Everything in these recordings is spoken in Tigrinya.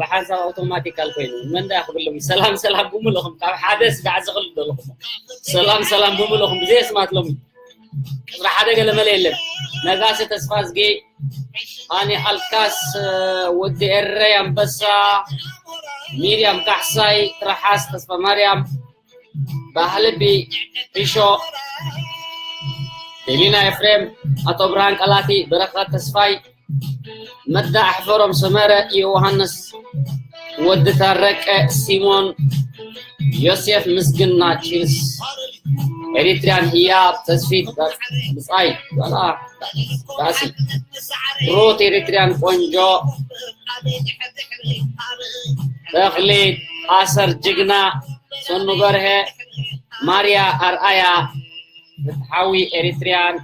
ብሓንሳብ ኣውቶማቲካል ኮይኑ መን ዳ ክብሎም? ሰላም ሰላም ብምልኹም ካብ ሓደ ስጋዕ ዝኽል ዘለኹም ሰላም ሰላም ብምልኹም ብዘይ ኣስማት ሎሚ ቁፅሪ ሓደ ገለመለ የለን። ነጋሲ ተስፋዝጊ፣ ሃኒ ኣልካስ፣ ወዲ ኤረይ ኣንበሳ፣ ሚርያም ካሕሳይ፣ ትርሓስ ተስፋ ማርያም፣ ባህልቢ ሪሾ፣ ቴሊና ኤፍሬም፣ ኣቶ ብርሃን ቀላቲ፣ በረኸት ተስፋይ፣ መዳ ኣሕፈሮም ሰመረ፣ ዮሃንስ ወዲ ታረቀ፣ ሲሞን ዮሴፍ፣ ምስግና ቺልስ፣ ኤሪትሪያን ህያብ፣ ተስፊት ብጻይ፣ ዋላ ባሲ፣ ሩት ኤሪትሪያን ቆንጆ፣ ተኽሊት ኣሰር ጅግና፣ ሰኑ በርሀ፣ ማርያ ኣርኣያ፣ ፍትሓዊ ኤሪትሪያን፣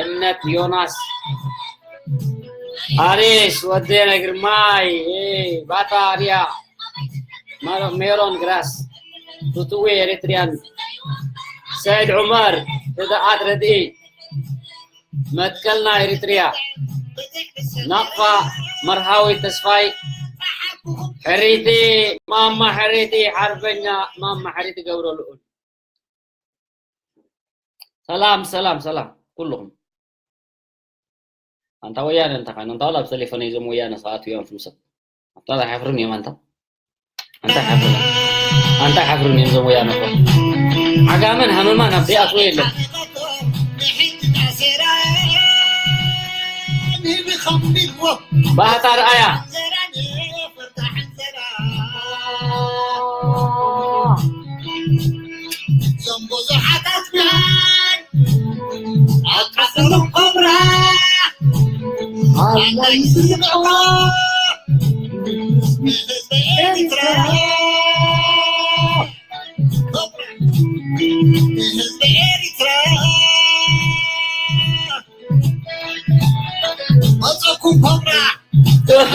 እምነት ዮናስ፣ ኣሬስ ወደነ ግርማይ፣ ባታ ሪያ፣ ሜሮን ግራስ፣ ፍትዊ ኤሪትሪያን፣ ሰይድ ዑመር፣ ህድኣት ረድኢ፣ መትከልና ኤሪትሪያ፣ ናቕፋ፣ መርሃዊ ተስፋይ፣ ሕሪቲ፣ ማማ ሕሪቲ፣ ሓርበኛ ማማ ሕሪቲ ገብረ ልኡል። ሰላም ሰላም ሰላም ኩልኹም። ኣንታ ወያነ እንታ ኻን እንታ ኣብ ቴሌፎን እዞም ወያነ ሰዓት እዮም ፍምሰት። ኣንታ ሓፍርን እዮም ኣንታ። ኣንታ ሓፍርን። ኣንታ ሓፍርን እዮም እዞም ወያነ እኮ። ዓጋመን ሃመማን ኣብ ዘይኣትዎ የለን። ባህታ ርኣያ። እዞም ብዙሓት ኣትማን ኣቃሰሎም ኮብራ ኣላ ይስምዖ ንህዝቢ ኤርትራ ንህዝቢ ኤርትራ መጸኩም ኮብራ እህ።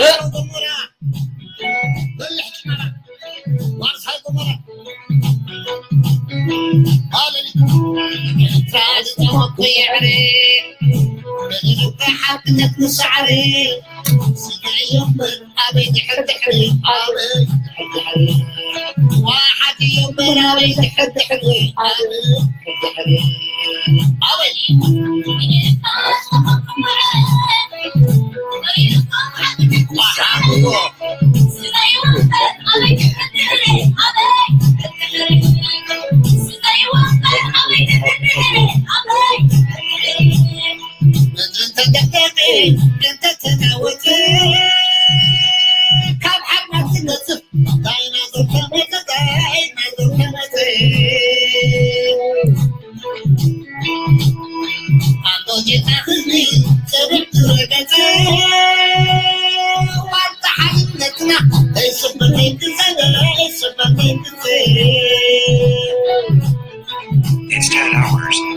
It's ten hours.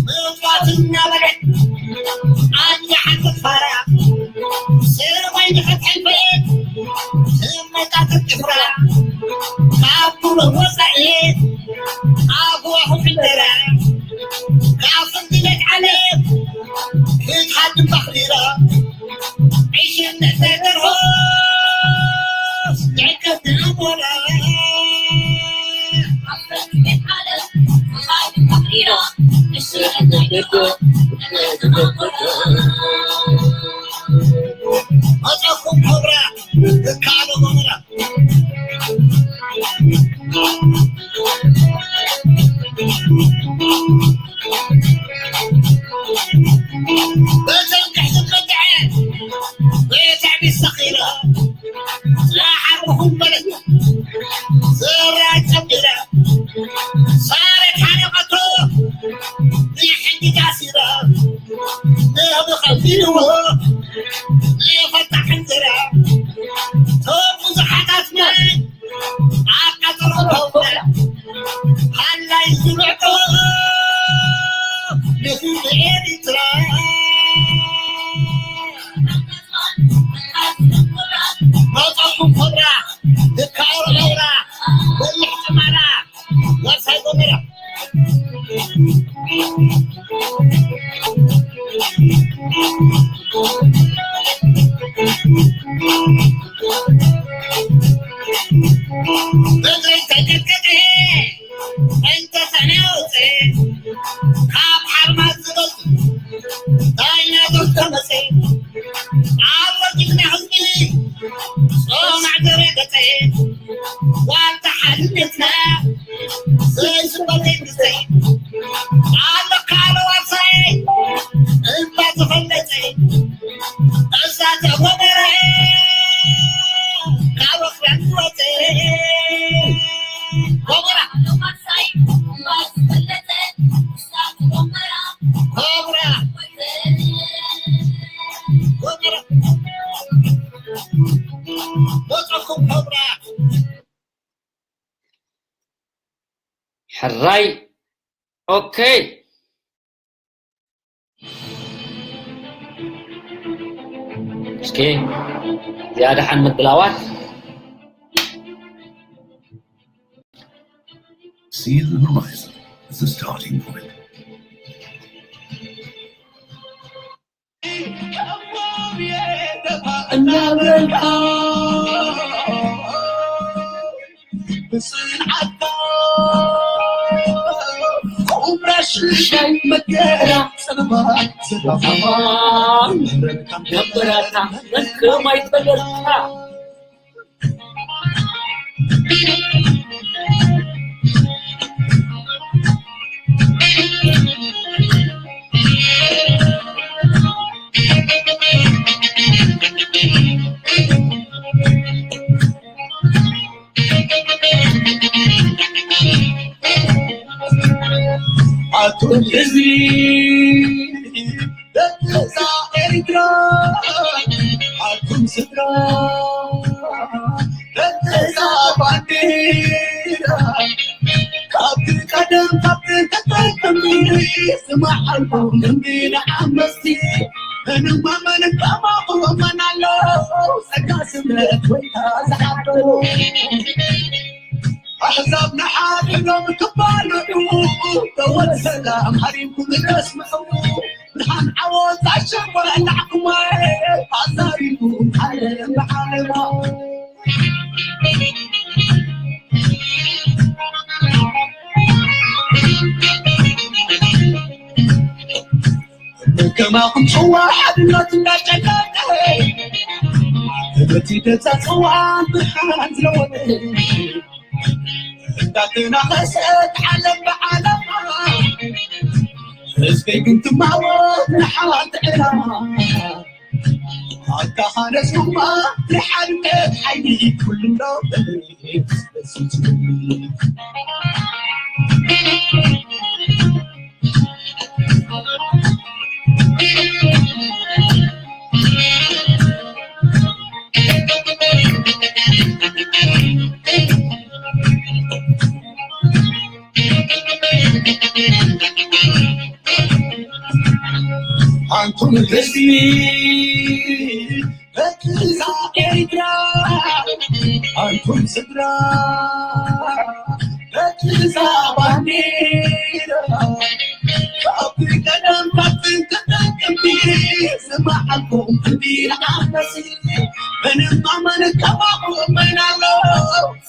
ምጽዋት እናበለት ኣንጃ ሓንቲ ፋራ ሰማይ ንኸትሕልፈት ትመጣጥር ጭፍራ ካብ ዱር ወፃኢ ኣፍዋ ክፍለላ ካብ ፍንድለት ዓለም ክትሓድም ባኽሪራ ዕሽነት ናይ ደርሆ ይዕቀብ ድልቦና መጻኩም ኮብራ ይካሎ ጎመራ በተን ክሕዝብ መጥዐ በተዕቢ ሰኺራ ጽላሕ ዓርብኹም በለት ዘራ ጨቢራ ሳረት ሓለቐቶ ንሕጊ ታሲራ ንህቢ ኸፊልዎ ንፈታሕ እንጀራ ቶም ብዙሓታት ማይ ኣቃጽሎ ተውላ ሃላይ ዝብዕቶ ንህዝቢ ኤሪትራ መጻኩም ኮብራ ዝካሮ ኸብራ በልሕ ጭማራ ወሳይ ጎመራ በትረይ ተቀጥቀጠ እንተ ሰነ ወፀ ካብ ሓርማዝ ዝበልፅ ዳይናቶስ ተመፀ ኣሎ ጅግና ህዝቢ ጾማዕ ዘረገፀ ዋልታ ሓድነትና ዘይስበር ዘይምስተይ ኣሎ ካልእ ዋርሳይ እባ ዝፈለፀ እዛ ተጎመረ ካብ ወኽለን ዝወፀ ጎመራ ጎመራ ጎመራ ወፀኩም ጎመራ ሕራይ ኦኬ እስኪ እዚኣ ደሓን ምድላዋት See the horizon as a starting point. እናበልካ ብፅንዓትካ ቁምራሽ ሻይ መከራ ፀለማ ዘባፋማ ነበራታ መከማይ በለርታ ኣቱም ህዝቢ ደቂ እዛ ኤርትራ ኣቱም ስድራ ደቂ እዛ ባንዴራ ካብቲ ቀደም ካብቲ ተጠቀሚ ዝመሓልኩም እምቢ ንዓመፅቲ እንማመን እንቀማቑ እመን ኣለዉ ጸጋ ስምረት ወይታ ዝሓደሩ ኣሕዛብ ንሓድኖም ክባልዑ ደወል ሰላም ሃሪምኩም ተስምዑ ብርሃን ዓወት ኣሸንጓ ላዕኩማ ኣዛሪቡ ዓለም ብዓለማ ከማኹም ጽዋ ሓድነት እንዳጨቀቀ በቲ ገዛ ጽዋ ብርሃን ዝለወጠ እንዳተናኸሰት ዓለም ብዓለማ ህዝበይ ግን ትማወት ንሓንቲ ዕላማ ኣተኻነስኩማ ንሓድነት ሓይሊ ኩሉ ኣንቱም ህዝቢ በትዛ ኤርትራ፣ ኣንቱም ስድራ በትዛ ባንዴራ፣ ካብ ቀደም ካብ ጥንቲ ዝመዓልኩም ክቢር ዓመሲ፣ ምንም ኣመን ከማኹም መን ኣሎ?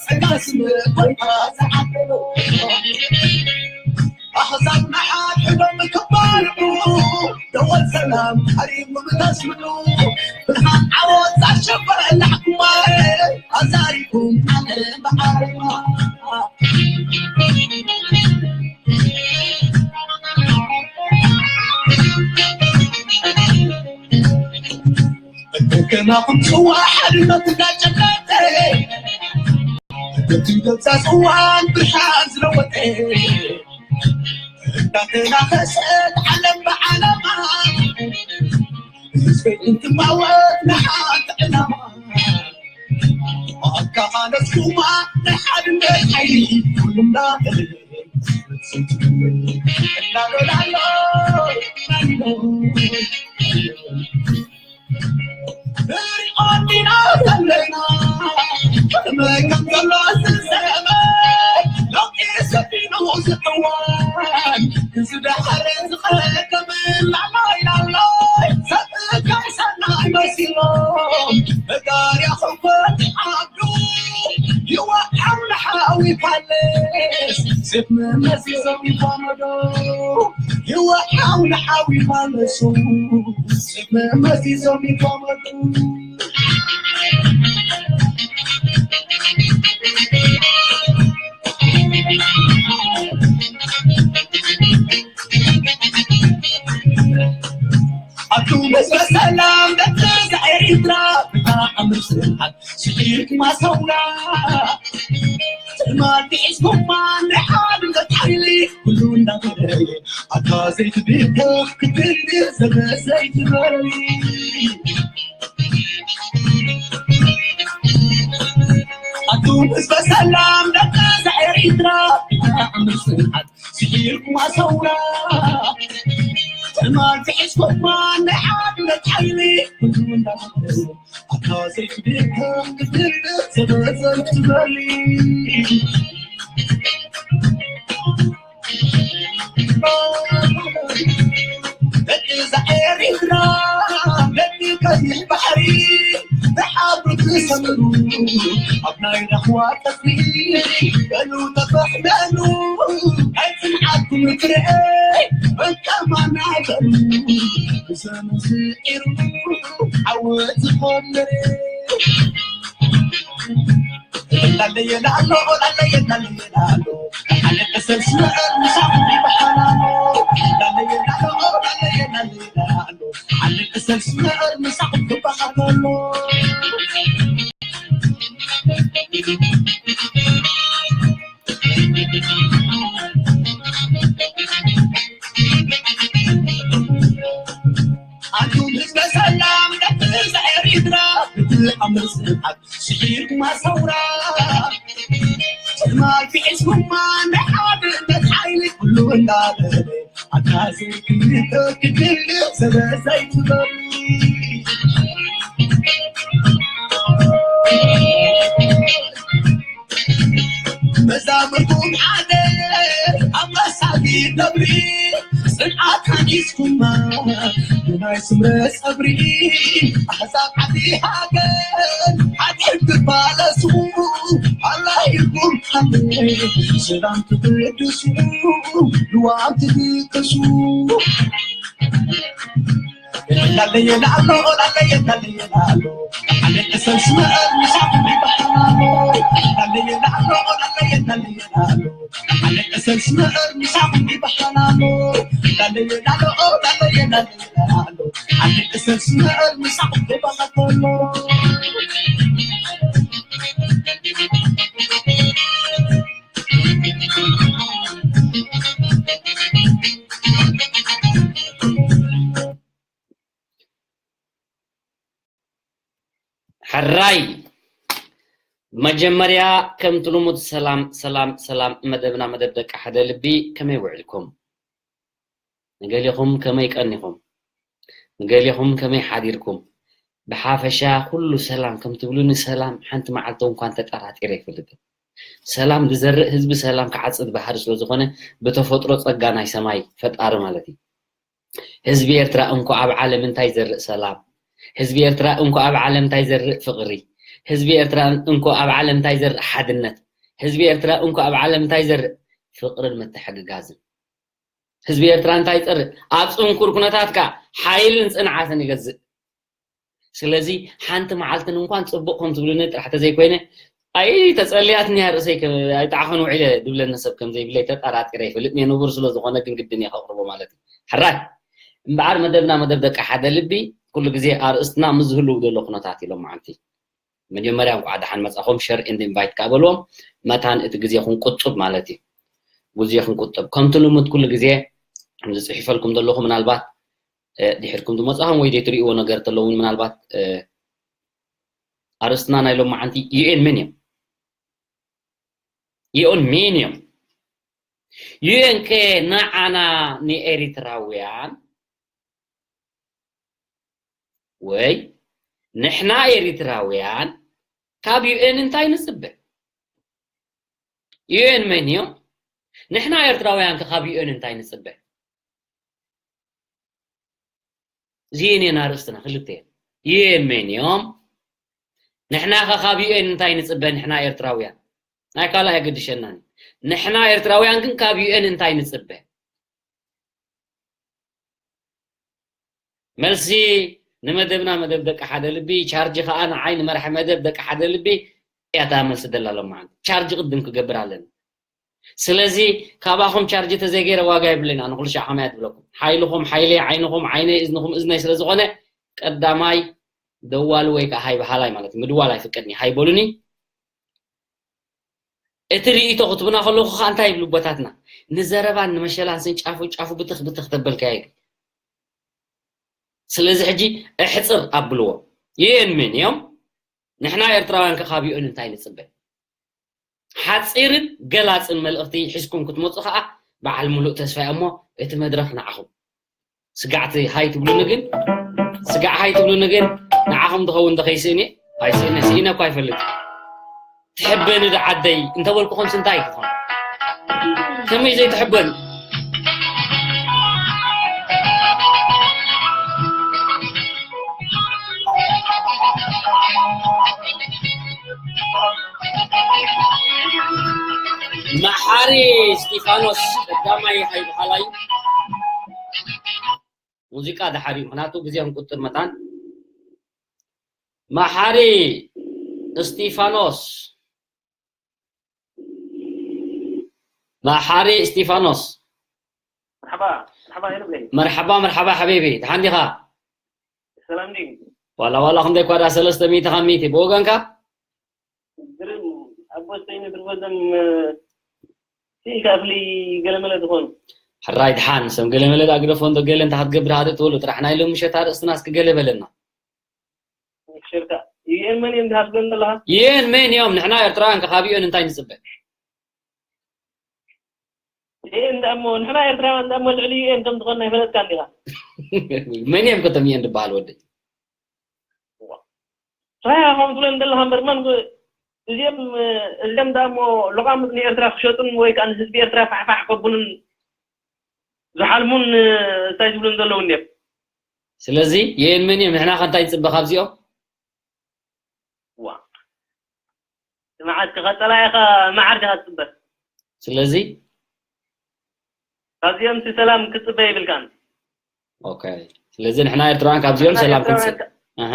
ጸጋስ ምርኮታ ዝዓደሎ ኣሕዛብ ንሓድሕዶም ክባልዑ፣ ደወል ሰላም ቀሪቡ ብተስምዑ፣ ብርሃን ዓወት ዛሸበ ላዕኩማ፣ ኣዛሪኩም ዓለም ብዓለማ። ከማኹም ጽዋ ሓድነት እንዳጨበጠ፣ በቲ ገብዛ ጽዋን ብርሃን ዝለወጠ፣ እንዳተናኸሰት ዓለም ብዓለማ፣ ህዝበይ እንትማወት ንሓንቲ ዕላማ፣ ኣካኻለስኩማ ናይ ሓድነት ሓይሊ ኩሉም እንዳበለ፣ እንዳበለ ኣሎ። ንሪኦ ዲና ዘለና፣ ከመይ ከም ዘሎ ዝሰመ፣ ለውጢ ሰፊኑ ዝዕወት፣ እዚ ደሓር ዝኸደመ፣ ላሎ ኢላሎ፣ ሰብ ከም ሰናይ መሲሎም፣ መጋርያ ክፈት ዓዱ፣ ይወዓል ንሓዊ ፋለስ፣ ሰብ መመሲሶም ይፋመዶ፣ ይወዓል ንሓዊ ፋለሱ፣ መመሲሶም ይፋመዱ። ኣቱም ህዝበ ሰላም ደቂ ኤርትራ፣ ብጣዕሚ ስሓት ስሒት ማሰውራ፣ ትማል ሒዝኩማ ናይ ሓድነት ሓይሊ ኩሉ እንዳበለ፣ ኣታ ዘይትብከ ክትብል ዘበ ዘይትበሊ። ኣቱም ህዝበ ሰላም ደቂ ኤርትራ፣ ብጣዕሚ ስሓት ስሒርኩማ ሰውራ፣ ትማል ሒዝኩማ ናይ ሓድነት ሓይሊ ኩሉ እንዳበለ፣ ኣታ ዘይትብከ ክትብል ዘበ ዘይትበሊ። ደቂ እዛ ኤርትራ፣ ደቂ ቀይሕ ባሕሪ፣ ብሓብሩ ትሰምሩ፣ ኣብ ናይ ራህዋ ቀጽሪ፣ በሉ ተፈሕለሉ፣ ናይ ጽንዓትኩም ፍረ፣ መቀማና በሉ፣ ብሰኑ ስዒሩ፣ ዓወት ዝኾን መሬት። ላለየ ላሎ፣ ላለየ ላለየ ላሎ፣ ኣነ ቅሰል ስመዐር ምሳኹም ይበሃላሎ። ላለየ ላሎ፣ ላለየ ላለየ ላሎ፣ ኣነ ቅሰል ስመዐር ምሳኹም ይበሃላሎ። ኣንቱም ህዝበ ሰላም ደቂ ኤርትራ፣ ብትኣምር ስርዓት ስሒርኩማ ሰውራ። ትማል ሒዝኩማ ናይ ሓድነት ሓይሊ ኩሉ እንዳበለ፣ ኣታ ዘይክልተ ክልል ሰበ ዘይትበሉ። መዛሙርኩም ሓደ ኣብ መሳጊድ ነብሪ፣ ጽንዓት ሓጊዝኩማ ብናይ ስምረ ጸብሪ፣ ኣሕዛብ ዓዲ ሃገር ሓጢኣት ትባለሱ፣ ኣላሂርኩም ሓመይ ሰላም ትብድሱ፣ ልዋም ትብቅሱ። ላለየ ላሎ፣ ላለየ ላለየ ላሎ፣ ኣነ ቅሰል ስመዐር ምሳኹም ይበሃላሎ። ላለየ ላሎ፣ ላለየ ላለየ ላሎ፣ ኣነ ቅሰል ስመዐር ምሳኹም ይበሃላሎ። ላለየ ላሎ፣ ላለየ ላለየ ላሎ፣ ኣነ ቅሰል ስመዐር ምሳኹም ይበሃላሎ። ሕራይ መጀመርያ ከምቲ ልሙድ ሰላም ሰላም ሰላም። መደብና መደብ ደቂ ሓደ ልቢ፣ ከመይ ውዕልኩም? ንገሊኹም ከመይ ቀኒኹም? ንገሌኹም ከመይ ሓዲርኩም? ብሓፈሻ ኩሉ ሰላም ከም ትብሉኒ፣ ሰላም ሓንቲ መዓልቲ እንኳን ተጠራጢረ ኣይፈልጥን። ሰላም ዝዘርእ ህዝቢ ሰላም ክዓጽድ ባህሪ ስለ ዝኾነ፣ ብተፈጥሮ ጸጋ ናይ ሰማይ ፈጣሪ ማለት እዩ። ህዝቢ ኤርትራ እንኮ ኣብ ዓለም እንታይ ዘርእ ሰላም፣ ህዝቢ ኤርትራ እንኮ ኣብ ዓለም እንታይ ዘርእ ፍቕሪ፣ ህዝቢ ኤርትራ እንኮ ኣብ ዓለም እንታይ ዘርእ ሓድነት፣ ህዝቢ ኤርትራ እንኮ ኣብ ዓለም እንታይ ዘርእ ፍቕርን ምትሕግጋዝን። ህዝቢ ኤርትራ እንታይ ይጸርእ? ኣብ ጽንኩር ኩነታት ከኣ ሓይልን ጽንዓትን ይገዝእ። ስለዚ ሓንቲ መዓልትን እንኳን ጽቡቕ ከም ትብሉኒ ጥራሕ ተዘይኮይነ፣ ኣይ ተጸልያትኒ እያ ርእሰይ ከ-፣ ኣይጠዓኹን ውዒለ ድብለኒ ሰብ ከም ዘይብለይ ተጠራጢረ ኣይፈልጥን እየ። ንቡር ስለ ዝኾነ ግን ግድን እየ ከቕርቦ ማለት እዩ። ሕራይ እምበኣር መደብና መደብ ደቂ ሓደ ልቢ ኩሉ ግዜ ኣርእስትና ምስ ዝህልው ዘሎ ኩነታት እዩ ሎማዓንቲ። መጀመርያ እንኳዕ ደሓን መጻኹም። ሸር ኤንድ ኢንቫይት ከኣ በልዎም። መታን እቲ ግዜ ክንቁጥብ ማለት እዩ። ግዜ ክንቁጥብ። ከምቲ ልሙድ ኩሉ ግዜ ከምዚ ጽሒፈልኩም ዘለኹ ምናልባት፣ እ፣ ድሕርኩም ዝመጻኹም ወይ ዘይትርእይዎ ነገር ተሎ እውን ምናልባት፣ እ፣ ኣርእስትና ናይ ሎማዓንቲ ዩ ኤን መን እዮም? ዩ ኤን መን እዮም? ዩ ኤን ከ ንዓና ንኤሪትራውያን ወይ ንሕና ኤሪትራውያን ካብ ዩ ኤን እንታይ ንጽበ? ዩ ኤን መን እዮም? ንሕና ኤርትራውያን ከ ካብ ዩ ኤን እንታይ ንጽበ? እዚኤን እየን ኣርእስትና ክልተ እየን። ዩ ኤን መን እዮም? ንሕና ከ ካብ ዩ ኤን እንታይ ንጽበ? ንሕና ኤርትራውያን ናይ ካልእ ኣይገድሸናን። ንሕና ኤርትራውያን ግን ካብ ዩ ኤን እንታይ ንጽበ? መልሲ ንመደብና መደብ ደቂ ሓደ ልቢ፣ ቻርጅ ከኣ ንዓይ ንመርሒ መደብ ደቂ ሓደ ልቢ እያ እታ መልሲ ደላ ሎማዓንቲ። ቻርጅ ቅድም ክገብር ኣለኒ። ስለዚ ካባኹም ቻርጅ ተዘይገይረ ዋጋ የብለይን። ኣነ ኩሉ ሻዕ ከማይ እያ ትብለኩም። ሓይልኹም ሓይለይ፣ ዓይንኹም ዓይነይ፣ እዝንኹም እዝነይ ስለ ዝኾነ ቀዳማይ ደዋሊ ወይ ከዓ ሃይ በሃላይ ማለት እዩ። ምድዋል ኣይፍቀድን እዩ። ሃይ በሉኒ። እቲ ርእይቶ ክትቡና ከለኹ ከዓ እንታይ ይብሉ ኣቦታትና? ንዘረባን ንመሸላን ስን ጫፉ ጫፉ ብትኽ ብትኽ ተበልካዮ። ስለዚ ሕጂ እሕፅር ኣብልዎ። ዩ ኤን መን እዮም? ንሕና ኤርትራውያን ከ ካብ ዩ ኤን እንታይ ንፅበ? ሓፂርን ገላፅን መልእኽቲ ሒዝኩም ክትመፁ ከዓ በዓል ሙሉእ ተስፋ እየ እሞ እቲ መድረኽ ንዓኹም። ስጋዕቲ ሃይ ትብሉኒ ግን፣ ስጋዕ ሃይ ትብሉኒ ግን ንዓኹም ትኸውን ዶ ከይስእን እየ? ኣይስእን፣ ስኢነ እኳ ኣይፈልጥ። ትሕበኒ ዶ ዓደይ እንተበልኩኹምስ እንታይ ክትኾን? ከመይ ዘይትሕበኑ? መሓሪ እስጢፋኖስ ቀዳማይ ሃይ በሃላይ። ሙዚቃ ድሓር እዩ፣ ምኽንያቱ ግዜ ክንቁጥር መታን። መሓሪ እስጢፋኖስ፣ መሓሪ እስጢፋኖስ። መርሓባ፣ መርሓባ የለብለይ። መርሓባ፣ መርሓባ ሓቢቢ፣ ደሓን ዲኻ? ሰላም ድዩ? ዋላ፣ ዋላ ክንደይ እኳ ደኣ ሰለስተ ሚእቲ ካብ ሚእቲ ብወገንካ? ግርም፣ ኣቦ ሰይኒ ብርበዘም፣ እ፣ ስኢልካ እፍሊ ገለመለ ዝኾኑ። ሕራይ ድሓን፣ ሰም ገለመለ ደኣ ግደፎ እንዶ ገለ እንተ ክትገብር ሃደ ትበሉ ጥራሕ ናይ ሎሚ ምሸት ኣርእስትና እስኪ ገለ በለና። ሽርካ፣ ዩ ኤን መን እዮም ዝሃስበን ዘለኻ? ዩ ኤን መን እዮም? ንሕና ኤርትራውያን ከ ካብ ዩ ኤን እንታይ ንጽበ? ዩ ኤን ደኣ እሞ፣ ንሕና ኤርትራውያን ደኣ እሞ ልዕሊ ዩ ኤን ከም ዝኾንና ኣይፈለጥካን ዲኻ? መን እዮም ከ እቶም ዩ ኤን ዝበሃሉ ወደይ? ራያ ከም ትብለን ዘለኻ እምበር መን ግ-፣ እዚኦም፣ እዚኦም ደኣ እሞ ለቓምጥ ንኤርትራ ክሸጡን ወይ ከኣ ንህዝቢ ኤርትራ ፋሕፋሕ ከብሉን ዝሓልሙን እንታይ ዝብሉን ዘለዉ እንድዮም። ስለዚ ዩ ኤን መን እዮም? ንሕና ከ እንታይ ንጽበ ካብዚኦም? ዋ። መዓት ከ ቀጸላ ኢኻ መዓር ዲኻ ትጽበ? ስለዚ ካብዚኦም ሲ ሰላም ክትጽበ ይብልካን። ኦኬ። ስለዚ ንሕና ኤርትራውያን ካብዚኦም ንሕና ሰላም ኤርትራውያን ክንጽብ። ከ-፣ ኣሃ።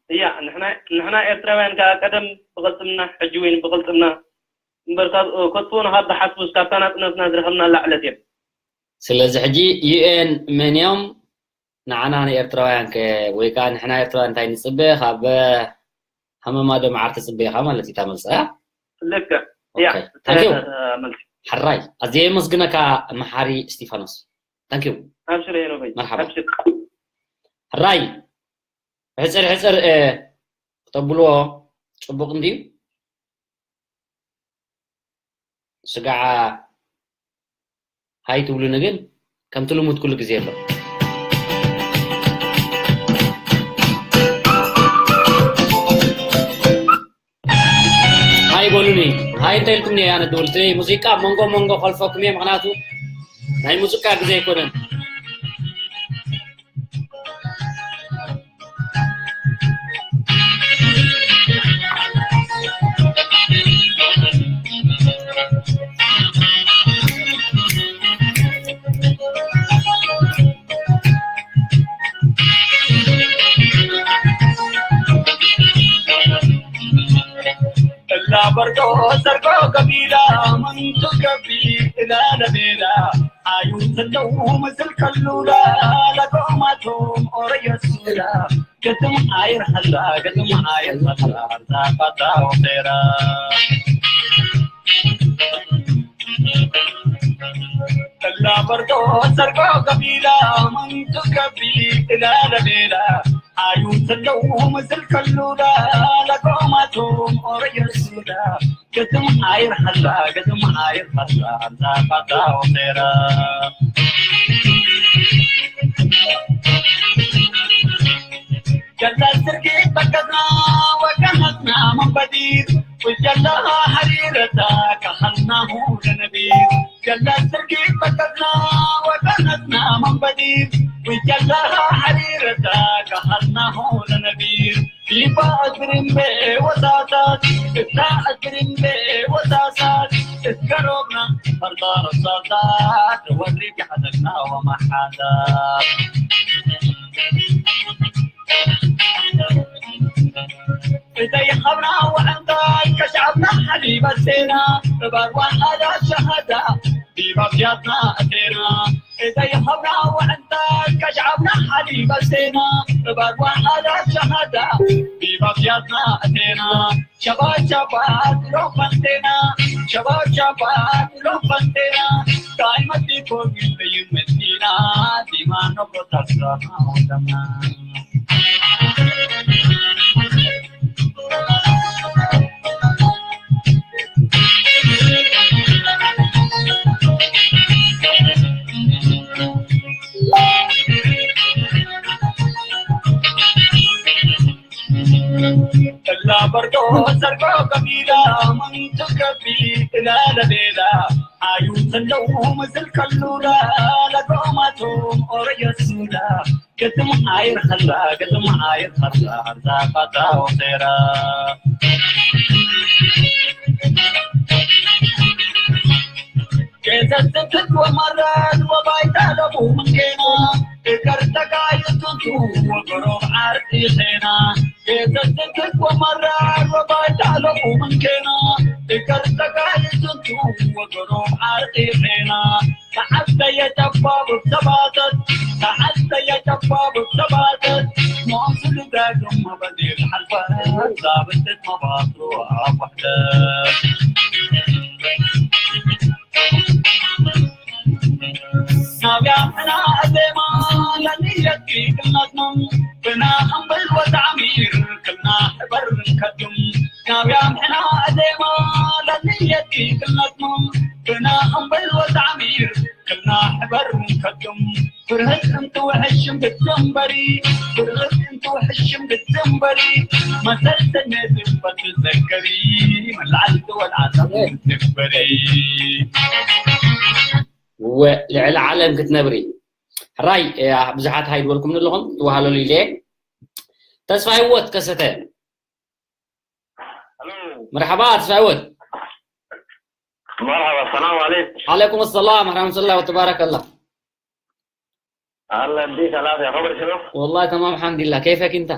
እያ፣ ንሕና፣ ንሕና ኤርትራውያን ከኣ ቀደም ብቕልጽምና፣ ሕጂ እውን ብቕልጽምና እምበር ካብ፣ ከጥፍኡና ካብ ዝሓስቡስ ካብታ ናጽነትና ዝረኸብናላ ዕለት እዮም። ስለዚ ሕጂ ዩ ኤን መን እዮም? ንዓና ንኤርትራውያን ከ ወይ ከኣ ንሕና ኤርትራውያን እንታይ ንጽበ? ካብ ሃመማ ዶ መዓር ትጽበ ኢኻ ማለት እዩ እታ መልሲ፣ እያ? ልክዕ። እያ፣ ኦኬ። ታንክ ዩ። እታ መልሲ። ሕራይ፣ ኣዝየ የመስግነካ መሓሪ እስጢፋኖስ። ታንክ ዩ። ኣብሽር ሄኖከይ። መርሓባ። ኣብሽር። ሕራይ፣ ሕጽር ሕጽር፣ እ፣ ክተብልዎ ጽቡቕ እንድዩ። ስጋዓ ሃይ ትብሉኒ ግን ከምቲ ልሙድ ኩሉ ግዜ ኣሎ። ይበሉኒ። ሃይ እንተ ኢልኩም እየ ኣነ ድውል። እቲ ሙዚቃ ኣብ መንጎ መንጎ ከልፈኩም እየ፣ ምኽንያቱ ናይ ሙዚቃ ግዜ ኣይኮነን። እላ በርዶ ሰርጎ ገቢላ፣ መንቱ ገቢ እላ ለቤላ፣ ኣዩ ዘለዉ ምስል ከሉላ፣ ለጎማቶም ኦረዮ ሱላ፣ ግጥም ኣይርሐላ፣ ግጥም ኣይርሐላ፣ ዛፋታ ወፌራ። እላ በርዶ ሰርጎ ገቢላ፣ መንቱ ገቢ እላ ለቤላ፣ ኣዩ ዘለዉ ምስል ከሉላ፣ ለጎማቶም ኦረዮ ሱላ፣ ግጥም ኣይርሐላ፣ ግጥም ኣይርሐላ፣ ዛፋታ ወፌራ። ገዛ ስርጊ በገዝና ወገነትና መንበዲር፣ ውጀላ ሐሪረታ ካኸልናሁ ለነቢር። ገዛ ስርጊ በገዝና ወገነትና መንበዲር፣ ውጀላ ሐሪረታ ካኸልናሁ ለነቢር። ዲባ እግርምቤ ወሳሳት፣ እታ እግርምቤ ወሳሳት፣ እገሮብና ፈርዳ ረሳሳት፣ ወሪድ ይሓዘግና ወመሓዛት። እተይ ኸብና ወዕንታ ከሻብና ሓሊበ ሴና፣ እባርዋን ኣዳ ሸሃዳ ዲባ ብያትና እቴና። እተይ ኸብና ወዕንታ ከሻብና ሓሊበ ሴና፣ እባርዋን ኣዳ ሸሃዳ ዲባ ብያትና እቴና። ሸባ ሸባ ሎም ፈንቴና፣ ሸባ ሸባ ሎም ፈንቴና። ታይ መዲኮ ይለይም መዲና፣ ዲማ ነቦ ታስራ ወደማ። እላ በርዶ ሰርጎ ገቢላ፣ መንቱ ገቢ እላ ለቤላ፣ ኣዩ ዘለዉ ምስል ከሉላ፣ ለጎማቶም ኦረዮ ሱላ፣ ግጥም ኣይርኸላ፣ ግጥም ኣይርኸላ፣ ዛፋታ ወፌራ። ጌሰስን ክትወመረን ወባይታ ለቡ ምንጌና፣ እገር ተጋይቱቱ ወገሮብ ዓርቂ ኼና። ጌሰስን ክትወመረን ወባይታ ለቡ ምንጌና፣ እገር ተጋይቱቱ ወገሮብ ዓርቂ ኼና። ተዓዘየ ጨባብ ሰባተት፣ ተዓዘየ ጨባብ ሰባተት፣ ሞንሱ ልዳግም መበዲል ሓልፈት፣ ዛብትት መባትሮ ኣብ ውሕደት። ናብያ ሕና እዜማ ለንየቲ ክልናትኖም፣ ብና እምብል ወተዓሚር ክልና ሕበር ንከድም። ናብያ ምሕና እዜማ ለንየቲ ክልናትኖም፣ ብና እምብል ወተዓሚር ክልና ሕበር ንከድም። ፍርህት እንትውሕሽም ክትዘንበሪ፣ ፍርህት እንትውሕሽም ክትዘንበሪ፣ መሰል ሰነት በትዘከሪ፣ መላዕል ትወልዓታ ትዘንበሪ። ወ-፣ ልዕሊ ዓለም ክትነብሪ። ሕራይ፣ እያ፣ ብዙሓት ሃይ ዝበልኩም ኣለኹም፣ ትወሃለሉ ኢለ። ተስፋ ህይወት ከሰተ። መርሓባ፣ ተስፋ ህይወት። مرحبا، السلام عليكم. عليكم السلام ورحمة الله وتبارك الله. الله يديك العافية، خبر شنو؟ والله تمام، الحمد لله. كيفك أنت؟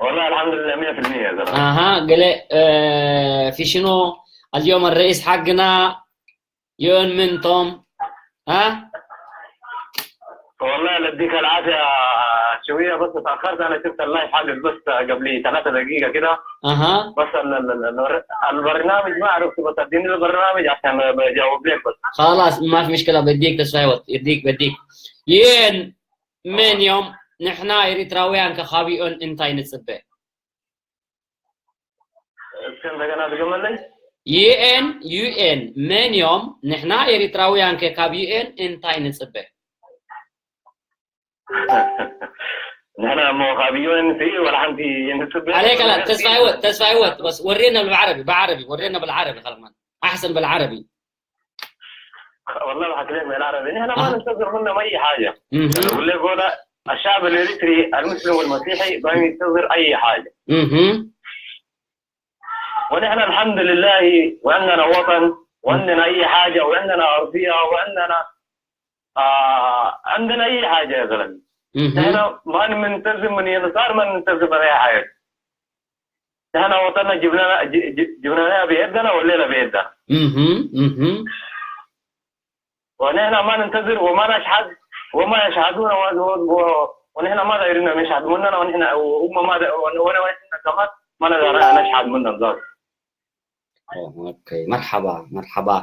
والله الحمد لله مية في المية يا زلمة. أها، قال لي، آه، في شنو اليوم الرئيس حقنا يو إن من توم؟ ها؟ والله يديك العافية، شوية بس اتأخرت، أنا شفت اللايف حقك بس قبل ثلاثة دقيقة كده. أها. بس ال-، ال-، ال-، ال-، البرنامج ما عرفت، بس اديني البرنامج عشان بجاوب لك بس. خلاص، ما في مشكلة، بديك تسعة وقت، يديك، بديك. ين من يوم نحنا إريتراويان كخابي أن إنتاي نتسبه. እስከ እንደገና ድገመለይ። ዩ ኤን፣ ዩ ኤን፣ መን እዮም ንሕና ኤሪትራውያን ከ ካብ ዩ ኤን እንታይ ንጽበ? ንሕና እሞ ካብ ዩኤን ሲ ዋላ ሓንቲ ንጽበ عليك لا تسفى هو تسفى هو بس ورينا بالعربي بعربي ورينا بالعربي خلق من احسن بالعربي والله بحكي لك بالعربي، نحن ما أها. ننتظر منهم اي حاجه. مهم. ولا قول الشعب الاريتري المسلم والمسيحي ما ينتظر اي حاجه. مهم. ونحن الحمد لله وعندنا وطن وعندنا اي حاجه وعندنا ارضيه وعندنا آه عندنا اي حاجه يا زلمه. مهم. نحن ما ننتظر من اليسار، ما ننتظر من اي حاجه. نحن وطننا جبنا ج- ج- جبنا لنا بيدنا والليله بيدنا. مهم. مهم. ونحن ما ننتظر وما نشحد وما يشحدون و- و- و- ونحن ما دايرين نشحد مننا، ونحن وهم ما دا- ون- ون- ونحن كمان ما نقدر نشحد منهم ذات. اوكي، مرحبا، مرحبا.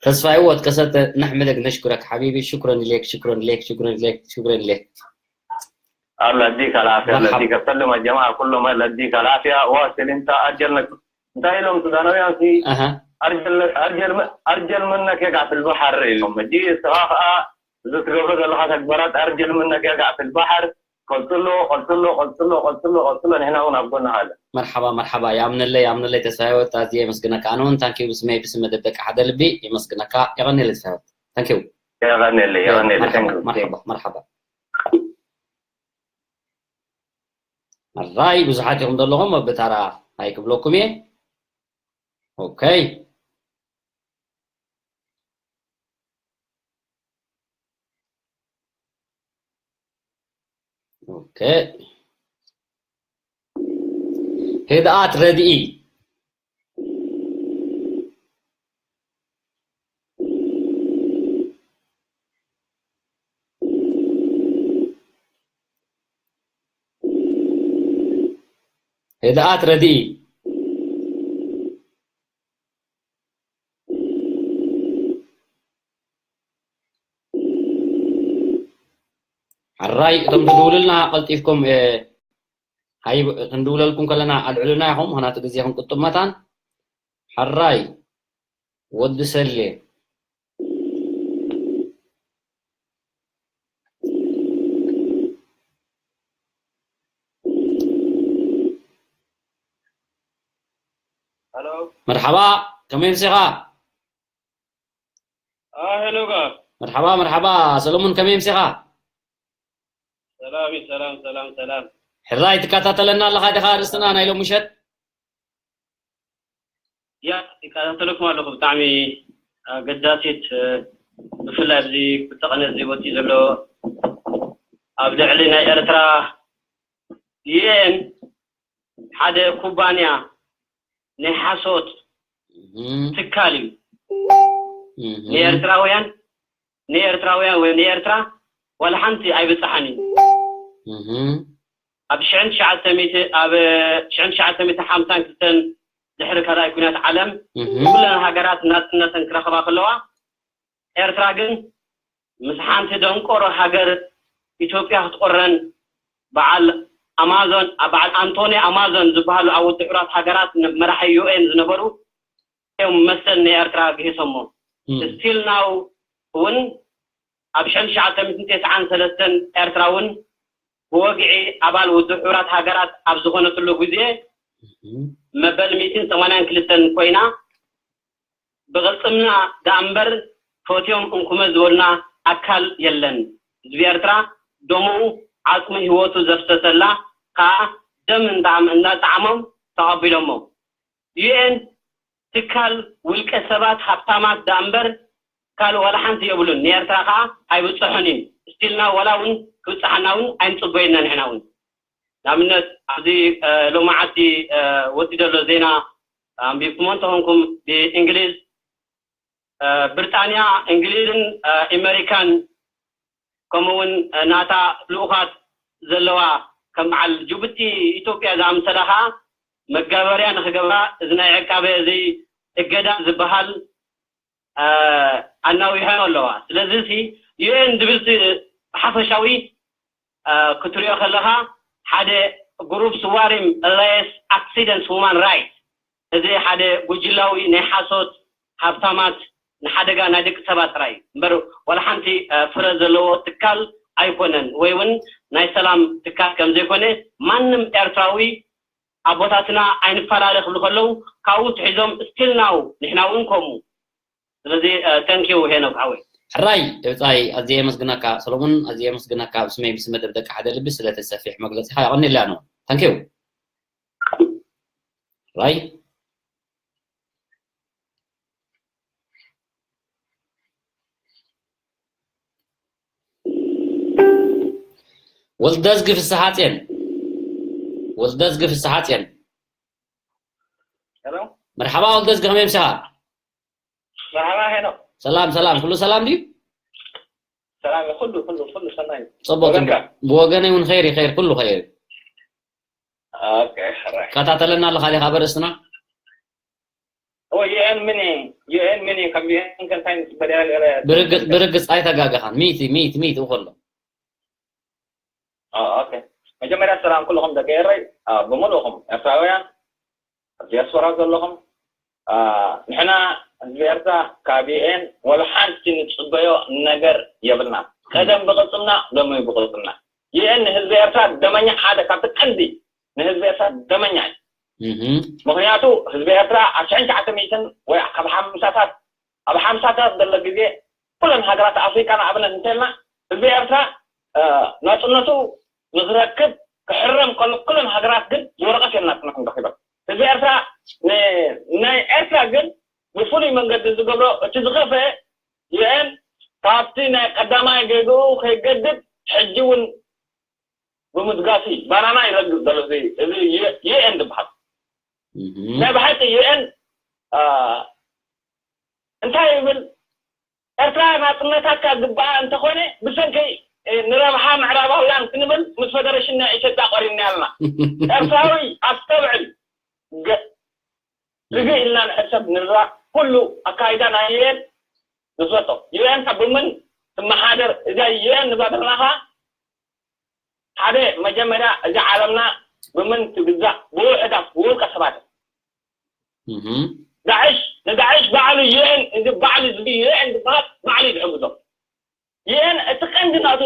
تسفى هو كسرت نحمدك نشكرك حبيبي، شكرا لك، شكرا لك، شكرا لك، شكرا لك. الله يديك العافيه، الله مرحبا. يديك السلم يا جماعه، كل ما الله يديك العافيه. واصل انت، ارجل انت اليوم سودانويان في اها. ارجل ارجل ارجل منك يقع في البحر اليوم. جي استغاثه زت قبل الله تكبرت، ارجل منك يقع في البحر. قلت له قلت له قلت له قلت له قلت له نحن هنا ابونا هذا. مرحبا، مرحبا. يا من الله، يا من الله تسفى هو تازي مسكنك انا وانت كيف اسمي باسم دبك حدا لبي يمسكنك يغني لي تسفى هو. Thank you. يغني لي يغني لي. مرحبا، Thank you. مرحبا، مرحبا. الراي ብዙሓት ኢኹም ዘለኹም ብታራ ኣይክብለኩም እየ። ኦኬ። ኦኬ። ህድኣት ረድኢ። ህድኣት ረድኢ። ሕራይ እቶም ትድውሉልና ቀልጢፍኩም፣ እ፣ ሃይ ክንድውለልኩም ከለና ኣልዕሉና ኢኹም፣ ምኽንያቱ ግዜ ክንቁጥብ መታን። ሕራይ ወዲ ሰሌ። ሄሎ። መርሓባ፣ ከመይ ምሲኻ? አ፣ ሄሎ ጋ። መርሓባ፣ መርሓባ፣ ሰለሙን ከመይ ምሲኻ? ሰላም፣ ሰላም፣ ሰላም፣ ሰላም። ሕራይ ትከታተለና ኣለኻ ዲኻ ኣርእስትና ናይ ሎሚ ምሸት? ያ፣ ይከታተለኩም ኣለኹ። ብጣዕሚ ኣገዳሲት፣ እ፣ ብፍላይ ኣብዚ ክልተ ቀነ እዚ ወፂኡ ዘሎ ኣብ ልዕሊ ናይ ኤርትራ ዩ ኤን ሓደ ኩባንያ ናይ ሓሶት እም፣ ትካል እዩ። እም፣ ንኤርትራውያን ንኤርትራውያን ወይ ንኤርትራ ዋላ ሓንቲ ኣይበጽሓን እዩ። እም፣ ኣብ ሽሕን ትሽዓተ ሚእቲ ኣብ ሽሕን ትሽዓተ ሚእቲ ሓምሳን ክልተን ድሕሪ ካልኣይ ኩናት ዓለም እም፣ ኩለን ሃገራት ናጽነተን ክረኽባ ከለዋ ኤርትራ ግን ምስ ሓንቲ ደንቆሮ ሃገር ኢትዮጵያ ክትቆረን በዓል ኣማዞን በዓል ኣንቶኒ ኣማዞን ዝበሃሉ ኣብ ውድብ ሕቡራት ሃገራት መራሒ ዩ ኤን ዝነበሩ እዮም መሰል ንኤርትራ ግሂሶሞ። እም፣ ስቲል ናው እውን ኣብ ሽሕን ትሽዓተ ሚእትን ተስዓን ሰለስተን ኤርትራ እውን ብወግዒ ኣባል ውድብ ሕቡራት ሃገራት ኣብ ዝኾነትሉ ግዜ እም፣ መበል ሚእትን ሰማንያን ክልተን ኮይና ብቕልጽምና ደኣ እምበር ፈትዮም እንኩመ ዝበሉና ኣካል የለን። ህዝቢ ኤርትራ ደሙ ዓጽሙ ህይወቱ ዘፍሰሰላ ከኣ ደም እንዳ- እንዳጠዓሞም ተቐቢሎሞ። ዩ ኤን ትካል ውልቀ ሰባት ሃብታማት ደኣ እምበር ካልእ ዋላ ሓንቲ የብሉን። ንኤርትራ ከኣ ኣይብጽሖን እዩ። ስቲልና ዋላ እውን ክብጽሓና እውን ኣይንጽበዮ ኢና ንሕና እውን። ንኣብነት ኣብዚ፣ እ፣ ሎማዓንቲ፣ እ፣ ወጺኡ ዘሎ ዜና ኣንቢብኩሞ እንተኾንኩም ብእንግሊዝ፣ እ፣ ብሪጣንያ፣ እንግሊዝን፣ እ፣ ኣሜሪካን ከምኡ እውን፣ እ፣ ናታ ልኡኻት ዘለዋ ከም በዓል ጅቡቲ ኢትዮጵያ ዝኣምሰላ ከኣ መጋበርያ ንኽገብራ እዚ ናይ ዕቃበ እዚ እገዳ ዝበሃል እ፣ ኣናዊሐን ኣለዋ። ስለዚ ሲ ዩ ኤን ዝብል ሲ ብሓፈሻዊ፣ እ፣ ክትሪኦ ከለኻ ሓደ ግሩፕ ስዋሪም ኣላየንስ ኣክሲደንትስ ሁማን ራይትስ እዚ ሓደ ጉጅላዊ ናይ ሓሶት ሃብታማት ንሓደጋ ናይ ደቂ ሰባት ጥራይ እዩ እምበር ዋላ ሓንቲ፣ እ፣ ፍረ ዘለዎ ትካል ኣይኮነን ወይ እውን ናይ ሰላም ትካል ከም ዘይኮነ ማንም ኤርትራዊ ኣቦታትና ኣይንፈላለ ክብሉ ከለዉ ካብኡ ትሒዞም still now ንሕና እውን ከምኡ። ስለዚ thank you ሄኖክ ሓወይ። ሕራይ ብጻይ ኣዝየ የመስግነካ ሰሎሙን ኣዝየ የመስግነካ ብስመይ ብስመ ደብደቂ ሓደ ልቢ ስለቲ ሰፊሕ መግለጺኻ የቐንየለይ ኣነ እውን thank you። ሕራይ ወልደዝጊ ፍስሓጽዮን ወልደዝጊ ፍስሓጽዮን መርሓባ ወልደዝጊ ከመይ ምሳኻ መርሓባ ሄኖ ሰላም ሰላም ኩሉ ሰላም ድዩ ሰላም ኩሉ ኩሉ ኩሉ ሰናይ ጽቡቅ ጽቡቅ ብወገነይ እውን ኸይር ኸይር ኩሉ ኸይር ከታተለና ኣለኻ ዲኻ በርእስትና ዩኤን ምን ዩኤን ምን ከም ዩኤን ከንታይ ንፅበል ያለ ብርግፅ ብርግፅ ኣይተጋገኻን ሚእቲ ሚእቲ ሚእቲ ውኸሎ መጀመርያ ሰላም ኩልኹም ደቂ ኤረይ ብምልእኹም ኤርትራውያን ኣብ ዲያስፖራ ዘለኹም ንሕና ህዝቢ ኤርትራ ካብ ዩኤን ወላ ሓንቲ ንፅበዮ ነገር የብልና ቀደም ብቅልፅምና ሎሚ ብቅልፅምና ዩኤን ንህዝቢ ኤርትራ ደመኛ ሓደ ካብቲ ቀንዲ ንህዝቢ ኤርትራ ደመኛ እዩ። ምኽንያቱ ህዝቢ ኤርትራ ኣብ ሽሕን ትሽዓተ ሚእትን ወይ ካብ ሓምሳታት ኣብ ሓምሳታት ዘሎ ግዜ ኩለን ሃገራት ኣፍሪቃ ንኣብነት እንተልና ህዝቢ ኤርትራ ናፅነቱ ንክረክብ ክሕረም ከሎ ኩለን ሃገራት ግን ብወረቀት እዮም ናፅነቶም ረኪቦም። ህዝቢ ኤርትራ ናይ ኤርትራ ግን ብፍሉይ መንገዲ ዝገብሮ እቲ ዝኸፈ ዩኤን ካብቲ ናይ ቀዳማይ ጌግኡ ከይገድድ ሕጂ እውን ብምድጋፊ ባናና ይረግፅ ዘሎ እዚ ዩኤን ዝበሃል ናይ ብሓቂ ዩኤን እንታይ ይብል ኤርትራ ናፅነታካ ግባኣ እንተኾነ ብሰንኪ ንረብሓ ምዕራባውያን ክንብል ምስ ፈደረሽን ናይ ኢትዮጵያ ቆሪና ያልና ኤርትራዊ ኣስተብዕል ርግእ ኢልና ንሕሰብ ንራ ኩሉ ኣካይዳ ናይ ዩኤን ንፍለጦ ዩኤን ካብ ብምን ትመሓደር እዛ ዩኤን ንባደርናኻ ሓደ መጀመርያ እዚ ዓለምና ብምን ትግዛእ ብውሕዳት ብውልቀ ሰባት ዳዕሽ ንዳዕሽ ባዕሉ ዩኤን እዚ ባዕሉ እዚ ዩኤን ዝበሃል ባዕሉ ይድሕግዞ ዩኤን እቲ ቀንዲ ናቱ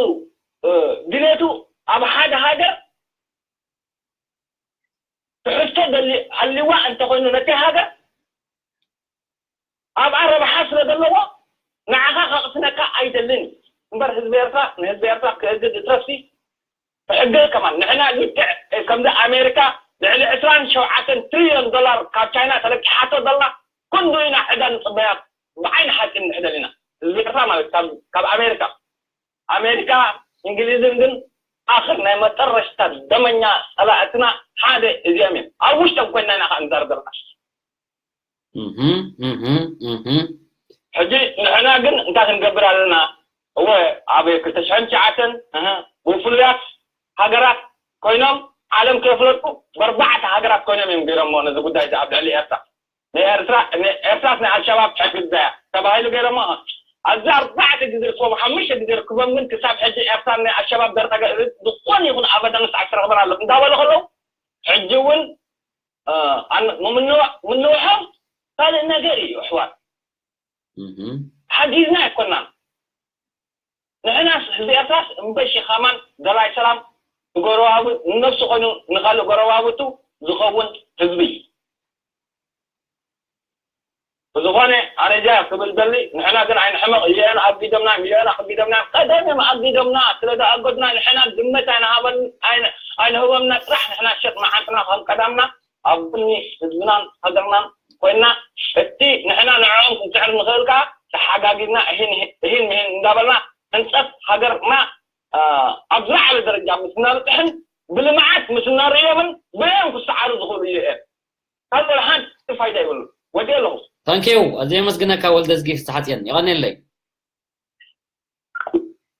ድሌቱ ኣብ ሓደ ሃገር ትሕዝቶ ሃልይዋ እንተኾይኑ ነቲ ሃገር ኣብኣ ረብሓ ስለ ዘለዎ ንዓኻ ከቕስነካ ኣይደልን እዩ እምበር ህዝቢ ኤርትራ ንህዝቢ ኤርትራ ክእግድ እትረፍሲ ክሕግዝ ከማን ንሕና ልክዕ ከምዚ ኣሜሪካ ልዕሊ ዕስራን ሸውዓተን ትሪልዮን ዶላር ካብ ቻይና ተለቂሓቶ ዘላ ክንዱ ኢና ዕዳ ንፅበያ ብዓይኒ ሓቂ ንሕደል ኢና ህዝቢ ኤርትራ ማለት ካብ ኣሜሪካ ኣሜሪካ እንግሊዝን ግን ኣኽር ናይ መጠረሽታ ደመኛ ጸላእትና ሓደ እዚኦም እዮም ኣብ ውሽጦም ኮይና ኢና ከዓ ንዛረብ ዘለና ሕጂ ንሕና ግን እንታይ ክንገብር ኣለና እወ ኣብ ክልተ ሽሕን ትሽዓተን ብፍሉያት ሃገራት ኮይኖም ዓለም ከይፍለጡ በርባዕተ ሃገራት ኮይኖም እዮም ገይሮሞ ነዚ ጉዳይ ኣብ ልዕሊ ኤርትራ ንኤርትራ ንኤርትራስ ንኣልሸባብ ትሕግዛ እያ ተባሂሉ ገይሮሞ ኣብዚ ኣርባዕተ ግዜ ርክቦም ሓሙሽተ ግዜ ርክቦም ግን ክሳብ ሕጂ ኤርትራ ንኣልሸባብ ደርታ ዝኾነ ይኹን ኣበደንስ ኣይትረኽበን ኣለኹ እንዳበሉ ከለዉ ሕጂ እውን ምንውሖም ካልእ ነገር እዩ ኣሕዋት ሓጊዝና ኣይኮናን ንሕናስ ህዝቢ ኤርትራስ እምበሺ ከማን ደላይ ሰላም ንጎረባብ ንነብሱ ኮይኑ ንካልእ ጎረባብቱ ዝኸውን ህዝቢ እዩ ብዝኾነ ኣነ ጃ ክብል ደሊ ንሕና ግን ኣይንሕመቕ ዩኤን ኣጊዶምና ዩኤን ኣጊዶምና ቀደም እዮም ኣጊዶምና ስለ ዝኣገዱና ንሕና ግመት ኣይንሃበን ኣይንህቦምና ጥራሕ ንሕና ሸጥ መዓንትና ከም ቀዳምና ኣብ ጎኒ ህዝብናን ሃገርናን ኮይና እቲ ንሕና ንዕኦም ክንስዕር ንኽእል ከዓ ተሓጋጊዝና እሂን ምሂን እንዳበልና ህንፀት ሃገርና ኣብ ዝለዓለ ደረጃ ምስ እናበፅሕን ብልምዓት ምስ እናርእዮምን ብኦም ክሰዓሩ ዝኽእሉ እዮም ካልእ ሓንቲ ፋይዳ ይብሉ ወዲ ኣለኹ ታንኪዩ ኣዝየ የመስግነካ ወልደዝጊ ፍስሓፅዮን የቐንየለይ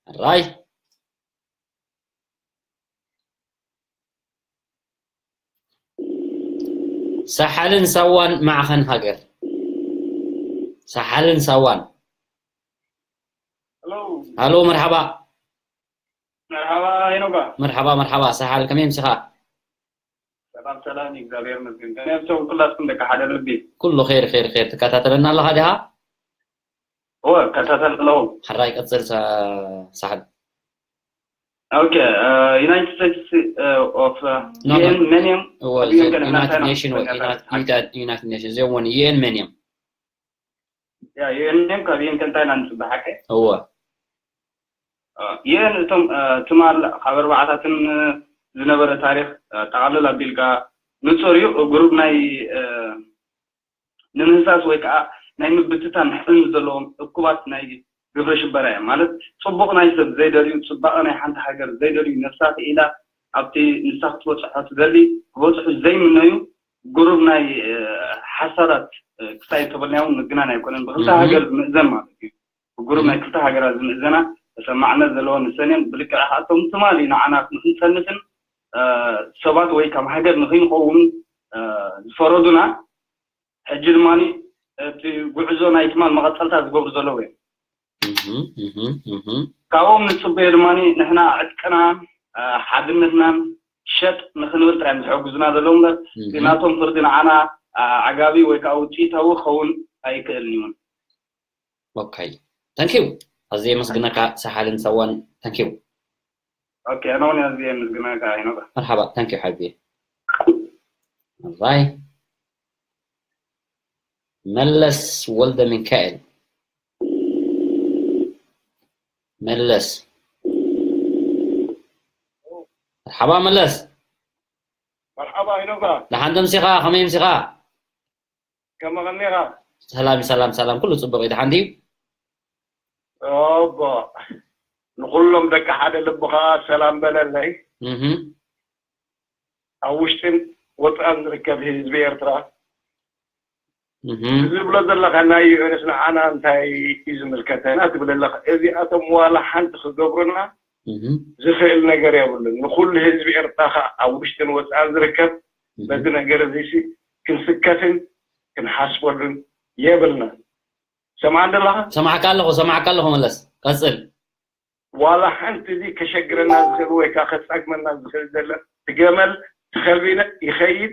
ራይ ሳሓልን ሳዋን ማዕኸን ሃገር ሳሓልን ሳዋን ሃሎ መርሓባ መርሓባ ሄኖጋ መርሓባ መርሓባ ሳሓል ከመይ ምሲኻ ሰላም ሰላም እግዚኣብሔር ይመስገን ከመይ ምሰኹም ኩላትኩም ደቂ ሓደ ልቢ ኩሉ ኸይር ኸይር ኸይር ትከታተለና ኣለኻ ዲኻ እወ እከታተል ኣለኹ ሓራይ ቀፅል ሳሓል Okay, uh, United States uh, of uh, No, no. U N men እዮም። እዎ፣ ኣብ U N እዞም ገለ United እናንታይ ነው Nation ወይ ዝጠቀም? United፣ United፣ United Nation እዚኦም እውን U N men እዮም። ያ፣ U N እዮም፣ ካብ U N ከ እንታይ ኢና ንጽበ ሓቀ? እዎ። Uh, U N እቶም uh, ትማል ካብ ኣርባዓታትን uh, ዝነበረ ታሪኽ uh, ጠቓልል ኣቢልካ ንጹር እዩ። ግሩብ ናይ uh, ንምህሳስ ወይ ከዓ ናይ ምብትታን ሕልሚ ዘለዎም እኩባት ናይ ግብረ ሽበራ እዮም። ማለት ጽቡቕ ናይ ሰብ ዘይደልዩ፣ ጽባቐ ናይ ሓንቲ ሃገር ዘይደልዩ፣ ነፍሳ ክኢላ ኣብቲ ንሳ ክትበጽሖ ትደሊ ክበጽሑ ዘይምነዩ ግሩብ ናይ እ፣ ሓሳዳት እ፣ ክሳይ ተበልናዮ ምግናን ኣይኮነን። ብክልተ እህ። ሃገር ዝምእዘን ማለት እዩ። ብግሩብ ናይ ክልተ ሃገራት ዝምእዘና ተሰማዕነት ዘለወን ንሰን እየን። ብልክዕ ከኣ እቶም ትማሊ ንዓና ንክንጸንትን እ፣ ሰባት ወይ ከም ሃገር ንክንኸውን እ፣ ዝፈረዱና ሕጂ ድማ እቲ ጉዕዞ ናይ ትማል መቐጸልታ ዝገብሩ ዘለዉ እዮም። እህ፣ እህ፣ እህ። ካብኦም ንጽበዮ ድማ ንሕና ዕጥቅና እ፣ ሓድነትናን ሸጥ ንክንብል ጥራይ እዮም ዝሕግዙና ዘለዉ እምበር እህ። ናቶም ፍርዲ ንዓና እ፣ ዓጋቢ ወይ ከዓ ውፅኢታዊ ክኸውን ኣይክእልን እዩ። ኦኬ። Thank you። ኣዝየ የመስግነካ ሰሓልን ሰዋን። Thank you። ኦኬ፣ ኣነ እውን ኣዝየ የመስግነካ ሄኖክ። መርሓባ። Thank you ሓቢቢ። ኣራይ መለስ ወልደ ሚካኤል። መለስ። መርሓባ መለስ። መርሓባ ሄኖካ። ደሓን ደምሲኻ፣ ከመይ ምሲኻ? ከመ ቐኒኻ? ሰላም፣ ሰላም፣ ሰላም። ኩሉ ጽቡቕ እዩ። ደሓን ድዩ? ኦቦ። ንኹሎም ደቂ ሓደ ልብኻ ሰላም በለለይ። እህ። ኣብ ውሽጥን ወጻእን ዝርከብ ህዝቢ ኤርትራ። እህ። እዚ ዝብሎ ዘለኻ ናይ ዩ ኤን ኤስ ንዓና እንታይ እዩ ዝምልከተና ትብል ኣለኻ? እዚኣቶም ዋላ ሓንቲ ክገብሩና እህ። ዝኽእል ነገር የብሉን። ንኹሉ ህዝቢ ኤርትራ ኸኣ ኣብ ውሽጥን ወጻእን ዝርከብ እህ። በዚ ነገር እዚ ሲ ክንስከፍን ክንሓስበሉን የብልናን። ሰምዓኒ ኣለኻ? ሰማዕካ ኣለኹ፣ ሰማዕካ ኣለኹ መለስ። ቀጽል። ዋላ ሓንቲ እዚ ከሸግረና ዝኽእል ወይ ከኣ ከጻግመና ዝኽእል ዘለ፣ እቲ ገመል ተኸልቢነ ይኸይድ፣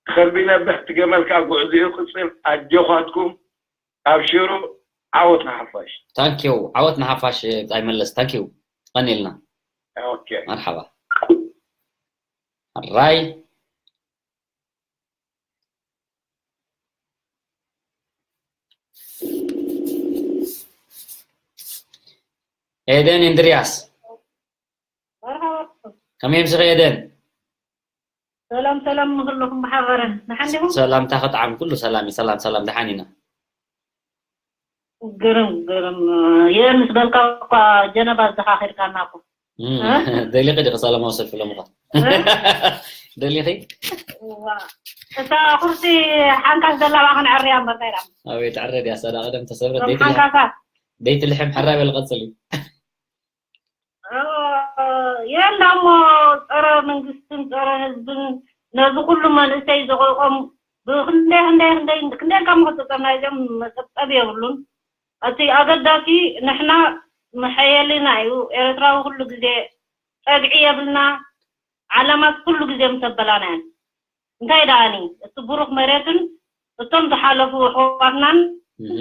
ተኸልቢነ ብሕ፣ እቲ ገመል ከኣ ጉዕዞኡ ይቕጽል። ኣጆኻትኩም፣ ኣብሽሩ፣ ዓወት ንሓፋሽ። Thank you። ዓወት ንሓፋሽ፣ ብጻይ መለስ። Thank you። ቀኒልና። ኦኬ። መርሓባ። ኣራይ። ኤደን እንድርያስ። መርሓባ። ከመይ ምሲኺ ኤደን? ሰላም፣ ሰላም ንኹልኹም ብሓበረ። ደሓን ዲኹም? ሰላምታ ክጥዓም፣ ኩሉ ሰላም እዩ። ሰላም፣ ሰላም፣ ደሓን ኢና። ግርም፣ ግርም። የን ምስ በልካ እኳ ጀነባ ኣዘኻኺርካና እኮ። እም፣ እ? ደሊኺ ዲኺ ሰላማዊ ሰልፊ ሎምኻ? እ? ደሊኺ? እዋ። እታ ኹርሲ ሓንካስ ዘላ እባ ክንዕርያ እምበር እንታይ ደኣ? ኣበይ ትዕረ ድያ? እሳ ደኣ ቀደም ተሰብረት። እዞም ደይቲ ልሕም፣ ሓንካሳት። ደይቲ ልሕም ሕራይ በሊ ቀጽሊ። እ፣ የን ደኣ እሞ ጸረ መንግስትን ጸረ ህዝብን ነዚ ኩሉ መንእሰይ ዘቑቖም ብክንደይ፣ ክንደይ፣ ክንደይ፣ ክንደይ ኢልካ እሞ ክትጽብጸብ ናይዚኦም መጸብጸቢ የብሉን። እቲ ኣገዳሲ ንሕና መሐየሊና እዩ። ኤርትራዊ ኩሉ ግዜ ጸግዒ የብልና። ዓለማት ኩሉ ግዜ ምስ ኣበላና እየን። እንታይ ደኣኒ፣ እቲ ብሩኽ መሬትን እቶም ዝሓለፉ ኣሕዋትናን እህ።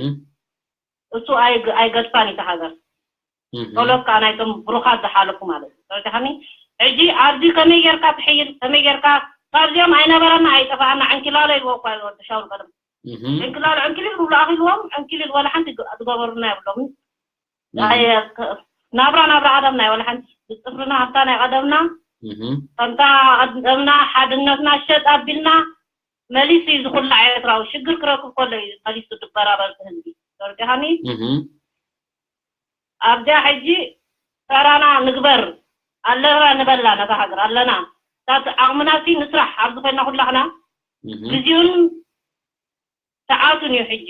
እሱ ኣይግ-፣ ኣይገድፋን እዩ እታ ሃገር። እህ። ጸሎት ከኣ ናይቶም ብሩኻት ዝሓለፉ ማለት እዩ። ተረዲኻኒ? ሕጂ ኣብዚ ከመይ ጌርካ ትሕይል፣ ከመይ ጌርካ ካብዚኦም ኣይነበረና ኣይጠፋኣና፣ ዕንኪላሎ ኢልዎ እኳ እዩ ወዲ ሻውል ቀደም። እህ። ዕንኪላሎ፣ ዕንኪሊል ክብሉ ኣኺልዎም፣ ዕንኪሊል ወላ ሓንቲ ግ-፣ ዝገበሩና የብሎምን። እህ። ኣየ-፣ ክ-፣ ናብራ ናብራ ቀደምና እዩ፣ ወላ ሓንቲ ብጽፍርና ከምታ ናይ ቀደምና፣ እህ። ከምታ ቀደምና ሓድነትና ሸጥ ኣቢልና መሊሱ እዩ ዝኹላዕ ኤርትራዊ። ሽግር ክረክብ ከሎ እዩ መሊሱ ድበራበር ህዝቢ። ተረዲኻኒ? እህ። ኣብዚኣ ሕጂ ተራና ንግበር። ኣለና ንበላ ነታ ሃገር ኣለና። እታ ዓቕምና ሲ ንስራሕ ኣብዚ ኮይና ኩላኽና። እህ። ግዜኡን ሰዓቱን እዩ ሕጂ።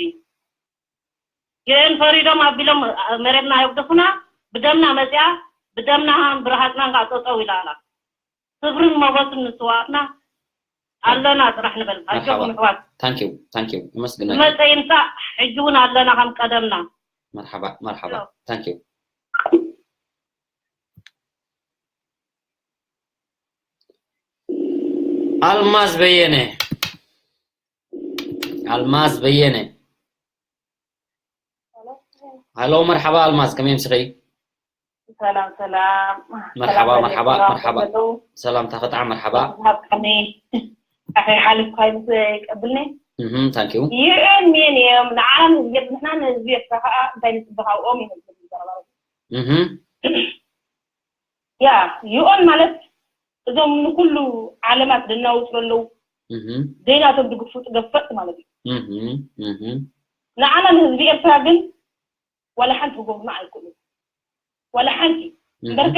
ዩ ኤን ፈሪዶም ኣቢሎም መሬትና የግደፉና። ብደምና መጺኣ፣ ብደምናን ብረሃጽናን ከኣ ጠጠው ኢላ ኣላ። ክብርን ሞገስን ንስውኣትና። ኣለና ጥራሕ ንበል። ኣጆኹም መርሓባ። ኣሕዋት። Thank you፣ thank you። የመስግነካ። ዝመጸ ይምጻእ፣ ሕጂ እውን ኣለና ከም ቀደምና። መርሓባ፣ መርሓባ። ዮ። Thank you። ኣልማዝ በየነ። ኣልማዝ በየነ። ሃሎ፣ መርሓባ ኣልማዝ፣ ከመይ ኣምሲኺ? ሰላም ሰላም። መርሓባ ሰላም መርሓባ ሰላም መርሓባ። ዘለዉ ሰላም ተኸጣዕ መርሓባ። ሃብካኒ ኣኸይ ሓሊፍካ ይምስ ቀብልኒ። እህ ታንክ ዩ። ዩ ኤን ሚን እዮም ንዓና ንህዝቢ ኤርትራ ንሕና ንህዝቢ ኤርትራ ከዓ እንታይ ንፅበ ካብኦም እዮም ዝብል ዘረባ። እህ ያ ዩ ኤን ማለት እዞም ንኩሉ ዓለማት ደናውፅ ዘለዉ እህ ዘይናቶም ድግፉ ፅገፈጥ ማለት እዩ። እህ እህ ንዓና ንህዝቢ ኤርትራ ግን ዋላ ሓንቲ ክገብሩና ኣይክእሉ ዋላ ሓንቲ እምበርከ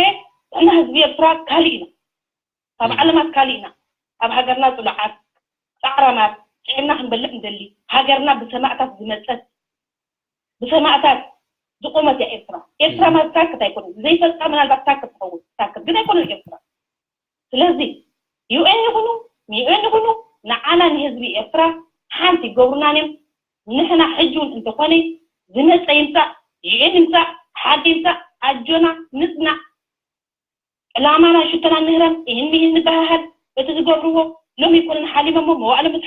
ንሕና ህዝቢ ኤርትራ ካልእ ኢና ካብ ዓለማት ካልእ ኢና ኣብ ሃገርና ፅሉዓት ፃዕራማት ጥዕና ክንበልዕ ንደሊ ሃገርና ብሰማእታት ዝመፀት ብሰማእታት ዝቆመት እያ ኤርትራ ኤርትራ ማለት ታክት ኣይኮነ ዘይፈልጣ ምናልባት ታክት ትኸውን ታክት ግን ኣይኮነ ኤርትራ ስለዚ ዩኤን ይኹኑ ዩኤን ይኹኑ ንዓና ንህዝቢ ኤርትራ ሓንቲ ይገብሩናን እዮም ንሕና ሕጂ እውን እንተኾነ ዝመፀ ይምፃእ ዩኤን ይምፃእ ሓደ ይምፃእ ኣጆና ንፅናዕ ዕላማና ሽቶና ንህረም ይህን ይህን ንበሃሃል እቲ ዝገብርዎ ሎም ይኮነን ሓሊመሞ መዋእለ ምስ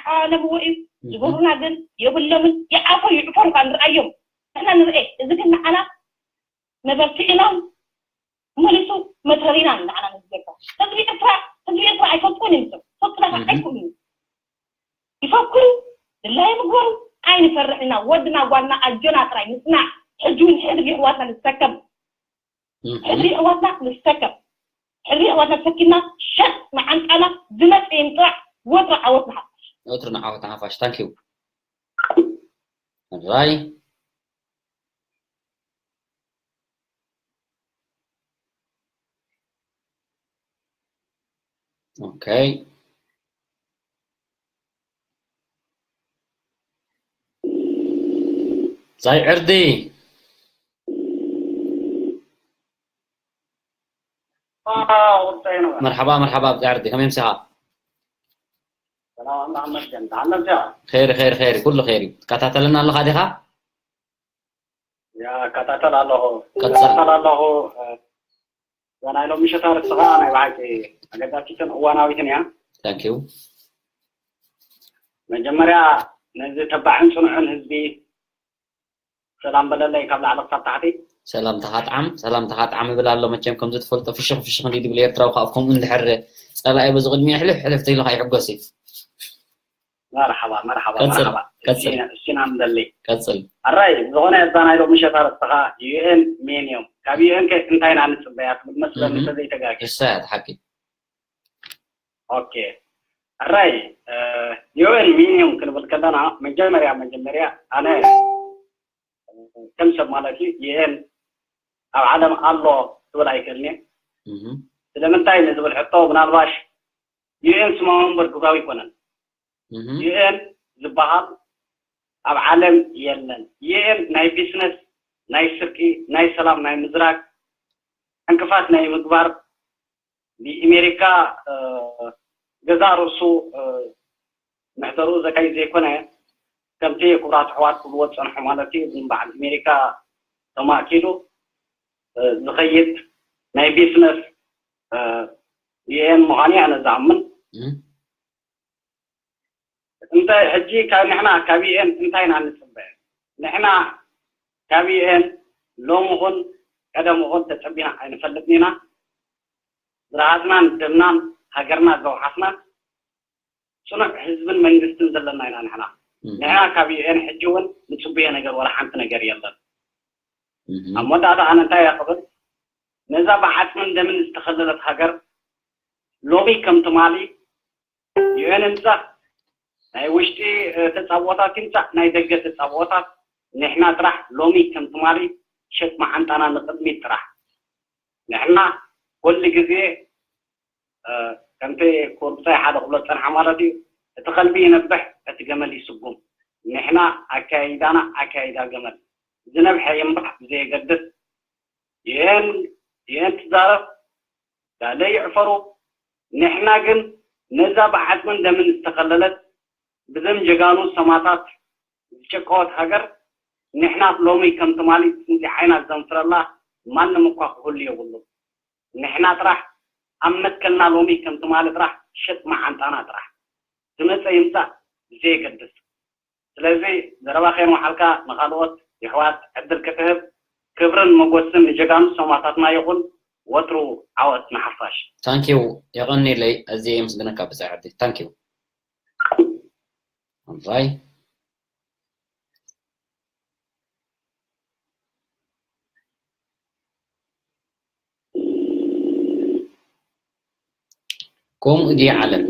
ሓለምዎ እዩ ዝገብሩና ግን የብሎምን ይዓፎ ይዕፈሩ ከዓ ንርኣዮም ንሕና ንርኤ እዚ ግን ንዓና መበርትዒናን መሊሱ መትረሪናን ንዓና ንዝገባ ህዝቢ ኤርትራ ህዝቢ ኤርትራ ኣይፈልጥዎን እዮም ሰብ ፈጥና ኣይኮኑ ይፈክሩ ድላይ ምግበሩ ኣይንፈርሕ ኢና ወድና ጓልና ኣጆና ጥራይ ንፅናዕ ሕጂ እውን ሕድሪ ይሕዋትና ንሰከም ሕድሪ ይሕዋትና ንሰከም ሕድሪ ይሕዋትና ሰኪምና ሸጥ መዓንጣና ዝመፅ ይምፅዕ ወትሮ ዓወት ንሓፋሽ ወትሩ ንዓወት ንሓፋሽ ታንክ ዩ። ራይ ኦኬ ዛይ ዕርዲ መርሓባ መርሓባ ዛይ ዕርዲ ከመይ ምሳኻ ኸይሪ ኸይሪ ኸይሪ ኩሉ ኸይሪ ትከታተለና ኣለኻ ዲኻ እከታተል ኣለኹ እከታተል ኣለኹ እዛ ናይ ሎሚ ምሸት ኣርእስቲ ከዓ ናይ ብሓቂ ኣገዳሲትን እዋናዊትን እያ ታንኪዩ መጀመርያ ነዚ ተባዕን ፅኑዕን ህዝቢ ሰላም በለለይ ካብ ላዕሊ ክሳብ ታሕቲ ሰላምታኻ ጣዕም ሰላምታኻ ጣዕም ይብል ኣሎ መቸም ከምዚ ትፈልጦ ፍሽኽ ፍሽኽ እንዲ ድብል ኤርትራዊ ካብ ከምኡ እንድሕር ፀላኢ በዚ ቅድሚ ሕልፍ ሕልፍ ተይልካ ይሕጎስ እዩ መርሓባ መርሓባ ቀፅል መርሓባ ቀፅል እሲና ንደሊ ቀፅል ኣራይ ዝኾነ እዛ ናይ ሎሚ ምሸት ኣርእስቲ ከዓ ዩኤን ሜን እዮም ካብ ዩኤን ከ እንታይ ኢና ንፅበያ ትብል መስለኒ እህ። ተዘይተጋጊ እሳያት ሓቂ ኦኬ ኣራይ ዩኤን ሚኒየም ክንብል ከለና መጀመርያ መጀመርያ ኣነ ከም ሰብ ማለት እዩ ዩኤን ኣብ ዓለም ኣሎ ክብል ኣይክእልን እየ እህ። ስለምንታይ ንዝብል ሕቶ ምናልባሽ ዩኤን ስማዊ እምበር ግብራዊ ኣይኮነን እህ። ዩኤን ዝበሃል ኣብ ዓለም የለን ዩኤን ናይ ቢዝነስ ናይ ስርቂ ናይ ሰላም ናይ ምዝራግ ዕንቅፋት ናይ ምግባር ንኤሜሪካ ገዛእ ርእሱ ምሕደርኡ ዘካይድ ዘይኮነ ከምቲ ክቡራት ኣሕዋት ክብልዎ ዝፀንሑ ማለት እዩ እዞም በዓል ኣሜሪካ ተማእኪሉ ዝኸይድ ናይ ቢዝነስ ዩኤን ምዃኑ ኣነ ዝኣምን እንታይ ሕጂ ካብ ንሕና ካብ ዩኤን እንታይ ኢና ንፅበ ንሕና ካብ ዩኤን ሎሚ ኹን ቀደም ኹን ተፀቢና ኣይንፈልጥን ኢና ብርሃፅናን ደምናን ሃገርና ዘውሓስና ፅኑዕ ህዝብን መንግስትን ዘለና ኢና ንሕና ንሕና ካብ ዩኤን ሕጂ እውን ንፅቡየ ነገር ወላ ሓንቲ ነገር የለን ኣብ መወዳእታ ኣነ እንታይ እያ ክብል ነዛ ብዓፅምን ደምን ዝተኸለለት ሃገር ሎሚ ከም ትማሊ ዩኤን ይምፃእ ናይ ውሽጢ ተፃብኦታት ይምፃእ ናይ ደገ ተፃብኦታት ንሕና ጥራሕ ሎሚ ከም ትማሊ ሸጥ መዓንጣና ንቅድሚት ጥራሕ ንሕና ኩሉ ግዜ ከምቲ ክቡር ብጻይ ሓደ ክብሎ ዝጸንሐ ማለት እዩ እቲ ከልቢ ይነብሕ እቲ ገመል ይስጉም ንሕና ኣካያይዳና ኣካያይዳ ገመል ዝነብሐ ይንባሕ ብዘየገድስ ይህን ይህን ትዛረብ ዳለ ይዕፈሩ ንሕና ግን ነዛ ብዓጽምን ደምን ዝተኸለለት ብዘም ጀጋኑ ሰማታት ዝጨቀወት ሃገር ንሕና ሎሚ ከም ትማሊ ጽንጺ ዓይና ዘንፍረላ ማንም እኳ ክህሉ የብሉ ንሕና ጥራሕ ኣብ መትከልና ሎሚ ከም ትማሊ ጥራሕ ሸጥ መዓንጣና ጥራሕ ዝመፀ ይምፃእ ብዘየገድስ ስለዚ ዘረባ ከይንወሓልካ ንካልኦት የሕዋት ዕድል ክትህብ ክብርን ሞጎስን ንጀጋኑ ሰማእታትና ይኹን። ወትሩ ዓወት ንሓፋሽ። ታንኪዩ። የቐኒለይ። ኣዝየ የመስግነካ ብጻይ ዓዲ። ታንኪዩ። ኣባይ። ከምኡ ድያ ዓለም?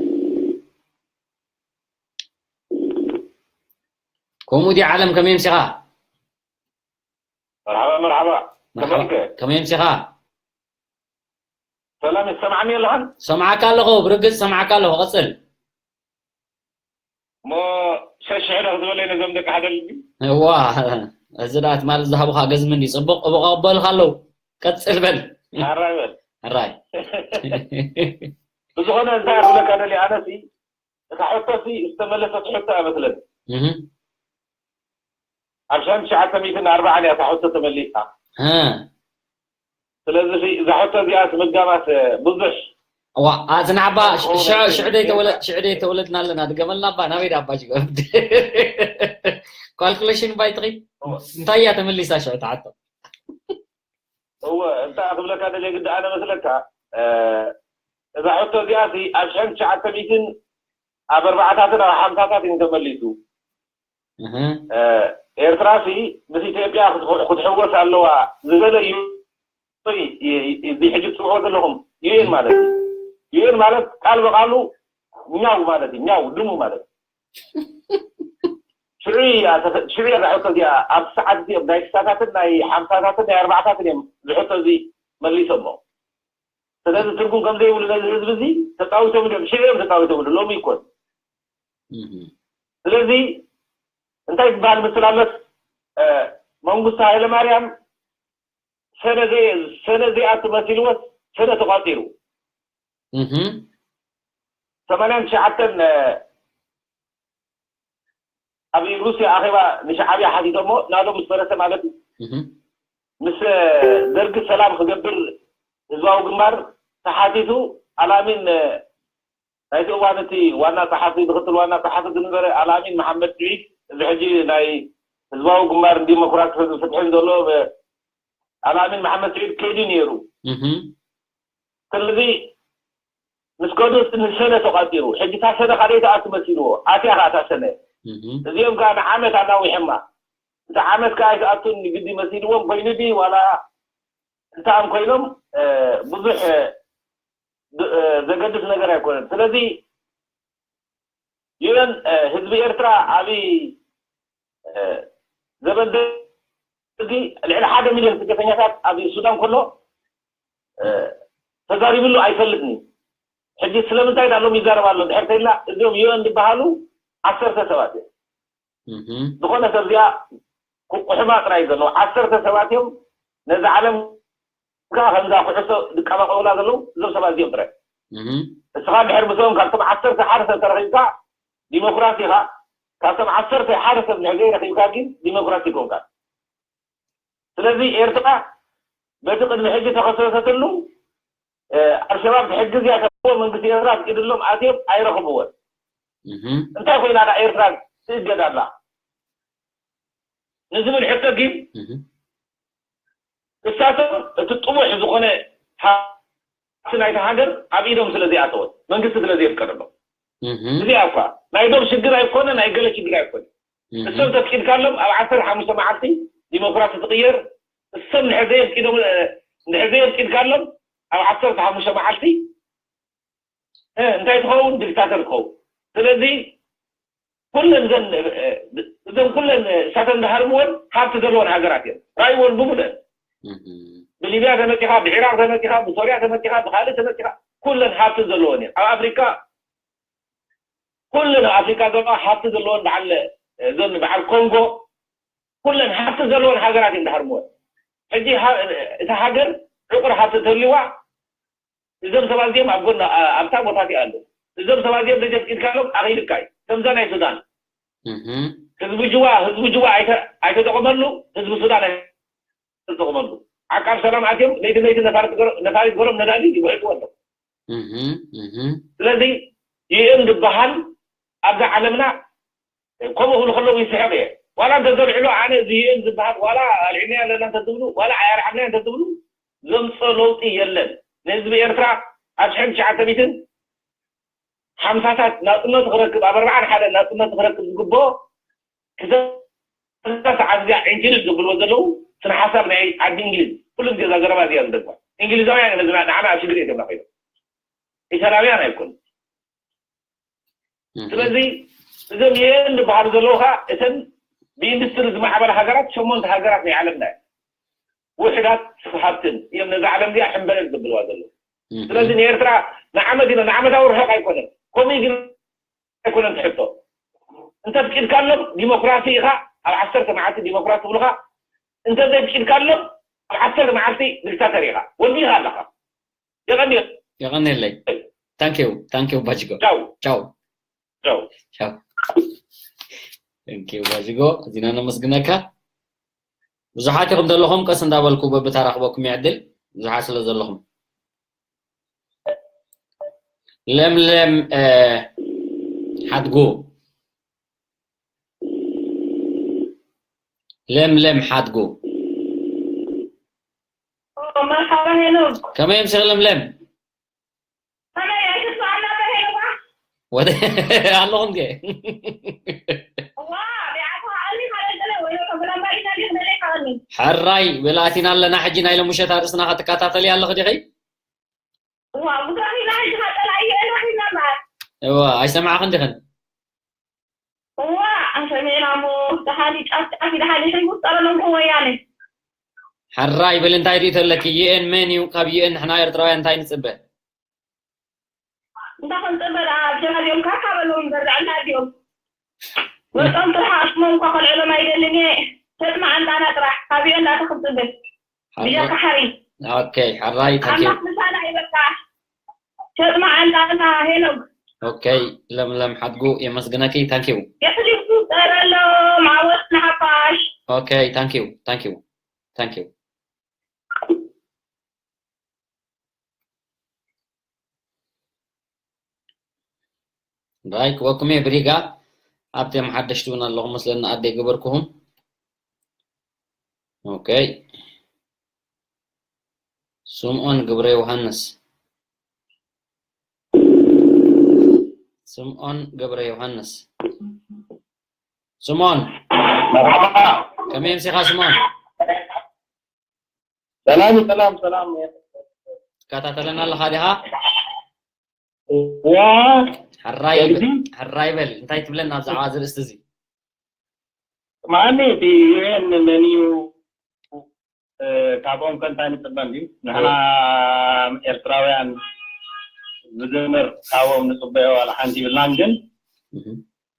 ከምኡ ድያ ዓለም? ከመይ ኣምሲኻ? መርሓባ መርሓባ። መርሓባ። ከመይ ኣምሲኻ? ሰላም ይሰማዕኒ ኣለኻን? ሰምዓካ ኣለኹ፣ ብርግጽ ሰምዓካ ኣለኹ። ቀጽል። እሞ ሸሽሕደ ክትበለይ ነዞም ደቂ ሓደ ልቢ? እዋ፣ እዚ ደኣ ትማሊ ዝሃቡኻ ገዝሚ እንዲ ጽቡቕ እቦ ቀበልካ ኣለዉ። ቀጽል በል። ሓራይ በል። ሕራይ። ብዝኾነ እንታይ ክብለካ ደልየ ኣነሲ እታ ሕቶሲ ዝተመለሰት ሕቶ እያ መስለኒ። እህ። ኣብ ሸሕን ትሽዓተ ሚእትን ኣርባዓን እያ እታ ሕቶ ተመሊሳ። እ። ስለዚ እዛ ሕቶ እዚኣ ስምጋማት ብዙሕ ዋ ኣዝናዕባ ሽዑ ሽዑ ደይተወለድና ኣለና ድገመልና ባ ናበይ ዳባ ሽገብ ካልኩሌሽን ባይትኺ እንታይ እያ ተመሊሳ ሽዑ ተዓቶ እወ እንታይ ክብለካ ደልየ ግዲ ኣነ መስለካ እዛ ሕቶ እዚኣ ኣብ ሽሕን ትሽዓተ ሚእትን ኣብ ኣርባዓታትን ኣብ ሓምሳታት እዩ ተመሊሱ ኤርትራሲ ምስ ኢትዮጵያ ክትሕወስ ኣለዋ ዝበለ እዩ። እዚ ሕጂ ትስምዑ ዘለኹም ዩኤን ማለት እዩ። ዩኤን ማለት ቃል ብቃሉ ኛው ማለት እዩ። ኛው ድሙ ማለት እዩ። ሽዑ እያ ተፈ- ሽዑ እያ እዛ ሕቶ እዚኣ ኣብ ሰዓት እዚኦም ናይ ስሳታትን ናይ ሓምሳታትን ናይ ኣርባዕታትን እዮም እዚ ሕቶ እዚ መሊሶሞ። ስለዚ ትርጉም ከምዘይብሉ ነዚ ህዝቢ እዚ ተፃዊቶም እዮም ሽዑ እዮም ተፃዊቶም ሎሚ ይኮን ስለዚ እንታይ ዝበሃል ምስላመት መንግስቱ ሃይለማርያም ሰነ ዘይኣቱ መሲልዎስ ሰነ ተቋፂሩ ሰማንያን ትሽዓተን ኣብ ሩስያ ኣኼባ ንሻዓብያ ሓቲቶሞ ናዶ ምስ ፈረሰ ማለት እዩ ምስ ደርጊ ሰላም ክገብር ህዝባዊ ግንባር ተሓቲቱ ኣላሚን ናይቲ እዋን እቲ ዋና ጸሓፊ ምክትል ዋና ጸሓፊ ዝነበረ ኣልኣሚን መሓመድ ስዒድ እዚ ሕጂ ናይ ህዝባዊ ግንባር ዲሞክራሲ ህዝቢ ፍትሕን ዘሎ ኣልኣሚን መሓመድ ስዒድ ከይዱ ነይሩ። ስለዚ ምስ ከዱ እቲ ንሰነ ተቋጺሩ። ሕጂ እታ ሰነ ካልኣይቲ ኣቱ መሲልዎ። ኣትያ ከኣ እታ ሰነ። እዚኦም ከኣ ንዓመት ኣናዊሖማ። እታ ዓመት ከኣ ኣይትኣቱን ግዲ መሲልዎም ኮይኑ ድዩ ዋላ እንተኣም ኮይኖም ብዙሕ ዘገድስ ነገር ኣይኮነን። ስለዚ ዩኤን ህዝቢ ኤርትራ ኣብ ዘበን ደርጊ ልዕሊ ሓደ ሚልዮን ስደተኛታት ኣብ ሱዳን ከሎ ተዛሪብሉ ኣይፈልጥን እዩ። ሕጂ ስለምንታይ ዳሎም ይዛረብ ኣሎ ድሕር ተይልና እዚኦም ዩኤን ዝበሃሉ ዓሰርተ ሰባት እዮም። ዝኾነ ሰብ እዚኣ ክቁሕማ ጥራይ ዘለዉ ዓሰርተ ሰባት እዮም ነዚ ዓለም ከዓ ከምዛ ኩዕሶ ዝቀባቀቡላ ዘለዉ እዞም ሰባት እዚኦም ጥራይ እስኻ ድሕር ምስኦም ካብቶም ዓሰርተ ሓደ ሰብ ተረኺብካ ዲሞክራሲ ኢኻ ካብቶም ዓሰርተ ሓደ ሰብ ድሕር ዘይረኺብካ ግን ዲሞክራሲ ይኮንካ ስለዚ ኤርትራ በቲ ቅድሚ ሕጂ ተኸሰሰትሉ ኣልሸባብ ትሕግዝ እያ ተብሎ መንግስቲ ኤርትራ ኣፍቂድሎም ኣትዮም ኣይረኽብዎን እንታይ ኮይና ዳ ኤርትራ ትእገድ ኣላ ንዝብል ሕቶ ግን እሳቶም እቲ ጥቡሕ ዝኾነ ሃብቲ ናይቲ ሃገር ኣብ ኢዶም ስለ ዘይኣተወት መንግስቲ ስለ ዘየፍቀደሎም እዚኣ እኳ ናይ ዶብ ሽግር ኣይኮነ ናይ ገለ ሽግር ኣይኮነ እሶም ተፍቂድካሎም ኣብ ዓሰርተ ሓሙሽተ መዓልቲ ዲሞክራሲ ትቕየር እሶም ንሕዘ የፍቂዶም ንሕዘ የፍቂድካሎም ኣብ ዓሰርተ ሓሙሽተ መዓልቲ እንታይ ትኸውን ዲክታተር ትኸውን ስለዚ ኩለን ዘን እዘን ኩለን እሳተን ዝሃርምወን ሃብቲ ዘለወን ሃገራት እየን ራይወን ብሙለን ብሊብያ ተመፂኻ ብዒራቅ ተመፂኻ ብሶርያ ተመፂኻ ብካልእ ተመፂኻ ኩለን ሃብቲ ዘለወን እየን ኣብ ኣፍሪካ ኩለን ኣብ ኣፍሪካ ዘለዋ ሃብቲ ዘለወን በዓል እዘን በዓል ኮንጎ ኩለን ሃብቲ ዘለወን ሃገራት እየን ዝሃርምወን ሕጂ እታ ሃገር ዕቁር ሃብቲ ተልዋ እዞም ሰባት እዚኦም ኣብ ጎና ኣብታ ቦታ እቲኣ ኣለዉ እዞም ሰባት እዚኦም ደጀፍቂድካሎም ኣኺልካ እዩ ከምዛ ናይ ሱዳን ህዝቢ ጅዋ ህዝቢ ጅዋ ኣይተጠቐመሉ ህዝቢ ሱዳን ኣይተጠቐመሉ ዓቃብ ሰላም ኣትዮም ለይቲ ለይቲ ነፋሪት ገሮም ነዳዲ ይጉሕጥዎ ኣለዉ ስለዚ ዩኤን ዝበሃል ኣብዛ ዓለምና ከምኡ ክብሉ ከለዉ ይስሕቕ እየ ዋላ እንተዘልዕሉ ኣነ እዚ ዩኤን ዝበሃል ዋላ ኣልዒልና ኣለና እንተትብሉ ዋላ ኣያልዓልና እንተትብሉ ዘምፅኦ ለውጢ የለን። ንህዝቢ ኤርትራ ኣብ ሽሕን ትሽዓተ ሚእትን ሓምሳታት ናፅነቱ ክረክብ ኣብ ኣርባዓን ሓደ ናፅነቱ ክረክብ ዝግብኦ ክዛ ሰዓት እዚኣ ዕንክሊል ዘብልዎ ዘለዉ ስነ ሓሳብ ናይ ዓዲ እንግሊዝ ኩሉ ግዜ እዛ ዘረባ እዚኣ ዝደግማ። እንግሊዛውያን እዮም ነዚ ንዓና ኣብ ሽግር እዮም ኮይኖም። ኢጣልያውያን ኣይኮኑን። ስለዚ እዞም ዩኤን ዝበሃሉ ዘለዉ ከዓ እተን ብኢንዱስትሪ ዝማዕበላ ሃገራት ሸሞንተ ሃገራት ናይ ዓለምና እየን። ውሕዳት ሃብትን እዮም ነዛ ዓለም እዚኣ ሕንበለል ዘብልዋ ዘለዉ። ስለዚ ንኤርትራ ንዓመት ኢለ ንዓመታዊ ርሕቕ ኣይኮነን። ከምኡ ግን ኣይኮነን ትሕቶ። እንተፍቂድካሎም ዲሞክራሲ ኢኻ፣ ኣብ ዓሰርተ መዓልቲ ዲሞክራሲ ትብሉኻ። እንተዘይፍቂድካሎም ኣብ ዓሰርተ መዓልቲ ዲክታተር ኢኻ። ወዲኻ ኣለኻ። የቐንየለይ። Thank you, thank you ባጅጎ። ቻው። ቻው። ቻው። ቻው። Thank you ባጅጎ፣ እዚና ነመስግነካ። ብዙሓት ኢኹም ዘለኹም፣ ቀስ እንዳበልኩ በብተራ ክበኩም ይዕድል። ብዙሓት ስለ ዘለኹም። ለምለም፣ እ፣ ሓድጉ። ለምለም ሓድጉ። መርሓባ ሄኖክ። ከመይ ኣምሲኺ ለምለም? ከመይ ኣይትስማዕና በሄባ? ወደ ኣለኹም ገ ዋ ቢዓታ ኣሊ ካለለ ወይ ከብላ ባይና ሊክ ነለ ካኒ ሕራይ ብላቲና ኣለና። ሕጂ ናይ ሎምሸት ኣርእስትና ክትከታተሊ ኣለኺ ዲኺ? ዋ ጉዳይ ናይ ጅሃ ጠላየ ነው ይናማ እዋ ኣይሰማዕኽን ዲኽን? ዋ ኣንተ ሜላሞ ደሃሊ ጫፍ ጫፍ ደሃሊ ሕጉስ ጠረሎም ከወያኔ ሕራይ ብል እንታይ ሪኢቶ ኣለኪ? ዩኤን መን እዩ? ካብ ዩኤን ንሕና ኤርትራውያን እንታይ ንጽበ? እንታ ክንጽበ ደኣ ኣብ ጀና ድዮም ካካ በለዎም እምበር ደኣ እንታ ድዮም ወጾም ጥራሕ ኣስሞም እኳ ከልዕሎም ኣይደልን እየ። ተጥማዕ ኣንጣና ጥራሕ ካብ ዩኤን ዳታ ክንጽበ ብጀካ ሓሪ ኦኬ ሕራይ ታንኪ ኣምላኽ ምሳና ይበልካ። ተጥማዕ ኣንጣና ሄኖግ ኦኬ ለምለም ሓድጉ የመስግነኪ ታንኪ የሕሊፉ ጸረሎም ዓወት ንሓፋሽ። ኦኬ ታንኪ ታንኪ ታንኪ ራይ ክበኩም እየ ብሪጋ ኣብቲ ሓደሽቲ እውን ኣለኹም መስለኒ ኣደ ገበርኩኹም ኦኬ ስምዖን ገብረ ዮሃንስ ስምዖን ገብረ ዮሃንስ ስምዖን መርሓባ ከመይ ኣምሲኻ ስምዖን ሰላም ሰላም ሰላም ትከታተለና ኣለኻ ዲኻ ዋ ሕራይ ከልቢ? ሕራይ በል እንታይ ትብለና ብዛዕባ እዚ ርእስቲ እዚ ማኒ እቲ ዩኤን መን እዩ ካብኦም ከ እንታይ ንፅበ እንድዩ ንሕና ኤርትራውያን ዝግምር ካብኦም ንፅበዮ ዋላ ሓንቲ ይብልናን ግን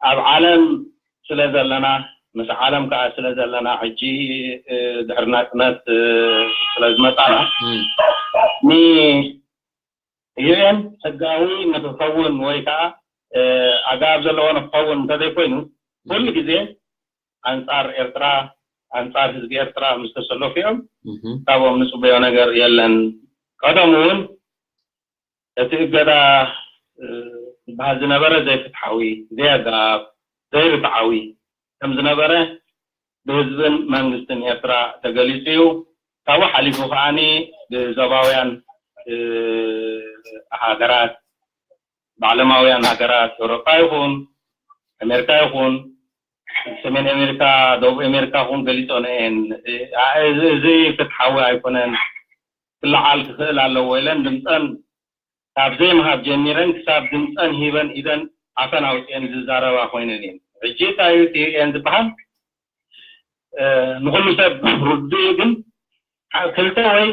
ኣብ ዓለም ስለ ዘለና ምስ ዓለም ከዓ ስለ ዘለና ሕጂ ድሕሪ ናፅነት ስለ ዝመፃና ን ዩኤን ሕጋዊ ንክኸውን ወይ ከዓ ኣገባብ ዘለዎ ንክኸውን እንተዘይኮይኑ ኩሉ ግዜ ኣንፃር ኤርትራ ኣንፃር ህዝቢ ኤርትራ ምስ ተሰለፉ እዮም ካብኦም ንፅበዮ ነገር የለን ቀደም እውን እቲ እገዳ ዝበሃል ዝነበረ ዘይፍትሓዊ ዘይኣገባብ ዘይርትዓዊ ከም ዝነበረ ብህዝብን መንግስትን ኤርትራ ተገሊፁ እዩ ካብኡ ሓሊፉ ከዓኒ ብዞባውያን ሃገራት ብዓለማውያን ሃገራት ኤውሮጳ ይኹን ኣሜሪካ ይኹን ሰሜን ኣሜሪካ ደቡብ ኣሜሪካ ይኹን ገሊፆን እየን እዚ ፍትሓዊ ኣይኮነን ክለዓል ክኽእል ኣለዎ ኢለን ድምፀን ካብ ዘይምሃብ ጀሚረን ክሳብ ድምፀን ሂበን ኢደን ኣፈን ኣውፅኤን ዝዛረባ ኮይነን እየን ሕጂ እንታይ እዩ እቲ ዩኤን ዝበሃል ንኩሉ ሰብ ርዱእ እዩ ግን ክልተ ወይ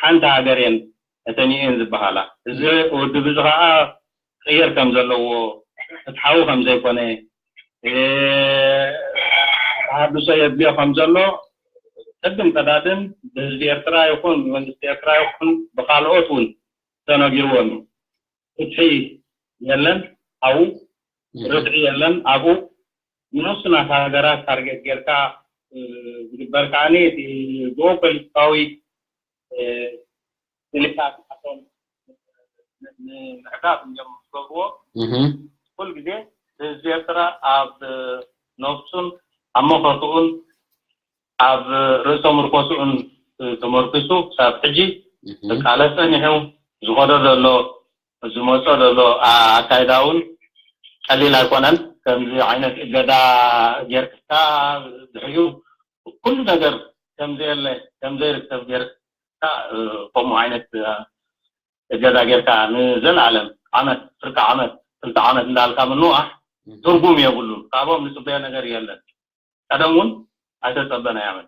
ሓንቲ ሃገር እየን እተን ዩኤን ዝበሃላ እዚ ውድብ እዚ ከዓ ክቅየር ከም ዘለዎ ፍትሓዊ ከም ዘይኮነ ተሃድሶ የድልዮ ከም ዘሎ ቅድም ቀዳድም ብህዝቢ ኤርትራ ይኹን ብመንግስቲ ኤርትራ ይኹን ብካልኦት እውን ተነጊርዎም እዩ ፍትሒ የለን ኣብኡ ርትዒ የለን ኣብኡ ንውሱናት ሃገራት ታርጌት ጌርካ ዝግበር ከዓኒ እቲ ጂኦፖለቲካዊ ድሌታት ንዓቶም ንምዕጋብ እዮም ዝገብርዎ ኩል ግዜ ህዝቢ ኤርትራ ኣብ ነብሱን ኣብ መኸትኡን ኣብ ርእሰ ምርኮስኡን ተመርኪሱ ክሳብ ሕጂ ዝቃለስ ጸኒሑ። ዝኸዶ ዘሎ፣ ዝመጾ ዘሎ ኣካይዳ እውን ቀሊል ኣይኮነን። ከምዚ ዓይነት እገዳ ጌርካ ድሕሪኡ ኩሉ ነገር ከምዘየለ፣ ከምዘይርከብ ጌርካ፣ ከምኡ ዓይነት እገዳ ጌርካ ንዘለኣለም ዓመት፣ ፍርቂ ዓመት፣ ክልተ ዓመት እንዳልካ ምንዋሕ ትርጉም የብሉን። ካብኦም ንጽበዮ ነገር የለን። ቀደም እውን ኣይተጸበናዮምን።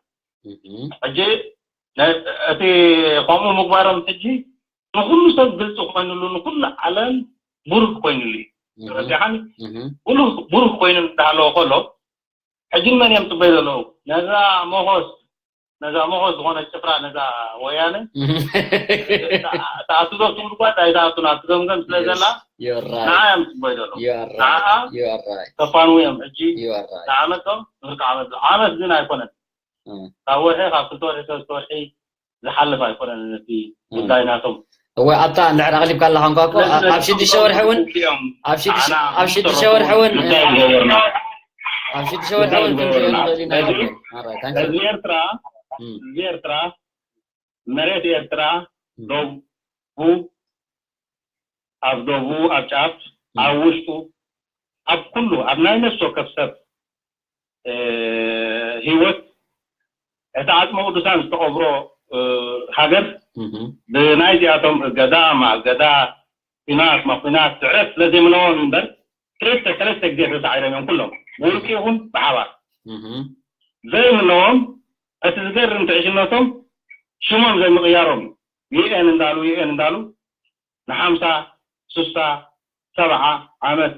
ሕጂ እቲ ከምኡ ምግባሮም ሕጂ ንኹሉ ሰብ ግልጺ ኮይኑሉ፣ ንኹሉ ዓለም ብሩህ ኮይኑሉ እዩ። ተረዲኻኒ? ብሩህ ብሩህ ኮይኑ እንዳሃለወ ከሎ፣ ሕጂ መን እዮም ጽበዩ ዘለዉ? ነዛ መኾስ፣ ነዛ መኾስ ዝኾነ ጭፍራ፣ ነዛ ወያነ፣ ተኣትዶ ትብል ጓል ኣይተኣቱን ኣብ ትገምገም ስለ ዘላ፣ ንዓ እዮም ጽበዩ ዘለዉ። ንዓ ተፋንዉ እዮም ሕጂ። ንዓ መጾም፣ ንፍርቂ ዓመት፣ ዓመት ግን ኣይኮነን። ካብ ወርሒ፣ ካብ ክልተ ወርሒ፣ ሰለስተ ወርሒ ዝሓልፍ ኣይኮነን እቲ ጉዳይ ናቶም። እወ፣ ኣታ እንድሕር ኣቕሊብካ ኣለኻ እንኳ እኮ፣ ኣብ ሽዱሽተ ወርሒ እውን፣ ኣብ ሽዱሽተ ወርሒ እውን፣ ኣብ ሽዱሽተ ወርሒ እውን ክንሪኦ ንኽእል ኢና። ህዝቢ ኤርትራ፣ ህዝቢ ኤርትራ፣ መሬት ኤርትራ፣ ዶቡ፣ ኣብ ዶቡ፣ ኣብ ጫፍ፣ ኣብ ውሽጡ፣ ኣብ ኩሉ፣ ኣብ ናይ ነፍሲ ወከፍ ሰብ ህይወት፣ እቲ ዓጽመ ቅዱሳን ዝተቐብሮ ሃገር ብናይዚኣቶም እገዳ፣ ማእገዳ፣ ኲናት፣ ማኲናት፣ ስዕረት ስለ ዘይምነዎም እምበር፣ ክልተ ሰለስተ ግዜ ተሳዒሮም እዮም ኩሎም፣ ብውልቂ ይኹን ብሓባር። ዘይምነዎም፣ እቲ ዝገርም ትዕሽነቶም፣ ሽሞም ዘይምቕያሮም፣ ዩ ኤን እንዳሉ፣ ዩ ኤን እንዳሉ፣ ንሓምሳ፣ ስሳ፣ ሰብዓ ዓመት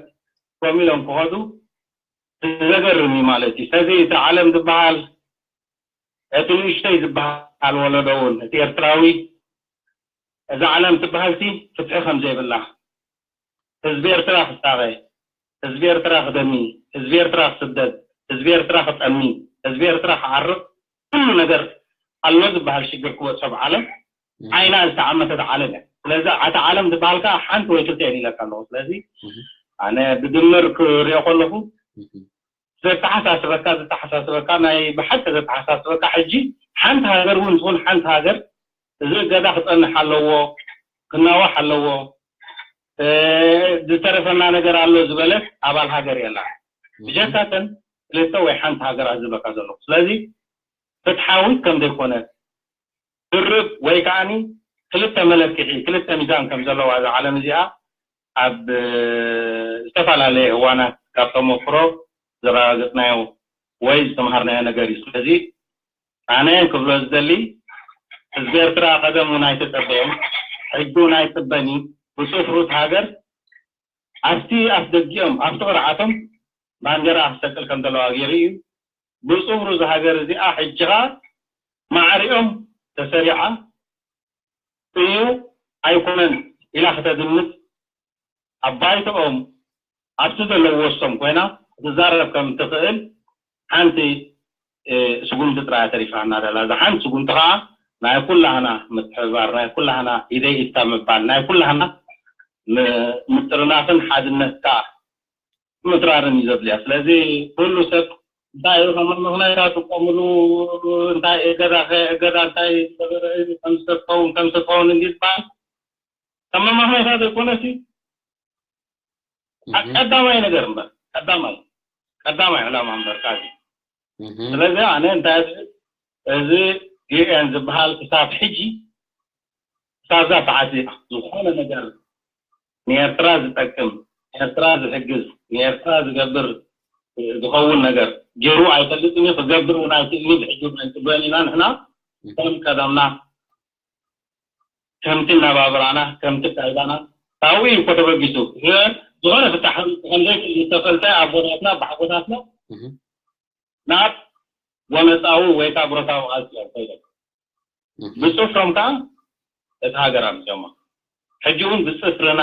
ኮም ኢሎም ክኸዱ ዘገርም እዩ ማለት እዩ። ስለዚ እቲ ዓለም ዝበሃል፣ እቲ ንእሽተይ ዝበሃል ወለዶ እውን፣ እቲ ኤርትራዊ፣ እዛ ዓለም ትበሃልሲ ፍትሒ ከም ዘይብላ፣ ህዝቢ ኤርትራ ክሳቐ፣ ህዝቢ ኤርትራ ክደሚ፣ ህዝቢ ኤርትራ ክስደድ፣ ህዝቢ ኤርትራ ክጠሚ፣ ህዝቢ ኤርትራ ክዓርቕ፣ ኩሉ ነገር ኣሎ ዝበሃል ሽግር ክበጽሖ ብዓለም ዓይና ዝተዓመተት ዓለም እያ። ስለዚ እታ ዓለም ዝበሃል ከዓ ሓንቲ ወይ ክልተ እየን ኢለካ ኣለኹ። ስለዚ ኣነ ብድምር ክሪኦ ከለኹ ዘተሓሳስበካ፣ ዘተሓሳስበካ፣ ናይ ብሓቂ ዘተሓሳስበካ፣ ሕጂ ሓንቲ ሃገር እውን ትኹን ሓንቲ ሃገር እዚ እገዳ ክጸንሕ ኣለዎ፣ ክናዋሕ ኣለዎ፣ እ፣ ዝተረፈና ነገር ኣሎ ዝበለት ኣባል ሃገር የላን። ብጀካተን ክልተ ወይ ሓንቲ ሃገራት ዝብለካ ዘለኹ። ስለዚ ፍትሓዊት ከም ዘይኮነት፣ ድርብ ወይ ከዓኒ ክልተ መለክዒ፣ ክልተ ሚዛን ከም ዘለዋ እዛ ዓለም እዚኣ ኣብ፣ እ፣ ዝተፈላለየ እዋናት ካብ ተመክሮ ዘረጋገጽናዮ ወይ ዝተምሃርናዮ ነገር እዩ። ስለዚ ኣነ ክብሎ ዝደሊ፣ ህዝቢ ኤርትራ ቀደም እውን ኣይተጸበየን፣ ሕጂ እውን ኣይጽበን እዩ። ብጽፍሩ እቲ ሃገር ኣብቲ ኣፍ ደጊኦም፣ ኣብቲ ቅርዓቶም ባንዴራ ክሰቅል ከም ዘለዋ ገይሩ እዩ። ብጽፍሩ እዛ ሃገር እዚኣ ሕጂ ኸኣ ማዕሪኦም ተሰሪዓ እዩ ኣይኮነን ኢላ ከተድምጽ፣ ኣብ ባይትኦም ኣብቲ ዘለውዎ እሶም ኮይና ክትዛረብ ከም ትኽእል ሓንቲ፣ እ፣ ስጉምቲ ጥራይ ተሪፋና ዘላ። እዛ ሓንቲ ስጉምቲ ኸኣ ናይ ኩላህና ምትሕብባር፣ ናይ ኩላህና ኢደይ ኢድካ ምባል፣ ናይ ኩላህና ም-፣ ምጥርናፍን ሓድነትካ ምጥራርን እዩ ዘድልያ። ስለዚ ኩሉ ሰብ እንታይ እዩ ከም ምኽንያት ትጥቀምሉ፣ እንታይ እገዳ ከ-፣ እገዳ እንታይ ዝገበረ እዩ፣ ከም ዝተትኸውን፣ ከም ዝተትኸውን እንዲ ዝበሃል ከም መመኽነይታ ዘይኮነሲ፣ እህ። ቀዳማይ ነገር እምበር፣ ቀዳማይ፣ ቀዳማይ ዕላማ እምበር፣ ካዚ። እህ። ስለዚ ኣነ እንታይ እብል፣ እዚ ዩ ኤን ዝበሃል ክሳብ ሕጂ፣ ክሳብ እዛ ሰዓት እዚኣ፣ ዝኾነ ነገር ንኤርትራ ዝጠቅም፣ ኤርትራ ዝሕግዝ፣ ንኤርትራ ዝገብር፣ ዝኸውን ነገር ገይሩ ኣይፈልጥን እዩ፣ ክገብር እውን ኣይክእልን እዩ፣ ብሕጂ እውን ኣይንጽበዮን ኢና። ንሕና ከም ቀደምና፣ ከምቲ ኣነባብራና፣ ከምቲ ኣካይዳና፣ ካብኡ እዩ እኮ ተበጊሱ። ዝ-፣ ዝኾነ ፍታሕ ከም ዘይክእል ዝተፈልጠ ኣቦታትና፣ ኣቦሓጎታትና እህ። ናብ ጎነጻዊ ወይ ከዓ ብረታዊ ቃልሲ እዮም ከይዶም። እህ። ብጽፍሮም ከዓ እቲ ሃገር ኣምጺኦማ። ሕጂ እውን ብጽፍርና፣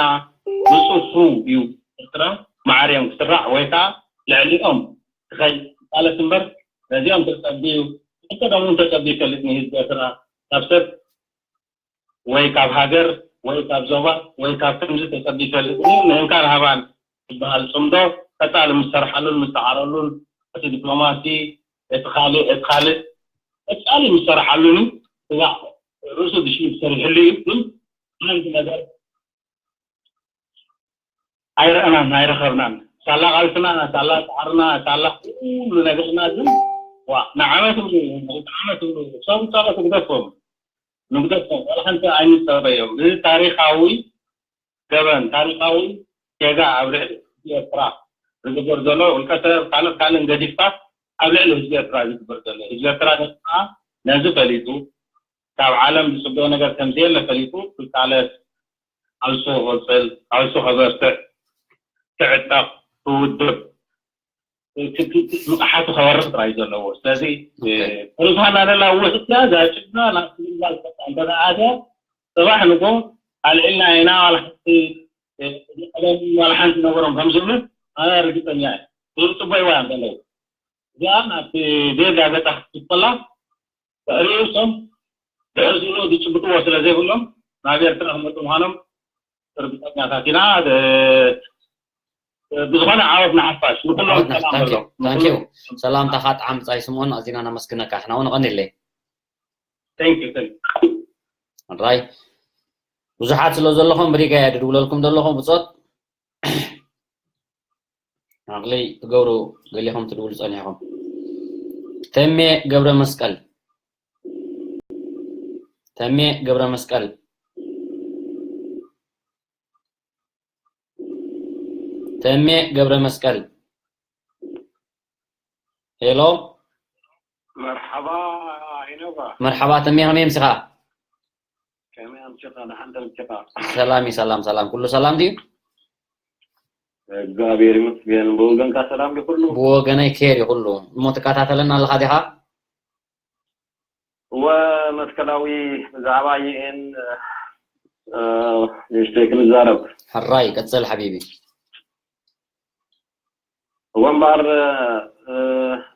ብጽፍሩ እዩ ኤርትራ ማዕሪኦም ክስራዕ ወይ ከዓ ልዕሊኦም ክኸይድ ክቃለስ እምበር፣ ነዚኦም ተጸብዩ፣ ቀደም እውን ተጸብዩ ይፈልጥ ንህዝቢ ኤርትራ፣ ካብ ሰብ ወይ ካብ ሃገር ወይ ካብ ዞባ ወይ ካብ ከምዚ ተጸብዩ ይፈልጥ። ንእንካን ሃባን ዝበሃል ጽምዶ ቀጻሊ ምሰርሓሉን ምሰዓረሉን እቲ ዲፕሎማሲ፣ እቲ ካልእ፣ እቲ ካልእ፣ እቲ ካልእ ይሰራሓሉን እዩ። ስጋዕ ርእሱ ድሽዩ ዝሰርሕሉ እዩ። ግን ሓንቲ ነገር ኣይረኣናን ኣይረኸብናን። ሳላ ቃልስና፣ ሳላ ጻዕርና፣ ሳላ ኩሉ ነገርና ግን ዋ ንዓመት ብሉ ንዓመት ብሉ ሰብ ጸሎት ንግደፎም ንግደፎም ዋላ ሓንቲ ኣይንጸበዮም። እዚ ታሪኻዊ ገበን ታሪኻዊ ጌጋ ኣብ ልዕሊ ህዝቢ ኤርትራ ዝግበር ዘሎ ውልቀ ሰብ ካልእ ካልእን ገዲፍካ ኣብ ልዕሊ ህዝቢ ኤርትራ ዝግበር ዘሎ ህዝቢ ኤርትራ ድማ ነዚ ፈሊጡ ካብ ዓለም ዝጽበዮ ነገር ከምዘየለ ፈሊጡ ክቃለስ፣ ቃልሱ ክቕጽል፣ ቃልሱ ከበርትዕ፣ ክዕጠቕ፣ ክውድብ፣ ንቕሓቱ ከበርኽ ጥራይ እዩ ዘለዎ። ስለዚ ሩታ እናደላ ውሕድ እያ፣ እዛ ጭድራ ናብ ትግርኛ ዝመጣ እንተ ደኣ ኣትያ፣ ጽባሕ ንጎ ኣልዒልና ኢና ዋላ ሓንቲ ቀደም ዋላ ሓንቲ ነገሮም ከም ዝብሉ ኣነ ርግጸኛ እየ። ዝብል ጽቡቅ ይዋያ እንተለዉ እዚኣ ናብቲ ቤት ጋዜጣ ክትጽብ ከላ ርእሶም ድሕር ዝብሎ ዝጭብጥዎ ስለ ዘይብሎም ናብ ኤርትራ ክመጹ ምዃኖም ርግጸኛታት ኢና። ብዝኾነ ዓወት ንሓፋሽ ንኩሎም ሰላም በሎም። ሰላምታኻ ጣዕሚ ጻይ ስምኦን ኣዚና ነመስግነካ። ሕና እውን ቐኒለይ። ራይ ብዙሓት ስለ ዘለኹም ብሪጋ እያ ድድውለልኩም ዘለኹም ብጾት ዓቕሊ ትገብሩ ገሊኹም ትድውሉ ጸኒሕኹም። ተሜ ገብረ መስቀል ተሜ ገብረ መስቀል ተሜ ገብረ መስቀል ሄሎ መርሓባ ሄኖባ መርሓባ ተሜ ከመይ ኣምሲኻ ከመይ ኣምሲኻ ደሓን ተምሲኻ ሰላም እዩ ሰላም ሰላም ኩሉ ሰላም ድዩ እግዚኣብሔር ይመስገን ብወገንካ ሰላም ድዩ ኩሉ ብወገነይ ኬር እዩ ኩሉ እሞ ትከታተለና ኣለኻ ዲኻ እወ መትከላዊ ብዛዕባ ዩኤን ንእሽተይ ክንዛረብ ሕራይ ቀጽል ሓቢቢ እወ እምበኣር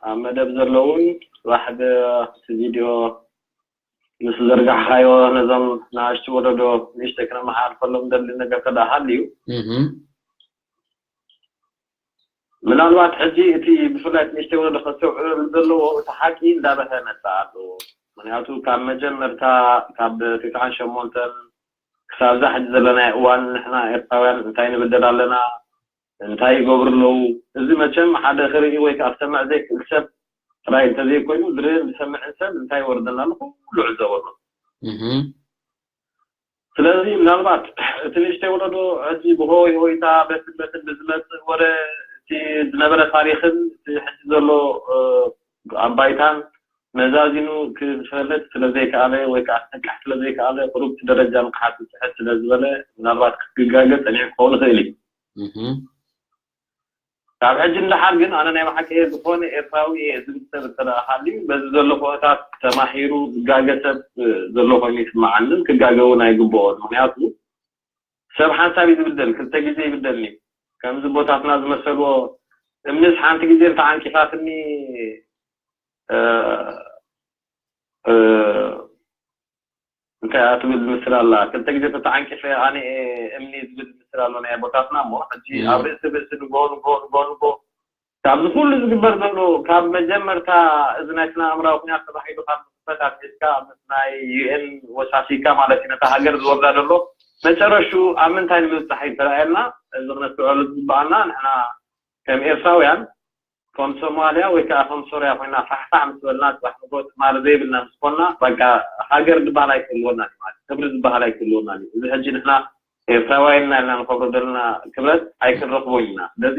ኣብ መደብ ዘለውን ጽባሕ እቲ ቪድዮ ምስ ዘርጋሕካዮ ነዞም ንኣሽቱ ወለዶ ንእሽተይ ክነመሓላልፈሎም ደሊ ነገር ከደኣ ሃልዩ ምናልባት ሕጂ እቲ ብፍላይ እቲ ንእሽተይ ወለዶ ከስተውዕለሉ ዘለዎ እቲ ሓቂ እንዳበኸ መፅእ ኣሎ። ምክንያቱ ካብ መጀመርታ ካብ ትስዓን ሸሞንተን ክሳብ እዛ ሕጂ ዘለናዮ እዋን ንሕና ኤርትራውያን እንታይ ንብደል ኣለና፣ እንታይ ይገብሩ ኣለዉ፣ እዚ መቸም ሓደ ክርኢ ወይ ከዓ ክሰምዕ ዘይክእል ሰብ ጥራይ እንተዘይኮይኑ ዝርእን ዝሰምዕን ሰብ እንታይ ይወርደና ኣሎ ኩሉ ይዕዘቦ ኣሎ። ስለዚ ምናልባት እቲ ንእሽተይ ወለዶ ሕጂ ብሆይ ሆይታ በትን በትን ብዝመፅእ ወረ እቲ ዝነበረ ታሪክን እቲ ሕጂ ዘሎ ኣብ ባይታን መዛዚኑ ክፈልጥ ስለዘይከኣለ ወይ ከዓ ክነቅሕ ስለዘይከኣለ ቁሩብቲ ደረጃ ንቕሓት ዝስሕት ስለዝበለ ምናልባት ክትግጋገ ፀኒሑ ክኸውን ይኽእል እዩ። ካብ ሕጂ ንደሓር ግን ኣነ ናይ ብሓቂ እየ ዝኾነ ኤርትራዊ እየ ዝብል ሰብ እንተ ደኣ ሃልዩ በዚ ዘሎ ኩነታት ተማሂሩ ዝጋገ ሰብ ዘሎ ኮይኑ ይስምዓንን ክጋገ እውን ኣይግብኦን። ምኽንያቱ ሰብ ሓንሳብ እዩ ዝብደል፣ ክልተ ግዜ ይብደልኒ። ከምዚ ኣቦታትና ዝመሰልዎ እምንስ ሓንቲ ግዜ እንተዓንቂፋትኒ እንታይ እያ ትብል ምስል ኣላ ክልተ ግዜ ተተዓንቂፈ ኣነ እምኒ ዝብል ምስል ኣሎ ናይ ኣቦታትና እሞ ሕጂ ኣብ ርእሲ ርእሲ ንጎ ንጎ ንጎ ንጎ ካብዚ ኩሉ ዝግበር ዘሎ ካብ መጀመርታ እዚ ናይ ስነ ኣእምራዊ ኩናት ተባሂሉ ካብ ዝክፈት ኣትሒዝካ ምስ ናይ ዩኤን ወሳሲካ ማለት እዩ ነታ ሃገር ዝወርዳ ዘሎ መጨረሹ ኣብ ምንታይ ንምብፃሕ እዩ ተራእየልና እዚ ክነስተውዕሉ ዝግበኣና ንሕና ከም ኤርትራውያን ከም ሶማልያ ወይ ከዓ ከም ሶርያ ኮይና ፋሕፋሕ ምስ በልና ፅባሕ ንጎ ትማሊ ዘይብልና ምስ ኮና በቃ ሃገር ዝበሃል ኣይክህልወና እዩ ማለት ክብሪ ዝበሃል ኣይክህልወና እዩ እዚ ሕጂ ንሕና ኤርትራውያን ኢና ኢልና ንኸብሮ ዘለና ክብረት ኣይክንረኽቦ ኢና ስለዚ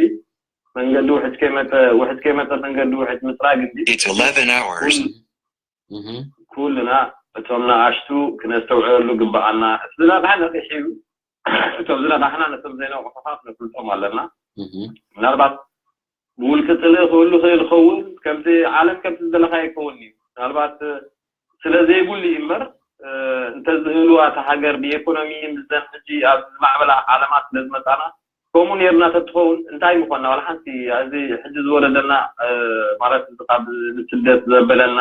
መንገዲ ውሕጅ ከይመፀ ውሕጅ ከይመፀ መንገዲ ውሕጅ ምፅራግ እዚ ኩልና እቶም ንኣሽቱ ክነስተውዕለሉ ግበኣና እቲ ዝነቕሐ ነቒሑ እዩ እቶም ዝነቓሕና ነቶም ዘይነቕሑ ከዓ ክነፍልጦም ኣለና ምናልባት ብውልቂ ፅልኢ ክህሉ ክእል ይኸውን ከምቲ ዓለም ከምቲ ዝደለካ ይከውን እዩ ምናልባት ስለ ዘይብሉ እዩ እምበር እንተዝህልዋ እታ ሃገር ብኤኮኖሚ ምስዘን ሕጂ ኣብ ዝማዕበላ ዓለማት ስለ ዝመፃና ከምኡ ነይርና ተትኸውን እንታይ ምኾንና ዋላ ሓንቲ እዚ ሕጂ ዝወረደና ማለት እዚ ካብ ንስደት ዘበለና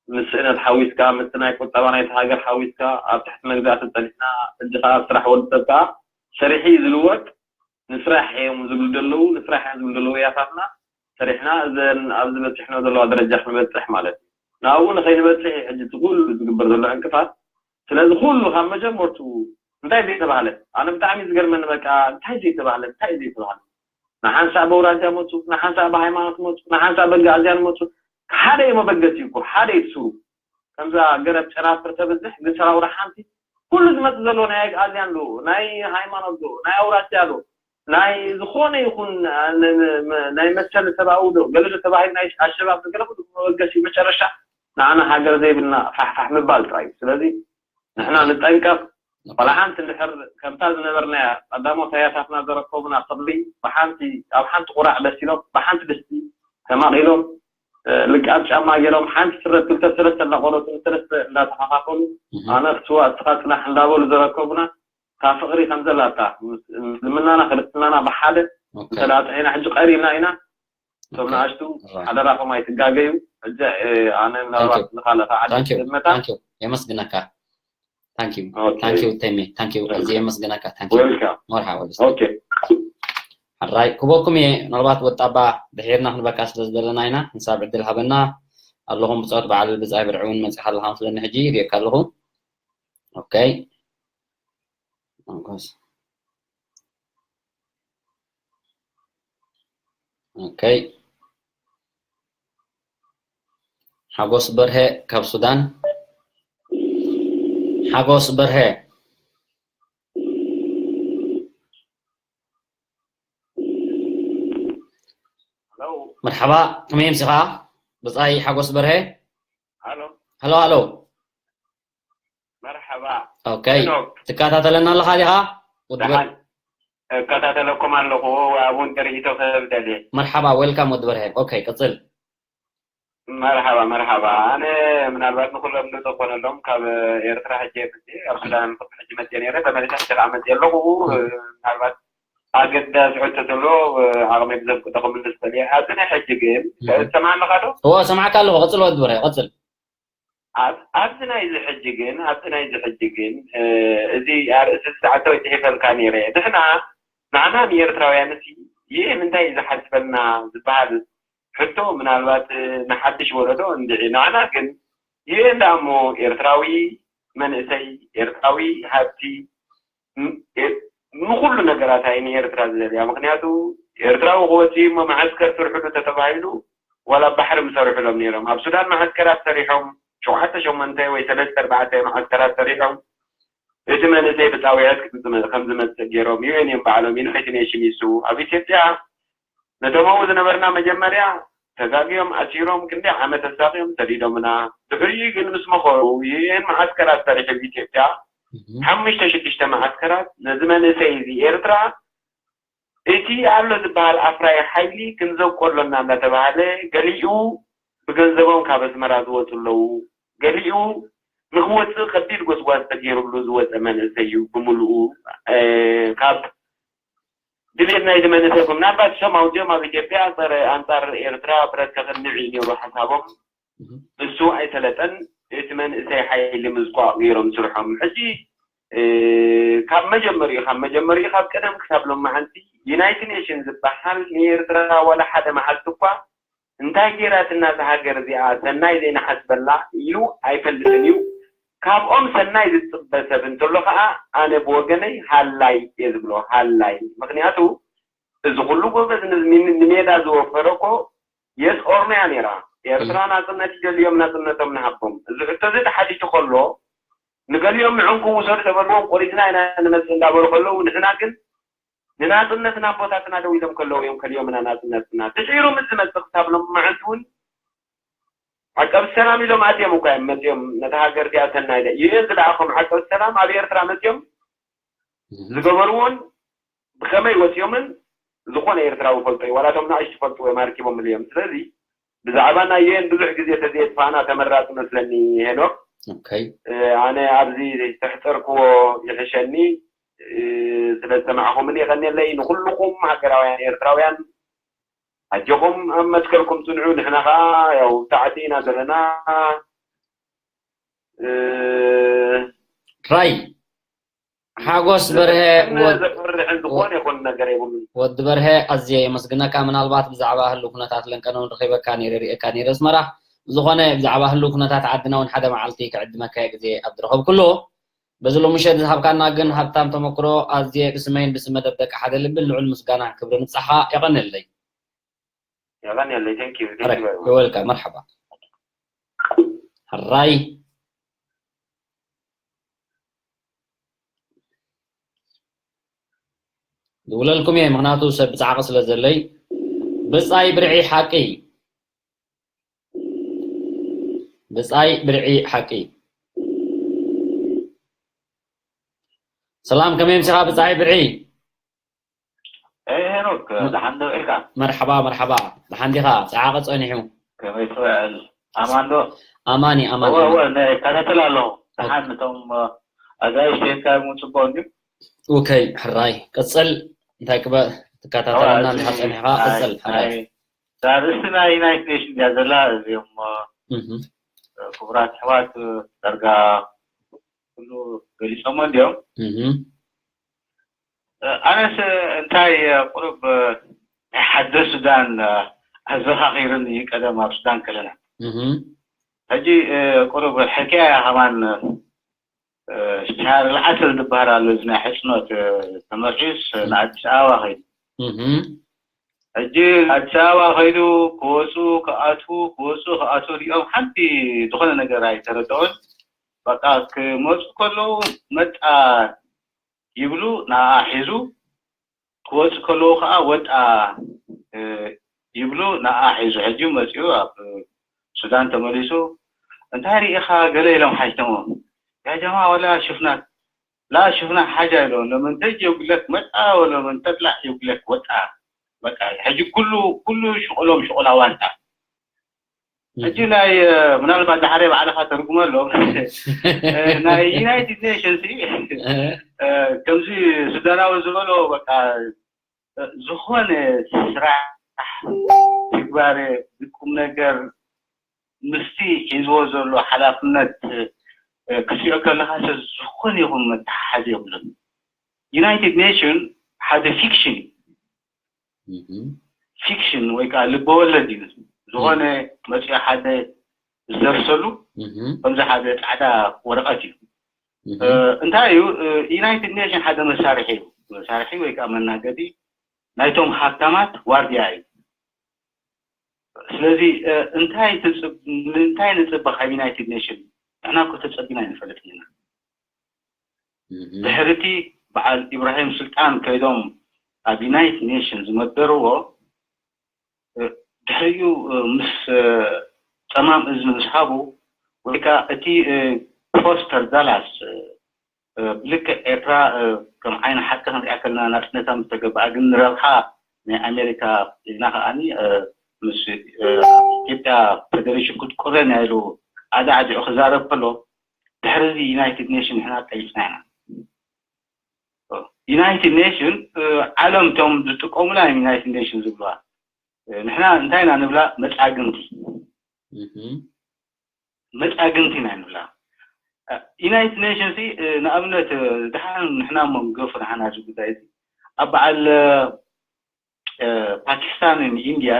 ምስ ስእነት ሓዊስካ ምስቲ ናይ ቁጠባ ናይቲ ሃገር ሓዊስካ ኣብ ትሕቲ መግዛእቲ ፀኒሕና ሕጂ ከዓ ኣብ ስራሕ ወዲ ሰብ ከዓ ሰሪሒ ዝልወጥ ንስራሕ እዮም ዝብሉ ዘለዉ ንስራሕ እዮም ዝብሉ ዘለዉ ያታትና ሰሪሕና እዘን ኣብዚ በፂሕና ዘለዋ ደረጃ ክንበፅሕ ማለት እዩ። ናብኡ ንኸይንበፅሕ እዩ ሕጂ እቲ ኩሉ ዝግበር ዘሎ ዕንቅፋት። ስለዚ ኩሉ ካብ መጀመርቱ እንታይ ዘይተባህለ፣ ኣነ ብጣዕሚ ዝገርመኒ በቃ እንታይ ዘይተባህለ እንታይ ዘይተባህለ፣ ንሓንሳእ በውራጃ መፁ፣ ንሓንሳእ ብሃይማኖት መፁ፣ ንሓንሳእ በጋእዝያን መፁ። ሓደ እዩ መበገሲ እኮ ሓደ እዩ ስሩ። ከምዛ ገረብ ጨናፍር ተብዝሕ ግን ሰራውራ ሓንቲ ኩሉ ዝመፅ ዘሎ ናይ ኣግኣዝያን ዶ ናይ ሃይማኖት ዶ ናይ ኣውራጃ ዶ ናይ ዝኾነ ይኹን ናይ መሰል ሰብኣዊ ዶ ገለ ዶ ተባሂሉ ናይ ኣሸባብ ገለ ኩሉ መበገሲ መጨረሻ ንዓና ሃገር ዘይብልና ፋሕፋሕ ምባል ጥራይ እዩ። ስለዚ ንሕና ንጠንቀቕ። ዋላ ሓንቲ እንድሕር ከምታ ዝነበርናያ ቀዳሞት ኣያታትና ዘረከቡና ፍቕሪ ብሓንቲ ኣብ ሓንቲ ቁራዕ በሲሎም ብሓንቲ ድስቲ ተማቒሎም ልቃብ ጫማ ገይሮም ሓንቲ ስረ ክልተ ሰለስተ እናቆረፁ ንሰለስተ እንዳተኸፋፈሉ ኣነ ክትዋ እስኻ ፅናሕ እንዳበሉ ዘረከቡና እታ ፍቕሪ ከምዘላታ ምስልምናና ክርስትናና ብሓደ እንተ ጥዒና ሕጂ ቀሪብና ኢና። እቶም ንኣሽቱ ሓደራኹም ኣይትጋገዩ። ሕጂ ኣነ ምናልባት ንኻልእ ዓዲ ዝመታ የመስግነካ። ታንኪዩ ታንኪዩ ተሜ ታንኪዩ ኣዝየ የመስግነካ። ታንኪዩ መርሓባ። ሕራይ ክበኩም እየ። ምናልባት ወጣባ ድሒርና ክንበካ ስለ ዝደለና ኢና። ንሳብ ዕድል ሃበና። ኣለኹም ብፆት በዓል ብፃይ ብርዒ እውን መፂኻ ኣለኻ መስለኒ። ሕጂ ይሪእካ ኣለኹ። ኦኬ ኦኬ ሓጎስ በርሀ ካብ ሱዳን። ሓጎስ በርሀ መርሓባ፣ ከመይ ኣምሲኻ ብጻይ ሓጎስ በርሀ? ሃሎ ሃሎ። መርሓባ። ኦኬ፣ ትከታተለና ኣለኻ ዲኻ? እከታተለኩም ኣለኹ። ኣብኡ ንርእይቶ ክህብ ደልየ። መርሓባ፣ ዌልካም ወዲ በርሀ። ኦኬ፣ ቅጽል። መርሓባ መርሓባ። ኣነ ምናልባት ንኩሎም ንዘኮነሎም ካብ ኤርትራ ሕጂ መፅየ ኣብ ሱዳን ሕጂ መፅየ ነይረ፣ ተመሊሰ ሕጂ ከዓ መፅየ ኣለኹ። ምናልባት ኣገዳሲ ሕቶ ተሎ ዓቕመይ ብዘፍቅዶ ክምልስ ኽእል እየ። ኣብዚ ናይ ሕጂ ግን ትሰምዓኒ ኣለኻ ዶ? እወ እሰምዓካ ኣለኹ። ቀፅል ወዲ በርሀ ቀፅል። ኣብዚ ናይዚ ሕጂ ግን ኣብቲ ናይዚ ሕጂ ግን እዚ ኣርእስቲ እዚ ሰዓተወይ ፅሒፈልካ ነይረ። ንሕና ንዓና ንኤርትራውያን ሲ ይህን እንታይ እዩ ዝሓስበና ዝበሃል ሕቶ ምናልባት ንሓድሽ ወለዶ እንድዒ። ንዓና ግን ይህን ደኣ እሞ ኤርትራዊ መንእሰይ ኤርትራዊ ሃብቲ ንኩሉ ነገራት ኣይ ንኤርትራ ዝደልያ። ምክንያቱ ኤርትራዊ ክወፅእ እሞ መዓስከር ስርሕሉ ተተባሂሉ ዋላ ባሕሪ ምሰርሕሎም ነይሮም። ኣብ ሱዳን መዓስከራት ሰሪሖም ሸውዓተ ሸሞንተ ወይ ሰለስተ ኣርባዕተ መዓስከራት ሰሪሖም እቲ መንእሰይ ብፃውዒት ከም ዝመፅእ ገይሮም። ዩኤን እዮም ባዕሎም ዩናይትድ ኔሽን ይስዉ ኣብ ኢትዮጵያ ነቶም ኣብኡ ዝነበርና መጀመርያ ተጋግዮም ኣሲሮም ክንደይ ዓመት ኣሳቕዮም ሰዲዶምና። ድሕሪኡ ግን ምስ መኸሩ ዩኤን መዓስከራት ሰሪሑ ኣብ ኢትዮጵያ ሓሙሽተ ሽዱሽተ መዓስከራት ነዚ መንእሰይ እዚ ኤርትራ እቲ ኣሎ ዝበሃል ኣፍራይ ሓይሊ ክንዘብቆ ኣሎና እናተባሃለ ገሊኡ ብገንዘቦም ካብ ኣስመራ ዝወፁ ኣለዉ። ገሊኡ ንክወፅእ ከቢድ ጎስጓስ ተገይሩሉ ዝወፀ መንእሰይ እዩ ብምሉኡ ካብ ድሌት ናይቲ መንእሰይ እኮ ምናልባት እሶም ኣውፂኦም ኣብ ኢትዮጵያ ፀረ ኣንፃር ኤርትራ ብረት ከቕንዕ እዩ ነይሩ ሓሳቦም። እሱ ኣይሰለጠን። እቲ መንእሰይ ሓይሊ ምዝቋቕ ገይሮም ስርሖም። ሕጂ ካብ መጀመሪኡ ካብ መጀመሪኡ ካብ ቀደም ክሳብ ሎማዓንቲ ዩናይትድ ኔሽን ዝበሃል ንኤርትራ ዋላ ሓደ መዓልቲ እኳ እንታይ ገይራትና እዛ ሃገር እዚኣ ሰናይ ዘይንሓስበላ ኢሉ ኣይፈልጥን እዩ። ካብኦም ሰናይ ዝፅበ ሰብ እንተሎ ከዓ ኣነ ብወገነይ ሃላይ እየ ዝብሎ። ሃላይ ምክንያቱ እዚ ኩሉ ጎበዝ ንሜዳ ዝወፈረ እኮ የስ ኦርኖ እያ ነይራ። ኤርትራ ናፅነት ይደልዮም ናፅነቶም ንሃቦም። እዚ ሕቶ እዚ ተሓቲቱ ከሎ ንገሊኦም ንዕንኩም ውሰዱ ተበልዎም ቆሪፅና ኢና ንመፅእ እንዳበሉ ከለዉ ንሕና ግን ንናፅነትና ኣቦታትና ደው ኢሎም ከለዉ እዮም ከሊዮምና ናፅነትና። ድሒሩ ምስ ዝመፅእ ክሳብ ሎማዓንቲ እውን ዓቀብ ሰላም ኢሎም ኣትዮም እኳ እዮም መፅኦም ነታ ሃገር እዚኣ ሰናይ ደ ዩኤን ዝለኣኾም ዓቀብ ሰላም ኣብ ኤርትራ መፅኦም ዝገበርዎን ብኸመይ ወፂኦምን ዝኾነ ኤርትራዊ ፈልጦ እዩ። ዋላ እቶም ንኣሽቱ ፈልጥዎ እዮም ኣርኪቦምሉ እዮም። ስለዚ ብዛዕባ ናይ ዩኤን ብዙሕ ግዜ ተዘየጥፋእና ተመራፂ መስለኒ ሄኖክ። ኣነ ኣብዚ ተሕፀርክዎ ይሕሸኒ። ስለ ዝሰማዕኹምን የቐንየለይ። ንኹልኹም ሃገራውያን ኤርትራውያን ኣጆኹም ኣብ መትከልኩም ፅንዑ። ንሕና ከዓ ያው ታዕቲ ኢና ዘለና። ራይ ሓጎስ በርሀ ወ- ዘፍርሕን ዝኾነ ይኹን ነገር የብሉን። ወዲ በርሀ ኣዝየ የመስግነካ። ምናልባት ብዛዕባ ህሉ ኩነታት ለንቀን እውን ረኺበካ ነይረ፣ ሪኤካ ነይረ ኣስመራ። ዝኾነ ብዛዕባ ህሉ ኩነታት ዓድና እውን ሓደ መዓልቲ ክዕድመካ እየ ግዜ ኣብ ዝረኸብኩሉ። በዚ ሎምሸት ዝሃብካና ግን ሃብታም ተመክሮ ኣዝየ ብስመይን ብስም መደብ ደቂ ሓደ ልብን ልዑል ምስጋናን ክብርን ንብጻሕኻ። የቐንየለይ። የቐንየለይ። Thank you. Thank you very much. Welcome. መርሓባ። ሕራይ። ዝውለልኩም እየ፣ ምኽንያቱ ሰብ ብጻዕቂ ስለ ዘለይ። ብጻይ ብርዒ ሓቂ። ብጻይ ብርዒ ሓቂ። ሰላም፣ ከመይ ምሲኻ ብጻይ ብርዒ? ኤ ሄኖክ፣ ደሓን ዶ ኢልካ? መርሓባ፣ መርሓባ። ደሓን ዲኻ? ጸዓቐ ጸኒሑ። ከመይ ትውዕል? ኣማን ዶ? ኣማን እዩ፣ ኣማን እወ፣ እዩ። እወ፣ እከታተል ኣለኹ። ደሓን፣ እቶም፣ እ፣ ኣጋይሽ ኬድካ እውን ጽቡቕ እንድዩ። ኦኬይ፣ ሕራይ። ቅጽል፣ እንታይ ክበ-፣ ትከታተለና እወ፣ እንዲኻ እዚ ጸኒሕካ፣ ናይ፣ ቅጽል፣ ሕራይ። ናይ፣ እዛ ኣርእስቲ ናይ ዩናይትድ ኔሽን እያ ዘላ፣ እዚኦም፣ እ፣ እህ፣ ክቡራት ኣሕዋት፣ እ፣ ዳርጋ ኩሉ ገሊጾሞ እንድዮም። እህ፣ ኣነስ እንታይ ቁሩብ ናይ ሓድነት ሱዳን ኣዘኻኺርኒ እዩ። ቀደም ኣብ ሱዳን ከለና እህ፣ ሕጂ ቁሩብ ሕክያ እያ ከማን። ሻር ልዓሰል ዝበሃል ኣሎ፣ እዚ ናይ ሕፅኖት ተመርዒዩስ ንኣዲስ ኣበባ ከይዱ። እህ፣ ሕጂ ኣዲስ ኣበባ ከይዱ ክወፁ ክኣትዉ ክወፁ ክኣትዉ ሪኦም ሓንቲ ዝኾነ ነገር ኣይተረድኦን። በቃ ክመፁ ከለዉ መጣ ይብሉ ንኣ ሒዙ፣ ክወፁ ከለዉ ከዓ ወጣ ይብሉ ንኣ ሒዙ። ሕጂ መፂኡ ኣብ ሱዳን ተመሊሱ እንታይ ርኢኻ ገለ ኢሎም ሓቲቶሞ። ያ ጀማ ወላ ሽፍና ላ ሽፍና ሓጃ ኢሎም፣ ለመን ተጅ የጉለክ መጣ ወለመን ተጥላዕ የጉለክ ወጣ። በቃ ሕጂ ኩሉ ኩሉ ሽቁሎም ሽቁላ ዋንታ። ሕጂ ናይ ምናልባት ዳሕረ ባዕልኻ ተርጉመሎም ናይ ዩናይትድ ኔሽንስ ከምዚ ሱዳናዊ ዝበሎ በቃ ዝኾነ ስራሕ ትግባረ ዝቁም ነገር ምስቲ ሒዝዎ ዘሎ ሓላፍነት ክትሪኦ ከለኻ ዝኾነ ይኹን መተሓሓዚ የብሉን። ዩናይትድ ኔሽን ሓደ ፊክሽን እዩ። ፊክሽን ወይ ከዓ ልበወለድ እዩ። ዝኾነ መፅዮ ሓደ ዝደርሰሉ ከምዚ ሓደ ፃዕዳ ወረቐት እዩ። እንታይ እዩ? ዩናይትድ ኔሽን ሓደ መሳርሒ እዩ። መሳርሒ ወይ ከዓ መናገዲ ናይቶም ሃብታማት ዋርድያ እዩ። ስለዚ እንታይ ትፅብ-፣ እንታይ ንፅበ ካብ ዩናይትድ ኔሽን? ንሕና እኮ ተፀቢና ኣይንፈልጥን ኢና። ድሕርቲ በዓል ኢብራሂም ስልጣን ከይዶም ኣብ ዩናይትድ ኔሽን ዝመደርዎ፣ ድሕሪኡ ምስ ፀማም እዝኒ ምስ ሃቡ ወይ ከዓ እቲ ፎስተር ዳላስ ብልክዕ ኤርትራ ከም ዓይኒ ሓቂ ክንሪኣ ከለና ናፅነታ ምስ ተገበኣ ግን ንረብሓ ናይ ኣሜሪካ ኢልና ከዓኒ ምስ ኢትዮጵያ ፌደሬሽን ክትቁረን እያ ኢሉ ኣዳዕዲዑ ክዛረብ ከሎ ድሕሪ እዚ ዩናይትድ ኔሽን ንሕና ጠይፍና ኢና። ዩናይትድ ኔሽን ዓለም እቶም ዝጥቀሙላ እዮም ዩናይትድ ኔሽን ዝብልዋ። ንሕና እንታይ ኢና ንብላ? መጻግምቲ። መጻግምቲ ኢና ንብላ። ዩናይትድ ኔሽንስ ንኣብነት ድሓን ንሕና እሞ ንገፉ ንሓና እዚ ጉዳይ እዚ ኣብ በዓል ፓኪስታንን ኢንድያ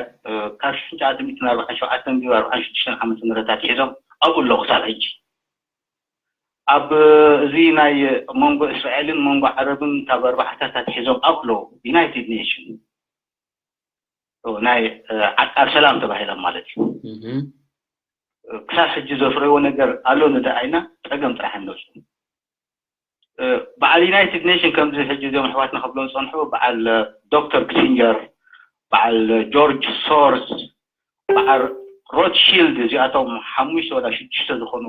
ካብ ሽሕን ትሽዓተ ሚእትን ኣርባዓን ሸውዓተን ድዩ ኣርባዓን ሽዱሽተን ዓመተ ምህረት ኣትሒዞም ኣብኡ ኣለዉ ክሳብ ሕጂ። ኣብ እዚ ናይ መንጎ እስራኤልን መንጎ ዓረብን ካብ ኣርባዕታት ኣትሒዞም ኣብኡ ኣለዉ። ዩናይትድ ኔሽን ናይ ዓቃብ ሰላም ተባሂሎም ማለት እዩ። ክሳብ ሕጂ ዘፍረይዎ ነገር ኣሎ ንደኣ ኢልና ጸገም ጥራሕ ይመጹ። በዓል ዩናይትድ ኔሽን ከምዚ ሕጂ እዚኦም ኣሕዋትና ክብሎም ዝጸንሑ በዓል ዶክተር ክሲንጀር፣ በዓል ጆርጅ ሶርስ፣ በዓል ሮትሺልድ እዚኣቶም ሓሙሽተ ወላ ሽዱሽተ ዝኾኑ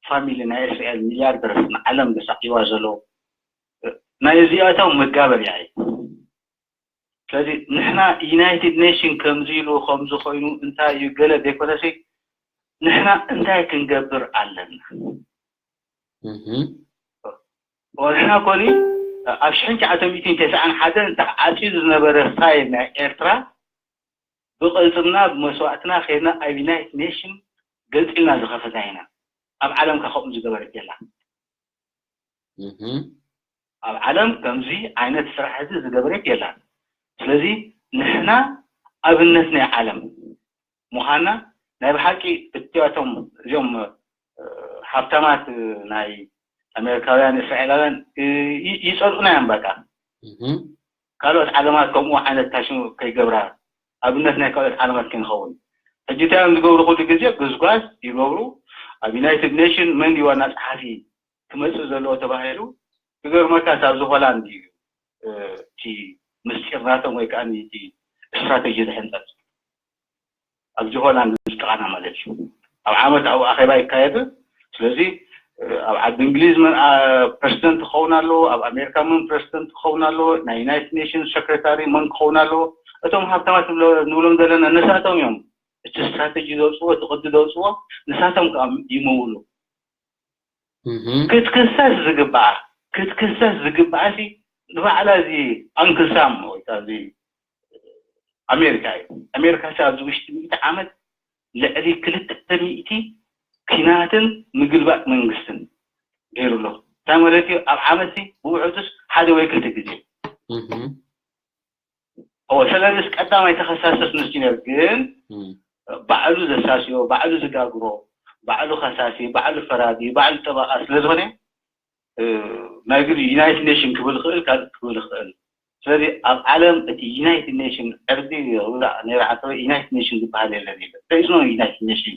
ፋሚሊ ናይ እስራኤል ሚልያርደርስ ንዓለም ዘሳዕይዋ ዘለዉ ናይ እዚኣቶም መጋበርያ እዩ። ስለዚ ንሕና ዩናይትድ ኔሽን ከምዚ ኢሉ ከምዚ ኮይኑ እንታይ እዩ ገለ ዘይኮነሲ ንሕና እንታይ ክንገብር ኣለና? ንሕና ኮኒ ኣብ ሽሕን ትሽዓተ ሚእትን ተስዓን ሓደን ተዓፅዩ ዝነበረ ፋይል ናይ ኤርትራ ብቕልፅምና ብመስዋእትና ከይድና ኣብ ዩናይትድ ኔሽን ገንፂልና ዝኸፈትና ኢና። ኣብ ዓለምካ ከምኡ ዝገበረት የላ። ኣብ ዓለም ከምዚ ዓይነት ስራሕ እዚ ዝገበረት የላን። ስለዚ ንሕና ኣብነት ናይ ዓለም ምዃንና ናይ ብሓቂ እቲኣቶም እዚኦም ሃብታማት ናይ ኣሜሪካውያን እስራኤላውያን ይፀልኡና እዮም። በቃ ካልኦት ዓለማት ከምኡ ዓይነት ታሽሙ ከይገብራ ኣብነት ናይ ካልኦት ዓለማት ክንኸውን። ሕጂ እንታይ እዮም ዝገብሩ? ኩሉ ግዜ ጉዝጓዝ ይገብሩ። ኣብ ዩናይትድ ኔሽን መን እዩ ዋና ፀሓፊ ክመፅእ ዘለዎ ተባሂሉ ክገርመካ ኣብዚ ሆላንድ እዩ እቲ ምስጢር ናቶም ወይ ከዓ እቲ ስትራቴጂ ዝሕንፀፅ ኣብዚ ሆላንድ ዝጥቃና ማለት እዩ። ኣብ ዓመት ኣብኡ ኣኼባ ይካየድ። ስለዚ ኣብ ዓዲ እንግሊዝ መን ፕረዚደንት ክኸውን ኣለዎ፣ ኣብ ኣሜሪካ መን ፕረዚደንት ክኸውን ኣለዎ፣ ናይ ዩናይትድ ኔሽንስ ሰክሬታሪ መን ክኸውን ኣለዎ። እቶም ሃብታማት ንብሎም ዘለና ነሳቶም እዮም እቲ ስትራቴጂ ዘውፅዎ፣ እቲ ቅዲ ዘውፅዎ ንሳቶም ከዓ ይመውሉ። ክትክሰስ ዝግባኣ ክትክሰስ ዝግባኣ ሲ ንባዕላ እዚ ኣንክልሳም ወይ እዚ ኣሜሪካ እዩ። ኣሜሪካ ሲ ኣብዚ ውሽጢ ሚእቲ ዓመት ልዕሊ ክልተ ሚእቲ ኪናትን ምግልባጥ መንግስትን ገይሩ ኣሎ። እንታይ ማለት እዩ? ኣብ ዓመት ሲ ብውዕቱስ ሓደ ወይ ክልተ ግዜ እዎ። ስለዚስ ቀዳማይ ተኸሳሰስ ንሱ ነር ግን ባዕሉ ዘሳስዮ፣ ባዕሉ ዝጋግሮ፣ ባዕሉ ከሳሲ፣ ባዕሉ ፈራዲ፣ ባዕሉ ጠበቓ ስለዝኾነ ናይ ግዲ ዩናይትድ ኔሽን ክብል ይኽእል፣ ካልእ ክብል ይኽእል። ስለዚ ኣብ ዓለም እቲ ዩናይትድ ኔሽን ዕርዲ ውዳእ ነይሩ ሓተወ ዩናይትድ ኔሽን ዝበሃል የለን የለን። There is no United Nation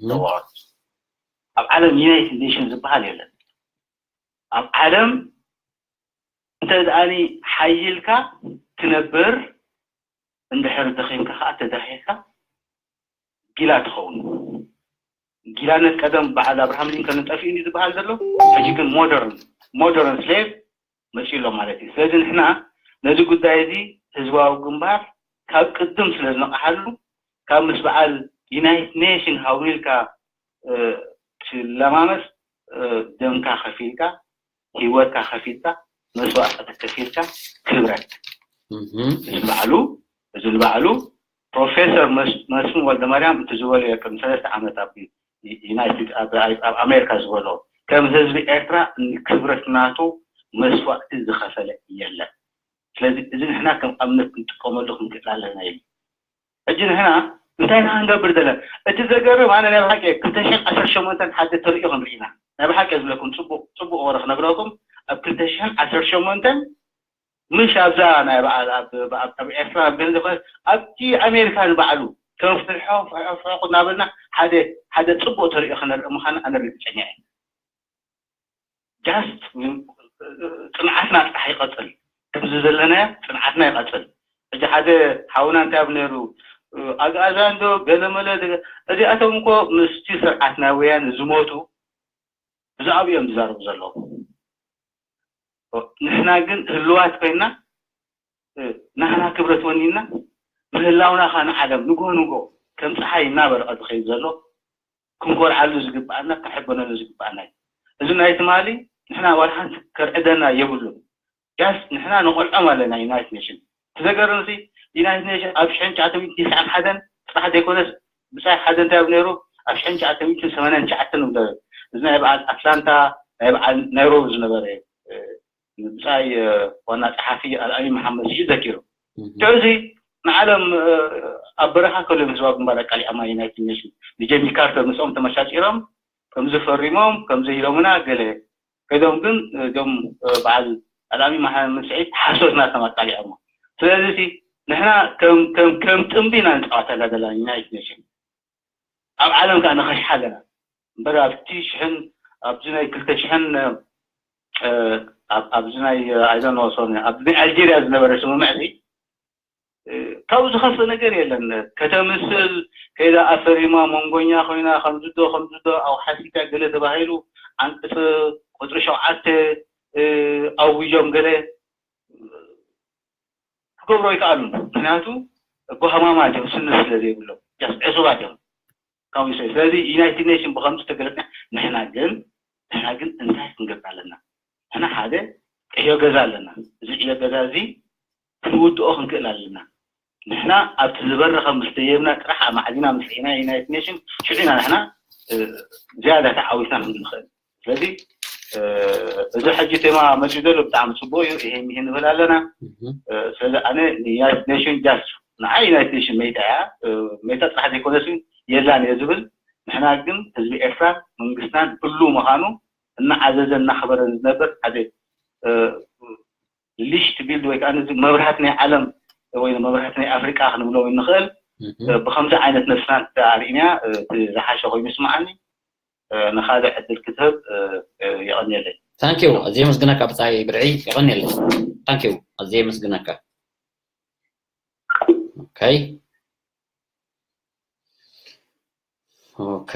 in the world። ኣብ ዓለም ዩናይትድ ኔሽን ዝበሃል የለን። ኣብ ዓለም እንተ ደኣኒ ሓይልካ ትነብር፣ እንድሕር ደኺምካ ከዓ ተዳኺምካ ጊላ ትኸውን። ጊላነት ቀደም በዓል ኣብርሃም ሊንከን ጠፊኡ እንዲ ዝበሃል ዘሎ፣ ሕጂ ግን ሞደርን ሞደርን ስሌቭ መፂኡ ኣሎ ማለት እዩ። ስለዚ ንሕና ነዚ ጉዳይ እዚ ህዝባዊ ግንባር ካብ ቅድም ስለ ዝነቕሓሉ ካብ ምስ በዓል ዩናይትድ ኔሽን ሃዊልካ ትለማመስ፣ ደምካ ከፊልካ፣ ህይወትካ ከፊልካ፣ መስዋእቲ ከፊልካ ክብረት። እዚ ንባዕሉ እዚ ንባዕሉ ፕሮፌሰር መስፍን ወልደማርያም እቲ ዝበሎ ቅድሚ ሰለስተ ዓመት ኣብ ዩናይትድ ኣብ ኣሜሪካ ዝበሎ ከም ህዝቢ ኤርትራ ንክብረት ናቱ መስዋእቲ ዝኸፈለ የለን። ስለዚ እዚ ንሕና ከም ኣብነት ክንጥቀመሉ ክንክእል ኣለና ኢሉ። ሕጂ ንሕና እንታይ ኢና ክንገብር ዘለና? እቲ ዘገርም ኣነ ናይ ብሓቂ ክልተ ሽሕን ዓሰርተ ሸሞንተን ሓደ ተርእዮ ክንርኢ ኢና። ናይ ብሓቂ ዝብለኩም ፅቡቅ ፅቡቅ ወረ ክነግረኩም ኣብ ክልተ ሽሕን ዓሰርተ ሸሞንተን ምሽ ኣብዛ ናይ በዓል ኣብ ኤርትራ ኣብ ገንዘብ ኣብቲ ኣሜሪካ ንባዕሉ ከም ፍትሖ ፍትሖ ፍትሖ እናበልና ሓደ ሓደ ፅቡቅ ተርእዮ ክነርኢ ምዃኑ ኣነ ርግፀኛ እየ። ጃስት ፅንዓትና ጥራሕ ይቐፅል። ከምዚ ዘለናዮ ፅንዓትና ይቐፅል። ሕጂ ሓደ ሓውና እንታይ ኣብ ነይሩ ኣግኣዛን ዶ ገለመለ እዚኣቶም እኮ ምስቲ ስርዓት ናይ ወያነ ዝሞቱ ብዛዕባ እዮም ዝዛረቡ ዘለዉ። ንሕና ግን ህልዋት ኮይና ናህና ክብረት ወኒና ምህላውና ካ ንዓለም ንጎ ንጎ ከም ፀሓይ እናበረቐ ዝኸይድ ዘሎ ክንኮርዓሉ ዝግባኣና ክሕበነሉ ዝግባኣና እዩ። እዚ ናይ ትማሊ ንሕና ዋላ ሓንቲ ከርዕደና የብሉን። ጃስት ንሕና ንቆልዖም ኣለና ዩናይትድ ኔሽን። እቲ ዘገርም እዚ ዩናይትድ ኔሽን ኣብ ሽሕን ትሽዓተ ሚእትን ተስዓን ሓደን ጥራሕ ዘይኮነስ ብጻይ ሓደ እንታይ ኣብ ነይሩ ኣብ ሽሕን ትሽዓተ ሚእትን ሰማንያን ትሽዓተን እዚ ናይ በዓል ኣትላንታ ናይ በዓል ናይሮቢ ዝነበረ ብጻይ ዋና ጸሓፊ ኣልኣሚን መሓመድ ሽዑ ዘኪሩ። ሽዑ እዚ ንዓለም ኣብ በረኻ ከሎ ህዝባዊ ግንባር ኣቃሊዖማ ዩናይትድ ኔሽን ንጀሚ ካርተር ምስኦም ተመሻጪሮም ከምዚ ፈሪሞም ከምዚ ኢሎምና ገለ ከዶም ግን እዞም በዓል ኣልኣሚን መሓመድ ስዒድ ሓሶት ናቶም ኣቃሊዖሞ። ስለዚ ንሕና ከም ጥንቢ ኢና ንፃወተላ ዘለና ዩናይትድ ኔሽን ኣብ ዓለም ከዓ ንኸሽሓ ኣለና እምበር ኣብቲ ሽሕን ኣብዚ ናይ ክልተ ሽሕን ኣብዚ ናይ ኣይዶኖ ሶኒ ኣብዚ ናይ ኣልጀርያ ዝነበረ ስምምዕ እዚ ካብኡ ዝኸፍእ ነገር የለን። ከተምስል ከይዳ ኣፈሪማ መንጎኛ ኮይና ከምዝዶ ከምዝዶ ኣውሓሲታ ገለ ተባሂሉ ዓንቅፂ ቁፅሪ ሸውዓተ ኣዊጆም ገለ ክገብሮ ኣይከኣሉን። ምክንያቱ ጓህማማት እዮም፣ ስኒ ስለ ዘይብሎም ጃስት ዕሱባት እዮም። ካብኡ ይስዕብ። ስለዚ ዩናይትድ ኔሽን ብኸምዚ ተገለፅና ንሕና ግን ንሕና ግን እንታይ ክንገብር ኣለና? ንሕና ሓደ ዕዮ ገዛ ኣለና። እዚ ዕዮ ገዛ እዚ ክንውድኦ ክንክእል ኣለና። ንሕና ኣብቲ ዝበረኸ ምስ ደየብና ጥራሕ ኣማዕዲና ምስ ርኢና ዩናይትድ ኔሽን ሽዑ ኢና ንሕና ዝያዳ ተዓዊትና ክንብል ንኽእል። ስለዚ እዚ ሕጂ ቴማ መፅኡ ዘሎ ብጣዕሚ ፅቡቅ እዩ። ይሄ ይሄ ንብል ኣለና። እህ፣ እ፣ ስለዚ ኣነ ንዩናይትድ ኔሽን ጃስት ንዓይ ዩናይትድ ኔሽን ሜታ እያ። እ፣ ሜታ ጥራሕ ዘይኮነስ የላን እየ ዝብል። ንሕና ግን ህዝቢ ኤርትራን መንግስትናን ህሉ ምዃኑ እናዓዘዘ እናኽበረ ዝነበር ሓደ፣ እ፣ ሊሽ ቢልድ ወይ ከዓ ነዚ መብራህቲ ናይ ዓለም ወይ መብራህቲ ናይ ኣፍሪቃ ክንብሎ እንኽእል። እህ። እ፣ ብኸምዚ ዓይነት ነፍስና እንተኣሪእና፣ እ፣ እቲ ዝሓሸ ኮይኑ ይስምዓኒ። እ፣ ንኻልእ ዕድል ክትህብ፣ እ፣ እ፣ የቐንየለይ። ታንኪዩ። ኣዝየ የመስግነካ ብጻይ ብርዒ፣ የቐንየለይ። ታንኪዩ። ኣዝየ የመስግነካ። ኦኬ። ኦኬ።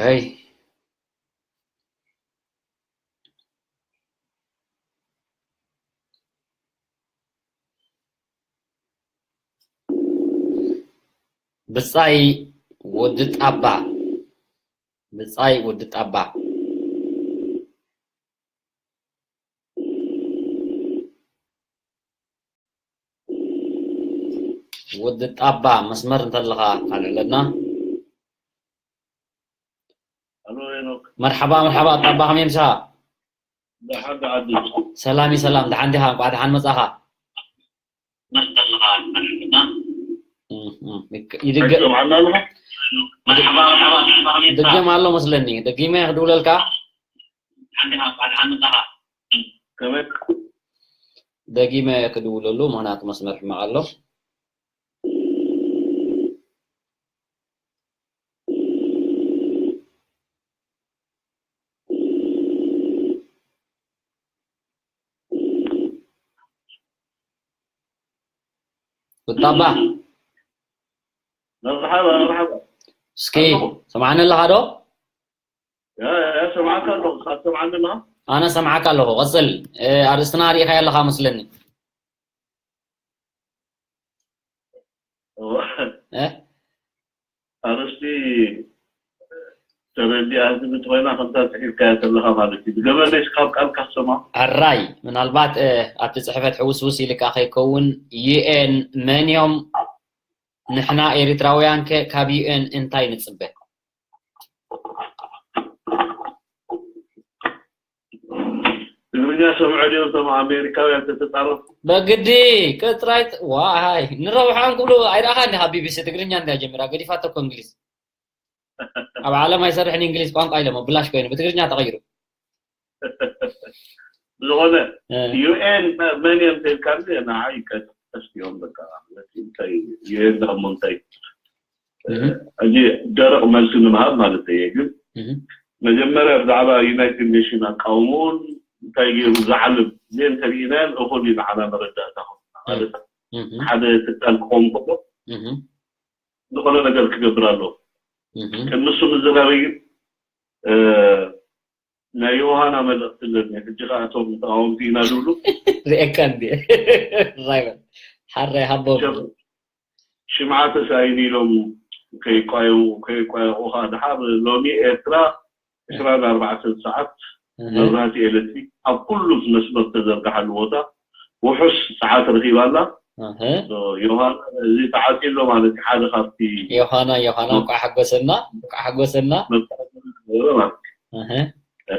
ብጻይ ወዲ ጣባ። ብጻይ ወዲ ጣባ። ወዲ ጣባ መስመር እንተለኻ ኣልዕለና። ኣሎ ሄኖክ። መርሓባ፣ መርሓባ ጣባ፣ ከመይ ምሳኻ? ደሓን፣ ደሓን ድምፂ። ሰላም እዩ፣ ሰላም። ደሓን ዲኻ? እንቋዕ ደሓን መጻኻ። እም፣ እም። ይድገ-፣ ሕጂ ይሰምዓና ኣሎ? መርሓባ፣ መርሓባ፣ መርሓባ፣ ከመይ ምሳኻ? ይድገም ኣሎ መስለኒ። ደጊመ ክድውለልካ? ደሓን ዲኻ? እንቋዕ ደሓን መጻኻ። ከመይ? ደጊመ ክድውለሉ፣ ምኽንያቱ መስመር ሕማቕ ኣሎ። ቁጣባ። መርሓባ፣ መርሓባ። እስኪ፣ ኣለኹ። ሰማዕኒ ኣለኻ ዶ? ያ፣ ያ፣ ያ፣ ሰማዕካ ኣለኹ። ንስኻ ትሰምዓኒ ኣለኻ? ኣነ ሰማዕካ ኣለኹ። ቀጽል። እ፣ ኣርእስትና ርኢኻዮ ኣለኻ መስለኒ። እወ። እ? ኣርእስቲ ተረዲኣ ዝብል ኮይና ከምታ ጽሒፍካያ ዘለኻ ማለት እዩ። ብገመለይ ካብ ቃልካ ክሰማ። ሕራይ፣ ምናልባት፣ እ፣ ኣብቲ ጽሕፈት ሕውስውስ ኢልካ ከይከውን፣ ዩ ኤን መን እዮም? ንሕና ኤሪትራውያን ከ ካብ ዩ ኤን እንታይ ንጽበ? ትግርኛ ሰምዑ ድዮም እቶም ኣሜሪካውያን ተተጻረፉ? በግዲ፣ ቅጥራይ ጥ-፣ ዋይ፣ ንረብሓን ክብሉ ኣይረኣኻን ዲኻ? ቢ ቢ ሲ ትግርኛ እንድያ ጀሚራ፣ ገዲፋቶ እኮ እንግሊዝ። ኣብ ዓለም ኣይሰርሕን እንግሊዝ ቋንቋ ኢሎሞ፣ ብላሽ ኮይኑ፣ ብትግርኛ ተቐይሩ። ብዝኾነ፣ እ። ዩ ኤን መ-፣ መን እዮም ተልካኒ፣ ንዓይ ቀስ-፣ ቀስ እዮም በቃ። ማለት እንታይ፣ ዩ ኤን ዳሞ እንታይ? እህ። ሕጂ ደረቕ መልሲ ንምሃብ ማለት እየ፣ ግን እህ። መጀመርያ ብዛዕባ ዩናይትድ ኔሽን ኣቃውምኡን እንታይ ገይሩ ዝዓልም እዚአን ተሪኢናየን እኹል እዩ ንዓና መረዳእታ ክኾን። ማለት እህ። ሓደ ትካል ክኸውን ከሎ እህ። ዝኾነ ነገር ክገብር ኣለዎ። እህ። ቅድሚ እሱ ምዝራበይ ግን፣ እ፣ ናይ ዮሃና መልእኽቲ ኣለኒ። ሕጂ ኸኣ እቶም ተቃወምቲ ኢና ዝብሉ። ርኤካ እንድየ። ራይበል። ሓራይ ሃቦም። ሸም-፣ ሽምዓ ተሳኢኑ ኢሎም ከይቋየሙ፣ ከይቋየቑ ኸኣ ድሓር ሎሚ ኤርትራ ዕስራን ኣርባዕተን ሰዓት እህ። መብራህቲ ኤሌክትሪክ ኣብ ኩሉ መስመር ተዘርግሓሉ ቦታ ውሑስ ሰዓት ረኺባ ኣላ። እህ። ሶ፣ ዮሃና፣ እዚ ተዓጽዩ ኣሎ ማለት እዩ። ሓደ ካብቲ ዮሃና፣ ዮሃና፣ መ-፣ እንቋዕ ሓጎሰና፣ እንቋዕ ሓጎሰና። መብራህቲ ማለት እዩ። እህ። እ፣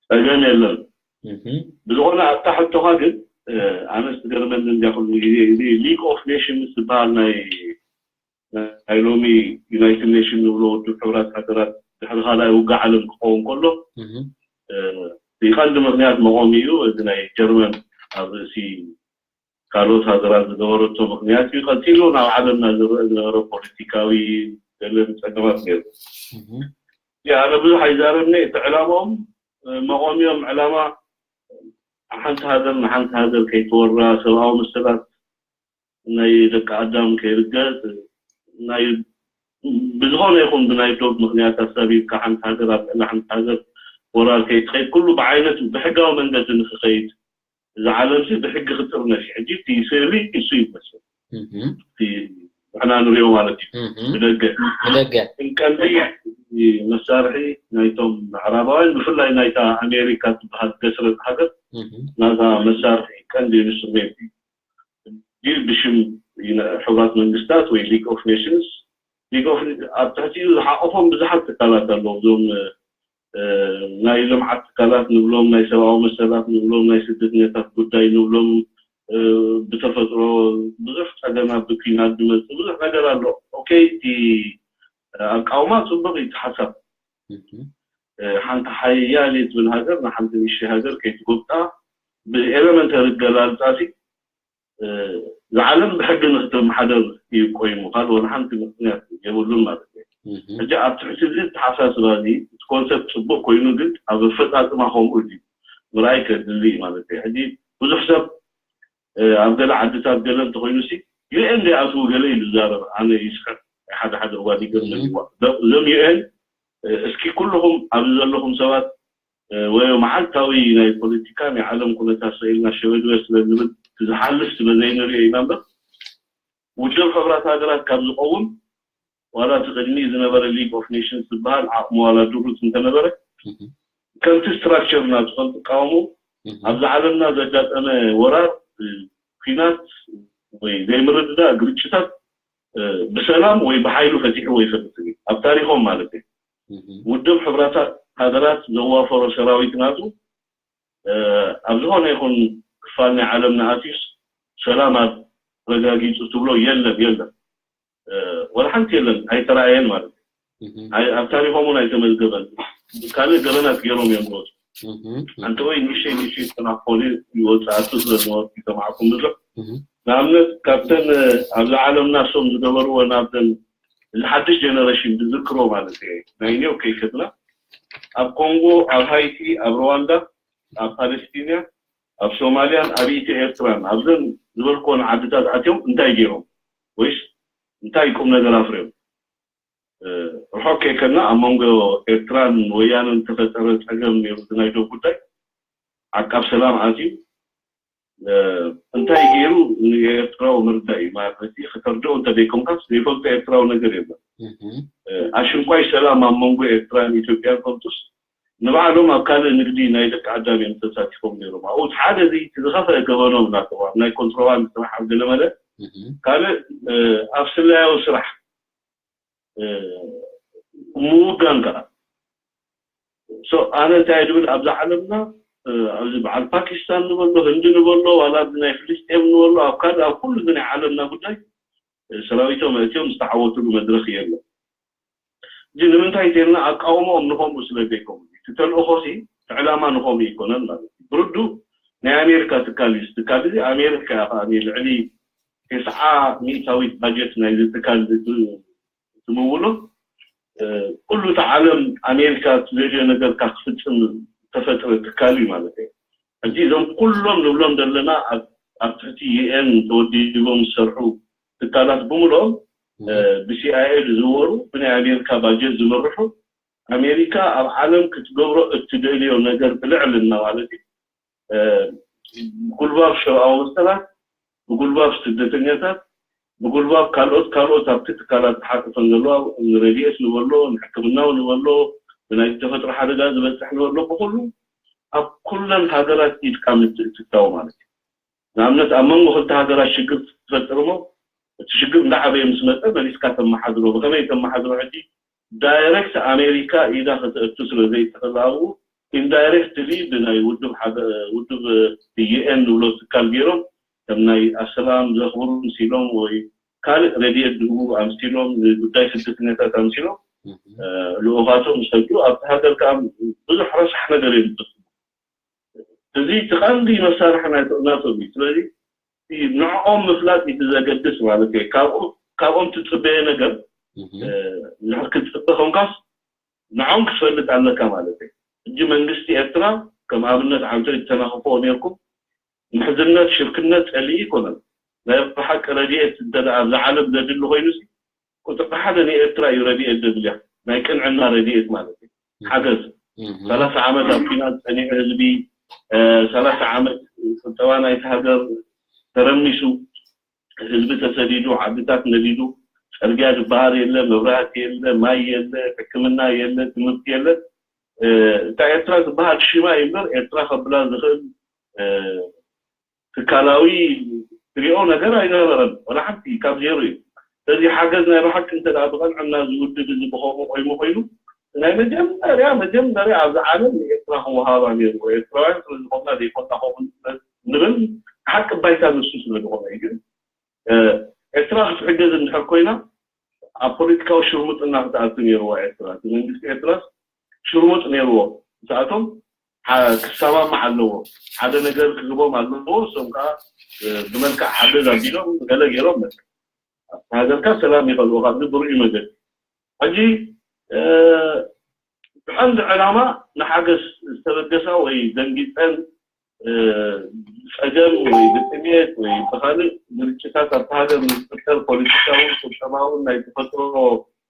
ጸገም የለን። እህ። ብዝኾነ ኣብታ ሕቶኻ ግን፣ እ፣ ኣነስ ትገርመኒ እንድያ ኩሉ ግዜ፣ እዚ ሊግ ኦፍ ኔሽንስ ዝበሃል ናይ፣ ናይ ሎሚ ዩናይትድ ኔሽን ንብሎ ውድብ ሕቡራት ሃገራት ድሕሪ ካልኣይ ውግእ ዓለም ክኸውን ከሎ፣ እህ። እ፣ እቲ ቀንዲ ምኽንያት መቖሚኡ እዚ ናይ ጀርመን ኣብ ርእሲ ካልኦት ሃገራት ዝገበረቶ ምኽንያት እዩ። ቀጺሉ ናብ ዓለምና ዝረአ ዝነበረ ፖለቲካዊ ገለን ጸገማት ነይሩ። እህ። ያ፣ ኣነ ብዙሕ ኣይዛረብን እየ። እቲ ዕላማኦም፣ እ፣ መቖሚኦም ዕላማ ሓንቲ ሃገር ንሓንቲ ሃገር ከይትወራ፣ ሰብኣዊ መሰላት ናይ ደቂ ኣዳም ከይርገጽ፣ ናይ ብዝኾነ ይኹን ብናይ ዶብ ምኽንያት ኣሳቢብካ ሓንቲ ሃገር ኣብ ልዕሊ ሓንቲ ሃገር ወራር ከይትኸይድ፣ ኩሉ ብዓይነቱ ብሕጋዊ መንገዲ ንክኸይድ፣ እዚ ዓለምሲ ብሕጊ ክጥርነፍ እዩ። ሕጂ እቲ ስእሊ እሱ እዩ ዝመስል። እህ። እቲ ንሕና ንሪኦ ማለት እዩ። እህ። ብደገ። ብደገ። ግን ቀንዲ መሳርሒ ናይቶም ምዕራባውያን፣ ብፍላይ ናይታ ኣሜሪካ ትበሃል ገስረጥ ሃገር፣ እህ። ናታ መሳርሒ ቀንዲ ኢንስትሩሜንት እዩ። ዲል ብሽም ዩና-፣ ሕቡራት መንግስታት ወይ ሊግ ኦፍ ኔሽንስ፣ ሊግ ኦፍ፣ ኣብ ትሕቲኡ ዝሓቆፎም ብዙሓት ትካላት ኣለዉ። እዞም፣ እ፣ ናይ ልምዓት ትካላት ንብሎም፣ ናይ ሰብኣዊ መሰላት ንብሎም፣ ናይ ስደተኛታት ጉዳይ ንብሎም፣ ብተፈጥሮ ብዙሕ ፀገማት ብኲናት ዝመፅእ ብዙሕ ነገር ኣሎ። ኦኬ፣ እቲ ኣቃውማ ፅቡቅ እዩ፣ እቲ ሓሳብ ሓንቲ ሓያል እየ ትብል ሃገር ንሓንቲ ንእሽተይ ሃገር ከይትጎብጣ ብኤለመንተሪ ገላልፃ ሲ ዝዓለም ብሕጊ ንክትመሓደር እዩ ቆይሙ፣ ካልእ ወላ ሓንቲ ምክንያት የብሉን ማለት እዩ። ሕጂ ኣብ ትሕቲ እዚ ኣተሓሳስባ እዚ እቲ ኮንሰፕት ፅቡቅ ኮይኑ ግን ኣብ ኣፈፃፅማ ከምኡ ድዩ ምርኣይ ከድሊ እዩ ማለት እዩ። ሕጂ ብዙሕ ሰብ ኣብ ገለ ዓድታት ገለ እንተኮይኑ ሲ ዩ ኤን ዘይኣትዉ ገለ ኢሉ ዝዛረብ፣ ኣነ ይስሕቅ ሓደ ሓደ እዋን ይገርመኒ። እዞም ዩ ኤን እስኪ ኩልኹም ኣብዚ ዘለኹም ሰባት ወይ መዓልታዊ ናይ ፖለቲካ ናይ ዓለም ኩነታት ሰኢልና ሸበድበ ስለ ዝብል ዝሓልፍ ስለ ዘይንሪኦ ኢና እምበር ውድብ ሕቡራት ሃገራት ካብ ዝኸውን ዋላ እቲ ቅድሚ ዝነበረ ሊግ ኦፍ ኔሽንስ ዝበሃል ዓቕሙ ዋላ ድሩት እንተነበረ ከምቲ ስትራክቸር ናቱ ከም ትቃወሙ ኣብዚ ዓለምና ዘጋጠመ ወራር፣ ኲናት ወይ ዘይምርድዳእ ግርጭታት ብሰላም ወይ ብሓይሉ ፈቲሕዎ ይፈልጥ እዩ ኣብ ታሪኾም ማለት እዩ። ውድብ ሕብራታት ሃገራት ዘዋፈሮ ሰራዊት ናቱ ኣብ ዝኾነ ይኹን ክፋል ናይ ዓለም ንኣትዩስ ሰላም ኣረጋጊፁ ትብሎ የለን፣ የለን፣ ወላ ሓንቲ የለን፣ ኣይተረኣየን ማለት እዩ። ኣብ ታሪኾም እውን ኣይተመዝገበን። ካልእ ገበናት ገይሮም እዮም ዝወፁ። ኣንተ ወይ ንእሽተይ ንእሽተይ ዝተናኾሉ ይወፅኣቱ ስለ ዝነበርኩ ይሰማዕኩም ብዙሕ። ንኣብነት ካብተን ኣብዚ ዓለምና እሶም ዝገበርዎ ናብተን እዚ ሓድሽ ጀነሬሽን ዝዝክሮ ማለት እዩ ናይ ኒው ከይከድና ኣብ ኮንጎ፣ ኣብ ሃይቲ፣ ኣብ ሩዋንዳ፣ ኣብ ፓለስቲንያ፣ ኣብ ሶማልያን ኣብ ኢትዮ ኤርትራን ኣብዘን ዝበልክዎን ዓድታት ኣትዮም እንታይ ገይሮም ወይስ እንታይ ቁም ነገር ኣፍርዮም? ርሑቕ ከይከድና ኣብ መንጎ ኤርትራን ወያነን ዝተፈጠረ ፀገም ነይሩ። እቲ ናይ ዶብ ጉዳይ ዓቃብ ሰላም ኣትዩ እንታይ ገይሩ ንኤርትራዊ ምርዳእ እዩ ማለት እቲ ከተርድኦ እንተዘይኮንካስ ዘይፈልጦ ኤርትራዊ ነገር የለን። ኣሽንኳይ ሰላም ኣብ መንጎ ኤርትራን ኢትዮጵያን ከምጡስ ንባዕሎም ኣብ ካልእ ንግዲ ናይ ደቂ ኣዳም እዮም ተሳቲፎም ነይሮም። ኣብኡ እቲ ሓደ እዚ እቲ ዝኸፍአ ገበኖም እናተባህሉ ናይ ኮንትሮባንድ ስራሕ ኣብ ገለመለ ካልእ ኣብ ስለያዊ ስራሕ ምውጋን ከኣ ኣነ እንታይ ድብል ኣብዛ ዓለምና ኣብዚ በዓል ፓኪስታን ንበሎ ህንዲ ንበሎ ዋላ ናይ ፍልስጤም ንበሎ ኣብ ካልእ ኣብ ኩሉ ናይ ዓለምና ጉዳይ ሰራዊቶም ኣእትዮም ዝተዓወትሉ መድረኽ የለን። እዚ ንምንታይ ተልና ኣቃውሞኦም ንኸምኡ ስለ ዘይከምኡ እዩ። እቲ ተልእኾ ሲ እቲ ዕላማ ንኸምኡ ኣይኮነን ማለት እዩ። ብርዱ ናይ ኣሜሪካ ትካል እዩ። እዚ ትካል እዚ ኣሜሪካ እያ ከኣ ልዕሊ ተስዓ ሚእታዊት ባጀት ናይዚ ትካል ትምውሎ። ኩሉ እቲ ዓለም ኣሜሪካ ትደልዮ ነገር ካብ ክፍፅም ዝተፈጥረ ትካል እዩ ማለት እዩ። ሕጂ እዞም ኩሎም ንብሎም ዘለና ኣብ ትሕቲ ዩኤን ተወዲቦም ዝሰርሑ ትካላት ብምልኦም ብሲኣይኤ ዝዝወሩ ብናይ ኣሜሪካ ባጀት ዝምርሑ ኣሜሪካ ኣብ ዓለም ክትገብሮ እትደልዮ ነገር ብልዕልና ማለት እዩ ብጉልባብ ሰብኣዊ መሰላት ብጉልባብ ስደተኛታት ብጉልባብ ካልኦት ካልኦት ኣብቲ ትካላት ተሓቂፈን ዘለዋ ንረድኤት ንበሎ ንሕክምናዊ ንበሎ ብናይ ተፈጥሮ ሓደጋ ዝበፅሕ ንበሎ ብኩሉ ኣብ ኩለን ሃገራት ኢድካ ምትእትታው ማለት እዩ። ንኣብነት ኣብ መንጎ ክልተ ሃገራት ሽግር ትፈጥር እሞ እቲ ሽግር እንዳዓበየ ምስ መፀ መሊስካ ተመሓድሮ። ብከመይ ተመሓድሮ? ሕጂ ዳይሬክት ኣሜሪካ ኢዳ ከተእቱ ስለ ዘይትኽእል ኣብኡ ኢንዳይሬክትሊ ብናይ ውድብ ሓደ ውድብ ዩኤን ንብሎ ትካል ገይሮም ከም ናይ ኣሰላም ዘኽብሩ ኣምሲሎም ወይ ካልእ ረድኤት ዝህቡ ኣምሲሎም ንጉዳይ ስደተኛታት ኣምሲሎም ልኡኻቶም ዝሰዱ ኣብቲ ሃገር ከዓ ብዙሕ ረሳሕ ነገር እዮም ዝፍፅሙ። እዚ እቲ ቀንዲ መሳርሒ ናይቶ- ናቶም እዩ። ስለዚ እቲ ንዕኦም ምፍላጥ እዩ ዘገድስ ማለት እዩ። ካብኡ- ካብኦም ትፅበየ ነገር እ፣ ክትፅበ ኮንካስ ንዕኦም ክትፈልጥ ኣለካ ማለት እዩ። ሕጂ መንግስቲ ኤርትራ ከም ኣብነት ዓንተ ተናኽፎ ነርኩም ምሕዝነት ሽርክነት ፀሊኢ ይኮነን ናይ ብሓቂ ረድኤት እንተ ኣብዛ ዓለም ዘድሊ ኮይኑ ቁፅሪ ሓደ ንኤርትራ እዩ ረድኤት ዘድልያ ናይ ቅንዕና ረድኤት ማለት እዩ ሓገዝ ሰላሳ ዓመት ኣብ ኲናት ፀኒዑ ህዝቢ ሰላሳ ዓመት ቁጠባ ናይቲ ሃገር ተረሚሱ ህዝቢ ተሰዲዱ ዓድታት ነዲዱ ፅርግያ ዝበሃል የለ መብራህቲ የለ ማይ የለ ሕክምና የለ ትምህርቲ የለ እታ ኤርትራ ዝበሃል ሽማ እዩ እምበር ኤርትራ ከብላ ዝኽእል ትካላዊ ትሪኦ ነገር ኣይነበረን ወላ ሓንቲ ካብ ዜሮ እዩ ስለዚ ሓገዝ ናይ ብሓቂ እንተ ብቐንዕና ዝውድብ እዚ ብኸምኡ ኮይኑ ኮይኑ ናይ መጀመርያ መጀመርያ ኣብዚ ዓለም ንኤርትራ ክወሃባ ነይርዎ። ኤርትራውያን ስለ ዝኾንና ዘይኮንና ከምኡ ንብል፣ ሓቂ ባይታ ንሱ ስለ ዝኾነ እዩ። ግን ኤርትራ ክትሕገዝ እንድሕር ኮይና ኣብ ፖለቲካዊ ሽርሙጥና ክትኣቱ ነይርዋ። ኤርትራ እቲ መንግስቲ ኤርትራ ሽርሙጥ ነይርዎ። ንሳቶም ክሰማማዕ ኣለዎ። ሓደ ነገር ክህቦም ኣለዎ። እሶም ከዓ ብመልክዕ ሓገዝ ኣቢሎም ገለ ገይሮም መ ሃገርካ ሰላም ይኸልዎ ካብዚ ብርኡ መገዲ። ሕጂ ብቐንዲ ዕላማ ንሓገዝ ዝተበገሳ ወይ ደንጊፀን ጸገም ወይ ብጥሜት ወይ ብኻልእ ግርጭታት ኣብቲ ሃገር ንዝፍጠር ፖለቲካውን ቁጠባውን ናይ ተፈጥሮ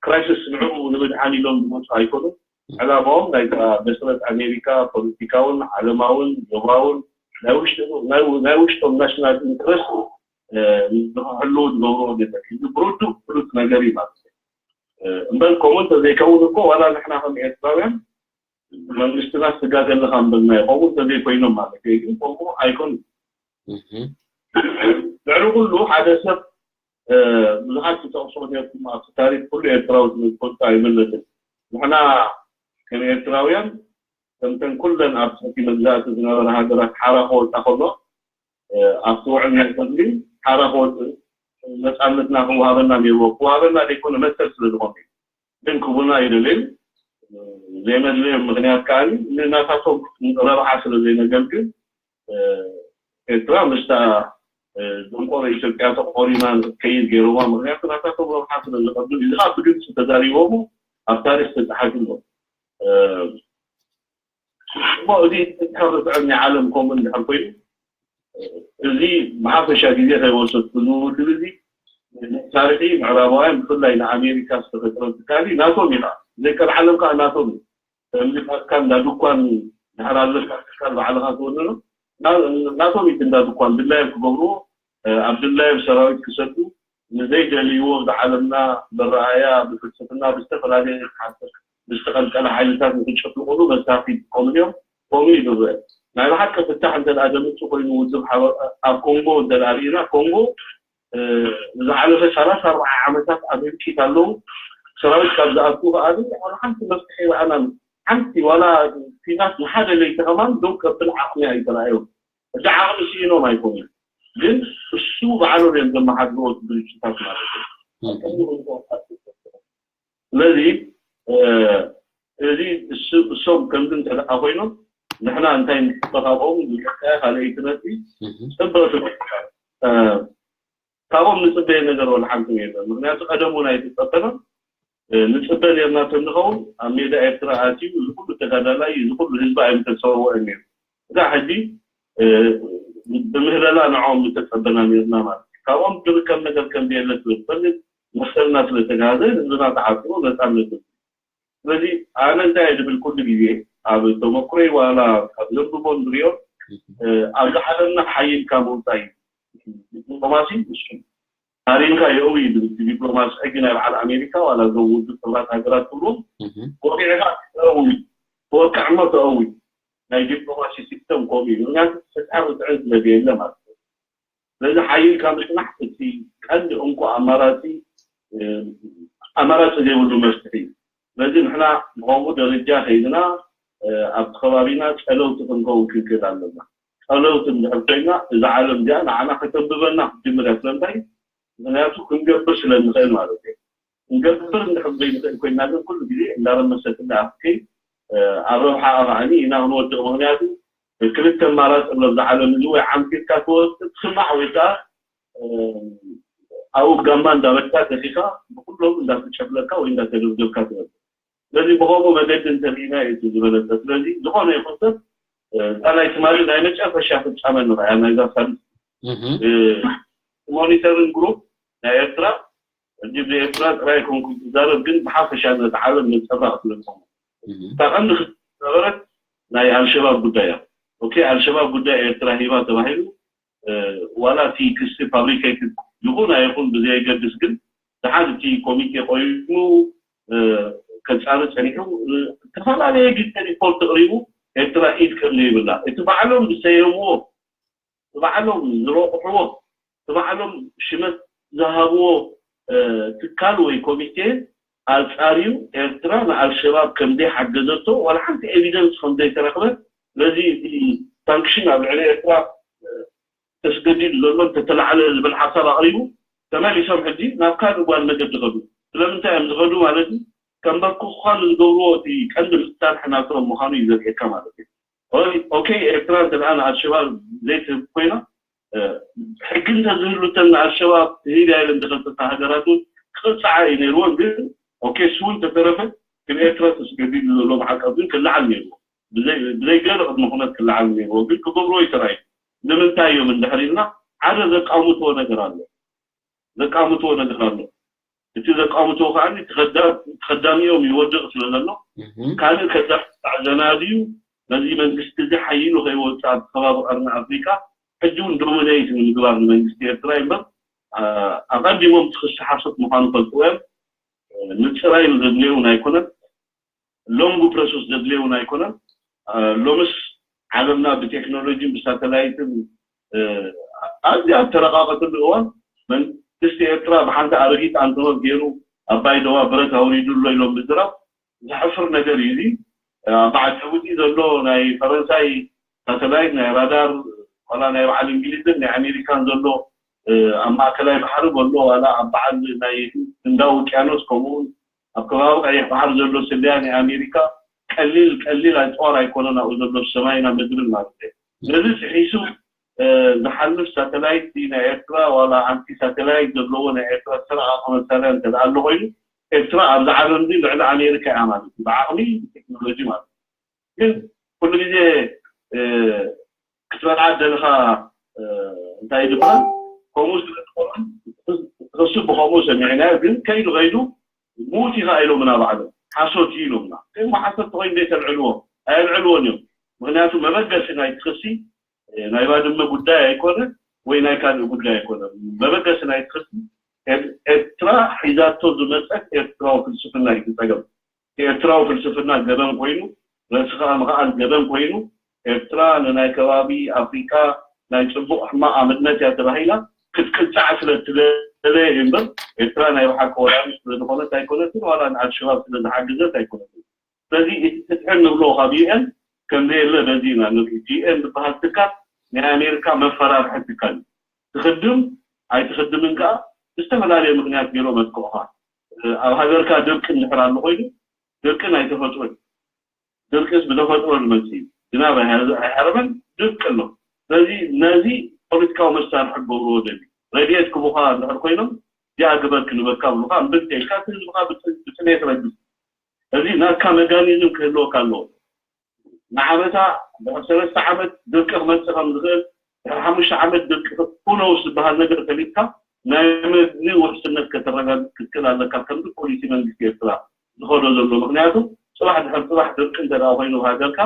ክራይሲስ ንዕኡ ንምድሓን ኢሎም ዝመፁ ኣይኮኑን። ዕላማኦም ናይ መስረት ኣሜሪካ ፖለቲካውን ዓለማውን ዞባውን ናይ ውሽጦም ናሽናል ኢንትረስት ንክሕልው ዝገብርዎ ገጠር እዚ ብርዱእ ፍሉጥ ነገር እዩ ማለት እዩ። እምበር ከምኡ እንተዘይከውን እኮ ዋላ ንሕና ከም ኤርትራውያን መንግስትና ስጋገ ኣለካ ምበልናዮ ከምኡ እንተዘይኮይኖም ማለት እዩ። ግን ከምኡ ኣይኮኑን። ልዕሊ ኩሉ ሓደ ሰብ ብዙሓት ትጠቕስዎ ነርኩም ኣብቲ ታሪክ ኩሉ ኤርትራዊ ትፈልጡ ኣይመለስን። ንሕና ከም ኤርትራውያን ከምተን ኩለን ኣብ ትሕቲ መግዛእቲ ዝነበራ ሃገራት ሓራ ክወፃ ከሎ ኣብቲ ውዕል ናይ በርሊን ሓራ ክወፅእ ነፃነትና ክወሃበና ነይርዎ። ክወሃበና ዘይኮነ መሰል ስለ ዝኾነ ግን ክቡና ኣይደልን ዘይመድለዮም ምክንያት ከዓ ንናታቶም ረብሓ ስለ ዘይነገልግል ኤርትራ ምስታ ደንቆሮ ኢትዮጵያ ተቆሪና ንክትከይድ ገይሮማ። ምክንያቱ ናታቶም ረብሓ ስለ ዝቀብል እዚ ከዓ ብግልፂ ተዛሪቦሙ ኣብ ታሪክ ተፃሓፊ ኣሎ። እሞ እዚ ተርፍዐ ናይ ዓለም ከምኡ እንድሕር ኮይኑ እዚ ብሓፈሻ ግዜ ከይወሰድኩ እዚ ውድብ እዚ ታሪኺ ምዕራባውያን ብፍላይ ንኣሜሪካ ዝተፈጥረ ትካሊ ናቶም እዩ ከዓ ዘይቀር ዓለም ከዓ ናቶም እዩ። ከምዚ ናትካ እንዳ ድኳን ድሕር ኣለካ ትካል ባዕልካ ትወንኖ ናቶም እዩ እንዳ ድኳን ድላዮም ክገብርዎ ኣብ ድላዮም ሰራዊት ክሰዱ ንዘይደልይዎ ብዓለምና መረኣያ ብፍልስፍና ብዝተፈላለየ ሓሰር ብዝተቐልቀለ ሓይልታት ንክጨፍልቑሉ መሳርሒ ይጥቀሙሉ እዮም። ከምኡ እዩ ዝረአ። ናይ ብሓቂ ፍታሕ እንተ ደኣ ዘምፅእ ኮይኑ ውድብ ኣብ ኮንጎ እንተ ደኣ ርኢና ኮንጎ ዝሓለፈ ሰላሳ ኣርባዓ ዓመታት ኣብ ህልቂት ኣለዉ። ሰራዊት ካብ ዝኣቱ ከኣ ዋላ ሓንቲ መፍትሒ ረኣናን ሓንቲ ዋላ ኲናት ንሓደ ለይቲ ከማን ደው ከብል ዓቕሚ ኣይተራእዮም። ሕጂ ዓቕሚ ስኢኖም ኣይኮኑን ግን እሱ ባዕሎም እዮም ዘመሓድርዎ እቲ ድርጅታት ማለት እዩ። ስለዚ እዚ እሶም ከምዚ እንተ ደኣ ኮይኖም ንሕና እንታይ ንፅበ ካብኦም ዝቀያ ካልኣይቲ ነጥቢ ፅበ ካብኦም ንፅበየ ነገር ወላ ሓንቲ የለን። ምክንያቱ ቀደም እውን ኣይትፀበናን ንፅበ ኔርና ተንኸውን ኣብ ሜዳ ኤርትራ ኣትዩ እዚ ኩሉ ተጋዳላይ እዚ ኩሉ ህዝቢ ኣይምተሰወወ ነይሩ። እዛ ሕጂ ብምህለላ ንዕኦም ምተፀበና ኔርና ማለት እዩ። ካብኦም ዝርከብ ነገር ከም ዘየለ ስለ ዝፈልጥ መሰልና ስለ ተጋዘ ህዝብና ተዓፅሮ ነፃነት ስለዚ ኣነ እንታይ እየ ዝብል ኩሉ ግዜ ኣብ ተመክሮይ ዋላ ኣብ ዘንብቦን ዝሪኦ ኣብዚ ዓለምና ሓይልካ ምውፃእ እዩ ዲፕሎማሲ እሱ ሃሪምካ የእዊ እዩ ዝብል ዲፕሎማሲ ሕጊ ናይ በዓል ኣሜሪካ ዋላ እዞም ውድብ ሕቡራት ሃገራት ትብሉ ወቂዕካ ተእዊ ተወቅዕ እሞ ተእዊ ናይ ዲፕሎማሲ ሲስተም ከምኡ እዩ ምክንያቱ ፍትሐ ርትዕን ስለ ዘየለ ማለት እዩ ስለዚ ሓይልካ ምፅናሕ እቲ ቀንዲ እንኮ ኣማራፂ ኣማራፂ ዘይብሉ መፍትሒ እዩ ስለዚ ንሕና ብከምኡ ደረጃ ከይድና ኣብቲ ከባቢና ፀለውቲ ክንከውን ክንክእል ኣለና ፀለውቲ እንድሕር ኮይና እዛ ዓለም እዚኣ ንዓና ከተንብበና ክትጅምር እያ ስለምንታይ ምክንያቱ ክንገብር ስለ እንኽእል ማለት እዩ ክንገብር እንድሕር ዘይንኽእል ኮይና ግን ኩሉ ግዜ እንዳረመሰት እንዳኣፍከይ ኣብ ረብሓ ከዓኒ ኢና ክንወድቕ ምክንያቱ ክልተ ኣማራፂ ኣሎ ኣብዚ ዓለም እዚ ወይ ዓንፊርካ ትወፅእ ትስማዕ ወይ ከዓ ኣብኡ ጋማ እንዳበልካ ተኺኻ ብኩሎም እንዳተጨፍለካ ወይ እንዳተደብደብካ ትወፅእ ስለዚ ብኸምኡ መገዲ እንተርኢና እዩ እቲ ዝበለፀ ስለዚ ዝኾነ ይኹን ሰብ እዛ ናይ ትማሊ ናይ መጨረሻ ፍፃመ ንኽያ ናይዛ ሳልስ ሞኒተሪንግ ግሩፕ ናይ ኤርትራ ሕጂ ብኤርትራ ጥራይ ኮንኩ ዝዛረብ ግን ብሓፈሻ ነቲ ዓለም ነፀብራቕ ስለ ዝኾነ እታ ቀንዲ ክዝነበረት ናይ ኣልሸባብ ጉዳይ እያ ኦኬ ኣልሸባብ ጉዳይ ኤርትራ ሂባ ተባሂሉ ዋላ እቲ ክሲ ፋብሪኬትድ ይኹን ኣይኹን ብዘየገድስ ግን ደሓን እቲ ኮሚቴ ቆይሙ ከፃሪ ፀኒሑ ዝተፈላለየ ግዜ ሪፖርት ኣቕሪቡ ኤርትራ ኢድ ከም ዘይብላ እቲ ባዕሎም ዝሰየምዎ እቲ ባዕሎም ዝረቑሕዎ እቲ ባዕሎም ሽመት ዝሃብዎ ትካል ወይ ኮሚቴ ኣጻርዩ ኤርትራ ንኣልሸባብ ከም ዘይሓገዘቶ ዋላ ሓንቲ ኤቪደንስ ከም ዘይተረኽበ፣ ስለዚ እቲ ሳንክሽን ኣብ ልዕሊ ኤርትራ ተስገዲዱ ዘሎ እንተተላዕለ ዝብል ሓሳብ ኣቕሪቡ፣ ተመሊሶም ሕጂ ናብ ካልእ ጓል መገዲ ኸዱ። ስለምንታይ እዮም ዝኸዱ ማለት እዩ? ከንበርክኹኻ ንዝገብርዎ እቲ ቀንዲ መሳርሒ ናቶም ምዃኑ እዩ ዘርእየካ ማለት እዩ። ኦይ- ኦኬ፣ ኤርትራ እንተ ደኣ ንኣልሸባብ ዘይትህብ ኮይና፣ እ፣ ሕጊ እንተዝህሉ እተን ንኣልሸባብ ትህብ እያ ኢለን ዝኸሰሳ ሃገራት እውን ክቕፅዓ እዩ ነይርዎን። ግን ኦኬ፣ እሱ እውን ተተረፈ፣ ግን ኤርትራ ተስገዲዱ ዘሎ ማዕቀብ ግን ክለዓል ነይርዎ። ብዘይ ብዘይ ገለ ቅድመ ኩነት ክለዓል ነይርዎ፣ ግን ክገብርዎ ይተራእዩ። ንምንታይ እዮም እንድሕር ኢልና፣ ሓደ ዘቃምትዎ ነገር ኣሎ። ዘቃምትዎ ነገር ኣሎ። እቲ ዘቃምትዎ ከዓ ተኸዳሚኦም ይወድቕ ስለ ዘሎ፣ ካልእ ከዳዕ ዘናድዩ፣ ነዚ መንግስቲ እዚ ሓይሉ ከይወፅእ ኣብ ከባቢ ቀርኒ ኣፍሪካ ሕጂ እውን ዶሚነይት ንምግባር ንመንግስቲ ኤርትራ እዩ እምበር፣ ኣ- ኣቐዲሞም እቲ ክሲ ሓሶት ምዃኑ ፈልጥዎ እዮም። ምፅራይ ዘድልየውን ኣይኮነን። ሎንግ ፕሮሰስ ዘድልየውን ኣይኮነን። ሎምስ ዓለምና ብቴክኖሎጂን ብሳተላይትን ኣዝያ ኣብ ተረቃቀትሉ እዋን መንግስቲ ኤርትራ ብሓንቲ ኣረጊት ኣንተኖት ገይሩ ኣባይ ደዋ ብረት ኣውሪዱ ኣሎ ኢሎም ምዝራብ ዘሕፍር ነገር እዩ። እዚ ኣብ በዓል ጅቡቲ ዘሎ ናይ ፈረንሳይ ሳተላይት ናይ ራዳር ዋላ ናይ በዓል እንግሊዝን ናይ ኣሜሪካን ዘሎ ኣብ ማእከላይ ባሕሪ ዘሎ ዋላ ኣብ በዓል ናይ ህንዳዊ ውቅያኖስ ከምኡውን ኣብ ከባቢ ቀይሕ ባሕሪ ዘሎ ስለያ ናይ ኣሜሪካ ቀሊል ቀሊል ኣፅዋር ኣይኮነን ኣብኡ ዘሎ ሰማይና ምድርን ማለት እዩ። ነዚ ስሒሱ ዝሓልፍ ሳተላይት ናይ ኤርትራ ዋላ ኣንቲ ሳተላይት ዘለዎ ናይ ኤርትራ ዝተረቃቀ መሳርያ እንተ ኣሎ ኮይኑ ኤርትራ ኣብዚ ዓለም እዚ ልዕሊ ኣሜሪካ እያ ማለት እዩ ብዓቅሚ ቴክኖሎጂ ማለት እዩ። ግን ኩሉ ግዜ ክትበልዓ ደለኻ እንታይ ዝበሃል ከምኡ ስለዝኾነ እሱ ብከምኡ ሰሚዕናዮ ግን ከይዱ ከይዱ ምዉት ኢኻ ኢሎምና ባዕሎም ሓሶት እዩ ኢሎምና እሞ ሓሶት ተኮይኑ ዘይተልዕልዎ ኣየልዕልዎን እዮም። ምክንያቱ መበገሲ ናይ ትክሲ ናይ ባድመ ጉዳይ ኣይኮነ ወይ ናይ ካልእ ጉዳይ ኣይኮነ። መበገሲ ናይ ትክሲ ኤርትራ ሒዛቶ ዝመፀት ኤርትራዊ ፍልስፍና እዩ ዝፀገም። ኤርትራዊ ፍልስፍና ገበን ኮይኑ ርእስኻ ምኽኣል ገበን ኮይኑ ኤርትራ ንናይ ከባቢ ኣፍሪቃ ናይ ፅቡቕ ሕማቕ ኣብነት እያ ተባሂላ ክትቅፃዕ ስለ ትደለየ እዩ እምበር ኤርትራ ናይ ብሓቂ ወራሪት ስለ ዝኾነት ኣይኮነትን ዋላ ንኣልሸባብ ስለ ዝሓግዘት ኣይኮነትን። ስለዚ እቲ ፍትሒ ንብሎ ካብ ዩኤን ከም ዘየለ በዚ ኢና ንርኢ። ዩኤን ዝበሃል ትካል ናይ ኣሜሪካ መፈራርሒ ትካል እዩ። ትኽድም ኣይትኽድምን ከዓ ብዝተፈላለየ ምክንያት ገይሮም የጥቅዑኻ። ኣብ ሃገርካ ድርቂ እንድሕር ኣሎ ኮይኑ ድርቂ ናይ ተፈጥሮ እዩ። ድርቅስ ብተፈጥሮ ዝመፅእ እዩ። ዝናብ ኣይሃርምን ድርቂ ኣሎ። ስለዚ ነዚ ፖለቲካዊ መሳርሒ ክገብርዎ ደልዩ ረድኤት ክቡኻ እንድሕር ኮይኖም እዚኣ ግበር ክንበካ ብሉኻ እምብር ከይልካ እቲ ህዝብኻ ብፅሜት ረግፅ። እዚ ናትካ መካኒዝም ክህልወካ ኣለዎ። ንዓመታ ድሕር ሰለስተ ዓመት ድርቂ ክመፅእ ከም ዝኽእል ድሕር ሓሙሽተ ዓመት ድርቂ ኩነውስ ዝበሃል ነገር ፈሊጥካ ናይ ምግቢ ውሕስነት ከተረጋግፅ ክትክእል ኣለካ ከምዚ ፖሊሲ መንግስቲ ኤርትራ ዝኸዶ ዘሎ ምክንያቱ ፅባሕ ድሕር ፅባሕ ድርቂ እንተ ኮይኑ ሃገርካ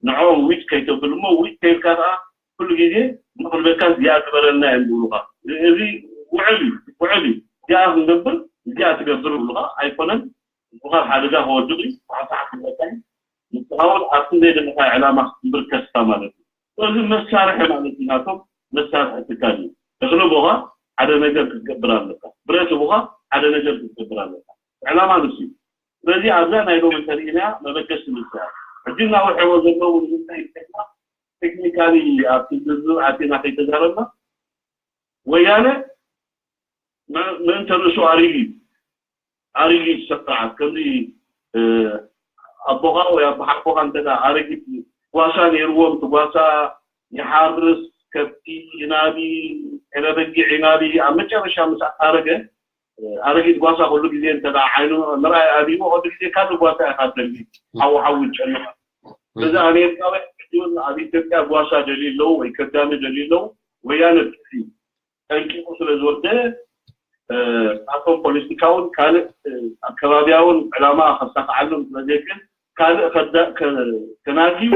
ንዕኦም ዊት ከይተብል እሞ ዊት ከይልካ ከዓ ኩሉ ግዜ ንክልበካ እዚኣ ግበረልና እዮም ዝብሉካ። እዚ ውዕል እዩ ውዕል እዩ እዚኣ ክንገብር እዚኣ ትገብር ይብሉካ ኣይኮነን ንስኻ ሓደጋ ከወድቕ እዩ። ብሓሳብ ክመጣ እዩ። ንስኻ እውን ኣብቲ ዘይደለኻዮ ዕላማ ክትንብር ተስፋ ማለት እዩ። ስለዚ መሳርሒ ማለት እዩ ናቶም መሳርሒ ትካል እዩ። እኽሊ ቦኻ ሓደ ነገር ክትገብር ኣለካ። ብረት ቦኻ ሓደ ነገር ክትገብር ኣለካ። ዕላማ ንሱ እዩ። ስለዚ ኣብዛ ናይ ሎሚ እንተርኢናያ መበገሲ ንሳ ሕጂ እናወሕቦ ዘለዉ ንምንታይ ኢልካ ቴክኒካሊ ኣብቲ ዝርዝር ኣቲና ከይተዛረብና ወያነ ምእንተ ርእሱ ኣሪጊ ኣሪጊ ስርዓት ከምዚ ኣቦኻ ወይ ኣቦሓጎኻ እንተ ኣረጊት ጓሳ ነይርዎም እቲ ጓሳ ይሓርስ ከብቲ ይናቢ ዕለበጊዕ ይናቢ ኣብ መጨረሻ ምስ ኣረገ ኣረጊት ጓሳ ኩሉ ግዜ እንተ ዓይኑ ምርኣይ ኣብይዎ ኩሉ ግዜ ካልእ ጓሳ ኢኻ ትደሊ ሓዊ ሓዊ ይጨንቕ እዚ ኣሜሪካውያን ሕጂ እውን ኣብ ኢትዮጵያ ጓሳ ደልዩ ኣለዉ ወይ ከዳሚ ደልዩ ኣለዉ ወያነ ጠንቂቑ ስለ ዝወደ ኣቶም ፖለቲካውን ካልእ ኣከባቢያውን ዕላማ ከሳኽዓሎም ስለ ዘይክእል ካልእ ከናድዩ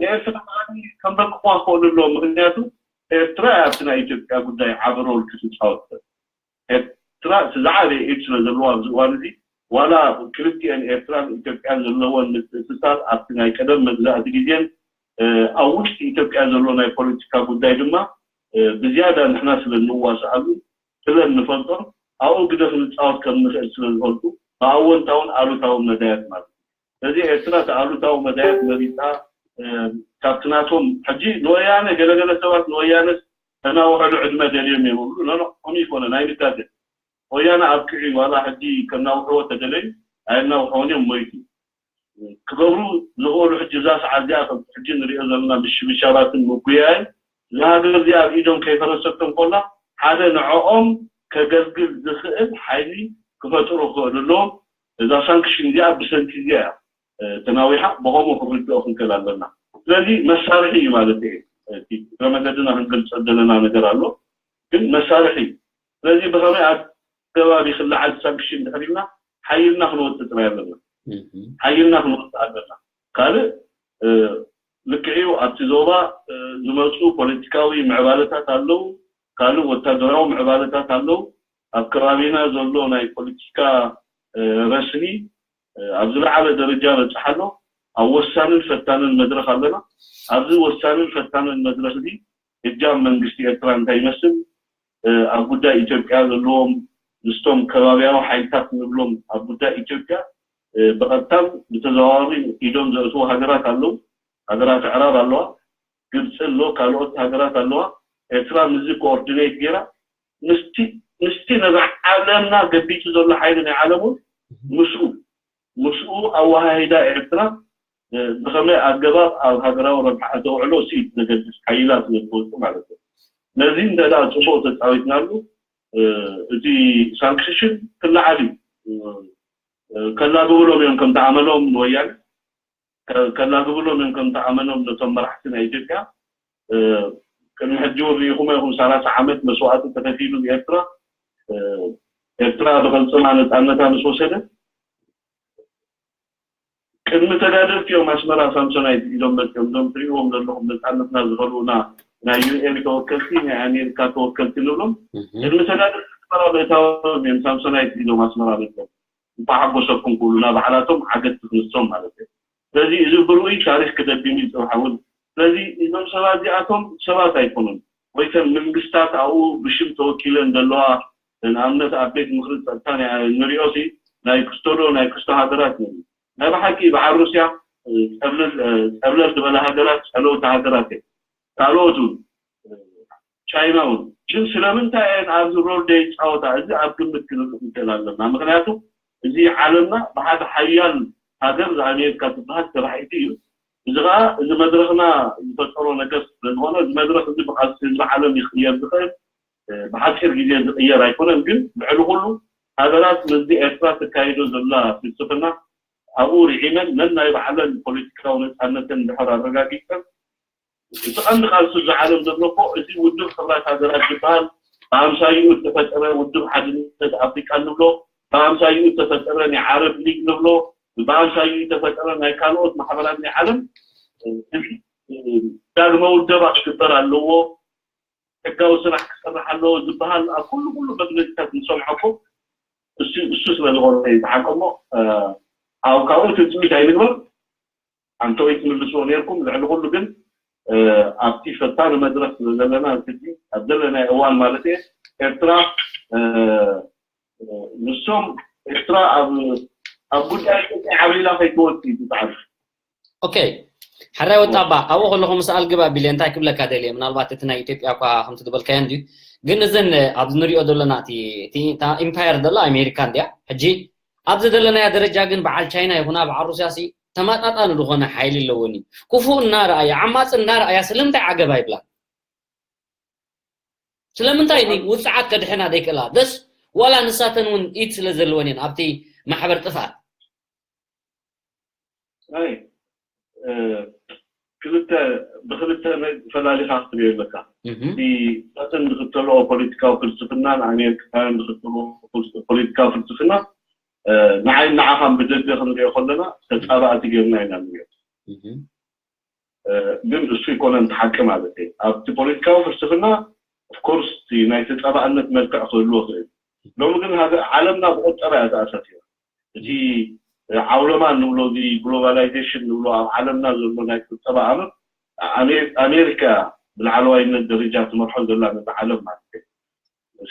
ንኤርትራ ከዓኒ ከንበርክኹዋ ክኽእሉ ኣለዎም ምክንያቱ ኤርትራ ኣብቲ ናይ ኢትዮጵያ ጉዳይ ዓቢ ሮል ክትፃወት ኤርትራ እቲ ዝዓበየ ኢድ ስለ ዘለዎ ኣብዚ እዋን እዚ ዋላ ክልቲኤን ኤርትራን ኢትዮጵያን ዘለወን ምትእስሳር ኣብቲ ናይ ቀደም መግዛእቲ ግዜን ኣብ ውሽጢ ኢትዮጵያ ዘሎ ናይ ፖለቲካ ጉዳይ ድማ ብዝያዳ ንሕና ስለ እንዋስኣሉ ስለ እንፈልጦ ኣብኡ ግደ ክንፃወት ከም ንኽእል ስለ ዝፈልጡ ብኣወንታውን ኣሉታውን መዳያት ማለት እዩ። ስለዚ ኤርትራ እቲ ኣሉታዊ መዳያት መሪፃ ካብቲ ናቶም ሕጂ ንወያነ ገለገለ ሰባት ንወያነ ተናውሐሉ ዕድመ ደልዮም እዮም ይብሉ። ኖ ኖ፣ ከምኡ ይኮነ ናይ ምጋገ ወያነ ኣብቅዒ ዋላ ሕጂ ከናውሕዎ ተደለዩ ኣይናውሕዎን እዮም ሞይቱ ክገብሩ ዝኽእሉ ሕጂ እዛ ሰዓት እዚኣ ከም ሕጂ ንሪኦ ዘለና ምሽብሻባትን ምጉያይን እዛ ሃገር እዚኣ ኣብ ኢዶም ከይፈረሰቶም ኮላ ሓደ ንዕኦም ከገልግል ዝኽእል ሓይሊ ክፈጥሩ ክኽእሉ ኣለዎም። እዛ ሳንክሽን እዚኣ ብሰንኪ እዚኣ እያ ተናዊሓ ብኸምኡ ክንርድኦ ክንክእል ኣለና። ስለዚ መሳርሒ እዩ ማለት እዩ። እቲ እግረ መገድና ክንገልፀ ዘለና ነገር ኣሎ። ግን መሳርሒ እዩ። ስለዚ ብኸመይ ኣገባብ ይኽልዓል ሳንክሽን ድሕሪና ሓይልና ክንወፅእ ጥራይ ኣለና። ሓይልና ክንወፅእ ኣለና። ካልእ ልክዕዩ ኣብቲ ዞባ ዝመፁ ፖለቲካዊ ምዕባለታት ኣለዉ። ካልእ ወታደራዊ ምዕባለታት ኣለዉ። ኣብ ከባቢና ዘሎ ናይ ፖለቲካ ረስኒ ኣብ ዝለዓለ ደረጃ በፅሓ ኣሎ። ኣብ ወሳንን ፈታንን መድረኽ ኣለና። ኣብዚ ወሳንን ፈታንን መድረኽ እዚ እጃም መንግስቲ ኤርትራ እንታይ ይመስል? ኣብ ጉዳይ ኢትዮጵያ ዘለዎም ምስቶም ከባቢያዊ ሓይልታት ንብሎም ኣብ ጉዳይ ኢትዮጵያ ብቐጥታን ብተዘዋዋሪ ኢዶም ዘእትዎ ሃገራት ኣለዉ። ሃገራት ኣዕራብ ኣለዋ፣ ግብፂ ኣሎ፣ ካልኦት ሃገራት ኣለዋ። ኤርትራ ምስዚ ኮኦርዲኔት ገይራ ምስቲ ምስቲ ነዛ ዓለምና ገቢቱ ዘሎ ሓይሊ ናይ ዓለም እውን ምስኡ ምስኡ ኣወሃሂዳ ኤርትራ ብኸመይ ኣገባብ ኣብ ሃገራዊ ረብሓ እተውዕሎ ሲ ዘገድስ ሓይላ ስለ ዝፈልጡ ማለት እዩ። ነዚ እንተ ደኣ ፅቡቕ ተፃዊትናሉ እቲ ሳንክሽን ክለዓል እዩ። ከላግብሎም እዮም ከምቲ ኣመሎም ንወያነ ከላግብሎም እዮም ከምቲ ኣመሎም ነቶም መራሕቲ ናይ ኢትዮጵያ። ቅድሚ ሕጂ እውን ርኢኹሞ ኢኹም ሰላሳ ዓመት መስዋእቲ ተኸፊሉ ኤርትራ ኤርትራ ብቐልፅማ ነፃነታ ምስ ወሰደት ቅድሚ ተጋደልቲ እዮም ኣስመራ ሳምሶናይት ኢዶም መፅኦም እዞም ትሪእዎም ዘለኹም ነፃነትና ዝኸልኡና ናይ ዩኤን ተወከልቲ ናይ ኣሜሪካ ተወከልቲ ንብሎም ቅድሚ ተጋደልቲ ኣስመራ ምእታዎም እዮም ሳምሶናይት ኢዶም ኣስመራ መፅኦም እንኳ ሓጎሰኩም ክብሉና ባዕላቶም ዓገት ክንሶም ማለት እዩ። ስለዚ እዚ ብርኡይ ታሪክ ክደግም እዩ ፅባሕ እውን። ስለዚ እዞም ሰባት እዚኣቶም ሰባት ኣይኮኑን። ወይ ከም መንግስታት ኣብኡ ብሽም ተወኪለን ዘለዋ ንኣብነት ኣብ ቤት ምክሪ ፀጥታ ንሪኦ ሲ ናይ ክስቶ ዶ ናይ ክስቶ ሃገራት ንርኢ ናይ ብሓቂ በዓል ሩስያ ፀብለል ዝበላ ሃገራት ፀለውቲ ሃገራት እየ ካልኦት እውን ቻይና እውን ግን ስለምንታይ እየን ኣብዚ ሮል ደይፃወታ እዚ ኣብ ግምት ክንርኢ ንክእል ኣለና ምክንያቱ እዚ ዓለምና ብሓደ ሓያል ሃገር ኣሜሪካ ትበሃል ተባሒቲ እዩ እዚ ከዓ እዚ መድረክና ዝፈጠሮ ነገር ስለዝኮነ እዚ መድረክ እዚ ብቃልሲ ህዝቢ ዓለም ይክየር ዝክእል ብሓፂር ግዜ ዝቅየር ኣይኮነን ግን ልዕሊ ኩሉ ሃገራት ምስዚ ኤርትራ ተካይዶ ዘላ ፍልስፍና ኣብኡ ርዒመን ነናይ ባዕለን ፖለቲካዊ ነፃነተን ድሕር ኣረጋጊፀን እቲ ቀንዲ ቃልሲ እዚ ዓለም ዘሎ እኮ እዚ ውድብ ሕብራት ሃገራት ዝበሃል ብኣምሳይኡ ዝተፈጠረ ውድብ ሓድነት ኣፍሪቃ ንብሎ ብኣምሳይኡ ዝተፈጠረ ናይ ዓረብ ሊግ ንብሎ ብኣምሳይኡ ዝተፈጠረ ናይ ካልኦት ማሕበራት ናይ ዓለም ዳግመ ውደባ ክግበር ኣለዎ ሕጋዊ ስራሕ ክሰርሕ ኣለዎ ዝበሃል ኣብ ኩሉ ኩሉ መግለፂታት ንሰምዖ እኮ እሱ እሱ ስለ ዝኾነ እዩ ዝሓቀሞ ኣብ ካብኡ ትፅቢት ኣይንግበር ኣንተ ወይ ትምልስዎ ነርኩም ልዕሊ ኩሉ ግን ኣብቲ ፈታኒ መድረክ ስለ ዘለና ሕጂ ኣብ ዘለናይ እዋን ማለት እየ ኤርትራ ንሶም ኤርትራ ኣብ ኣብ ጉዳይ ኢትዮጵያ ዓብሊላ ከይትወፅእ እዩ ዝፀዓዱ ኦኬ ሕራይ ወጣባ ኣብኡ ከለኹ ምስ ኣልግብ ኣቢለ እንታይ ክብለካ ደልየ ምናልባት እቲ ናይ ኢትዮጵያ እኳ ከምቲ ዝበልካዮ እንድዩ ግን እዘን ኣብዚ ንሪኦ ዘለና እቲ ኢምፓየር ዘላ ኣሜሪካ እንድያ ሕጂ ኣብዚ ዘለናያ ደረጃ ግን በዓል ቻይና ይኹና በዓል ሩስያ ሲ ተማጣጣኒ ዝኾነ ሓይሊ ኣለወን እዩ ክፉእ እናረኣያ ዓማፂ እናረኣያ ስለምንታይ ዓገብ ኣይብላን ስለምንታይ ውፅዓት ከድሕና ዘይክእላ ደስ ዋላ ንሳተን እውን ኢድ ስለ ዘለወን እየን ኣብቲ ማሕበር ጥፍኣት ኣይ ክልተ ብክልተ ፈላሊካ ክትሪኦ ኣለካ እቲ ሳተን ዝክተልኦ ፖለቲካዊ ፍልስፍና ንኣሜሪካውያን ዝክተልኦ ፖለቲካዊ ፍልስፍና ንዓይ ንዓኻን ብደገ ክንሪኦ ከለና ተፃባእቲ ጌርና ኢና ንሪኦ ግን እሱ ይኮነን ሓቂ ማለት እዩ ኣብቲ ፖለቲካዊ ፍልስፍና ኦፍኮርስ ናይ ተፃባእነት መልክዕ ክህልዎ ክእል ሎሚ ግን ዓለምና ብቆጠባ እያ ተኣሳሲራ እቲ ዓውለማ ንብሎ ግሎባላይዜሽን ንብሎ ኣብ ዓለምና ዘሎ ናይ ቁጠባ ኣምር ኣሜሪካ ብላዕለዋይነት ደረጃ ትመርሖ ዘላ ነቲ ዓለም ማለት እዩ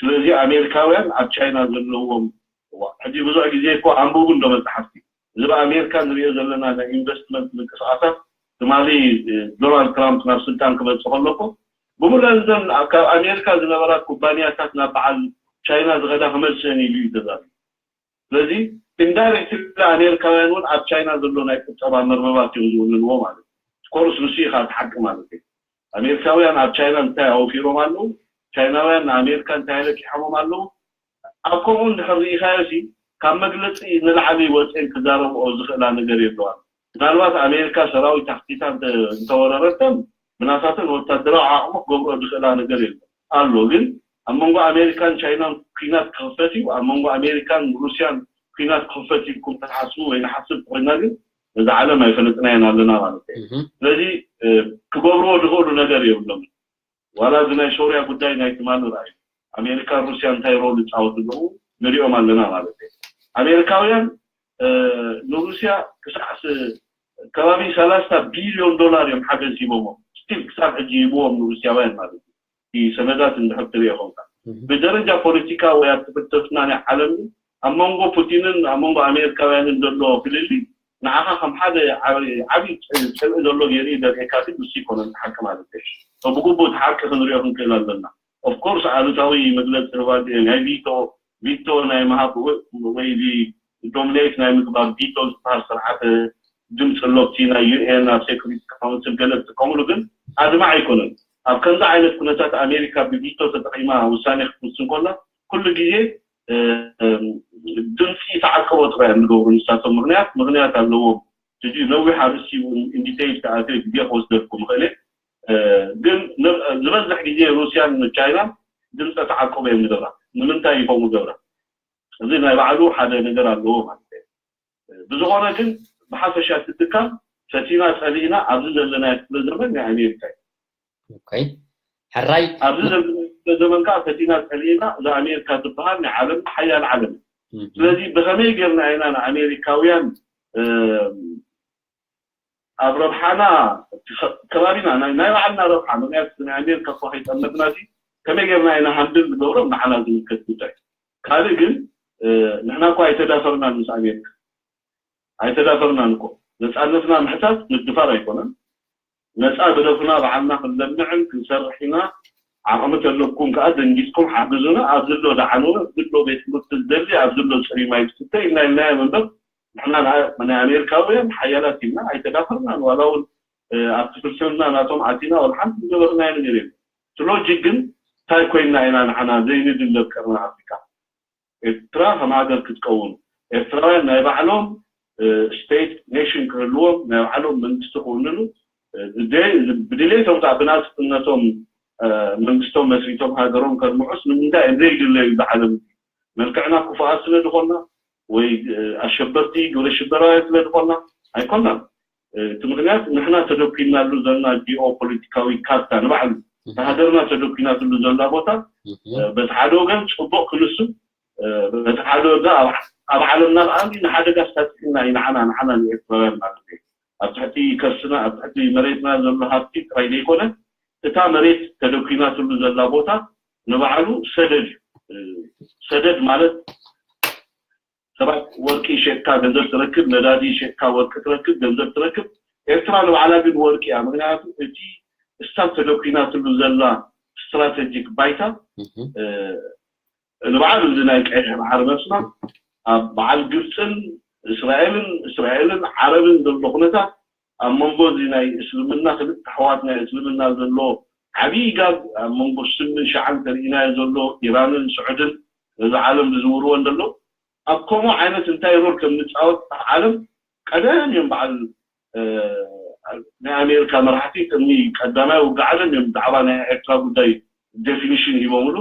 ስለዚ ኣሜሪካውያን ኣብ ቻይና ዘለዎም ሕጂ ብዙሕ ግዜ እኮ ኣንብቡ እንዶ መፅሓፍቲ። እዚ ብኣሜሪካ ንሪኦ ዘለና ናይ ኢንቨስትመንት ምንቅስቃሳት ትማሊ ዶናልድ ትራምፕ ናብ ስልጣን ክመፅእ ከሎ እኮ ብምሉኣን እዘን ካብ ኣሜሪካ ዝነበራ ኩባንያታት ናብ በዓል ቻይና ዝኸዳ ክመልሰን ኢሉ እዩ ተዛሪቡ። ስለዚ ኢንዳይሬክትሊ ኣሜሪካውያን እውን ኣብ ቻይና ዘሎ ናይ ቁጠባ መርበባት እዮም ዝውንንዎ ማለት እዩ። ኮርስ ንሱ ኢኻ እቲ ሓቂ ማለት እዩ። ኣሜሪካውያን ኣብ ቻይና እንታይ ኣውፊሮም ኣለዉ፣ ቻይናውያን ንኣሜሪካ እንታይ ኣለቂሖሞም ኣለዉ። ኣብ ከምኡ እንድሕር ርኢኻዮ ሲ ካብ መግለፂ ንላዕሊ ወፅኤን ክዛረብኦ ዝኽእላ ነገር የለዋን። ምናልባት ኣሜሪካ ሰራዊት ኣኽቲታ እንተወረረተን ብናታተን ወታደራዊ ዓቕሙ ክገብርኦ ዝኽእላ ነገር የለን ኣሎ። ግን ኣብ መንጎ ኣሜሪካን ቻይናን ኩናት ክኽፈት እዩ፣ ኣብ መንጎ ኣሜሪካን ሩስያን ኩናት ክኽፈት እዩ ኢልኩም ተሓስቡ ወይ ንሓስብ ኮይና ግን ነዚ ዓለም ኣይፈለጥናየን ኣለና ማለት እዩ። ስለዚ ክገብርዎ ዝኽእሉ ነገር የብሎም። ዋላ እዚ ናይ ሶርያ ጉዳይ ናይ ትማሊ ርኣዩ ኣሜሪካን ሩስያ እንታይ ሮል ይፃወቱ ኣለዉ ንሪኦም ኣለና ማለት እዩ። ኣሜሪካውያን ንሩስያ ክሳዕ ከባቢ ሰላሳ ቢልዮን ዶላር እዮም ሓገዝ ሂቦሞ ስቲል ክሳብ ሕጂ ሂብዎም ንሩስያውያን ማለት እዩ። ሰነዳት እንድሕር ትሪኦ ኸውካ ብደረጃ ፖለቲካ ወይ ኣብ ትፍተፍና ናይ ዓለም ኣብ መንጎ ፑቲንን ኣብ መንጎ ኣሜሪካውያንን ዘሎ ፍልልይ ንዓኻ ከም ሓደ ዓብዪ ፅልኢ ዘሎ ገይሩ ዘርእየካ ግን ምስ ይኮነ ሓቂ ማለት እዩ። ብግቡእ እቲ ሓቂ ክንሪኦ ክንክእል ኣለና። ኦፍኮርስ ኣሉታዊ መግለፂ ርባል ናይ ቪቶ ቪቶ ናይ ምሃብ ወይ ዶሚኔት ናይ ምግባር ቪቶ ዝበሃል ስርዓት ድምፂ ሎብቲ ናይ ዩኤን ኣብ ሴኩሪቲ ካውንስል ገለ ዝጥቀምሉ ግን ኣድማዕ ኣይኮነን። ኣብ ከምዚ ዓይነት ኩነታት ኣሜሪካ ብቪቶ ተጠቂማ ውሳኔ ክትውስን ኮላ ኩሉ ግዜ ድምፂ ተዓቅቦ ጥራይ እዮም ዝገብሩ ንሳቶም። ምክንያት ምክንያት ኣለዎም። ሕጂ ነዊሕ ኣርእስቲ እውን ኢንዲቴይል ተኣትዮ ግዜ ክወስደልኩም ይኽእል እየ። ግን ዝበዝሕ ግዜ ሩስያን ቻይናን ድምፀ ተዓቅቦ እዮም ዝገብራ። ንምንታይ ይኸው ገብራ? እዚ ናይ ባዕሉ ሓደ ነገር ኣለዎ ማለት እዩ። ብዝኾነ ግን ብሓፈሻ ትትካል ፈቲና ፀሊእና ኣብዚ ዘለናዮ ክፍለ ዘመን ናይ ኣሜሪካ እዩ። ሕራይ ኣብዚ ዘለናዮ ክፍለ ዘመን ከዓ ፈቲና ፀሊእና እዛ ኣሜሪካ ትበሃል ናይ ዓለም ሓያል ዓለም። ስለዚ ብኸመይ ጌርና ኢና ንኣሜሪካውያን ኣብ ረብሓና ከባቢና ናይ ባዕልና ረብሓ ምክንያቱ ናይ ኣሜሪካ እኳ ከይጠመትና ከመይ ጌርና ኢና ሃንድል ንገብሮም ንዓና ዝምልከት ጉዳይ። ካልእ ግን ንሕና እኳ ኣይተዳፈርናን ምስ ኣሜሪካ ኣይተዳፈርናን እኮ። ነፃነትና ምሕታት ምድፋር ኣይኮነን። ነፃ ግደፉና ባዕልና ክንለምዕን ክንሰርሕ ኢና። ዓቕሚ ተለኩም ከዓ ደንጊፅኩም ሓግዙና። ኣብ ዝሎ ደዓኑና ኣብ ዝሎ ቤት ትምህርቲ ዝደሊ ኣብ ዝሎ ፅሩይ ማይ ዝስተ ኢልና ኢልናዮም እምበር ንሕና ናይ ኣሜሪካውያን ሓያላት ኢልና ኣይተዳፈርናን። ዋላ እውን ኣብቲ ፍልስፍና ናቶም ኣቲና ወላ ሓንቲ ዝገበርናዮ ነገር የለን። እቲ ሎጂክ ግን እንታይ ኮይንና ኢና ንዓና ዘይንድለብ ቀርኒ ኣፍሪካ? ኤርትራ ከም ሃገር ክትከውን ኤርትራውያን ናይ ባዕሎም ስቴት ኔሽን ክህልዎም ናይ ባዕሎም መንግስቲ ክውንኑ ብድሌቶም ከዓ ብናፅነቶም መንግስቶም መስሪቶም ሃገሮም ከልምዑስ ንምንታይ እዮም ዘይድለዩ? ብዓለም መልክዕና ክፉኣት ስለ ዝኾንና ወይ ኣሸበርቲ ግብረ ሽበራውያን ስለ ዝኾንና ኣይኮናን። እቲ ምክንያት ንሕና ተደኩናሉ ዘለና ጂኦ ፖለቲካዊ ካርታ ንባዕሉ ሃገርና ተደኩናትሉ ዘላ ቦታ በቲ ሓደ ወገን ፅቡቅ ክንስብ በቲ ሓደ ወገን ኣብ ዓለምና ከዓ ንሓደጋ ኣሳጢሕና እዩ ንዓና ንዓና ንኤርትራውያን ማለት እዩ። ኣብ ትሕቲ ከርስና ኣብ ትሕቲ መሬትና ዘሎ ሃብቲ ጥራይ ዘይኮነ እታ መሬት ተደኩናትሉ ዘላ ቦታ ንባዕሉ ሰደድ እዩ። ሰደድ ማለት ሰባት ወርቂ ሸጥካ ገንዘብ ትረክብ፣ ነዳዲ ሸጥካ ወርቂ ትረክብ፣ ገንዘብ ትረክብ። ኤርትራ ንባዕላ ግን ወርቂ እያ። ምክንያቱ እቲ እሳ ተደኩናትሉ ዘላ ስትራቴጂክ ባይታ ንባዕሉ እዚ ናይ ቀይሕ ባሕሪ መስና ኣብ በዓል ግብፅን እስራኤልን እስራኤልን ዓረብን ዘሎ ኩነታት ኣብ መንጎ እዚ ናይ እስልምና ክልተ ኣሕዋት ናይ እስልምና ዘሎ ዓብዪ ጋብ ኣብ መንጎ ሱንን ሸዓን ተርእናዮ ዘሎ ኢራንን ስዑድን ነዚ ዓለም ዝዝውርዎ እንተሎ ኣብ ከምኡ ዓይነት እንታይ ሮል ከም ንፃወት ዓለም ቀደም እዮም በዓል ናይ ኣሜሪካ መራሕቲ ቅድሚ ቀዳማይ ውግእ ዓለም እዮም ብዛዕባ ናይ ኤርትራ ጉዳይ ዴፊኒሽን ሂቦምሉ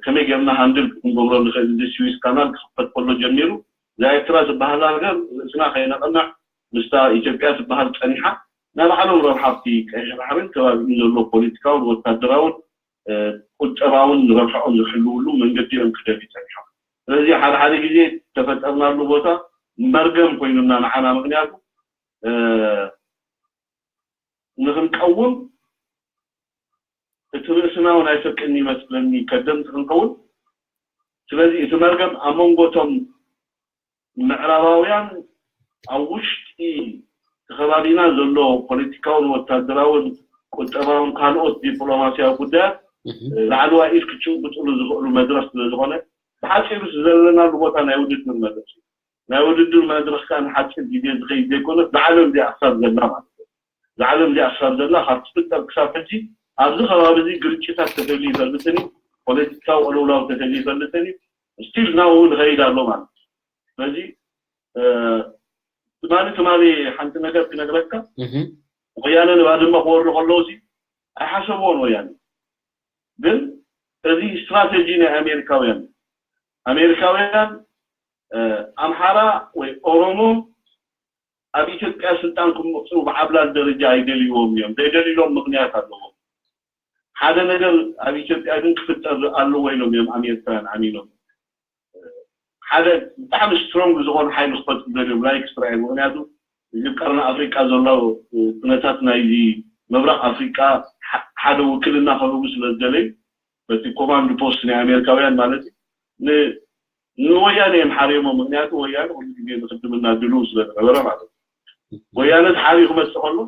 ከመይ ጌርና ሃንድል ክንገብሮ ንኽእል እዚ ስዊስ ካናል ክኽፈት ከሎ ጀሚሩ እዛ ኤርትራ ዝበሃል ሃገር ርእስና ከይነቐንዕ ምስታ ኢትዮጵያ ትበሃል ፀኒሓ ናይ ባዕሎም ረብሓ ኣብቲ ቀይሕ ባሕርን ከባቢኡ ዘሎ ፖለቲካውን ወታደራውን ቁጠባውን ረብሓኦም ዝሕልውሉ መንገዲ እዮም ክደልዩ ፀኒሖም። ስለዚ ሓደ ሓደ ግዜ ተፈጠርናሉ ቦታ መርገም ኮይኑና ንዓና ምክንያቱ ንክንቀውም እቲ ርእስና እውን ኣይፈቅድን ይመስለኒ ከደምቲ ክንከውን ስለዚ እቲ መርገም ኣብ መንጎ እቶም ምዕራባውያን ኣብ ውሽጢ እቲ ከባቢና ዘሎ ፖለቲካውን ወታደራውን ቁጠባውን ካልኦት ዲፕሎማሲያዊ ጉዳያት ላዕለዋይ ኢድ ክጭብጥሉ ዝኽእሉ መድረኽ ስለ ዝኾነ ብሓፂሩ ዘለናሉ ቦታ ናይ ውድድር መድረኽ እዩ። ናይ ውድድር መድረኽ ከዓ ንሓፂር ግዜ ዝኸይድ ዘይኮነስ ዝዓለም እዚኣ ክሳብ ዘላ ማለት እዩ። ዝዓለም እዚኣ ክሳብ ዘላ ካብ ትፍጠር ክሳብ ሕጂ ኣብዚ ከባቢ እዚ ግርጭታት ተፈልዩ ይፈልጥን እዩ። ፖለቲካዊ ቅልውላው ተፈልዩ ይፈልጥን እዩ። ስቲል ናው ንኸይድ ኣሎ ማለት እዩ። ስለዚ ትማሊ ትማሊ ሓንቲ ነገር ክነግረካ ወያነ ንባድመ ክወሩ ከለዉ ሲ ኣይሓሰብዎን ወያነ ግን እዚ ስትራቴጂ ናይ ኣሜሪካውያን ኣሜሪካውያን ኣምሓራ ወይ ኦሮሞ ኣብ ኢትዮጵያ ስልጣን ክምፅኡ ብዓብላል ደረጃ ኣይደልይዎም እዮም ዘይደልይሎም ምክንያት ኣለዎም ሓደ ነገር ኣብ ኢትዮጵያ ግን ክፍጠር ኣለዎ ኢሎም እዮም ኣሜሪካውያን ዓሚሎም ሓደ ብጣዕሚ ስትሮንግ ዝኾኑ ሓይሊ ክፈጥሩ ደልዮም ላይክ እስራኤል ምክንያቱ እዚ ቀርኒ ኣፍሪቃ ዘሎ ኩነታት ናይዚ ምብራቅ ኣፍሪቃ ሓደ ውክልና ከህቡ ስለ ዝደለዩ በቲ ኮማንድ ፖስት ናይ ኣሜሪካውያን ማለት እዩ ንወያነ እዮም ሓሪሞ ምክንያቱ ወያነ ኩሉ ግዜ ንክድምና ድልው ስለ ዝነበረ ማለት እዩ ወያነ ተሓሪዩ ክመፅእ ከሎ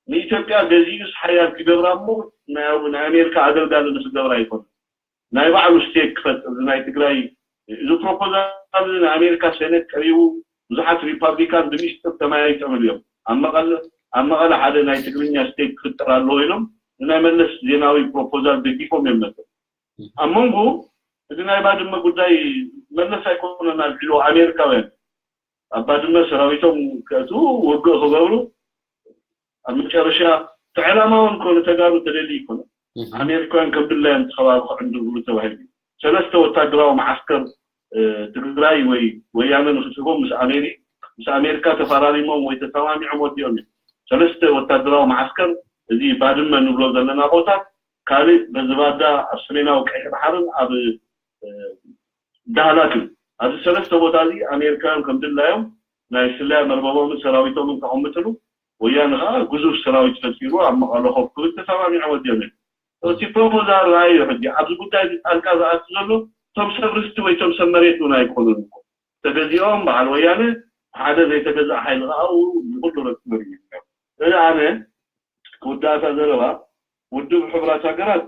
ንኢትዮጵያ ገዚኡስ ሓያል ክገብራ እሞ ናይ ኣሜሪካ ኣገልጋሊ ንክገብራ ኣይኮነ ናይ ባዕሉ ስቴክ ክፈጥር ናይ ትግራይ እዚ ፕሮፖዛል እዚ ንኣሜሪካ ሴኔት ቀሪቡ ብዙሓት ሪፓብሊካን ብሚስጥር ተመያይጠምሉ እዮም ኣብ መቐለ ሓደ ናይ ትግርኛ ስቴት ክፍጠር ኣለዎ ኢሎም ንናይ መለስ ዜናዊ ፕሮፖዛል ደጊፎም እዮም ነበር ኣብ መንጎ እዚ ናይ ባድመ ጉዳይ መለስ ኣይኮነን ኣልዒልዎ ኣሜሪካውያን ኣብ ባድመ ሰራዊቶም ከእትዉ ውግእ ክገብሩ ኣብ መጨረሻ እቲ ዕላማ እውን ኮነ ተጋሩ ተደሊ ይኮነ ኣሜሪካውያን ከም ድላዮም እቲ ከባቢ ክዕንድርሉ ተባሂሉ ሰለስተ ወታደራዊ መዓስከር ትግራይ ወይ ወያነ ንክስቦም ምስ ኣሜሪ ምስ ኣሜሪካ ተፈራሪሞም ወይ ተሰማሚዖም ወዲኦም እዮም ሰለስተ ወታደራዊ መዓስከር እዚ ባድመ ንብሎ ዘለና ቦታ ካልእ በዚ ባዳ ኣብ ሰሜናዊ ቀይሕ ባሕርን ኣብ ዳህላክ እዩ። ኣብዚ ሰለስተ ቦታ እዚ ኣሜሪካውያን ከም ድላዮም ናይ ስለያ መርበቦምን ሰራዊቶምን ከቐምጥሉ ወያነ ከዓ ግዙፍ ሰራዊት ፈጢሩ ኣብ መቐለ ኮፍ ክብል ተሰማሚዖም ወዲኦም እዮም። እቲ ፕሮፖዛል ረኣዮ ሕጂ ኣብዚ ጉዳይ እዚ ጣልቃ ዝኣቱ ዘሎ እቶም ሰብ ርስቲ ወይ እቶም ሰብ መሬት እውን ኣይኮኑን እኮ ተገዚኦም በዓል ወያነ ሓደ ዘይተገዝእ ሓይሊ ከዓ ንኩሉ ረክብር እዩ። እዚ ኣነ ክውዳእታ ዘረባ ውድብ ሕቡራት ሃገራት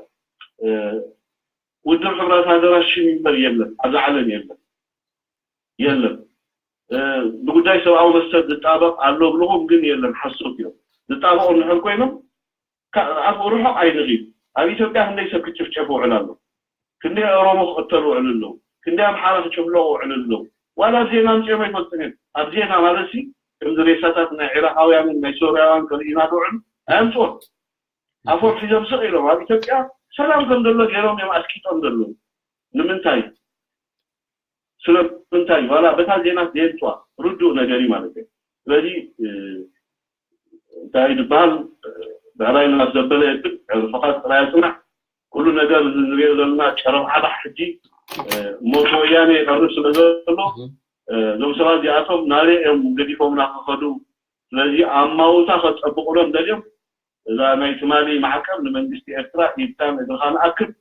ውድብ ሕቡራት ሃገራት ሽም ይንበር የለን ኣብዚ ዓለም የለን የለን ብጉዳይ ሰብኣዊ መሰል ዝጣበቕ ኣሎ ብልኹም ግን የለን ሓሶት እዮም ዝጣበቑ እንድሕር ኮይኖም ኣብ ርሑቕ ኣይንኺድ ኣብ ኢትዮጵያ ክንደይ ሰብ ክጭፍጨፍ ውዕል ኣሎ ክንደይ ኦሮሞ ክቕተል ውዕል ኣለዉ ክንደይ ኣምሓራ ክጭፍለቑ ውዕል ኣለዉ ዋላ ኣብ ዜና ኣምፅኦም ኣይፈልጥን እዮም ኣብ ዜና ማለት ሲ ከምዚ ሬሳታት ናይ ዒራቃውያንን ናይ ሶርያውያን ከርእዩና ዝውዕሉ ኣየምፅኦን ኣፎም ሒዞም ስቕ ኢሎም ኣብ ኢትዮጵያ ሰላም ከም ዘሎ ገይሮም እዮም ኣስቂጦም ዘለዉ ንምንታይ ስለምንታይ ዋላ በታ ዜና ዘየምፅዋ ርዱእ ነገር እዩ ማለት እዩ ስለዚ እንታይ ዝበሃል ብዕራይ ናብ ዘበለ የብል ዕርፍኻ ጥራይ ኣፅናዕ ኩሉ ነገር እዚ ንሪኦ ዘለና ጨረብዓባሕ ሕጂ ሞት ወያነ ይቐርብ ስለ ዘሎ እዞም ሰባት እዚኣቶም ናበይ እዮም ገዲፎምና ክኸዱ ስለዚ ኣማውታ ከፀብቑሎም ደልዮም እዛ ናይ ትማሊ ማዕቀብ ንመንግስቲ ኤርትራ ኢድካን እግርኻን ኣክብ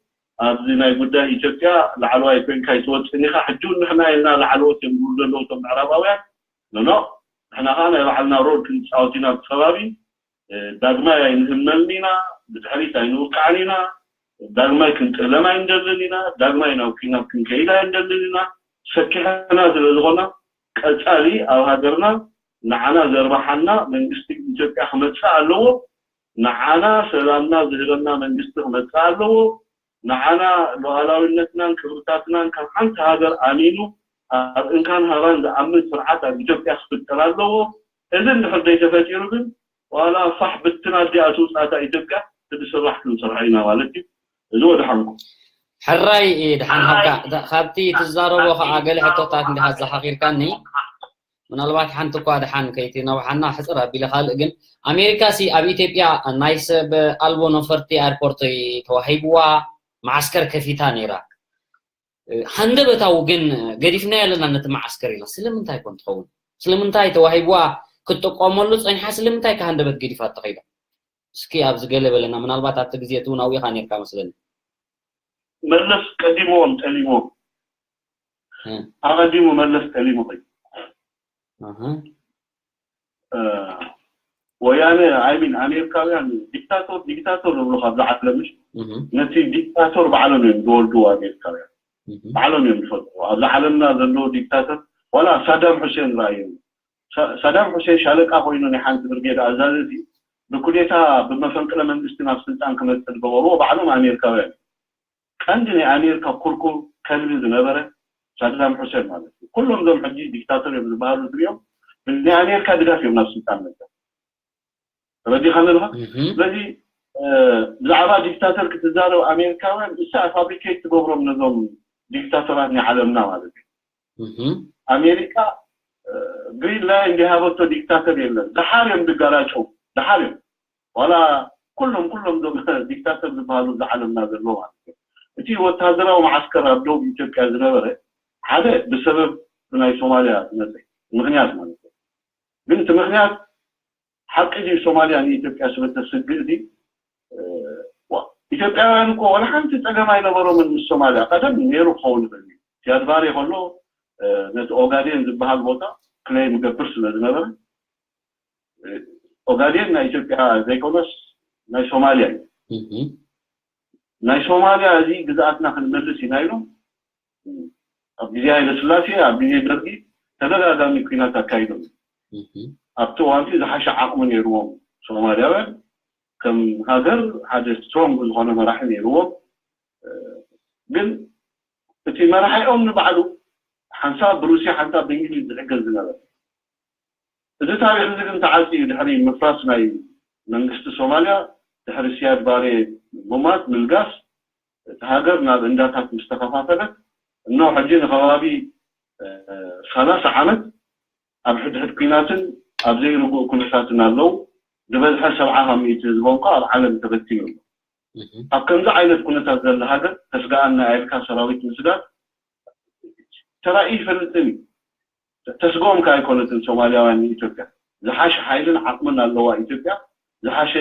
ኣብዚ ናይ ጉዳይ ኢትዮጵያ ላዕለዋይ ኮይንካ ይትወፅን ኢኻ ሕጂ እውን ንሕና ኢልና ላዕለዎት እዮም ዝብሉ ዘለዉ እቶም ምዕራባውያን ኖኖ ንሕና ከዓ ናይ ባዕልና ሮል ክንፃወት ኢና ኣብቲ ከባቢ ዳግማይ ኣይንህመልን ኢና ብድሕሪት ኣይንውቃዕን ኢና ዳግማይ ክንጥህለም ኣይንደልን ኢና ዳግማይ ናብ ኩናት ክንከይድ ኣይንደልን ኢና ሰኪሕና ስለ ዝኾና ቀፃሊ ኣብ ሃገርና ንዓና ዘርባሓና መንግስቲ ኢትዮጵያ ክመፅእ ኣለዎ ንዓና ሰላምና ዝህበና መንግስቲ ክመፅእ ኣለዎ ንዓና ሉዓላዊነትናን ክብርታትናን ከም ሓንቲ ሃገር ኣሚኑ ኣብ እንካን ሃባን ዝኣምን ስርዓት ኣብ ኢትዮጵያ ክፍጠር ኣለዎ እዚ እንድሕር ዘይተፈጢሩ ግን ዋላ ፋሕ ብትን ኣዲኣ ትውፃእታ ኢትዮጵያ እቲ ዝስራሕ ክንሰርሖ ኢና ማለት እዩ እዚ ወድሓንኩም ሕራይ ድሓን ሃብካ ካብቲ ትዛረቦ ከዓ ገለ ሕቶታት እንዲካ ዘሓኺርካኒ ምናልባት ሓንቲ እኳ ድሓን ከይትነውሓና ሕፅር ኣቢለ ካልእ ግን ኣሜሪካ ሲ ኣብ ኢትዮጵያ ናይ ሰብ ኣልቦ ነፈርቲ ኣርፖርት ተዋሂብዋ መዓስከር ከፊታ ነይራ ሃንደበታዊ ግን ገዲፍና ኣለና ነቲ መዓስከር ኢላ ስለምንታይ ኮን ትኸውን ስለምንታይ ተዋሂብዋ ክትጥቀመሉ ፀኒሓ ስለምንታይ ከሃንደበት ገዲፋ ተኸይዳ እስኪ ኣብዚ ገለ በለና ምናልባት ኣብቲ ግዜ እቲ እውን ኣውኢኻ ነርካ መስለኒ መለስ ቀዲምዎም ጠሊምዎም ኣቐዲሙ መለስ ጠሊሙ ኸይ ወያነ ኣይሚን ኣሜሪካውያን ዲክታቶር ዲክታቶር ዝብሉ ካብዚ ዓለም ምሽ ነቲ ዲክታቶር ባዕሎም እዮም ዝወልድዎ ኣሜሪካውያን ባዕሎም እዮም ዝፈጥሩ ኣብዚ ዓለምና ዘለዉ ዲክታተር ዋላ ሳዳም ሑሴን ረኣየ ሳዳም ሑሴን ሻለቃ ኮይኑ ናይ ሓንቲ ብርጌድ ኣዛዘ ብኩዴታ ብመፈንቅለ መንግስቲ ናብ ስልጣን ክመፅእ ዝገበርዎ ባዕሎም ኣሜሪካውያን ቀንዲ ናይ ኣሜሪካ ኩርኩር ከልቢ ዝነበረ ሳዳም ሑሴን ማለት እዩ ኩሎም ዞም ሕጂ ዲክታተር እዮም ዝበሃሉ ዝሪኦም ናይ ኣሜሪካ ድጋፍ እዮም ናብ ስልጣን መፅእ ተረዲኻ ኣለኻ ስለዚ ብዛዕባ ዲክታተር ክትዛረብ ኣሜሪካውያን እሳ ፋብሪኬት ትገብሮም ነዞም ዲክታተራት ናይ ዓለምና ማለት እዩ ኣሜሪካ ግሪን ላይን ዝሃበቶ ዲክታተር የለን ደሓር እዮም ዝጋላጨው ደሓር እዮም ዋላ ኩሎም ኩሎም ዞም ዲክታተር ዝበሃሉ ዝዓለምና ዘሎ ማለት እዩ እቲ ወታደራዊ መዓስከር ኣብ ደቡብ ኢትዮጵያ ዝነበረ ሓደ ብሰበብ ናይ ሶማልያ ዝመፀ ምክንያት ማለት እዩ ግን እቲ ምክንያት ሓቂ ድዩ ሶማልያ ንኢትዮጵያ ስለ ተስግእ ድዩ ኢትዮጵያውያን እኮ ወላ ሓንቲ ፀገም ኣይነበሮምን ምስ ሶማልያ ቀደም ነይሩ ክኸውን ይኽእል እዩ ሲያድ ባሬ ከሎ ነቲ ኦጋዴን ዝበሃል ቦታ ክሌም ይገብር ስለ ዝነበረ ኦጋዴን ናይ ኢትዮጵያ ዘይኮነስ ናይ ሶማልያ እዩ ናይ ሶማልያ እዚ ግዝኣትና ክንመልስ ኢና ኢሎም ኣብ ግዜ ሃይለስላሴ ኣብ ግዜ ደርጊ ተደጋጋሚ ኩናት ኣካይዶም ኣብቲ እዋንቲ ዝሓሸ ዓቕሚ ነይርዎም ሶማልያውያን ከም ሃገር ሓደ ስትሮንግ ዝኾነ መራሒ ነይርዎም ግን እቲ መራሒኦም ንባዕሉ ሓንሳብ ብሩስያ ሓንሳብ ብእንግሊዝ ዝሕገዝ ዝነበረ እዚ ታሪኽ እዚ ግን ተዓፂ ድሕሪ ምፍራስ ናይ መንግስቲ ሶማልያ ድሕሪ ሲያድ ባሬ ሙማት ምልጋስ እቲ ሃገር ናብ እንዳታት ምስ ተኸፋፈለት እኖ ሕጂ ንኸባቢ ሰላሳ ዓመት ኣብ ሕድሕድ ኩናትን ኣብ ዘይርጉእ ኩነታትን ኣለዉ ዝበዝሐ ሰብዓ ካብ ሚእቲ ህዝቦም ከ ኣብ ዓለም ተበቲኑ ኣሎ ኣብ ከምዚ ዓይነት ኩነታት ዘላ ሃገር ተስግኣና ኢልካ ሰራዊት ምስጋር ተራእዩ ይፈልጥን እዩ ተስግኦም ከ ኣይኮነትን ሶማልያውያን ንኢትዮጵያ ዝሓሸ ሓይልን ዓቕምን ኣለዋ ኢትዮጵያ ዝሓሸ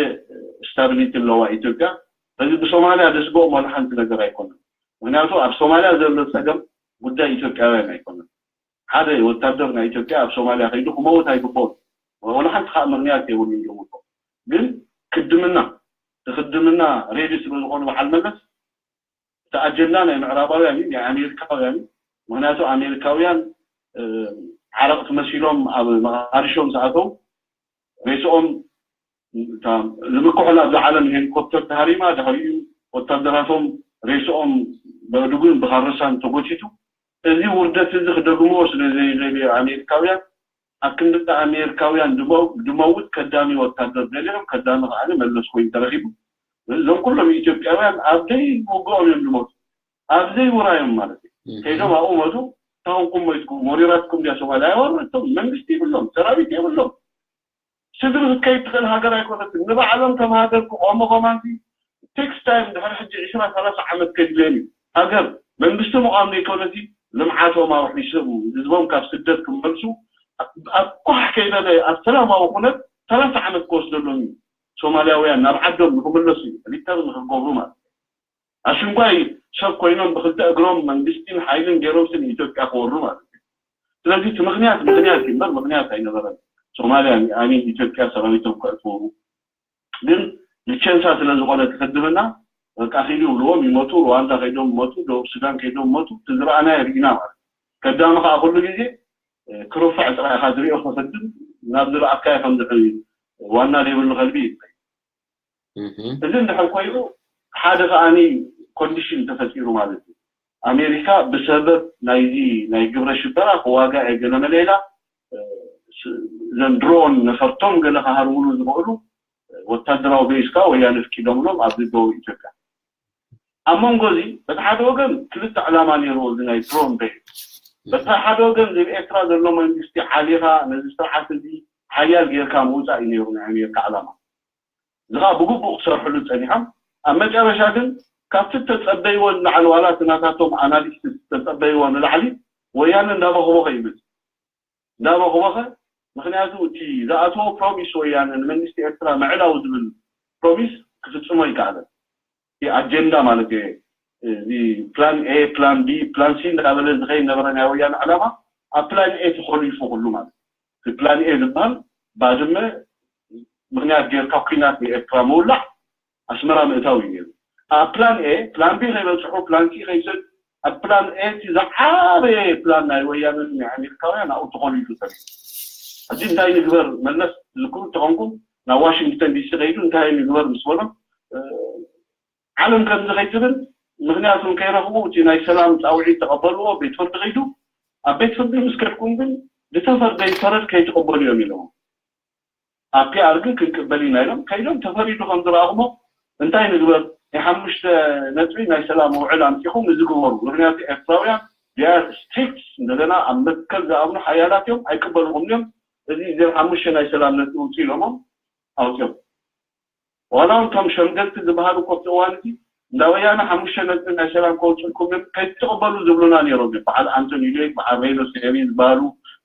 ስታቢሊቲ ኣለዋ ኢትዮጵያ በዚ ብሶማልያ ዘስግኦም ዋላ ሓንቲ ነገር ኣይኮነን ምክንያቱ ኣብ ሶማልያ ዘሎ ፀገም ጉዳይ ኢትዮጵያውያን ኣይኮነን ሓደ ወታደር ናይ ኢትዮጵያ ኣብ ሶማልያ ከይዱ ክመውት ኣይግበኦን ዋላ ሓንቲ ከዓ ምክንያት የብሉን ዝምቶ ግን ክድምና እቲ ክድምና ሬዲ ስለ ዝኾኑ በዓል መለስ እቲ ኣጀንዳ ናይ ምዕራባውያን እዩ ናይ ኣሜሪካውያን እዩ ምክንያቱ ኣሜሪካውያን ዓረቕቲ መሲሎም ኣብ መቃዲሾ ምስ ኣተው ሬስኦም ዝምክሑላ ኣብዚ ዓለም ሄሊኮፕተር ተሃሪማ ድሕሪኡ ወታደራቶም ሬስኦም በእድጉን ብካረሳን ተጎቲቱ እዚ ውርደት እዚ ክደግምዎ ስለ ዘይደልዩ ኣሜሪካውያን ኣብ ክንዲ ኣሜሪካውያን ድመውት ከዳሚ ወታደር ደሊዖም ከዳሚ ከዓ መለስ ኮይኑ ተረኪቡ እዞም ኩሎም ኢትዮጵያውያን ኣብ ዘይውግኦም እዮም ዝሞቱ ኣብ ዘይውራዮም ማለት እዩ ከይዶም ኣብኡ ሞቱ ታኹንኩም ሞይትኩም ወሪራትኩም ድያ ሶማልያ ኣይወረቶም መንግስቲ የብሎም ሰራዊት የብሎም ስድሪ ክትከይድ ትኽእል ሃገር ኣይኮነትን ንባዕሎም ከም ሃገር ክቆሙ ከማንቲ ቴክስ ታይም ድሕሪ ሕጂ ዕስራ ሰላሳ ዓመት ከድልዮም እዩ ሃገር መንግስቲ ምቋም ዘይኮነሲ ልምዓቶም ኣውሒሶም ህዝቦም ካብ ስደት ክመልሱ ኣብ ኳሕ ከይበለ ኣብ ሰላማዊ ኩነት ሰላሳ ዓመት ክወስደሎም እዩ ሶማልያውያን ናብ ዓዶም ንክምለሱ እዩ ሪተርን ንክገብሩ ማለት እዩ ኣሽንኳይ ሰብ ኮይኖም ብክልተ እግሮም መንግስቲን ሓይልን ገይሮም ስም ኢትዮጵያ ክወሩ ማለት እዩ ስለዚ እቲ ምክንያት ምክንያት እዩ እምበር ምክንያት ኣይነበረን ሶማልያ ኣሚን ኢትዮጵያ ሰራዊቶም ከእትወሩ ግን ልቸንሳ ስለ ዝኾነ ትክድምና በቃ ኪዱ ይብልዎም ይመጡ ሩዋንዳ ከይዶም ይመጡ ደቡብ ሱዳን ከይዶም ይመጡ እቲ ዝረኣናዮ ርኢና ማለት ከዳሚ ከዓ ኩሉ ግዜ ክርፋዕ ጥራይ ኢካ ዝሪኦ ክክድም ናብ ዝረኣካዮ ከም ዋና ዘይብሉ ከልቢ ይብለ እዚ እንድሕር ኮይኑ ሓደ ከዓኒ ኮንዲሽን ተፈጢሩ ማለት እዩ ኣሜሪካ ብሰበብ ናይዚ ናይ ግብረ ሽበራ ክዋጋ እየ ገለ መለ ኢላ እዘን ድሮን ነፈርቶም ገለ ክሃርሙሉ ዝኽእሉ ወታደራዊ ቤዝካ ወያነ ፍቂዶምሎም ኣብዚ ደቡብ ኢትዮጵያ ኣብ መንጎ እዚ በቲ ሓደ ወገን ክልተ ዕላማ ነይርዎ እዚ ናይ ድሮን ቤዝ በቲ ሓደ ወገን እዚ ኤርትራ ዘሎ መንግስቲ ዓሊኻ ነዚ ስርዓት እዚ ሓያል ጌርካ ምውፃእ እዩ ነይሩ ናይ ኣሜሪካ ዕላማ እዚ ከዓ ብግቡእ ክሰርሕሉ ፀኒሖም ኣብ መጨረሻ ግን ካብቲ ተፀበይዎ ንላዕሊ ዋላ እቲ ናታቶም ኣናሊስት ተፀበይዎ ንላዕሊ ወያነ እንዳበኽቦኸ ይብል እንዳበኽቦኸ ምክንያቱ እቲ ዝኣተዎ ፕሮሚስ ወያነ ንመንግስቲ ኤርትራ ምዕላው ዝብል ፕሮሚስ ክፍፅሞ ይከኣለን እቲ ኣጀንዳ ማለት እዩ እዚ ፕላን ኤ፣ ፕላን ቢ፣ ፕላን ሲ እንዳበለ ዝኸይድ ነበረ ናይ ወያነ ዕላማ። ኣብ ፕላን ኤ ተኾሊፉ ኩሉ ማለት እዩ። እቲ ፕላን ኤ ዝበሃል ባድመ ምኽንያት ጌርካ ኲናት ንኤርትራ ምውላዕ ኣስመራ ምእታው እዩ ነይሩ። ኣብ ፕላን ኤ፣ ፕላን ቢ ከይበፅሑ፣ ፕላን ሲ ከይሰድ ኣብ ፕላን ኤ እቲ ዝዓበየ ፕላን ናይ ወያነን ናይ ኣሜሪካውያን ኣብኡ ተኾሊፉ ተሪፉ። ሕጂ እንታይ ንግበር? መለስ ዝክሩ ተኾንኩም ናብ ዋሽንግተን ዲሲ ከይዱ እንታይ ንግበር ምስ በሎም ዓለም ከምዚ ከይትብል፣ ምኽንያቱ ከይረኽቡ እቲ ናይ ሰላም ፃውዒት ተቐበልዎ። ቤት ፍርዲ ከይዱ ኣብ ቤት ፍርዲ ምስ ከድኩም ግን ዝተፈርደ ይፈረድ ከይትቕበሉ እዮም ኢሎም። ኣብ ፒኣር ግን ክንቅበል ኢና ኢሎም ከይዶም ተፈሪዱ ከም ዝረኣኹሞ እንታይ ንግበር? ናይ ሓሙሽተ ነጥቢ ናይ ሰላም ውዕል ኣምፂኹም እዚ ግበሩ። ምኽንያቱ ኤርትራውያን ዲኣር ስትሪክት እንደገና ኣብ መትከል ዝኣምኑ ሓያላት እዮም ኣይቅበልኹም እዮም። እዚ እዚኦም ሓሙሽተ ናይ ሰላም ነጥቢ ውፅእ ኢሎሞም ኣውፅኦም። ዋላ እቶም ሸምገልቲ ዝበሃሉ እኮ ኣብቲ እዋን እቲ እንዳ ወያነ ሓሙሽተ ነጥቢ ናይ ሰላም ከውፅልኩም እዮም ከይትቕበሉ ዝብሉና ነይሮም እዮም። በዓል ኣንቶኒ ሌክ፣ በዓል ሬኖ ሴሪ ዝበሃሉ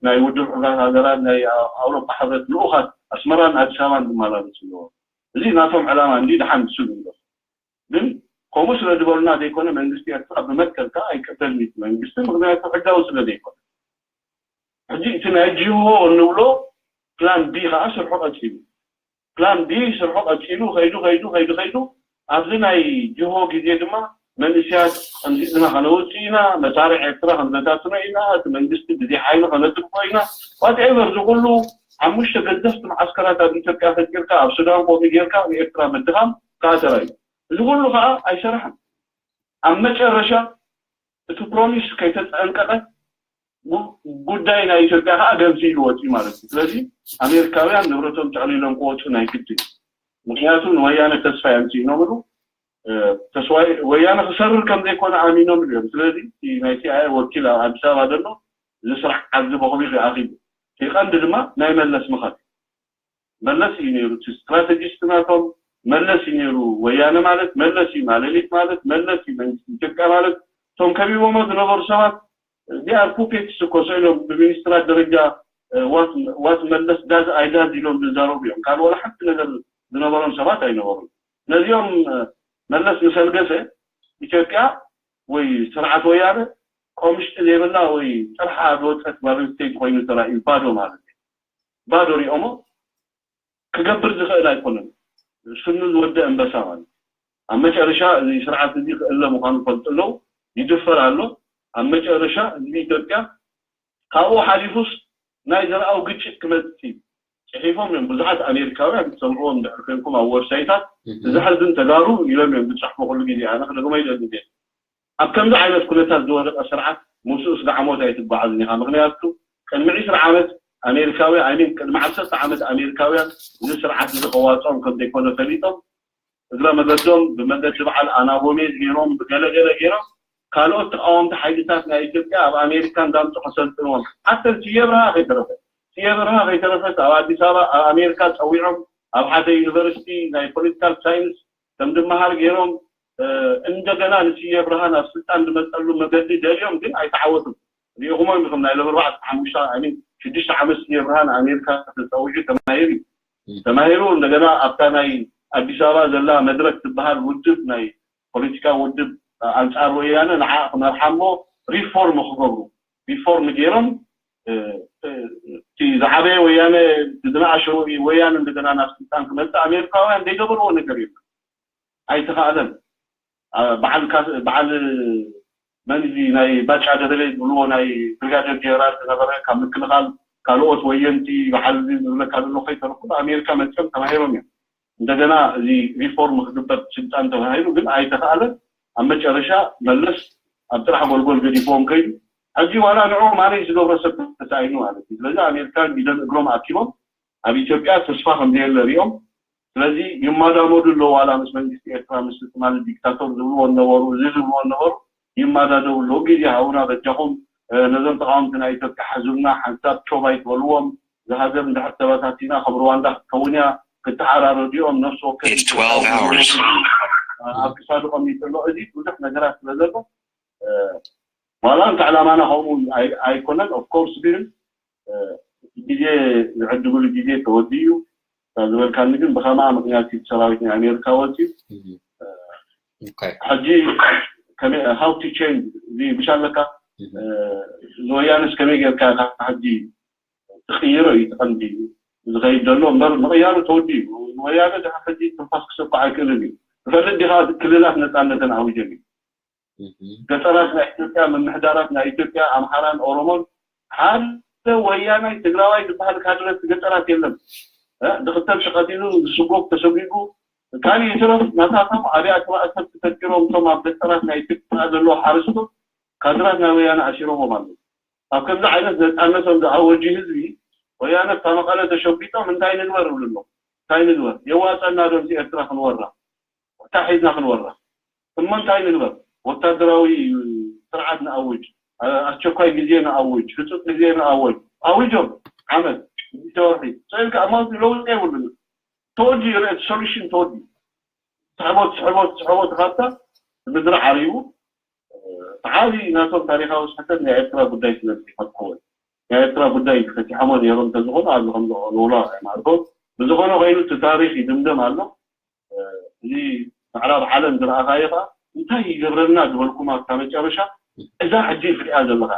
ናይ ውድብ ሕብራት ሃገራት ናይ ኣውሮፓ ሕብረት ልኡኻት ኣስመራን ኣዲስ ኣበባን ዝመላለሱ ኣለዎ። እዚ ናቶም ዕላማ እንዲ ድሓን ንሱ ዝግበር ግን ከምኡ ስለ ዝበሉና ዘይኮነ መንግስቲ ኤርትራ ብመትከል ከዓ ኣይቀበልን እዩ መንግስቲ ምክንያቱ ሕጋዊ ስለ ዘይኮነ ሕጂ እቲ ናይ ጅሆ እንብሎ ፕላን ቢ ከዓ ስርሑ ቀፂሉ ፕላን ቢ ስርሑ ቀፂሉ ከይዱ ከይዱ ከይዱ ከይዱ ኣብዚ ናይ ጅሆ ግዜ ድማ መንእስያት ከምዚእና ከነውፅእ ኢና መሳርዕ ኤርትራ ክንበታትኖ ኢና እቲ መንግስቲ ብዘይ ሓይሊ ከነጥቅቆ ኢና ዋትኤቨር ዝኩሉ ሓሙሽተ ገደፍቲ መዓስከራት ኣብ ኢትዮጵያ ፈጢርካ ኣብ ሱዳን ከምኡ ጌርካ ንኤርትራ ምድኻም ከዓ ተራዩ እዚ ኩሉ ከዓ ኣይሰራሕን ኣብ መጨረሻ እቲ ፕሮሚስ ከይተጠንቀቀ ጉዳይ ናይ ኢትዮጵያ ከዓ ገምሲ ኢሉ ወፂኡ ማለት እዩ ስለዚ ኣሜሪካውያን ንብረቶም ጠቅሊሎም ክወፁ ናይ ግዲ እዩ ምክንያቱ ንወያነ ተስፋ የምፅእ ኢኖምሉ ተስፋ ወያነ ክሰርር ከም ዘይኮነ ኣሚኖምሉ እዮም ስለዚ ናይ ሲኣይኤ ወኪል ኣብ ኣዲስ ኣበባ ዘሎ እዚ ስራሕ ዓዚ በኹቢ ኣኺቡ እቲ ቀንዲ ድማ ናይ መለስ ምኸት መለስ እዩ ነይሩ እቲ ስትራተጂስት ናቶም መለስ እዩ ነይሩ ወያነ ማለት መለስ እዩ ማለሊት ማለት መለስ እዩ መንግስቲ ኢትዮጵያ ማለት እቶም ከቢቦሞ ዝነበሩ ሰባት they are puppets እኮ ስእሎም ብሚኒስትራት ደረጃ what መለስ does I does ኢሎም ዝዛረቡ እዮም ካልእ ዋላ ሓንቲ ነገር ዝነበሮም ሰባት ኣይነበሩን ነዚኦም መለስ ምስ ኣልገሰ ኢትዮጵያ ወይ ስርዓት ወያነ ቆምሽጢ ዘይብላ ወይ ጥርሓ ዝወፀት ጓል ኣንስተይቲ ኮይኑ ተራእዩ ባዶ ማለት እዩ ባዶ ሪኦሞ ክገብር ዝኽእል ኣይኮነን ስኑ ዝወደ ኣንበሳ ማለት ኣብ መጨረሻ እዚ ስርዓት እዚ ክእለ ምዃኑ ፈልጡ ኣለዉ ይድፈር ኣሎ ኣብ መጨረሻ ህዝቢ ኢትዮጵያ ካብኡ ሓሊፉስ ናይ ዘርኣዊ ግጭት ክመፅእ እዩ ፅሒፎም እዮም ብዙሓት ኣሜሪካውያን ትሰምዕዎም ድሕር ኮይንኩም ኣብ ወብሳይታት ዝሕዝን ተጋሩ ኢሎም እዮም ዝፅሕፉ ኩሉ ግዜ ኣነ ክደግሞ ይደሊ እየ ኣብ ከምዚ ዓይነት ኩነታት ዝወደቀ ስርዓት ምስኡ ስጋዕ ሞት ኣይትጓዓዝን ኢኻ ምክንያቱ ቅድሚ ዕስራ ዓመት ኣሜሪካውያን ኣይሚን ቅድሚ ዓሰርተ ዓመት ኣሜሪካውያን እዚ ስርዓት እዚ ከዋፅኦም ከም ዘይኮነ ፈሊጦም እግረ መገዶም ብመገዲ በዓል ኣናቦሜ ገይሮም ብገለገለ ገይሮም ካልኦት ተቃወምቲ ሓይልታት ናይ ኢትዮጵያ ኣብ ኣሜሪካ እንዳምፁ ከሰልጥንዎም ሓተ ስየ ብርሃ ከይተረፈ ስየ ብርሃ ከይተረፈስ ኣብ ኣዲስ ኣበባ ኣብ ኣሜሪካ ፀዊዖም ኣብ ሓደ ዩኒቨርሲቲ ናይ ፖለቲካል ሳይንስ ከም ድመሃር ገይሮም እንደገና ንስየ ብርሃን ኣብ ስልጣን ዝመፀሉ መገዲ ደልዮም ግን ኣይተዓወቱም ሪኢኹሞም ኢኹም ናይ ሎም ኣርባዕተ ሓሙሽተ ኣይ ሚን ሽዱሽተ ዓመት ስየ ብርሃን ኣሜሪካ ተፀዊዑ ተማሂሩ እዩ ተማሂሩ እንደገና ኣብታ ናይ ኣዲስ ኣበባ ዘላ መድረክ ትበሃል ውድብ ናይ ፖለቲካ ውድብ ኣንፃር ወያነ ንዓ ክመርሓ እሞ ሪፎርም ክገብሩ ሪፎርም ገይሮም እቲ ዝዓበየ ወያነ ዝንኣሸ ወያነ እንደገና ናብ ስልጣን ክመፅእ ኣሜሪካውያን ዘይገበርዎ ነገር የለን ኣይተኻእለን በዓል በዓል መን እዚ ናይ ባጫ ደበሌ ዝብልዎ ናይ ብሪጋደር ጀነራል ዝነበረ ካብ ምክልኻል ካልኦት ወየንቲ በዓል እዚ ዝብለካ ዘሎ ከይተረፉ ኣሜሪካ መፅኦም ተማሂሮም እዮም እንደገና እዚ ሪፎርም ክግበር ስልጣን ተባሂሉ ግን ኣይተኻእለን ኣብ መጨረሻ መለስ ኣብ ጥራሕ ጎልጎል ገዲፍዎም ከይዱ ሕጂ ዋላ ንዑ ማለይ ዝገብሮ ሰብ ተሳኢኑ ማለት እዩ ስለዚ ኣሜሪካን ኢደን እግሮም ኣኪቦም ኣብ ኢትዮጵያ ተስፋ ከም ዘየለ ሪኦም ስለዚ ይማዳመዱ ኣለዉ ዋላ ምስ መንግስቲ ኤርትራ ምስ ትማሊ ዲክታቶር ዝብልዎ ነበሩ እዚ ዝብልዎ ነበሩ ይማዳደቡ ኣለዉ ግዜ ሃቡና በጃኹም ነዞም ተቃወምቲ ናይ ኢትዮጵያ ሓዙልና ሓንሳብ ቾብ ኣይትበልዎም እዛ ሃገር እንድሕር ተበታቲና ከም ሩዋንዳ ክትከውን እያ ክትተሓራረዱ እዮም ነፍሲ ወከፍ ኣብ ክሳዱ ቀሚጡ ኣሎ እዚ ብዙሕ ነገራት ስለ ዘሎ ዋላ እንተ ዕላማና ከምኡ ኣይኮነን ኦፍኮርስ ግን ግዜ ዝዕድግሉ ግዜ ተወዲ እዩ ዝበልካኒ ግን ብከማ ምክንያት ሰራዊት ናይ ኣሜሪካ ወፂ ሕጂ ከመይ how to change እዚ ብሻለካ ንወያነስ ከመይ ጌርካ ሕጂ ትቕይሮ እዩ ትቐንዲ ዝኸይድ ዘሎ እምበር ምቕያሩ ተወዲ ወያነ ድሓ ሕጂ ትንፋስ ክሰብኩ ኣይክእልን እዩ። ትፈልጥ ዲኻ ክልላት ነፃነተን ኣውጀን እዩ። ገጠራት ናይ ኢትዮጵያ ምምሕዳራት ናይ ኢትዮጵያ ኣምሓራን ኦሮሞን ሓደ ወያናይ ትግራዋይ ዝበሃል ካድረት ገጠራት የለን። ድክተል ተቀቲሉ ዝስጎግ ተሰጒጉ ካልእ ይትረፍ ናታቶም ኣብያ ተባእሰብ ተፈጢሮም እቶም ኣብ ገጠራት ናይ ኢትዮጵያ ዘለዉ ሓረስቶት ካድራት ናይ ወያነ ኣሲሮሞም ኣለዉ። ኣብ ከምዚ ዓይነት ነፃነቶም ዝኣወጁ ህዝቢ ወያነ ካብ መቐለ ተሸጒጦም እንታይ ንግበር ይብሉ ኣለዉ። እንታይ ንግበር የዋፀና ዶ ምስ ኤርትራ ክንወራ? ኣታሒዝና ክንወራ እሞ እንታይ ንግበር? ወታደራዊ ስርዓት ንኣውጅ፣ ኣስቸኳይ ግዜ ንኣውጅ፣ ህፁፅ ግዜ ንኣውጅ። ኣውጆም ዓመት ሽዱሽተ ወርሒ ስእልካ እሞ ለውጢ የብሉን። ተወዲ ርአት ሶሉሽን ተወዲ ስሕቦት ስሕቦት ስሕቦት ካብታ ምድሪ ዓሪቡ ተዓቢ ናቶም ታሪካዊ ስሕተት ናይ ኤርትራ ጉዳይ ስለ ዝፈትሕወን ናይ ኤርትራ ጉዳይ ፈቲሖሞ ነይሮም እንተዝኾኑ ኣብዚ ከም ንብሎ ኣይማርኮም ብዝኾነ ኮይኑ እቲ ታሪክ ይድምደም ኣሎ። እዚ ምዕራብ ዓለም ዝረኣኻዮ ከዓ እንታይ ይገብረልና ዝበልኩም ኣብታ መጨረሻ እዛ ሕጂ ትሪኣ ዘለኻ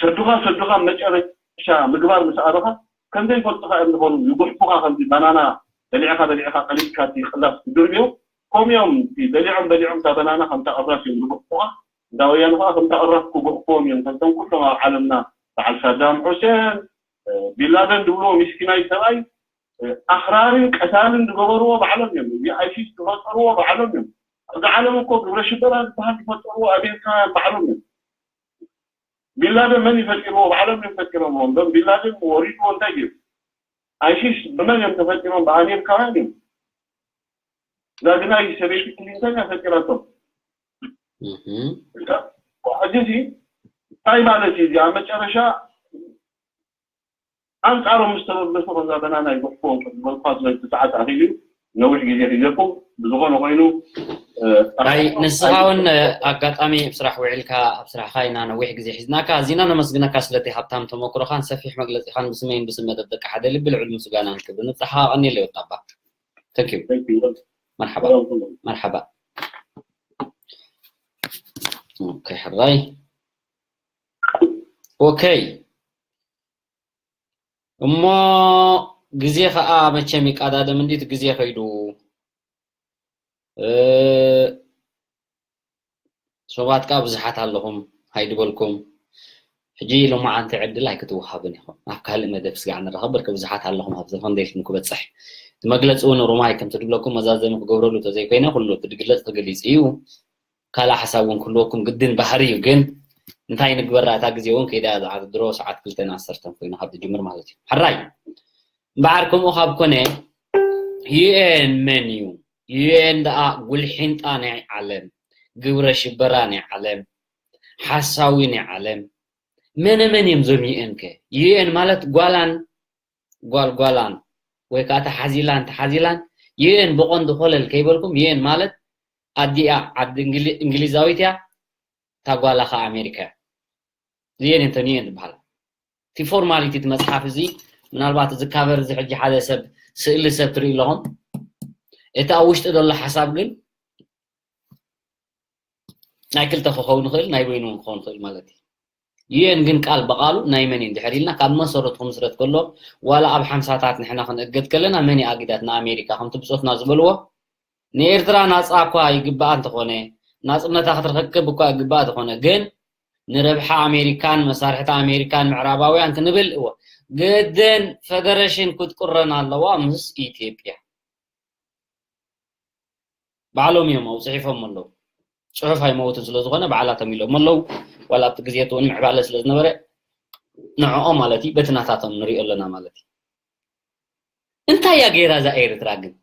ሰዱኻ ሰዱኻ መጨረሻ ምግባር ምስ ኣበኻ ከምዘይፈልጡኻ እዮም ዝኾኑ ይጉሕፉኻ ከምዚ ባናና በሊዕኻ በሊዕኻ ቀሊጥካ እቲ ቅላስ ትድርብዮ ከምኡ እዮም በሊዖም በሊዖም እታ በናና ከምታ ቅራስ እዮም ዝጉሕፉኻ እንዳ ወያነ ከዓ ከምታ ቅራስ ክጉሕፍዎም እዮም ከምቶም ኩሎም ኣብ ዓለምና በዓል ሳዳም ሑሴን ቢንላደን ዝብልዎ ሚስኪናይ ሰብኣይ ኣኽራርን ቀታልን ዝገበርዎ ባዕሎም እዮም። እዚ ኣይሲስ ዝፈጠርዎ ባዕሎም እዮም። ኣብዚ ዓለም እኮ ግብረ ሽበራ ዝበሃል ዝፈጠርዎ ኣሜሪካውያን ባዕሎም እዮም። ቢንላደን መን ይፈጢርዎ? ባዕሎም እዮም ፈጢሮምዎ። እምበር ቢንላደን ወሪድዎ እንታይ ገይሩ? ኣይሲስ ብመን እዮም ተፈጢሮም? ብኣሜሪካውያን እዮም። እዛ ግናይ ሰበይቲ ክሊንተን እያ ፈጢራቶም። ሕጂ እዚ እንታይ ማለት እዩ? እዚ ኣብ መጨረሻ ኣንጻሮም ምስ ተበገሱ ከምዛ በናና ይጉሕፍዎም ከም ዝበልኳ ዝበልቲ ሰዓት ኣኺሉ እዩ ነዊሕ ግዜ ሒዘኩም ብዝኾነ ኮይኑ ኣይ ንስኻ እውን ኣጋጣሚ ኣብ ስራሕ ውዒልካ ኣብ ስራሕካ ኢና ነዊሕ ግዜ ሒዝናካ ኣዚና ነመስግነካ ስለቲ ሃብታም ተመክሮኻን ሰፊሕ መግለፂኻን ብስመይን ብስም መደብ ደቂ ሓደ ልቢ ልዑል ምስጋናን ክብርን ንብፃሕኻ ቀኒለ ይወጣባ ተንኪዩ መርሓባ መርሓባ ኦኬ ሕራይ ኦኬ እሞ ግዜ ከዓ መቸም ይቃዳደም እንዲት ግዜ ከይዱ ሰባት ከዓ ብዙሓት ኣለኹም ሃይድበልኩም ሕጂ ሎማዓንቲ ዕድል ኣይክትወሃብን ኢኹም ኣብ ካልእ መደብ ስጋዕ ንራኸብ በርከ ብዙሓት ኣለኹም ኣብ ዘፈን ደልኩም ክበፅሕ እቲ መግለፂ እውን ሩማይ ከምቲ ድብለኩም መዛዘሚ ክገብረሉ ተዘይኮይነ ኩሉ እቲ ድግለፅ ተገሊፁ እዩ ካልእ ሓሳብ እውን ክህልወኩም ግድን ባህሪ እዩ ግን እንታይ ንግበራ እታ ግዜ እውን ከይዳ ዝዓት ድሮ ሰዓት ክልተን ዓሰርተን ኮይኑ ካብ ትጅምር ማለት እዩ ሕራይ እምበዓር ከምኡ ካብ ኮነ ዩኤን መን እዩ ዩኤን ደኣ ጉልሒንጣ ናይ ዓለም ግብረ ሽበራ ናይ ዓለም ሓሳዊ ናይ ዓለም መነ መን እዮም ዞም ዩኤን ከ ዩኤን ማለት ጓላን ጓልጓላን ወይ ከዓ ተሓዚላን ተሓዚላን ዩኤን ብቐንዱ ኮለል ከይበልኩም ዩኤን ማለት ኣዲኣ ዓዲ እንግሊዛዊት እያ እታ ጓላ ከዓ ኣሜሪካ እያ ዩኤን እንተን ዩኤን ትበሃል እቲ ፎርማሊቲ እቲ መፅሓፍ እዚ ምናልባት እዚ ካቨር እዚ ሕጂ ሓደ ሰብ ስእሊ ሰብ ትርኢ ኣለኹም እቲ ኣብ ውሽጢ ዘሎ ሓሳብ ግን ናይ ክልተ ክኸውን ይኽእል ናይ በይኑ እውን ክኸውን ይኽእል ማለት እዩ ዩኤን ግን ቃል ብቃሉ ናይ መን እዩ እንድሕር ኢልና ካብ መሰረቱ ክምስረት ከሎ ዋላ ኣብ ሓምሳታት ንሕና ክንእገድ ከለና መን ኣጊዳት ንኣሜሪካ ከምቲ ብፆትና ዝበልዎ ንኤርትራ ናፃ እኳ ይግባኣ እንተኾነ ናፅነታ ክትረክብ እኳ ይግባኣ ተኾነ ግን ንረብሓ ኣሜሪካን መሳርሕቲ ኣሜሪካን ምዕራባውያን ክንብል እወ ግድን ፈደረሽን ክትቁረን ኣለዋ ምስ ኢትዮጵያ ባዕሎም እዮም ኣውፅሒፎም ኣለዉ ፅሑፍ ኣይመውትን ስለዝኾነ ባዕላቶም ኢሎም ኣለዉ ዋላ ኣብቲ ግዜ እውን ምዕባለ ስለዝነበረ ንዕኦም ማለት እዩ በቲ ናታቶም ንሪኦ ኣለና ማለት እዩ እንታይ እያ ገይራ እዛ ኤርትራ ግን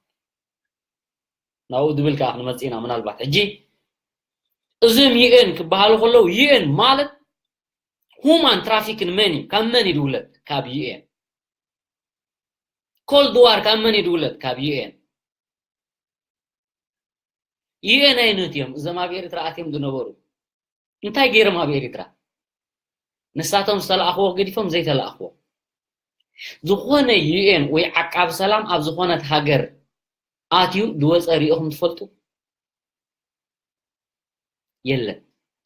ናብኡ ድብል ከዓ ክንመፅእ ኢና ምናልባት ሕጂ እዞም ዩኤን ክበሃሉ ከለዉ ዩኤን ማለት ሁማን ትራፊክን መን እዩ ካብ መን እዩ ድውለድ ካብ ዩኤን ኮልድ ዋር ካብ መን እዩ ድውለድ ካብ ዩኤን ዩኤን ኣይነት እዮም እዞም ኣብ ኤርትራ ኣትዮም ዝነበሩ እንታይ ገይሮም ኣብ ኤርትራ ንሳቶም ዝተላእኽዎ ገዲፎም ዘይተላእኽዎ ዝኾነ ዩኤን ወይ ዓቃብ ሰላም ኣብ ዝኾነት ሃገር ኣትዩ ዝወፀ ሪኢኹም ትፈልጡ የለን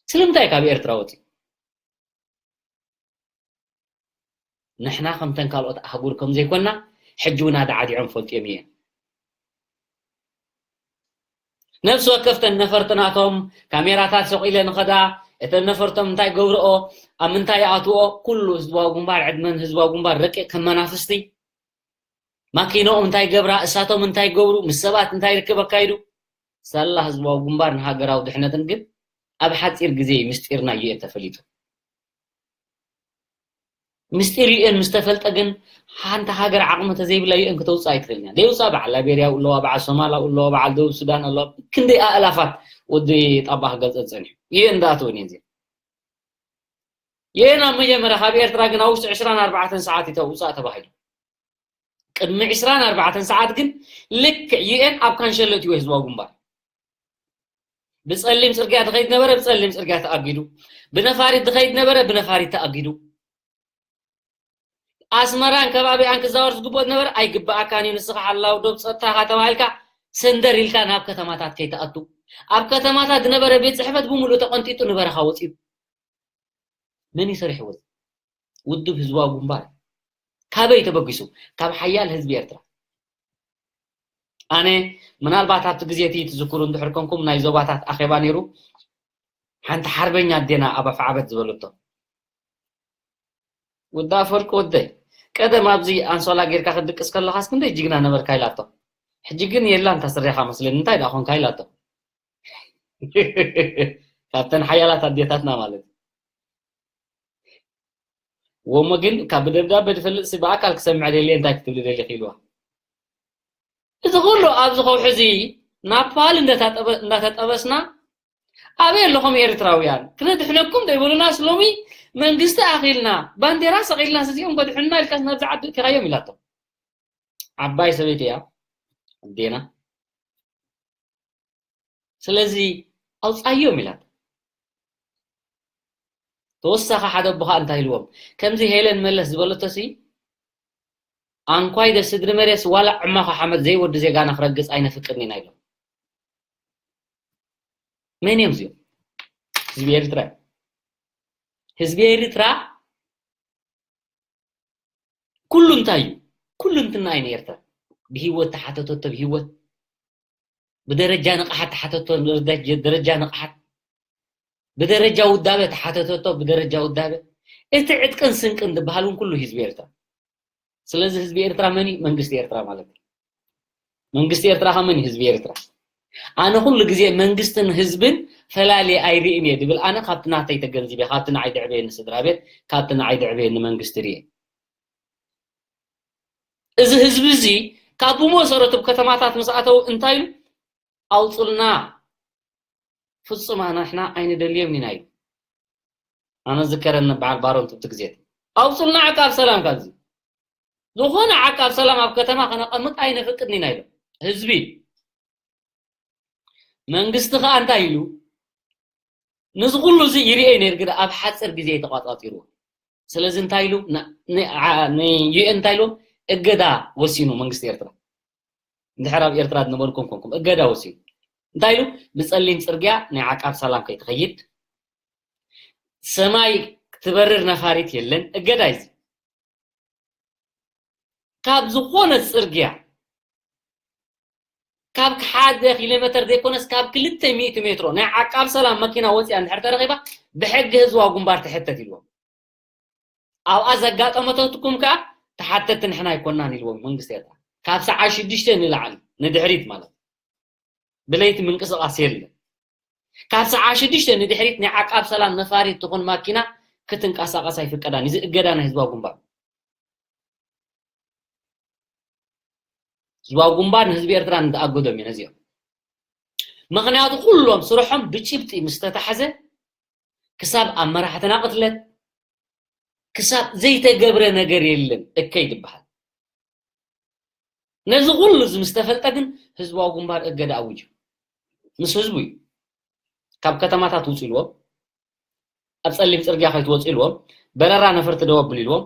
ስለምንታይ ካብ ኤርትራ ወፂኡ? ንሕና ከምተን ካልኦት ኣህጉር ከም ዘይኮና ሕጂ እውን ኣዳዓዲዖም ፈልጥዮም እየን። ነፍሲ ወከፍተን ነፈርትናቶም ካሜራታት ሰቂለ ንኸዳ፣ እተን ነፈርቶም እንታይ ገብርኦ፣ ኣብ ምንታይ ይኣትዎ፣ ኩሉ ህዝባዊ ግንባር፣ ዕድመን ህዝባዊ ግንባር ረቂቕ ከም መናፍስቲ፣ ማኪናኦም እንታይ ገብራ፣ እሳቶም እንታይ ገብሩ፣ ምስ ሰባት እንታይ ርክብ ኣካይዱ፣ ሳላ ህዝባዊ ግንባር ንሃገራዊ ድሕነትን ግን ኣብ ሓፂር ግዜ ምስጢርና ዩኤን ተፈሊጡ። ምስጢር ዩኤን ምስ ተፈልጠ ግን ሓንቲ ሃገር ዓቕሚ ተዘይብላ ዩኤን ክተውፅእ ኣይትኽእልን እያ። ደይውፃ በዓል ላይቤርያ ኣለዋ፣ በዓል ሶማል ኣለዋ፣ በዓል ደቡብ ሱዳን ኣለዋ። ክንደይ ኣእላፋት ወዲ ጣባ ክገልፀ ዝፀኒሑ ዩኤን እንዳኣተወን እየን እዚኣን። ዩኤን ኣብ መጀመርያ ካብ ኤርትራ ግን ኣብ ውሽጢ ዕስራን ኣርባዕተን ሰዓት እዩ ውፃእ ተባሂሉ። ቅድሚ ዕስራን ኣርባዕተን ሰዓት ግን ልክዕ ዩኤን ኣብ ካንሸሎ እትዎ ህዝባዊ ግንባር። ብጸሊም ጽርግያ ትኸይድ ነበረ፣ ብጸሊም ጽርግያ ተኣጊዱ። ብነፋሪት ትኸይድ ነበረ፣ ብነፋሪት ተኣጊዱ። ኣስመራን ከባቢኣን ክዛወር ዝግብኦ ነበረ፣ ኣይግብኣካን እዩ፣ ንስኻ ሓላው ዶብ ጸጥታኻ ተባሂልካ ሰንደር ኢልካ ናብ ከተማታት ከይትኣቱ። ኣብ ከተማታት ዝነበረ ቤት ጽሕፈት ብምሉእ ተቐንጢጡ ንበረኻ ወጺኡ። መን እዩ ሰሪሕዎ? ውድብ ህዝባዊ ግንባር። ካበይ ተበጊሱ? ካብ ሓያል ህዝቢ ኤርትራ። ኣነ ምናልባት ኣብቲ ግዜ እቲ ትዝክሩ እንድሕር ኮንኩም ናይ ዞባታት ኣኼባ ነይሩ። ሓንቲ ሓርበኛ ኣዴና ኣብ ኣፍዓበት ዝበለቶ፣ "ወዲ ኣፈወርቂ ወደይ፣ ቀደም ኣብዚ ኣንሶላ ጌርካ ክትድቅስ ከለኻስ ክንደይ ጅግና ነበርካ?" ኢላቶ። "ሕጂ ግን የላን፣ እታ ስረኻ መስለኒ፣ እንታይ ደኣ ኾንካ?" ኢላቶ። ካብተን ሓያላት ኣዴታትና ማለት እዩ። ወሞ ግን ካብ ብደብዳበ ዝፈልጥ ሲ ብኣካል ክሰምዕ ደልየ፣ እንታይ ክትብል ደሊኺ ኢልዋ። እዚ ኩሉ ኣብዚ ከውሒ እዚ ናፓል እንደታጠበ-፣ እንዳተጠበስና ኣበይ ኣለኹም ኤርትራውያን? ክነድሕነኩም ዶ ይበሉናስ ሎሚ መንግስቲ ኣኺልና ባንዴራ ሰቒልና እዚኦም ከድሕኑና ኢልካስ ናብዚ ዓዲ እቲኻዮም ኢላቶ። ዓባይ ሰበይቲ እያ ኣዴና። ስለዚ ኣውጻዮም ኢላት። ተወሳኺ ሓደ ኣቦኻ እንታይ ኢልዎም? ከምዚ ሄለን መለስ ዝበለቶ ሲ፣ "ኣንኳይ ደስ ድሪ መሬስ ዋላ ዕማኻ ሓመድ ዘይወዲ ዜጋና ክረግጽ ኣይነፍቅድን ኢና" ኢሎም። መን እዮም እዚኦም? ህዝቢ ኤርትራ። ህዝቢ ኤርትራ ኩሉ እንታይ እዩ? ኩሉ እንትና እዩ ንኤርትራ። ብህይወት ተሓተተቶ ብህይወት፣ ብደረጃ ንቕሓት ተሓተቶ፣ ደረጃ ንቕሓት፣ ብደረጃ ውዳበ ተሓተተቶ፣ ብደረጃ ውዳበ። እቲ ዕጥቅን ስንቅን ዝበሃል እውን ኩሉ ህዝቢ ኤርትራ። ስለዚ ህዝቢ ኤርትራ መን እዩ? መንግስቲ ኤርትራ ማለት እዩ። መንግስቲ ኤርትራ ከ መን እዩ? ህዝቢ ኤርትራ። ኣነ ኩሉ ግዜ መንግስትን ህዝብን ፈላልየ ኣይርእን እየ ድብል፣ ኣነ ካብቲ ናተይ ተገንዚበ፣ ካብቲ ንዓይ ድዕበየኒ ስድራ ቤት፣ ካብቲ ንዓይ ድዕበየኒ መንግስቲ ርእየ። እዚ ህዝቢ እዚ ካብ ብመሰረቱ ኣብ ከተማታት ምስ ኣተው እንታይ ኢሉ? "ኣውጹልና፣ ፍጹም ኣናሕና ኣይንደልዮም ኢና" ኢሉ። ኣነ ዝከረኒ በዓል ባሮን ትብቲ ግዜ፣ "ኣውጹልና ዓቃብ ሰላም ካብዚ። ዝኾነ ዓቃብ ሰላም ኣብ ከተማ ከነቐምጥ ኣይነፍቅድን ኢና" ኢሉ ህዝቢ። መንግስቲ ከኣ እንታይ ኢሉ? "ንዚ ኩሉ እዚ ይርእዮ ነይሩ፣ ግን ኣብ ሓጺር ግዜ እዩ ተቋጻጺርዎ። ስለዚ እንታይ ኢሉ? ን-፣ ን-፣ ዓ-፣ ን-፣ ዩኤን እንታይ ኢሉ? እገዳ ወሲኑ መንግስቲ ኤርትራ። እንድሕር ኣብ ኤርትራ ዝነበርኩም ኮንኩም እገዳ ወሲኑ። እንታይ ኢሉ? ብጸሊም ጽርግያ ናይ ዓቃብ ሰላም ከይትኸይድ፣ ሰማይ ክትበርር ነፋሪት የለን፣ እገዳ እዩ እዚ። ካብ ዝኾነ ጽርግያ፣ ካብ ሓደ ኪሎ ሜተር ዘይኮነስ ካብ ክልተ ሚእቲ ሜትሮ ናይ ዓቃብ ሰላም መኪና ወፂኣ እንድሕር ተረኺባ፣ ብሕጊ ህዝባዊ ግንባር ትሕተት" ኢልዎም። ኣብኣ ዘጋጠመተትኩም ከኣ ተሓተቲ ንሕና ኣይኮናን ኢልዎም መንግስቲ ኤርትራ። ካብ ሰዓት ሽዱሽተ ንላዕሊ ንድሕሪት ማለት፣ ብለይቲ ምንቅስቓስ የለን። ካብ ሰዓት ሽዱሽተ ንድሕሪት ናይ ዓቃብ ሰላም ነፋሪት ትኹን ማኪና ክትንቀሳቐስ ኣይፍቀዳን። እዚ እገዳ ናይ ህዝባዊ ግንባር። ህዝባዊ ግንባር ንህዝቢ ኤርትራ እንዳኣገዶም እዩ ነዚኦም። ምኽንያቱ ኩሎም ስርሖም ብጭብጢ ምስ ተታሕዘ፣ ክሳብ ኣብ መራሕትና ቅትለት፣ ክሳብ ዘይተገብረ ነገር የለን እከይ ዝበሃል። ነዚ ኩሉ እዚ ምስ ተፈልጠ ግን ህዝባዊ ግንባር እገዳ ኣዊጁ። ምስ ህዝቡ እዩ። ካብ ከተማታት ውጹ ኢልዎም፣ ኣብ ጸሊም ጽርግያ ከይትወጹ ኢልዎም፣ በረራ ነፈርቲ ደው ኣብሉ ኢልዎም፣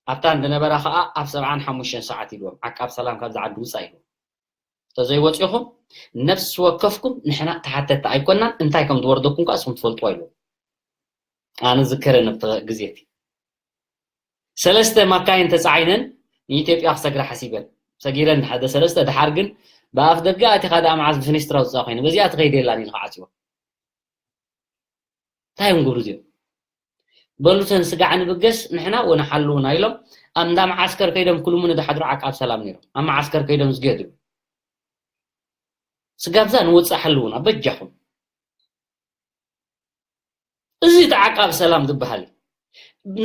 ኣብታ እንድነበራ ከኣ ኣብ ሰብዓን ሓሙሽተን ሰዓት ኢልዎም፣ ዓቃብ ሰላም ካብዛ ዓዲ ውጻእ ኢልዎም። ተዘይወፂኹም ነፍሲ ወከፍኩም ንሕና ተሓተቲ ኣይኮናን፣ እንታይ ከም ዝወርደኩም ከዓ እስኹም ትፈልጥዎ ኢሉ። ኣነ ዝከረ ነብቲ ግዜ እቲ ሰለስተ ማካይን ተፃዒነን ንኢትዮጵያ ክሰግራ ሓሲበን ሰጊረን ሓደ ሰለስተ፣ ድሓር ግን ብኣፍ ደገ ኣቲኻ ደኣ መዓዝ ብፍኒስትራ ውፅኣ ኮይነ በዚኣ ትኸይድ የላን ኢልካ ዓፅዎ። እንታይ እዮም ግብሩ እዚኦም? በሉተን ስጋዕ ንብገስ ንሕና ወንሓልውና ኢሎም ኣብ እንዳ መዓስከር ከይዶም ክልሙ ንድሓድሩ ዓቃብ ሰላም ነይሮም። ኣብ መዓስከር ከይዶም ዝገድሉ ስጋብዛ ንወፅእ ሓልውና በጃኹም። እዚ እቲ ዓቃቢ ሰላም ዝበሃል እዩ።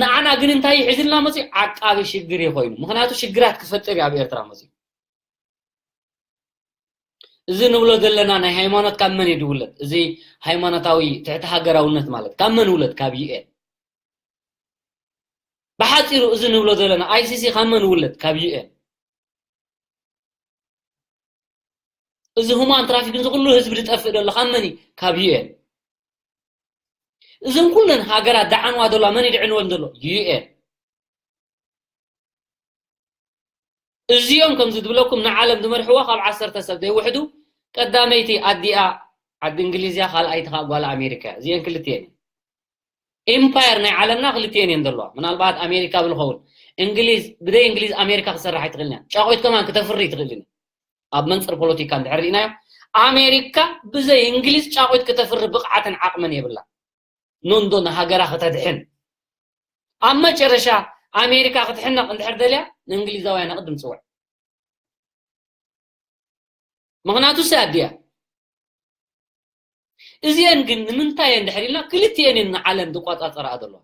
ንዓና ግን እንታይ ይሕዝልና መፅዩ? ዓቃቢ ሽግር እዩ ኮይኑ። ምክንያቱ ሽግራት ክፈጥር እዩ ኣብ ኤርትራ መፅዩ። እዚ ንብሎ ዘለና ናይ ሃይማኖት ካብ መን እዩ ድውለድ? እዚ ሃይማኖታዊ ትሕቲ ሃገራውነት ማለት ካብ መን ውለድ? ካብ ዩ ኤን። ብሓፂሩ እዚ ንብሎ ዘለና ኣይ ሲ ሲ ካብ መን ውለድ? ካብ ዩ ኤን። እዚ ሁማን ትራፊክ፣ እዚ ኩሉ ህዝቢ ዝጠፍእ ዘሎ ካብ መን እዩ? ካብ ዩ ኤን። እዘን ኩለን ሃገራት ደዓንዋ ዘለዋ መን ይድዕንወን ዘሎ? ዩ ኤን። እዚኦም ከምዚ ዝብለኩም ንዓለም ዝመርሕዋ ካብ ዓሰርተ ሰብ ዘይውሕዱ፣ ቀዳመይቲ ኣዲኣ ዓዲ እንግሊዝ እያ፣ ካልኣይቲ ከዓ ጓል ኣሜሪካ እያ። እዚአን ክልቲአን እየን። ኢምፓየር ናይ ዓለምና ክልቲአን እየን ዘለዋ። ምናልባት ኣሜሪካ ብልኸውን እንግሊዝ፣ ብደይ እንግሊዝ ኣሜሪካ ክሰርሕ ኣይትኽእልን እያ። ጫቆይት ከማን ክተፍሪ ኣይትኽእልን እያ። ኣብ መንፅር ፖለቲካ እንድሕር ርኢናዮ፣ ኣሜሪካ ብዘይ እንግሊዝ ጫቆይት ክተፍሪ ብቕዓትን ዓቕምን የብላ። ኖንዶ ንሃገራ ክተድሕን፣ ኣብ መጨረሻ ኣሜሪካ ክትሕነቕ እንድሕር ደልያ ንእንግሊዛውያን ኣቕድም ፅውዕ። ምኽንያቱ እሳ ኣዲያ። እዚአን ግን ንምንታይ እየን ድሕር ኢልና፣ ክልቲአን እየን ንዓለም ዝቋፃፀራ ዘለዋ።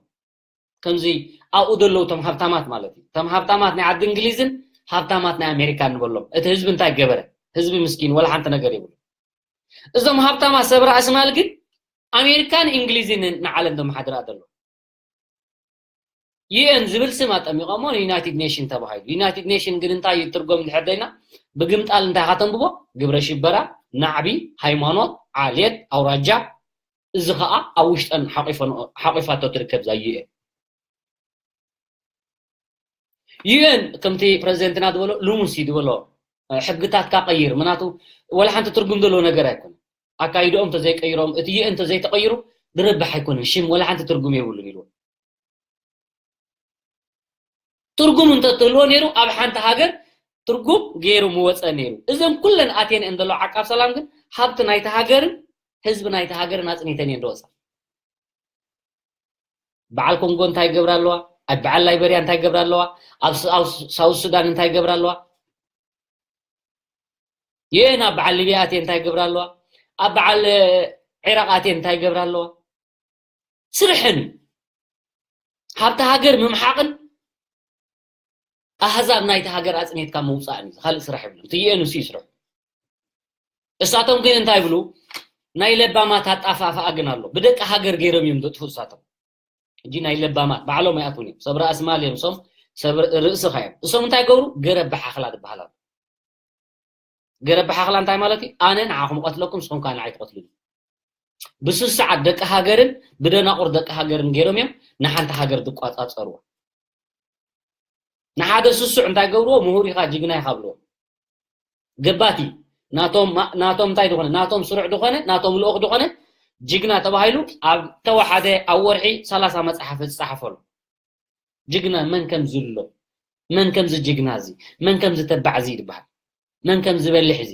ከምዚ ኣብኡ ዘለዉ እቶም ሃብታማት ማለት እዩ። እቶም ሃብታማት ናይ ዓዲ እንግሊዝን ሃብታማት ናይ ኣሜሪካን ንበሎም። እቲ ህዝቢ እንታይ ገበረ? ህዝቢ ምስኪን ወላ ሓንቲ ነገር የብሉ። እዞም ሃብታማት ሰብ ራእሲ ማል ግን ኣሜሪካን እንግሊዝን ንዓለም ዘመሓድራ ዘሎ። ዩ ኤን ዝብል ስም ኣጠሚቖሞ ዩናይትድ ኔሽን ተባሂሉ። ዩናይትድ ኔሽን ግን እንታይ እዩ ትርጎም እንድሕር ደይና? ብግምጣል እንታይ ኢኻ ተንብቦ? ግብረ ሽበራ፣ ናዕቢ፣ ሃይማኖት፣ ዓሌት፣ ኣውራጃ። እዚ ኸኣ ኣብ ውሽጠን ሓቂፈን-፣ ሓቂፋቶ ትርከብ እዛ ዩ ኤን። ዩ ኤን ከምቲ ፕረዚደንትና ዝበሎ፣ ሉሙስ እዩ ዝበሎ፣ ሕግታትካ ቀይር። ምናቱ ወላ ሓንቲ ትርጉም ዘለዎ ነገር ኣይኮነን። ኣካይድኦም እንተዘይቀይሮም፣ እቲ ዩ ኤን እንተዘይተቐይሩ፣ ዝረብሕ ኣይኮነን። ሽም ወላ ሓንቲ ትርጉም የብሉን ኢልዎ። ትርጉም እንተትህልዎ ነይሩ፣ ኣብ ሓንቲ ሃገር ትርጉም ገይሩ ምወፀ ነይሩ። እዘን ኩለን ኣትየን እየን ዘለዋ ዓቃብ ሰላም ግን፣ ሃብቲ ናይቲ ሃገርን ህዝቢ ናይቲ ሃገርን ኣፅኒተን እየን ዝወፃ። በዓል ኮንጎ እንታይ ይገብራ ኣለዋ? ኣብ በዓል ላይበርያ እንታይ ይገብራ ኣለዋ? ኣብ ስ-፣ ኣብ ስ-፣ ሳውት ሱዳን እንታይ ይገብራ ኣለዋ? የን ኣብ በዓል ሊብያ ኣትየን እንታይ ይገብራ ኣለዋ? ኣብ በዓል፣ እ፣ ዒራቕ ኣትየን እንታይ ይገብራ ኣለዋ? ስርሐን እዩ። ሃብቲ ሃገር ምምሓቕን ኣህዛብ ናይቲ ሃገር ኣጽኒትካ ምውጻእን እዩ። ካልእ ስራሕ የብሉን። እቲ ዩ ኤን እሱ እዩ ስርሑ። እሳቶም ግን እንታይ ይብሉ? ናይ ለባማት ኣጣፋፍኣ ግን ኣሎ። ብደቂ ሃገር ገይሮም እዮም ዘጥፍኡ እሳቶም። ሕጂ ናይ ለባማት ባዕሎም ኣይኣትዉን እዮም። ሰብ ራእሲ ማል እዮም እሶም፣ ሰብ ርእስኻ እዮም። እሶም እንታይ ይገብሩ? ገረብ ብሓኽላ ዝበሃል ኣሎ። ገረብ ብሓኽላ እንታይ ማለት እዩ? ኣነ ንዓኹም እቐትለኩም፣ ንስኹም ከኣ ንዓይ ትቐትሉኒ። ብስሱዓት ደቂ ሃገርን ብደናቑር ደቂ ሃገርን ገይሮም እዮም ንሓንቲ ሃገር ዝቋጻጸርዋ። ንሓደ ስሱዕ እንታይ ገብርዎ? ምሁር ኢኻ፣ ጅግና ኢኻ ብልዎ። ገባቲ ናቶም፣ ናቶም እንታይ ዝኾነ፣ ናቶም ስሩዕ ዝኾነ፣ ናቶም ልኡኽ ዝኾነ ጅግና ተባሂሉ ኣብ ተወሓደ ኣብ ወርሒ ሰላሳ መጽሓፍ ዝጸሓፈሉ። ጅግና መን ከም ዝሎ፣ መን ከም ዝጅግና እዚ፣ መን ከም ዝተባዕ እዚ ይበሃል። መን ከም ዝበልሕ እዚ።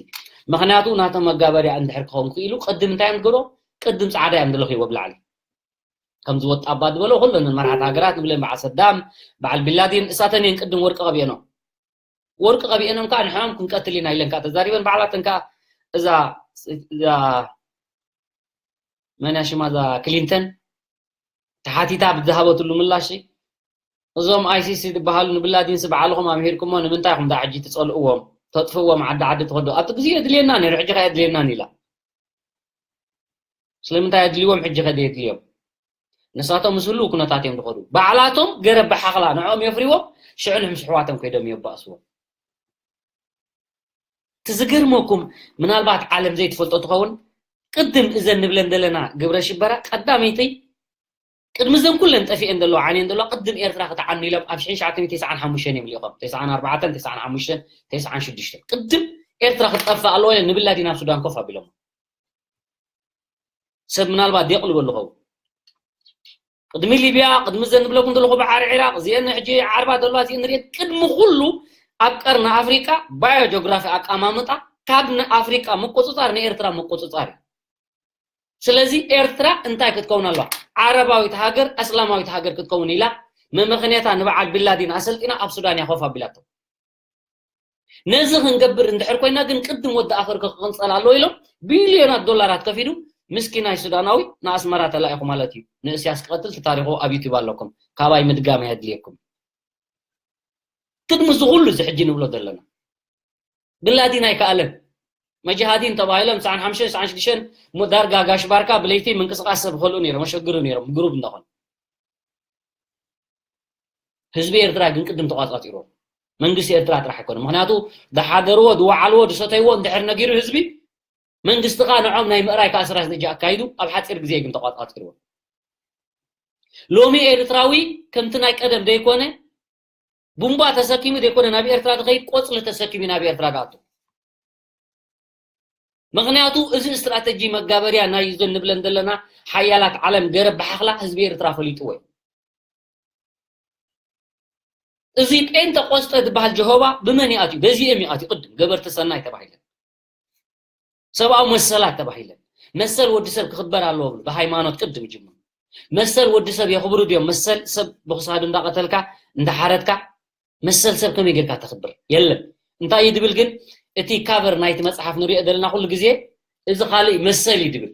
ምኽንያቱ ናቶም መጋበርያ እንድሕር ክኸውን ክኢሉ ቅድም እንታይ እዮም ዝገብሮ? ቅድም ጻዕዳ እዮም ዝለኽይዎ ብላዕሊ። ከም ዝወጣ ኣባ ዝበሎ ኩለን መራሕቲ ሃገራት ንብለን በዓል ሰዳም፣ በዓል ቢንላዲን እሳተን እየን ቅድም ወርቂ ቀቢአኖም። ወርቂ ቀቢአኖም ከዓ ንሕኦም ክንቀትል ኢና ኢለን ከዓ ተዛሪበን ባዕላተን ከዓ እዛ፣ እዛ መን እያ ሽማ እዛ ክሊንተን ተሓቲታ ብዝሃበትሉ ምላሽ እዞም ኣይ ሲ ሲ ዝበሃሉ ንብላዲንስ ባዕልኹም ኣምሂርኩሞ ንምንታይ ኢኹም ደኣ ሕጂ ትጸልእዎም? ተጥፍእዎም ዓዲ ዓዲ ትኸዱ። ኣብቲ ግዜ የድልየና ነይሩ፣ ሕጂ ከ የድልየናን ኢላ። ስለምንታይ የድልይዎም? ሕጂ ከ የድልዮም? ንሳቶም ምስ ህልው ኩነታት እዮም ዝኸዱ። ባዕላቶም ገረብ ብሓኽላ ንዕኦም የፍርይዎም፣ ሽዑ ንሕምስ ኣሕዋቶም ከይዶም የባእስዎም። እቲ ዝገርመኩም ምናልባት ዓለም ዘይትፈልጦ ትኸውን፣ ቅድም እዘን ንብለን ዘለና ግብረ ሽበራ ቀዳመይቲ ቅድሚ እዘን ኩለን ጠፊአን ዘለዋ ዓንየን ዘለዋ ቅድም ኤርትራ ክትዓኑ ኢሎም ኣብ ሽሕን ትሽዓተ ሚእትን ተስዓን ሓሙሽተን እዮም ልኢኾም። ተስዓን ኣርባዕተን፣ ተስዓን ሓሙሽተን፣ ተስዓን ሽዱሽተን። ቅድም ኤርትራ ክትጠፍእ ኣለዎ ኢለን ንብላዲን ኣብ ሱዳን ኮፍ ኣቢሎም። ሰብ ምናልባት ዴቕ ልበሉ ኸውን። ቅድሚ ሊብያ፣ ቅድሚ ዘን ዝብለኩም ዘለኹ ባሕሪ ዒራቕ፣ እዚአን ሕጂ ዓርባ ዘለዋ እዚአን ንሪአን፣ ቅድሚ ኩሉ ኣብ ቀርኒ ኣፍሪቃ ባዮ ጂኦግራፊ ኣቀማምጣ ካብ ንኣፍሪቃ ምቁጽጻር ንኤርትራ ምቁጽጻር እዩ። ስለዚ ኤርትራ እንታይ ክትከውን ኣለዋ? ዓረባዊት ሃገር፣ ኣስላማዊት ሃገር ክትከውን ኢላ መመኽንያታ ንበዓል ቢላዲን ኣሰልጢና ኣብ ሱዳን እያ ኮፍ ኣቢላቶ። ነዚ ክንገብር እንድሕር ኮይና ግን ቅድም ወዲ ኣፈር ክቕንጸል ኣለዎ ኢሎም ቢልዮናት ዶላራት ከፊሉ ምስኪናይ ሱዳናዊ ንኣስመራ ተላኢኹ ማለት እዩ። ንእስያስ ክቐትል እቲ ታሪኹ ኣብ ዩቲዩብ ኣለኩም። ካባይ ምድጋም ኣየድልየኩም። ቅድሚ እዚ ኩሉ እዚ ሕጂ ንብሎ ዘለና። ብላዲን ኣይከኣለን። መጃሃዲን ተባሂሎም ትስዓን ሓሙሽተን ትስዓን ሽዱሽተን ሞ ዳርጋ ጋሽ ባርካ ብለይቲ ምንቅስቃስ ሰብ ኸልኡ ነይሮም፣ መሸግሩ ነይሮም፣ ግሩብ እንዳኾነ። ህዝቢ ኤርትራ ግን ቅድም ተቋጻጺርዎ። መንግስቲ ኤርትራ ጥራሕ ኣይኮነ። ምኽንያቱ ዝሓደርዎ፣ ዝወዓልዎ፣ ዝሰተይዎ እንድሕር ነጊሩ ህዝቢ፣ መንግስቲ ኸኣ ንዖም ናይ ምእራይ ከኣ ስትራተጂ ኣካይዱ ኣብ ሓጺር ግዜ ግን ተቋጻጺርዎ። ሎሚ ኤርትራዊ ከምቲ ናይ ቀደም ዘይኮነ፣ ቡምባ ተሰኪሙ ዘይኮነ ናብ ኤርትራ ዝኸይድ፣ ቆጽሊ ተሰኪሙ ናብ ኤርትራ ዝኣቱ። ምኽንያቱ እዚ ስትራተጂ መጋበርያ ናይ እዘን ንብለን ዘለና ሓያላት ዓለም ገረብ ብሓኽላ ህዝቢ ኤርትራ ፈሊጥዎ እዩ። እዚ ጴንጠቆስጠ ዝበሃል ጀሆባ ብመን ይኣትዩ? በዚኦም ይኣትዩ። ቅድም ገበርቲ ሰናይ ተባሂለን፣ ሰብኣዊ መሰላት ተባሂለን፣ መሰል ወዲ ሰብ ክኽበር ኣለዎ ብሉ፣ ብሃይማኖት ቅድም ይጅምሩ። መሰል ወዲ ሰብ የኽብሩ ድዮም? መሰል ሰብ ብኽሳዱ እንዳቐተልካ እንዳሓረድካ መሰል ሰብ ከመይ ጌርካ ተኽብር? የለን። እንታይ እዩ ድብል ግን እቲ ካቨር ናይቲ መጽሓፍ ንሪኦ ዘለና ኩሉ ግዜ እዚ ካልእ መሰል እዩ ድብል።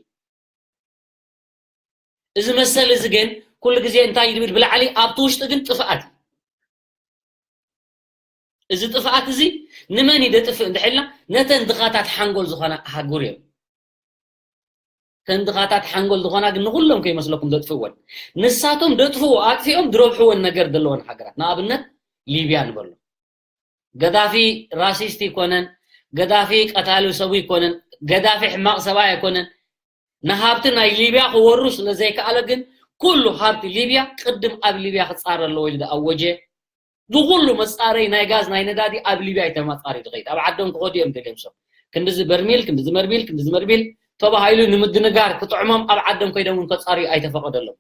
እዚ መሰል እዚ ግን ኩሉ ግዜ እንታይ እዩ ድብል? ብላዕሊ ኣብቲ ውሽጢ ግን ጥፍኣት እዩ። እዚ ጥፍኣት እዚ ንመን እዩ ደጥፍእ እንድሕልና ነተን ድኻታት ሓንጎል ዝኾና ኣህጉር እዮም። ተን ድኻታት ሓንጎል ዝኾና ግን ንኹሎም ከይመስለኩም ዘጥፍእወን። ንሳቶም ደጥፍኡ ኣጥፊኦም ዝረብሕወን ነገር ዘለወን ሃገራት። ንኣብነት ሊብያ ንበሎ። ገዳፊ ራሲስት ይኮነን፣ ገዳፊ ቀታሊ ሰቡ ይኮነን፣ ገዳፊ ሕማቕ ሰብኣይ ኣይኮነን። ንሃብቲ ናይ ሊብያ ክወሩ ስለ ዘይከኣለ ግን ኩሉ ሃብቲ ሊብያ ቅድም ኣብ ሊብያ ክጻረ ኣለዎ ኢሉ ዝኣወጀ ብኹሉ መጻረይ ናይ ጋዝ ናይ ነዳዲ ኣብ ሊብያ እዩ ተመጻሪ ዝኸይድ። ኣብ ዓዶም ክኸዱ እዮም ደልዮም ሰብ። ክንድዚ በርሚል፣ ክንድዚ መርሚል፣ ክንድዚ መርሚል ተባሂሉ ንምድንጋር ክጥዕሞም ኣብ ዓዶም ከይዶም እውን ከጻርዩ ኣይተፈቐደሎም።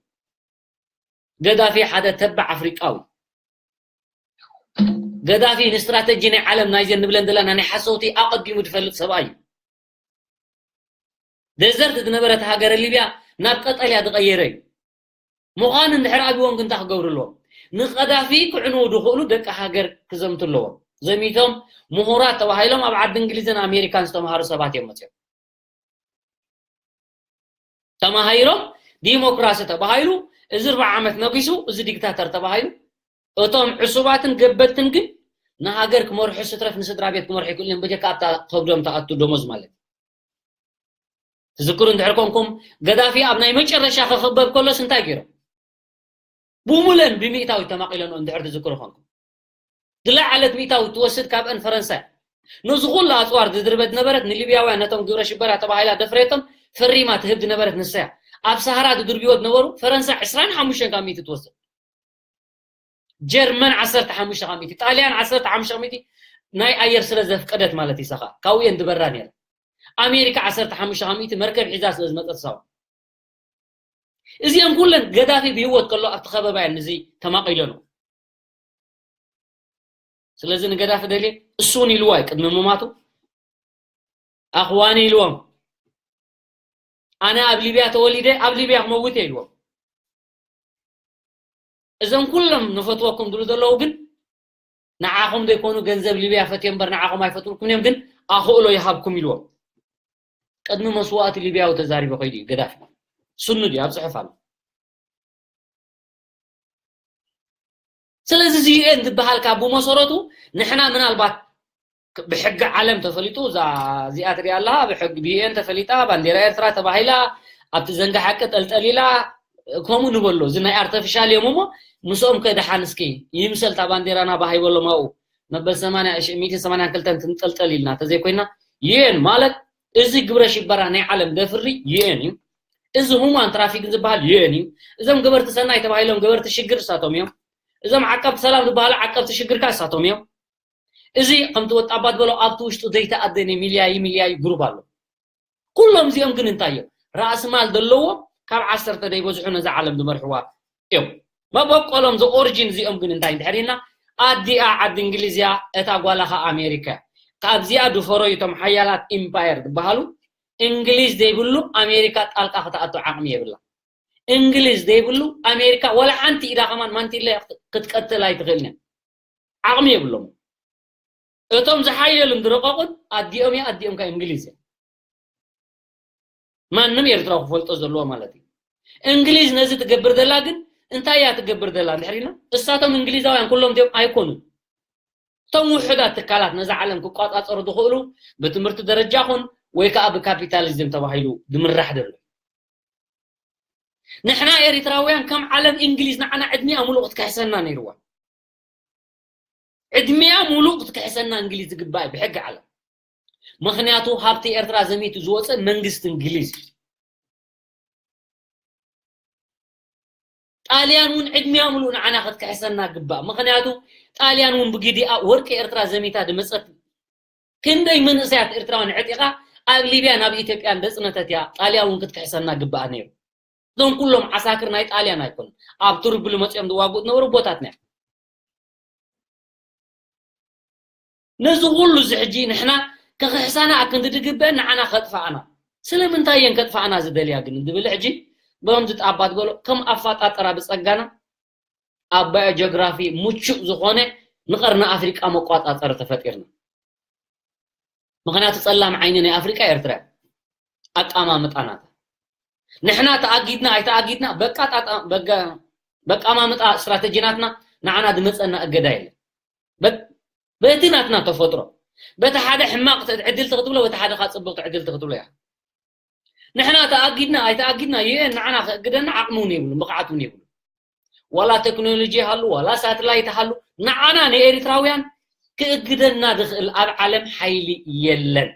ገዳፊ ሓደ ተባዕ ኣፍሪቃዊ። ገዳፊ ንስትራተጂ ናይ ዓለም ናይዘን ንብለን ዘለና ናይ ሓሰውቲ ኣቐዲሙ ዝፈልጥ ሰብኣይ እዩ። ደዘርት ዝነበረት ሃገረ ሊብያ ናብ ቀጠልያ ዝቐየረ እዩ። ምዃኑ እንድሕር ኣብዎም ግን እንታይ ክገብሩ ኣለዎም? ንቐዳፊ ክዕንዉ ዝኽእሉ ደቂ ሃገር ክዘምቱ ኣለዎም። ዘሚቶም ምሁራት ተባሂሎም ኣብ ዓዲ እንግሊዝን ኣሜሪካን ዝተምሃሩ ሰባት እዮም መፅዮም። ተማሃይሮም ዲሞክራሲ ተባሂሉ፣ እዚ ኣርብዓ ዓመት ነጊሱ፣ እዚ ዲክታተር ተባሂሉ፣ እቶም ዕሱባትን ገበትን ግን ንሃገር ክመርሑ ስትረፍ ንስድራ ቤት ክመርሑ ይክእሉ እዮም፣ በጀካ ኣብታ ከብዶም ተኣቱ ደሞዝ ማለት እዩ። ትዝክሩ እንድሕር ኮንኩም፣ ገዳፊ ኣብ ናይ መጨረሻ ክኽበብ ከሎስ እንታይ ገይሮም? ብሙለን ብሚእታዊት ተማቒለንኦ እንድሕር ትዝክሩ ኮንኩም። ዝለዓለት ሚእታዊት ትወስድ ካብአን ፈረንሳ እያ። ነዚ ኩሉ ኣጽዋር ዝድርበ ዝነበረት ንሊብያውያን ነቶም ግብረ ሽበራ ተባሂላ ደፍሬቶም ፈሪማ ትህብ ዝነበረት ንሳ እያ። ኣብ ሳህራ ዝድርብዎ ዝነበሩ ፈረንሳ ዕስራን ሓሙሽተን ካብ ሚእቲ ትወስድ። ጀርመን ዓሰርተ ሓሙሽተ ካብ ሚእቲ፣ ጣልያን ዓሰርተ ሓሙሽተ ካብ ሚእቲ ናይ ኣየር ስለ ዘፍቀደት ማለት እዩ። ሳኻ ካብኡ እየን ዝበራ ነይረን። ኣሜሪካ ዓሰርተ ሓሙሽተ ካብ ሚእቲ መርከብ ሒዛ ስለ ዝመጸት ሳዋ። እዚአን ኩለን ገዳፊ ብህይወት ከሎ ኣብቲ ከበባ እየን እዚ ተማቒለንኦ። ስለዚ ንገዳፊ ደልየ እሱ እውን ኢልዋ እዩ ቅድሚ ምማቱ። ኣኽዋኒ ኢልዎም፣ ኣነ ኣብ ሊብያ ተወሊደ ኣብ ሊብያ ክመውት እየ ኢልዎም። እዞም ኩሎም ንፈትወኩም ዝብሉ ዘለዉ ግን ንዓኹም ዘይኮኑ ገንዘብ ሊብያ ፈትዮም እምበር ንዓኹም ኣይፈትውልኩም እዮም፣ ግን ኣኽእሎ ይሃብኩም ኢልዎም። ቅድሚ መስዋእቲ ሊብያዊ ተዛሪቡ ከይዱ እዩ ገዳፊ። ስኑ ድዩ ኣብ ጽሑፍ ኣሎ። ስለዚ እዚ ዩኤን ዝበሃል ካብ ብመሰረቱ ንሕና ምናልባት ብሕጊ ዓለም ተፈሊጡ እዛ እዚኣ ትሪኣ ኣለኻ ብሕጊ ብዩኤን ተፈሊጣ ባንዴራ ኤርትራ ተባሂላ ኣብቲ ዘንጋ ሓቂ ጠልጠሊላ ከምኡ ንበሎ እዚ ናይ ኣርተፊሻል እዮም እሞ ምስኦም ከድሓን እስኪ ይምሰል እታ ባንዴራና ባህ ይበሎም ኣብኡ መበል ሰማንያ ሚእቲ ሰማንያን ክልተን ትንጠልጠል ኢልና ተዘይኮይና ዩኤን ማለት እዚ ግብረ ሽበራ ናይ ዓለም ደፍሪ ዩኤን እዩ። እዚ ሁማን ትራፊክ ዝበሃል ዩኤን እዩ። እዞም ገበርቲ ሰናይ ተባሂሎም ገበርቲ ሽግር እሳቶም እዮም። እዞም ዓቀብቲ ሰላም ዝበሃሉ ዓቀብቲ ሽግር ከኣ እሳቶም እዮም። እዚ ከምቲ ወጣባት በሎ ኣብቲ ውሽጡ ዘይተኣደነ ሚልያይ ሚልያይ ግሩብ ኣሎ። ኩሎም እዚኦም ግን እንታይ እዮም? ራእሲ ማል ዘለዎ ካብ ዓሰርተ ደይበዝሑ ነዛ ዓለም ዝመርሕዋ እዮም። መበቆሎም ዘ ኦሪጂን እዚኦም ግን እንታይ እንድሕር ኢልና ኣዲኣ ዓዲ እንግሊዝ እያ፣ እታ ጓላ ኸዓ ኣሜሪካ እያ። ካብዚኣ ድፈረዩ እቶም ሓያላት ኢምፓየር ዝበሃሉ እንግሊዝ ዘይብሉ ኣሜሪካ ጣልቃ ክትኣቱ ዓቕሚ የብላ። እንግሊዝ ዘይብሉ ኣሜሪካ ወላ ሓንቲ ኢዳ ከማን ማንቲለ ክትቀትል ኣይትኽእልን እያ። ዓቕሚ የብሎም። እቶም ዝሓየሉን ዝረቐቑን ኣዲኦም እያ፣ ኣዲኦም ከ እንግሊዝ እያ። ማንም ኤርትራዊ ክፈልጦ ዘለዎ ማለት እዩ። እንግሊዝ ነዚ ትገብር ዘላ ግን እንታይ እያ ትገብር ዘላ እንድሕር ኢልና እሳቶም እንግሊዛውያን ኩሎም እዚኦም ኣይኮኑን። እቶም ውሑዳት ትካላት ነዛ ዓለም ክቋጻጸሩ ዝኽእሉ ብትምህርቲ ደረጃ ኹን ወይ ከዓ ብካፒታሊዝም ተባሂሉ ዝምራሕ ዘሎ። ንሕና ኤሪትራውያን ከም ዓለም እንግሊዝ ንዓና ዕድሚኣ ሙሉእ ክትክሕሰና ነይርዋ። ዕድሚኣ ሙሉእ ክትክሕሰና እንግሊዝ ዝግባእ እዩ ብሕጊ ዓለም። ምኽንያቱ ሃብቲ ኤርትራ ዘሚቱ ዝወፀ መንግስቲ እንግሊዝ እዩ። ጣልያን እውን ዕድሚያ ሙሉእ ንዓና ክትክሕሰና ግባእ። ምኽንያቱ ጣልያን እውን ብግዲኣ ወርቂ ኤርትራ ዘሚታ ድመፀት። ክንደይ መንእሰያት ኤርትራውያን ዕጢቓ ኣብ ሊብያ ናብ ኢትዮጵያ እንደፅነተት እያ። ጣልያን እውን ክትክሕሰና ግባኣ ነይሩ። እዞም ኩሎም ዓሳክር ናይ ጣልያን ኣይኮኑን። ኣብ ትርብሉ መፂኦም ዝዋግኡ ዝነበሩ ቦታትና እዮም። ነዚ ኩሉ እዚ ሕጂ ንሕና ከኽሕሳና ኣክንዲ ድግበአን ንዓና ከጥፋኣና። ስለምንታይ እየን ከጥፋኣና ዝደልያ ግን ዝብል ሕጂ በምዚ ጣባት በሎ ከም ኣፋጣጠራ ብጸጋና ኣብ ባዮ ጆግራፊ ምቹእ ዝኾነ ንቐርኒ ኣፍሪቃ መቋጻጸሪ ተፈጢርና። ምኽንያቱ ጸላም ዓይኒ ናይ ኣፍሪቃ ኤርትራ እያ። ኣቃማምጣ ናታ። ንሕና ተኣጊድና ኣይተኣጊድና በቃ ጣጣ-፣ በጋ-፣ በቃማምጣ ስትራተጂ ናትና ንዓና ዝመጸና እገዳ የለን። በ-፣ በቲ ናትና ተፈጥሮ፣ በቲ ሓደ ሕማቕ ተ-፣ ዕድልቲ ክትብሎ፣ በቲ ሓደ ኻ ጽቡቕ ዕድልቲ ክትብሎ እያ። ንሕና ተኣጊድና ኣይተኣጊድና ዩ ኤን ንዓና ከእግደና ዓቕሚ እውን የብሉን፣ ብቕዓት እውን የብሉን። ዋላ ቴክኖሎጂ ይሃሉ፣ ዋላ ሳትላይት ይሃሉ፣ ንዓና ንኤሪትራውያን ክእግደና ዝኽእል ኣብ ዓለም ሓይሊ የለን።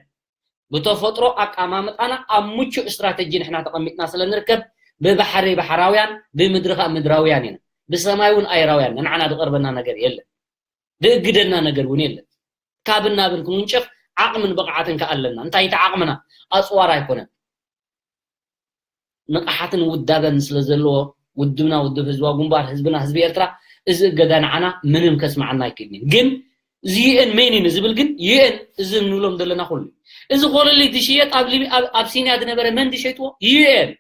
ብተፈጥሮ ኣቃማምጣና ኣብ ምቹእ ስትራተጂ ንሕና ተቐሚጥና ስለ ንርከብ፣ ብባሕሪ ባሕራውያን፣ ብምድሪ ኸኣ ምድራውያን ኢና። ብሰማይ እውን ኣየራውያን፣ ንዓና ዝቐርበና ነገር የለን። ዝእግደና ነገር እውን የለን። ካብን ናብን ክንውንጨፍ ዓቕምን ብቕዓትን ከኣ ኣለና። እንታይ እቲ ዓቕምና? ኣጽዋር ኣይኮነን። ንቕሓትን ውዳበን ስለ ዘለዎ፣ ውድብና ውድብ ህዝባዊ ግንባር፣ ህዝብና ህዝቢ ኤርትራ፣ እዚ እገዳ ንዓና ምንም ከስምዓና ኣይክእልን እዩ። ግን እዚ ዩ ኤን መን እዩ ዝብል ግን፣ ዩ ኤን እዚ እንብሎም ዘለና ኩሉ እዩ። እዚ ኮለል ዝሽየጥ ኣብ ሊቢ-፣ ኣብ ኣብሲንያ ዝነበረ መን ድሸይጥዎ? ዩ ኤን።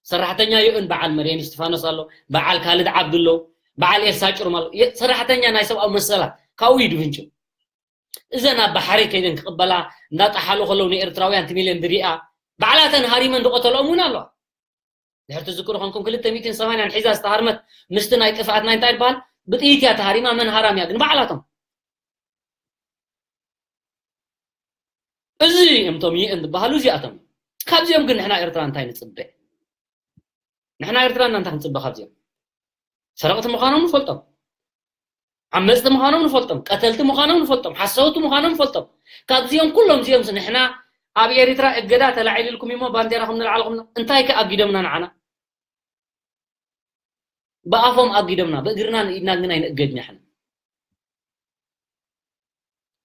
ሰራሕተኛ ዩ ኤን በዓል መርየን እስቲፋኖስ ኣሎ፣ በዓል ካልድ ዓብዱ ኣሎ፣ በዓል ኤልሳ ጭሩም ኣሎ። የ-፣ ሰራሕተኛ ናይ ሰብኣዊ መሰላት ካብኡ እዩ ድፍንጭ። እዘን ኣብ ባሕሪ ከይደን ክቕበላ እንዳጠሓሉ ከለዉ ንኤርትራውያን እቲ ሚልዮን ድሪኣ ባዕላተን ሃሪመን ዝቐተልኦም እውን ኣለዋ። ድሕር ትዝክሩ ኮንኩም ክልተ ሚእትን ሰማንያን ሒዛ ዝተሃርመት ምስቲ ናይ ጥፍኣት ናይ እንታይ ይበሃል ብጥይት እያ ተሃሪማ። መን ሃራም እያ ግን? ባዕላቶም። እዚ እምቶም ይእን ዝበሃሉ እዚኣቶም እዮም። ካብዚኦም ግን ንሕና ኤርትራ እንታይ ንጽበ? ንሕና ኤርትራና እንታይ ክንጽበ ካብዚኦም? ሰረቕቲ ምዃኖም ንፈልጦም። ዓመጽቲ ምዃኖም ንፈልጦም። ቀተልቲ ምዃኖም ንፈልጦም። ሓሰውቲ ምዃኖም ንፈልጦም። ካብዚኦም ኩሎም እዚኦም ንሕና ኣብ ኤሪትራ እገዳ ተላዒልልኩም እሞ ባንዴራኹም ንልዓልኹም እንታይ ከ ኣጊዶምና ንዓና? ብኣፎም ኣጊዶምና፣ ብእግርና ንኢድና ግን ኣይንእገድን ኢና።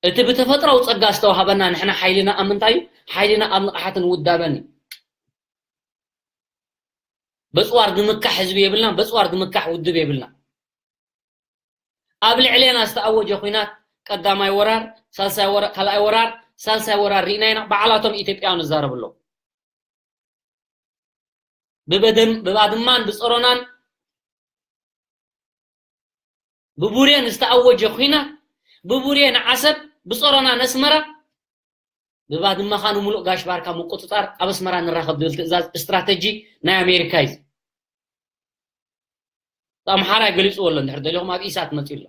እቲ ብተፈጥሮኣዊ ጸጋ ዝተዋሃበና ንሕና ሓይልና ኣብ ምንታይ እዩ? ሓይልና ኣብ ንቕሓትን ውዳበን እዩ። በጽዋር ዝምካሕ ህዝቢ የብልና፣ በጽዋር ዝምካሕ ውድብ የብልና። ኣብ ልዕሌና ዝተኣወጀ ኲናት ቀዳማይ ወራር፣ ሳልሳይ ወራ-፣ ካልኣይ ወራር፣ ሳልሳይ ወራር ርኢና ኢና። ባዕላቶም ኢትዮጵያውያን ይዛረቡ ኣለዉ። ብበደም-፣ ብባድማን ብጾሮናን ብቡሬን ዝተኣወጀ ኲናት፣ ብቡሬን ዓሰብ፣ ብጾሮና ነስመራ፣ ብባድመኻ ንምሉእ ጋሽ ባርካ ምቁጽጻር፣ ኣብ ኣስመራ ንራኸብ ዝብል ትእዛዝ ስትራተጂ ናይ ኣሜሪካ እዩ። ብኣምሓራይ ገሊጽዎ ኣሎ፣ እንድሕር ደሊኹም ኣብ ኢሳት መጺኡ ኣሎ።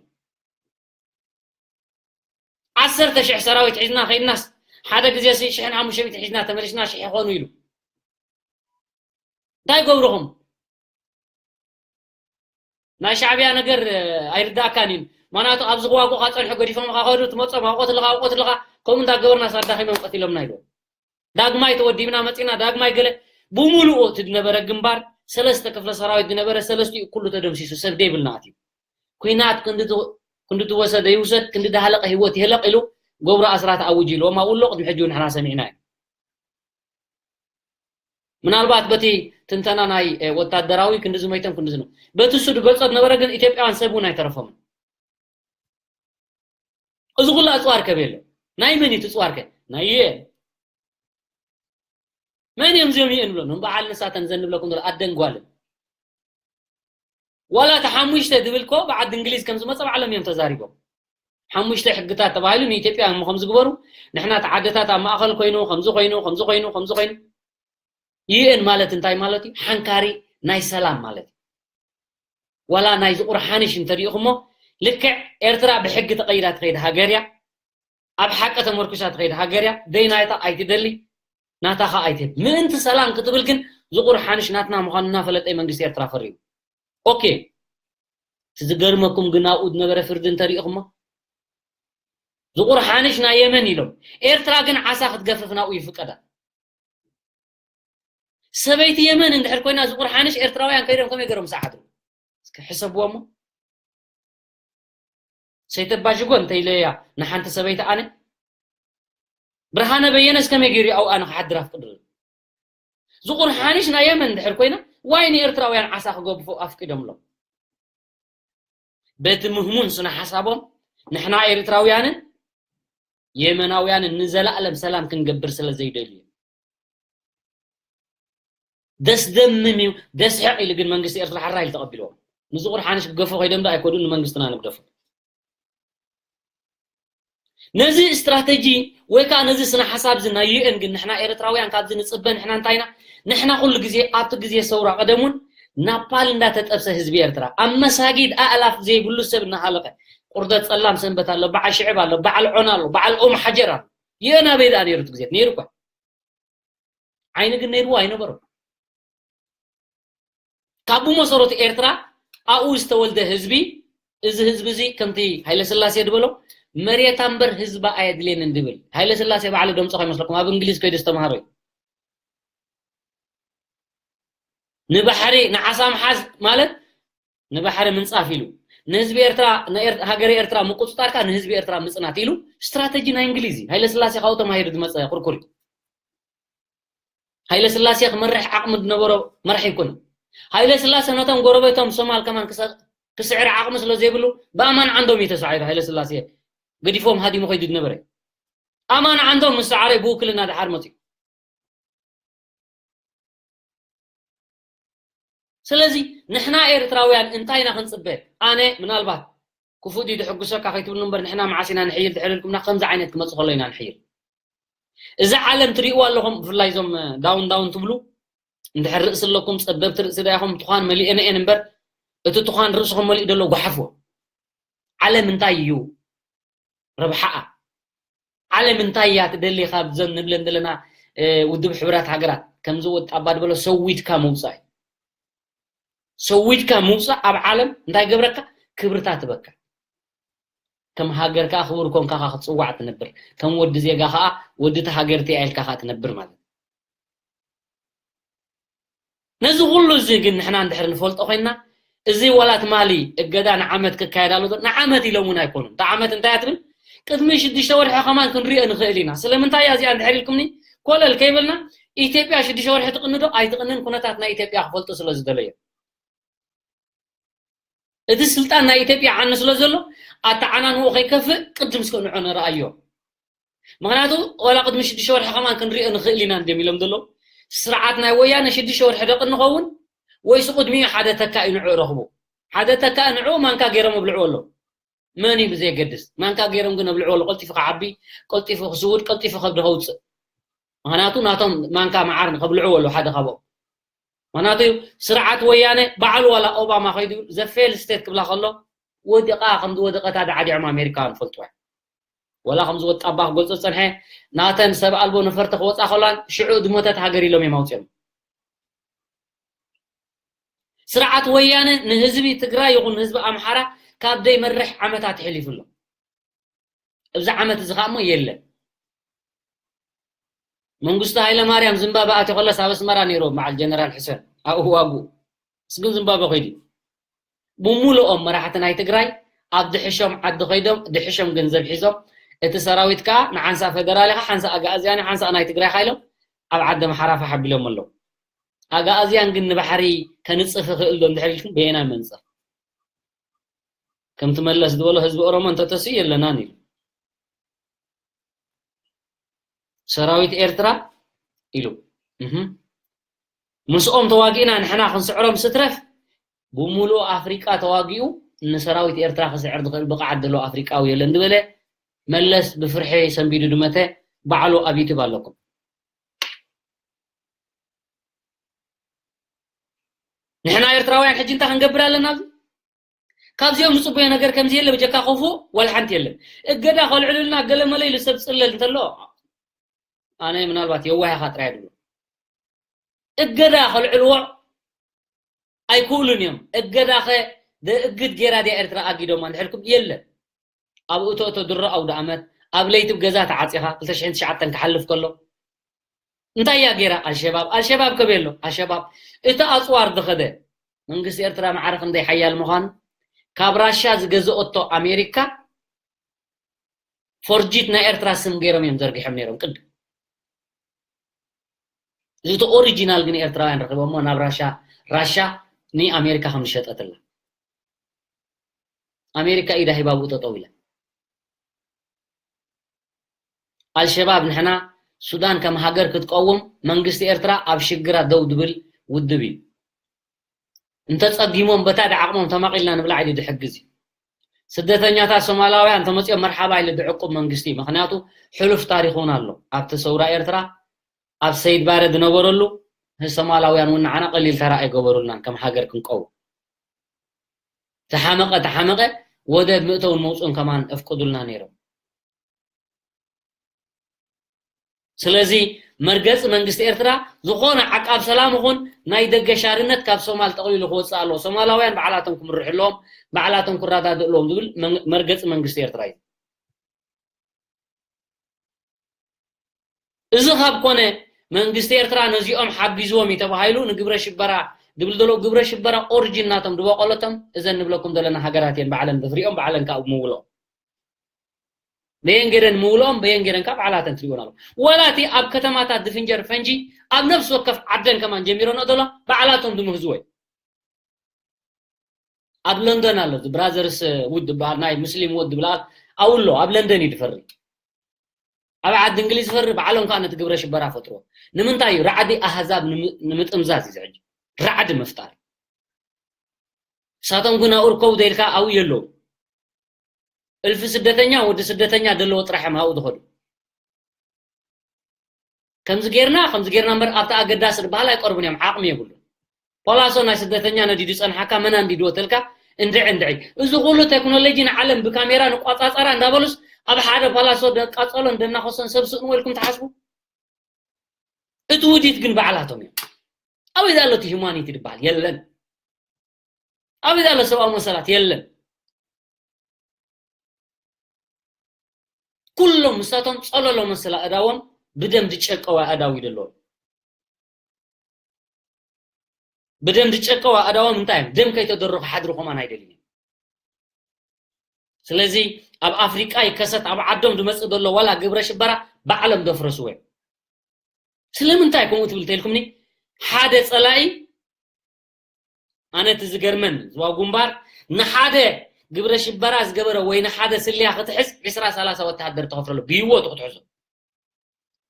ዓሰርተ ሽሕ ሰራዊት ሒዝና ከይድናስ፣ ሓደ ግዜ ሲ ሽሕን ሓሙሽተ ሚእትን ሒዝና ተመሊስና ሽሕ ይኾኑ ኢሉ። እንታይ ገብርኹም? ናይ ሻዕብያ ነገር፣ እ፣ ኣይርዳእካን እዩ። ምኽንያቱ ኣብዚ ክዋግኡኻ ጸንሑ ገዲፎምኻ ከዱ ትመጾም፣ ኣውቆት ኣለኻ፣ ኣውቆት ኣለኻ፣ ከምኡ እንዳገበርና ሳዳኺሞም ቀቲሎምና ኢሉ። ዳግማይ ተወዲብና መጺና፣ ዳግማይ ገለ ብምሉኡ እቲ ዝነበረ ግንባር፣ ሰለስተ ክፍለ ሰራዊት ዝነበረ፣ ሰለስቲኡ ኩሉ ተደምሲሱ፣ ሰብ ደይብልና ኣትዩ። ኲናት ክንዲ ት-፣ ክንዲ ዝወሰደ ይውሰድ፣ ክንዲ ዝሃለቀ ህይወት ይህለቅ ኢሉ ገብሩ ኣስራት ኣውጅ ኢልዎም ኣብኡ ኣሎ። ቅድሚ ሕጂ እውን ንሕና ሰሚዕና እዩ። ምናልባት በቲ ትንተና ናይ ወታደራዊ ክንዲ ዝመይቶም ክንዲ ዝነ በቲ እሱ ዝገልጾ ዝነበረ ግን ኢትዮጵያውያን ሰብ እውን ኣይተረፎምን። እዚ ኩሉ ኣፅዋር ከ ቤሎ ናይ መን እዩ እቲ ፅዋር ከ? ናይ ዩኤን። መን እዮም እዚኦም ዩኤን ብሎ ንበዓል ንሳተን ዘንብለኩም ዘሎ ኣደን ጓልን? ዋላ እቲ ሓሙሽተ ዝብል ኮ ብዓዲ እንግሊዝ ከም ዝመፀ ባዕሎም እዮም ተዛሪቦም። ሓሙሽተ ሕግታት ተባሂሉ ንኢትዮጵያ እሞ ከም ዝግበሩ ንሕና እቲ ዓድታት ኣብ ማእኸል ኮይኑ ከምዚ ኮይኑ ከምዚ ኮይኑ ከምዚ ኮይኑ። ዩኤን ማለት እንታይ ማለት እዩ? ሓንካሪ ናይ ሰላም ማለት እዩ። ዋላ ናይ ዝቁር ሓንሽ እንተሪኢኹሞ ልክዕ ኤርትራ ብሕጊ ተቐይዳ ትኸይድ ሃገር እያ። ኣብ ሓቂ ተመርኩሳ ትኸይድ ሃገር እያ። ደይ ናይታ ኣይትደሊ ናታ ኸ ኣይትህብ። ምእንቲ ሰላም ክትብል ግን ዝቁር ሓንሽ ናትና ምዃኑ እናፈለጠ መንግስቲ ኤርትራ ፈሪሙ። ኦኬ። እቲ ዝገርመኩም ግን ኣብኡ ዝነበረ ፍርዲ እንተሪኢኹሞ ዝቁር ሓንሽ ናይ የመን ኢሎም ኤርትራ ግን ዓሳ ክትገፍፍ ናብኡ ይፍቀዳ። ሰበይቲ የመን እንድሕር ኮይና ዝቁር ሓንሽ ኤርትራውያን ከይዶም ከመይ ገይሮም ሰዓዱ? እስኪ ሕሰብዎ እሞ። ሰይተባሽጎ እንተኢለያ ንሓንቲ ሰበይቲ ኣነ ብርሃነ በየነስ ከመይ ገይሩ ኣብኡ ኣነ ክሓድር ኣፍቅድሉ? ዝቁር ሓንሽ ናይ የመን እንድሕር ኮይና ዋይ ንኤርትራውያን ዓሳ ክገብፉ ኣፍቂዶምሎም? በቲ ምህሙን ስነ ሓሳቦም ንሕና ኤርትራውያንን የመናውያንን ንዘላለም ሰላም ክንገብር ስለ ዘይደልዩ። ደስደምም እዩ። ደስሕቕ ኢሉ ግን መንግስቲ ኤርትራ ሓራ ኢሉ ተቐቢልዎም። ንዝቑር ሓንሽ ክገፉ ከይዶም ዶ ኣይኮዱን ንመንግስትና ንግደፉ። ነዚ ስትራተጂ ወይ ከዓ ነዚ ስነ ሓሳብ እዚ ናይ ዩኤን ግን ንሕና ኤርትራውያን ካብዚ ንፅበ ንሕና እንታይና ንሕና ኩሉ ግዜ ኣብቲ ግዜ ሰውራ ቀደም እውን ናፓል እንዳተጠብሰ ህዝቢ ኤርትራ ኣብ መሳጊድ ኣእላፍ ዘይብሉ ሰብ እናሃለቀ ቁርደት ፀላም ሰንበት ኣሎ በዓል ሽዕብ ኣሎ በዓል ዖና ኣሎ በዓል ኦም ሓጀር ኣሎ ዩኤን ኣበይ ደኣ ነይሩ እቲ ግዜ ነይሩ እኳ ዓይኒ ግን ነይርዎ ኣይነበሮም። ካብ ብመሰረቱ ኤርትራ ኣብኡ ዝተወልደ ህዝቢ እዚ ህዝቢ እዚ ከምቲ ሃይለስላሴ ዝበሎ መሬታ እምበር ህዝባ ኣየድልየንን ዝብል ሃይለስላሴ ባዕሉ ደምፆ ከይመስለኩም ኣብ እንግሊዝ ከይዱ ዝተምሃሮ እዩ። ንባሕሪ ንዓሳ ምሓዝ ማለት ንባሕሪ ምንፃፍ ኢሉ ንህዝቢ ኤርትራ ሃገረ ኤርትራ ምቁፅፃርካ ንህዝቢ ኤርትራ ምፅናት ኢሉ ስትራተጂ ናይ እንግሊዝ እዩ። ሃይለስላሴ ካብኡ ተማሂሩ ዝመፀ ኩርኩር እዩ። ሃይለስላሴ ክመርሕ ዓቕሚ ዝነበሮ መራሒ ኣይኮነን። ሃይለስላሴ ነቶም ጎረቤቶም ሶማል ከማን ክሰ- ክስዕር ዓቕሚ ስለ ዘይብሉ ብኣማን ዓንዶም እዩ ተሳዒሩ። ሃይለስላሴ ገዲፎም ሃዲሙ ከይዱ ዝነበረ ኣማን ዓንዶም ምስ ሰዓረ ብውክልና ድሓር መፅኡ። ስለዚ ንሕና ኤርትራውያን እንታይ ኢና ክንፅበ? ኣነ ምናልባት ክፉእ ድዩ ድሕጉሰካ ከይትብሉ እምበር ንሕና መዓስ ኢና ንሕይል ድሕር ኢልኩምና ከምዚ ዓይነት ክመፅእ ከሎ ኢና ንሕይል። እዛ ዓለም ትሪእዋ ኣለኹም ብፍላይ እዞም ዳውን ዳውን ትብሉ እንድሕር ርእሲ ኣለኩም ፀበብቲ ርእሲ ዳይኹም ትዃን መሊአን እየን እምበር እቲ ትዃን ርእስኹም መሊኡ ዘሎ ጓሓፍዎ። ዓለም እንታይ እዩ ረብሓኣ? ዓለም እንታይ እያ ትደሊ ካብዘን ንብለን ዘለና ውድብ ሕብራት ሃገራት ከምዚ ወጣባ ዝበሎ ሰዊድካ ምውፃእ እዩ። ሰዊድካ ምውፃእ ኣብ ዓለም እንታይ ገብረካ ክብርታ ትበካ ከም ሃገር ከዓ ክቡር ኮንካ ክትፅዋዕ ትነብር ከም ወዲ ዜጋ ከዓ ወዲ እቲ ሃገር እቲያ ኢልካ ከዓ ትነብር ማለት ነዚ ኩሉ እዚ ግን ንሕና እንድሕር ንፈልጦ ኮይንና እዚ ዋላ ትማሊ እገዳ ንዓመት ክካየድ ኣሎ ንዓመት ኢሎም እውን ኣይኮኑን እታ ዓመት እንታይ ትብል ቅድሚ ሽዱሽተ ወርሒ ከማን ክንሪኦ ንኽእል ኢና ስለምንታይ እያ እዚኣ እንድሕር ኢልኩምኒ ኮለል ከይበልና ኢትዮጵያ ሽዱሽተ ወርሒ ትቕንዶ ኣይትቕንን ኩነታት ናይ ኢትዮጵያ ክፈልጡ ስለ ዝደለዮ እቲ ስልጣን ናይ ኢትዮጵያ ዓኒ ስለ ዘሎ ኣተዓናንኡ ከይከፍእ ቅድም እስከ ንዖ ንረኣዮ ምክንያቱ ዋላ ቅድሚ ሽዱሽተ ወርሒ ከማን ክንሪኦ ንኽእል ኢና እንድዮም ኢሎም ዘለዉ ስርዓት ናይ ወያነ ሽዱሽተ ወርሒ ደቂ እንኸውን ወይስ ቅድሚኡ ሓደ ተካኢ ንዑ ረኽቡ ሓደ ተካኢ ንዑ ማንካ ገይሮም ኣብልዕዎ ኣለዉ መን እዩ ብዘየገድስ ማንካ ገይሮም ግን ኣብልዕዎ ኣለዉ ቀልጢፉ ክዓቢ ቀልጢፉ ክስውድ ቀልጢፉ ከብዲ ከውፅእ ምክንያቱ ናቶም ማንካ መዓር ንከብልዕዎ ኣለዉ ሓደ ካብኦም ምክንያቱ ስርዓት ወያነ ባዕሉ ዋላ ኦባማ ከይዱ ዘፌል ስቴት ክብላ ከሎ ወድቓ ከም ዝወደቐት ኣዳዕዲዖም ኣሜሪካውያን ይፈልጥዋ እዮም። ወላ ከም ዝወጣባ ክገልጾ ዝጸንሐ ናተን ሰብ ኣልቦ ነፈርቲ ክወጻ ከላን ሽዑ ዝሞተት ሃገር ኢሎም እዮም ኣውጺኦም። ስርዓት ወያነ ንህዝቢ ትግራይ ይኹን ንህዝቢ ኣምሓራ ካብ ደይመርሕ ዓመታት ኣሕሊፉ ኣሎ። ኣብዚ ዓመት እዚ ከዓ እሞ የለን። መንግስቱ ሃይለማርያም ዝምባበ ኣትዩ ከለስ ኣብ ኣስመራ ነይሩ በዓል ጀነራል ሕሰን ኣብኡ ዋግኡ። እሱ ግን ዝምባበ ከይዱ እዩ። ብምሉኦም መራሕቲ ናይ ትግራይ ኣብ ድሕሾም ዓዲ ከይዶም ድሕሾም ገንዘብ ሒዞም፣ እቲ ሰራዊት ከዓ ንሓንሳ ፌደራል ኢኻ፣ ሓንሳ ኣግኣዝያን፣ ሓንሳ ናይ ትግራይ ኢኻ ኢሎም ኣብ ዓዲ ኣምሓራ ፋሕ ኣቢሎም ኣለዉ። ኣግኣዝያን ግን ንባሕሪ ከንጽፍ ይኽእል ዶ እንድሕር ኢልኩም በየናይ መንጽፍ? ከምቲ መለስ ዝበሎ ህዝቢ ኦሮሞ እንተተስኡ የለናን ኢሉ። ሰራዊት ኤርትራ ኢሉ። እህ። ምስኦም ተዋጊእና ንሕና ክንስዕሮም ስትረፍ፣ ብምሉእ ኣፍሪቃ ተዋጊኡ ንሰራዊት ኤርትራ ክስዕር ዝኽእል ብቕዓት ዘለዎ ኣፍሪቃዊ የለን ዝበለ መለስ ብፍርሒ ሰንቢዱ ድመተ ባዕሉ ኣብ ዩቱብ ኣለኩም። ንሕና ኤርትራውያን ሕጂ እንታይ ክንገብር ኣለና ኣብዚ? ካብዚኦም ዝጽበዮ ነገር ከምዚ የለ፣ ብጀካ ክፉእ ዋላ ሓንቲ የለን። እገዳ ከልዕሉልና ገለ መለ ኢሉ ሰብ ጽለል እንተሎ፣ ኣነ ምናልባት የዋህ ኢኻ ጥራይ ድብሎ። እገዳ ከልዕልዎ ኣይክእሉን እዮም። እገዳኸ ደእግድ ጌራ ድያ ኤርትራ ኣጊዶማ እንድሕልኩም? የለን። ኣብ እቶ እቶ ድሮ ኣውደ ኣመት ኣብ ለይቲ ገዛ ተዓጺኻ ክልተ ሽሕን ትሽዓተን ክሓልፍ ከሎ እንታይ እያ ጌራ ኣልሸባብ? ኣልሸባብ ከበይ ኣሎ? ኣልሸባብ እቲ ኣጽዋር ዝኸደ መንግስቲ ኤርትራ ማዕረ ክንደይ ሓያል ምዃኑ ካብ ራሻ ዝገዘኦቶ ኣሜሪካ ፎርጂት ናይ ኤርትራ ስም ገይሮም እዮም ዘርጊሖም ነይሮም ቅድም። እዚ እቲ ኦሪጂናል ግን ኤርትራውያን ረኺቦሞ ናብ ራሻ፣ ራሻ ንኣሜሪካ ከም ዝሸጠትላ። ኣሜሪካ ኢዳ ሂባ ብኡ ጠጠው ኢላ። ኣልሸባብ ንሕና ሱዳን ከም ሃገር ክትቀውም መንግስቲ ኤርትራ ኣብ ሽግራ ደው ድብል ውድብ እዩ። እንተጸጊሞም በታ ድዓቕሞም ተማቒልና ንብላ ኢሉ ድሕግዝ እዩ። ስደተኛታት ሶማላውያን እንተመጺኦም መርሓባ ኢሉ ድዕቁብ መንግስቲ እዩ። ምኽንያቱ ሕሉፍ ታሪኽ እውን ኣሎ። ኣብቲ ሰውራ ኤርትራ ኣብ ሰይድ ባረ ዝነበረሉ ሶማላውያን እውን ንዓና ቀሊል ተራ ኣይገበሩልናን ከም ሃገር ክንቀውም። ተሓመቐ ተሓመቐ ወደብ ምእተውን መውፅኡን ከማን ኣፍቅዱልና ነይሮም። ስለዚ መርገፂ መንግስቲ ኤርትራ ዝኾነ ዓቃብ ሰላም ይኹን ናይ ደገ ሻርነት ካብ ሶማል ጠቕሊሉ ክወፅእ ኣለዎ። ሶማላውያን ባዕላቶም ክምርሑ ኣለዎም፣ ባዕላቶም ክረዳድእ ኣለዎም ዝብል መን-፣ መርገፂ መንግስቲ ኤርትራ እዩ። እዚ ካብ ኮነ መንግስቲ ኤርትራ ነዚኦም ሓጊዝዎም እዩ ተባሂሉ ንግብረ ሽበራ ድብል ዘሎ ግብረ ሽበራ ኦሪጂን ናቶም ድበቆለቶም እዘን ንብለኩም ዘለና ሃገራት እየን ባዕለን ድፍሪኦም ባዕለን ካብ ምውሎም በየን ገይረን ምውሎም በየን ገይረን ካብ ባዕላተን ትሪእወን ኣሎ። ወላ እቲ ኣብ ከተማታት ድፍንጀር ፈንጂ ኣብ ነፍሲ ወከፍ ዓደን ከማን ጀሚሮን ዘሎ ባዕላቶም ድምህዝዎ እዩ። ኣብ ለንደን ኣሎ፣ እዚ ብራዘርስ ውድ ዝበሃል ናይ ሙስሊም ውድ ብለኣል ኣብኡ ኣሎ፣ ኣብ ለንደን እዩ ዝፈሪ። ኣብ ዓዲ እንግሊዝ ዝፈሪ፣ ባዕሎም ከዓ ነቲ ግብረ ሽበራ ፈጥርዎ። ንምንታይ እዩ? ራዕዲ ኣህዛብ ንምጥምዛዝ እዩ ዝሕጂ። ራዕዲ ምፍጣር። እሳቶም ግን ኣብኡ ርከቡ ዘይልካ ኣብኡ የለዉ። እልፊ ስደተኛ ወዲ ስደተኛ ዘለዎ ጥራሕ እዮም ኣብኡ ዝኸዱ። ከምዚ ጌርና ከምዚ ጌርና እምበር ኣብቲ ኣገዳሲ ዝበሃል ኣይቀርቡን እዮም፣ ዓቕሚ የብሉን። ፖላሶ ናይ ስደተኛ ነዲዱ ጸንሓካ መን ኣንዲድዎ ተልካ እንድዒ እንድዒ። እዚ ኩሉ ቴክኖሎጂ ንዓለም ብካሜራ ንቋጻጸራ እንዳበሉስ ኣብ ሓደ ፓላሶ ደቃጸሎን ደናኸሶን ሰብ ስእንዎ ኢልኩም ትሓስቡ? እቲ ውዲት ግን ባዕላቶም እዮም። ኣበይ ኣሎ እቲ ሂማኒቲ ዝበሃል? የለን። ኣበይ ኣሎ ሰብኣዊ መሰላት? የለን። ኩሎም ንሳቶም ጸለሎ መሰላ ኣእዳዎም ብደም ዝጨቀዋ ኣእዳው ይደለዎም። ብደም ዝጨቀዋ ኣእዳዎም እንታይ እዮም? ደም ከይተደሩ ክሓድሩ ከማን ኣይደልዩ። ስለዚ ኣብ ኣፍሪቃ ይከሰት ኣብ ዓዶም ዝመጽእ ዘሎ ዋላ ግብረ ሽበራ ባዕሎም ደፍረስዎ እዮም። ስለምንታይ ከምኡ ትብል ተልኩምኒ? ሓደ ጸላኢ ኣነ እቲ ዝገርመን ዝዋ ጉንባር ንሓደ ግብረ ሽበራ ዝገበረ ወይ ንሓደ ስልያ ክትሕዝ ዕስራ ሰላሳ ወተሃደር ተኸፍለሉ ብህይወቱ ክትሕዞ።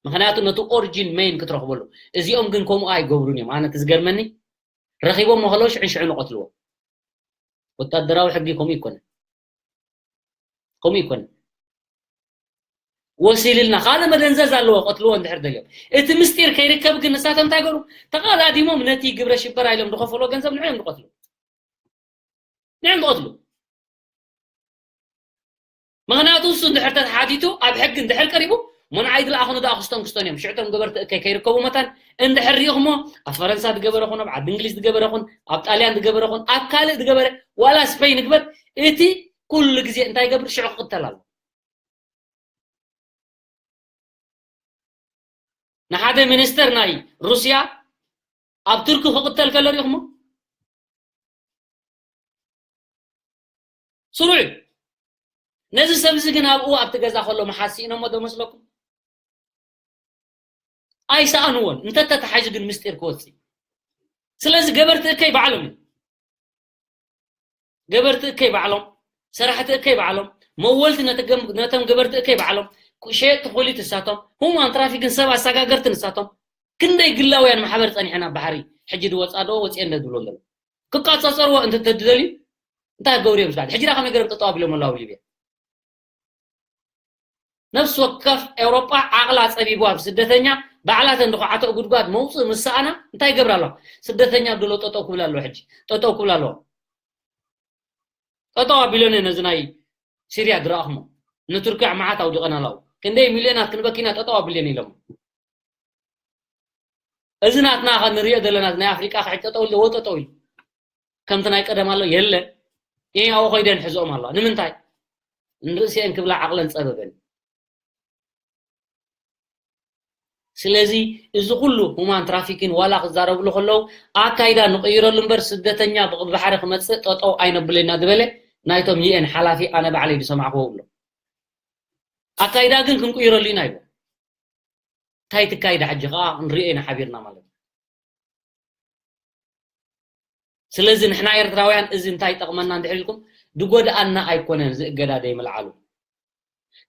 ምኽንያቱ ነቲ ኦሪጂን ሜን ክትረኽበሉ። እዚኦም ግን ከምኡ ኣይገብሩን እዮም። ኣነ እቲ ዝገርመኒ ረኺቦም ከለዉ ሽዕን ሽዕን ይቐትልዎ። ወታደራዊ ሕጊ ከምኡ ይኮነ። ከምኡ ይኮነ። ወሲልልና ካልእ መደንዘዝ ኣለዎ ቀትልዎ እንድሕር ደልዮም። እቲ ምስጢር ከይርከብ ግን ንሳቶም እንታይ ገሩ? ተቐዳዲሞም ነቲ ግብረ ሽበራ ኢሎም ዝኸፈሎ ገንዘብ ንዕዮም ዝቐትሉ። ንዕዮም ዝቐትሉ። ምኽንያቱ እሱ እንድሕር ተተሓቲቱ ኣብ ሕጊ እንድሕር ቀሪቡ ሞንዓይ ዝለኣኹኑ ደኣ ክስቶን ክስቶን እዮም። ሽዕቶም ገበርቲ እከይ ከይርከቡ መታን እንድሕር ሪኢኹሞ ኣብ ፈረንሳ ዝገበረ ኹን ኣብ ዓዲ እንግሊዝ ዝገበረ ኹን ኣብ ጣልያን ዝገበረ ኹን ኣብ ካልእ ዝገበረ ዋላ ስፔን ይግበር እቲ ኩሉ ግዜ እንታይ ገብር ሽዑ ክቕተል ኣሎ። ንሓደ ሚኒስተር ናይ ሩስያ ኣብ ቱርኪ ክቕተል ከሎ ሪኢኹሞ? ስሩዕ እዩ። ነዚ ሰብ እዚ ግን ኣብኡ ኣብቲ ገዛ ከሎ ምሓዝ ስኢኖሞ ዶ መስለኩም? ኣይሰኣንዎን። እንተተታሒዙ ግን ምስጢር ክወፅእ። ስለዚ ገበርቲ እከይ ባዕሎም እዮም። ገበርቲ እከይ ባዕሎም፣ ሰራሕቲ እከይ ባዕሎም፣ መወልቲ ነቲ ገም-፣ ነቶም ገበርቲ እከይ ባዕሎም፣ ሸየጥቲ ኩሊት እሳቶም፣ ሁማን ትራፊክን ሰብ ኣሰጋገርትን እሳቶም። ክንደይ ግላውያን ማሕበር ጸኒሐን ኣብ ባሕሪ፣ ሕጂ ድወጻ ዶ ወጺኤን ዶ ዝብሎ ኣለዉ። ክቃጻጸርዎ እንተ ተድደልዩ፣ እንታይ ክገብሩ እዮም ዝባል? ሕጂ ዳ ከመይ ገይሮም ጠጠው ኣቢሎም ኣለዉ ኣብ ሊብያ? ነፍሲ ወከፍ ኤውሮጳ ዓቕላ ጸቢቡ ኣብ ስደተኛ ባዕላተን ድኹዓተኦ ጉድጓድ መውጽእ ምስ ሰኣና እንታይ ይገብራ ኣለዋ? ስደተኛ ድሎ ጠጠው ክብል ኣለዎ ሕጂ። ጠጠው ክብል ኣለዎ። ጠጠው ኣቢሎን ነዚ ናይ ሲርያ ድረኣኽሞ። ንቱርኪ መዓት ኣውዲቐን ኣለዉ። ክንደይ ሚልዮናት ክንበኪና ጠጠው ኣቢለን ኢሎም። እዚ ናትና ኸ ንሪኦ ዘለና ናይ ኣፍሪቃ ኸ ሕጂ ጠጠው ኢሉ፣ ወጠጠው ኢሉ። ከምቲ ናይ ቀደም ኣሎ የለ። ይሄ ኣብኡ ኸይደን ሕዝኦም ኣለዋ። ንምንታይ? ንርእሲአን ክብላ ዓቕለን ጸበበን። ስለዚ እዚ ኩሉ ሁማን ትራፊኪን ዋላ ክዛረብሉ ከለዉ ኣካይዳ ንቕይረሉ እምበር ስደተኛ ብባሕሪ ክመጽእ ጠጠው ኣይነብለና ዝበለ ናይቶም ዩ ኤን ሓላፊ ኣነ ባዕለይ ዝሰማዕክዎ ብሎ። ኣካይዳ ግን ክንቅይረሉ ኢና ይብሎ። እንታይ ትካይዳ ሕጂ ኸኣ ንሪኦ ኢና ሓቢርና ማለት እዩ። ስለዚ ንሕና ኤርትራውያን እዚ እንታይ ይጠቕመና እንድሕር ኢልኩም፣ ድጎድኣና ኣይኮነን እዚ እገዳ ደይምልዓሉ።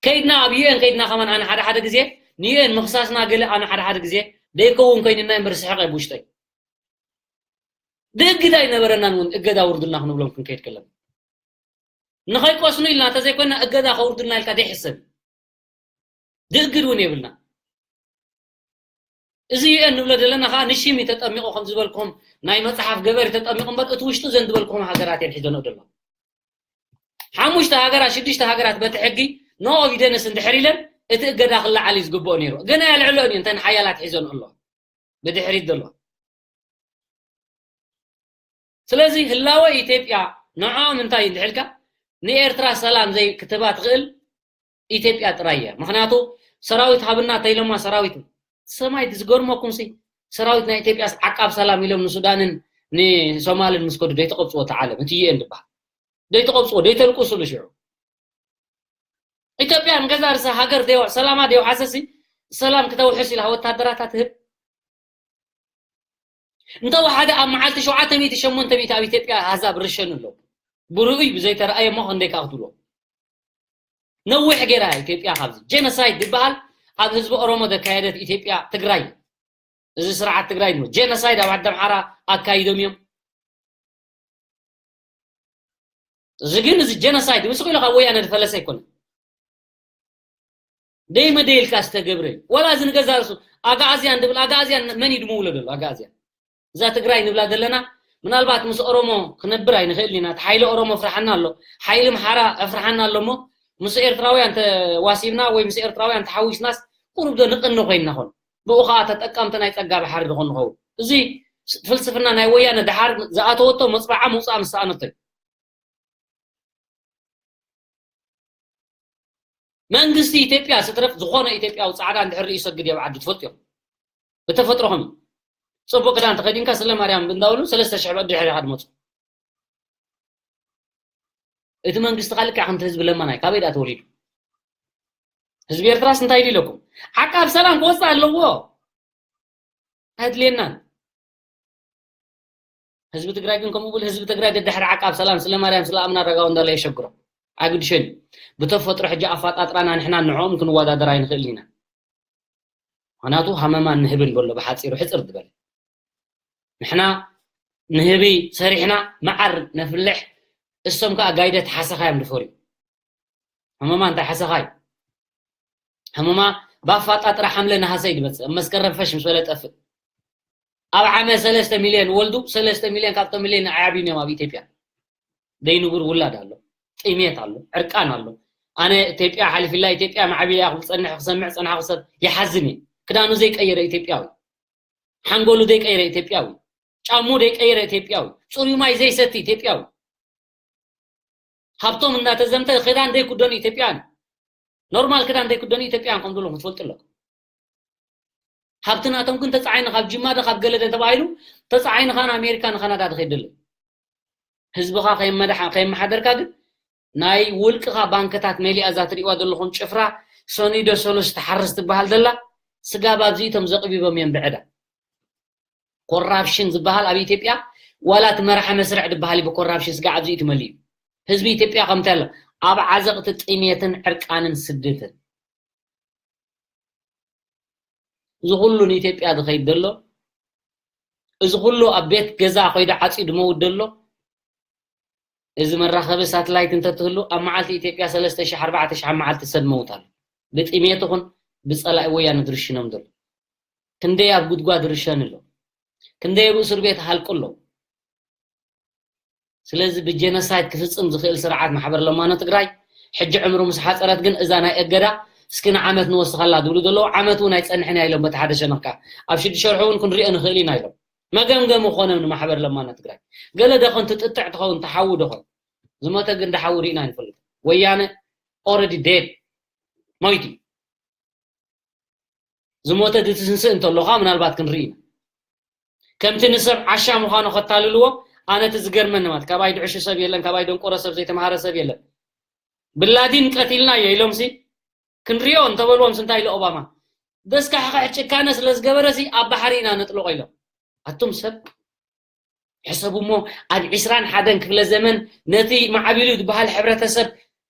ከይድና ኣብ ዩ ኤን ከይድና ከማን ኣነ ሓደ ሓደ ግዜ ን ዩ ኤን ምኽሳስና ገለ ኣነ ሓደ ሓደ ግዜ ደይከውን ኮይንና እምበር ስሕቕ እየ ብውሽጠይ። ድእግድ ኣይነበረናን እውን እገዳ ውርዱልና ክንብሎም ክንከይድ ከለና። ንኸይቆስኑ ኢልና እንተዘይኮንና እገዳ ከውርዱልና ኢልካ ደይሕሰብ እዩ። ድእግድ እውን የብልና። እዚ ዩ ኤን ንብሎ ዘለና ከዓ ንሽም እዩ ተጠሚቑ ከም ዝበልኩም ናይ መፅሓፍ ገበር እዩ ተጠሚቑ እምበር እቲ ውሽጡ ዘን ዝበልኩም ሃገራት እየን ሒዘንኦ ደሎ። ሓሙሽተ ሃገራት ሽዱሽተ ሃገራት በቲ ሕጊ no evidence እንድሕር ኢለን እቲ እገዳ ክለዓል እዩ ዝግብኦ ነይሩ። ግን ኣየልዕልኦን እዩ እንተን ሓያላት ሒዘንኦ ኣለዋ ብድሕሪት ዘሎ። ስለዚ ህላወ ኢትዮጵያ ንዕኦም እንታይ እንድሕልካ ንኤርትራ ሰላም ዘይ ክትባ ትኽእል ኢትዮጵያ ጥራይ እያ። ምኽንያቱ ሰራዊት ሃብና ተይሎማ ሰራዊት ሰማይ ዝገርመኩም ሲ ሰራዊት ናይ ኢትዮጵያስ ዓቃብ ሰላም ኢሎም ንሱዳንን ንሶማልን ምስ ከዱ ደይተቐብፅዎ እቲ ዓለም እቲ ዩ ኤን ዝበሃል ደይተቐብፅዎ ደይተልቁስሉ ሽዑ ኢትዮጵያ ንገዛ ርሳ ሃገር ደይዋ ሰላማ ደይዋ ሓሰሲ ሰላም ክተውሕስ ኢላ ወታደራታ ትህብ እንተወሓደ ኣብ መዓልቲ ሸውዓተ ሚእቲ ሸሞንተ ሚእቲ ኣብ ኢትዮጵያ ኣህዛብ ርሸኑ ኣለዉ። ብርኡይ ብዘይተረኣየ እሞ ክንደይ ከዓ ክትብሎ። ነዊሕ ገይራ ኢትዮጵያ ካብዚ ጄኖሳይድ ዝበሃል ኣብ ህዝቢ ኦሮሞ ዘካየደት ኢትዮጵያ ትግራይ። እዚ ስርዓት ትግራይ ድማ ጄኖሳይድ ኣብ ዓዲ ኣምሓራ ኣካይዶም እዮም። እዚ ግን እዚ ጀኖሳይድ ምስ ኢሉ ካብ ወያነ ዝፈለሰ ኣይኮነን። ደይ መደይ ኢልካ ዝተገብረ እዩ። ወላ እዚ ንገዛ ርእሱ ኣግኣዝያን ድብል ኣግኣዝያን መን እዩ ድምውሎ ዘሎ ኣግኣዝያን? እዛ ትግራይ ንብላ ዘለና ምናልባት ምስ ኦሮሞ ክነብር ኣይንኽእልን ኢና። እቲ ሓይሊ ኦሮሞ ፍርሓና ኣሎ፣ ሓይሊ ምሓራ ኣፍርሓና ኣሎ እሞ ምስ ኤርትራውያን ተዋሲብና ወይ ምስ ኤርትራውያን ተሓዊስናስ ቁሩብ ዶ ንቕኒ ኮይንና ኾን? ብኡ ኸዓ ተጠቀምቲ ናይ ጸጋ ባሕሪ ድኾን ንኸውን። እዚ ፍልስፍና ናይ ወያነ ደሓር ዝኣተወቶ መጽባዓ ምውጻእ ምስ ሰኣነቶ እዩ። መንግስቲ ኢትዮጵያ ስትረፍ ዝኾነ ኢትዮጵያዊ ጻዕዳ እንድሕር ርእዩ ይሰግድ ኣብ ዓዲ ትፈልጡ እዮም። ብተፈጥሮኹም እዩ። ጽቡቕ ክዳን ተኸዲንካ ስለ ማርያም እንዳበሉ ሰለስተ ሽሕ ብዕዲ ድሕሪኻ ትመጹ። እቲ መንግስቲ ካልእ ከዓ ከምቲ ህዝቢ ለማናይ ካበይ ደኣ ተወሊዱ? ህዝቢ ኤርትራስ እንታይ ኢሉ ኢለኩም? ዓቃብ ሰላም ክወጽእ ኣለዎ። ኣድልየናን ህዝቢ ትግራይ ግን ከምኡ ብል ህዝቢ ትግራይ ደድሕሪ ዓቃብ ሰላም ስለ ማርያም ስለ ኣምና ረጋው እንዳለ የሸግሮ ኣይግድሸን እዩ። ብተፈጥሮ ሕጂ ኣፋጣጥራና ንሕና ንዕኦም ክንወዳደር ኣይንኽእልን ኢና። ምክንያቱ ሃመማን ንህብን በሎ ብሓፂሩ ሕፅር ዝበለ ንሕና ንህቢ ሰሪሕና መዓር ነፍልሕ እሶም ከዓ ጋይደት ሓሰኻዮም ድፈርዩ። ሃመማ እንታይ ሓሰኻይ ሃመማ ባፋጣጥራ ሓምለ ነሃሰ ይድመፅእ መስከረም ፈሽ ምስ በለ ጠፍእ ኣብ ዓመ ሰለስተ ሚልዮን ወልዱ ሰለስተ ሚልዮን ካብቶም ሚልዮን ዓብዩን እዮም ኣብ ኢትዮጵያ ደይንቡር ውላድ ኣሎ ጥሜት ኣሎ ዕርቃን ኣሎ ኣነ ኢትዮጵያ ሓሊፊላ ኢትዮጵያ ማዕቢላ ክብል ፀንሕ ክሰምዕ ፀንሓ ክሰብ ይሓዝን እዩ ክዳኑ ዘይቀየረ ኢትዮጵያዊ ሓንጎሉ ዘይቀየረ ኢትዮጵያዊ ጫሙ ዘይቀየረ ኢትዮጵያዊ ፅሩይ ማይ ዘይሰቲ ኢትዮጵያዊ ሃብቶም እናተዘምተ ክዳን ዘይክደኑ ኢትዮጵያን ኖርማል ክዳን ዘይክደኑ ኢትዮጵያን ከም ዘለኹም ትፈልጡ ኣለኩም ሃብቲ ናቶም ግን ተፃዒኑ ካብ ጅማ ዶ ካብ ገለ ዶ ተባሂሉ ተፃዒኑ ከዓ ንኣሜሪካ ንካናዳ ዝኸይድ ዘሎ ህዝብኻ ከይመሓደርካ ግን ናይ ውልቅኻ ባንክታት መሊኣ እዛ ትሪእዋ ዘለኹም ጭፍራ ሰኒዶ ሰሉስ ትሓርስ ትበሃል ዘላ ስጋብ ኣብዚ እቶም ዘቕቢቦም እዮም ብዕዳ። ኮራፕሽን ዝበሃል ኣብ ኢትዮጵያ ዋላ እቲ መራሒ መስርዕ ዝበሃል እዩ ብኮራፕሽን ስጋዕ ኣብዚ እዩ ትመልእ እዩ። ህዝቢ ኢትዮጵያ ከምቲ ኣሎ ኣብ ዓዘቕቲ ጥሜትን ዕርቃንን ስደትን። እዚ ኩሉ ንኢትዮጵያ ዝኸይድ ዘሎ፣ እዚ ኩሉ ኣብ ቤት ገዛ ኮይዱ ዓፅዩ ድመውት ዘሎ፣ እዚ መራኸቢ ሳትላይት እንተትህሉ ኣብ መዓልቲ ኢትዮጵያ ሰለስተ ሺሕ ኣርባዕተ ሺሕ ኣብ መዓልቲ ሰብ መውት ኣሎ። ብጥሜት ይኹን ብፀላኢ ወያነ ዝርሽኖም ዘሎ። ክንደይ ኣብ ጉድጓድ ርሸን ኣሎ። ክንደይ ኣብ እስር ቤት ሃልቁ ኣለዉ። ስለዚ ብጀኖሳይድ ክፍፅም ዝኽእል ስርዓት ማሕበር ለማኖ ትግራይ ሕጂ ዕምሩ ምስ ሓፀረት ግን እዛ ናይ እገዳ እስኪ ንዓመት ንወስኸላ ዝብሉ ዘለዉ ዓመት እውን ኣይፀንሕን እያ ኢሎም በቲ ሓደ ሸነኽካ ኣብ ሽዱሽተ ወርሒ እውን ክንሪኦ ንኽእል ኢና ኢሎም መገምገሚ ክኾነ ንማሕበር ለማኖ ትግራይ። ገለ ደኾን ትጥጥዕ ትኸውን ትሓዊ ደኾን ዝሞተ ግን ድሓዊ ርኢና ኣይንፈልጥ። ወያነ ኦረዲ ዴድ ሞይቱ ዝሞተ ድትስንስእ እንተሎኻ ምናልባት ክንርኢ ኢና። ከምቲ ንሰብ ዓሻ ምዃኑ ከታልልዎ ኣነ እቲ ዝገርመኒ ማለት ካባይ ድዕሹ ሰብ የለን፣ ካባይ ደንቆሮ ሰብ ዘይተምሃረ ሰብ የለን። ብላዲን ቀቲልናዮ ኢሎምሲ ክንሪኦ እንተበልዎም እንታይ ኢለ ኦባማ ደስካሕካሕ ጭካነ ስለ ዝገበረሲ ኣብ ባሕሪ ኢና ነጥልቆ ኢሎም። ኣቱም ሰብ ሕሰቡ እሞ ኣብ ዕስራን ሓደን ክፍለ ዘመን ነቲ ማዕቢሉ ዝበሃል ሕብረተሰብ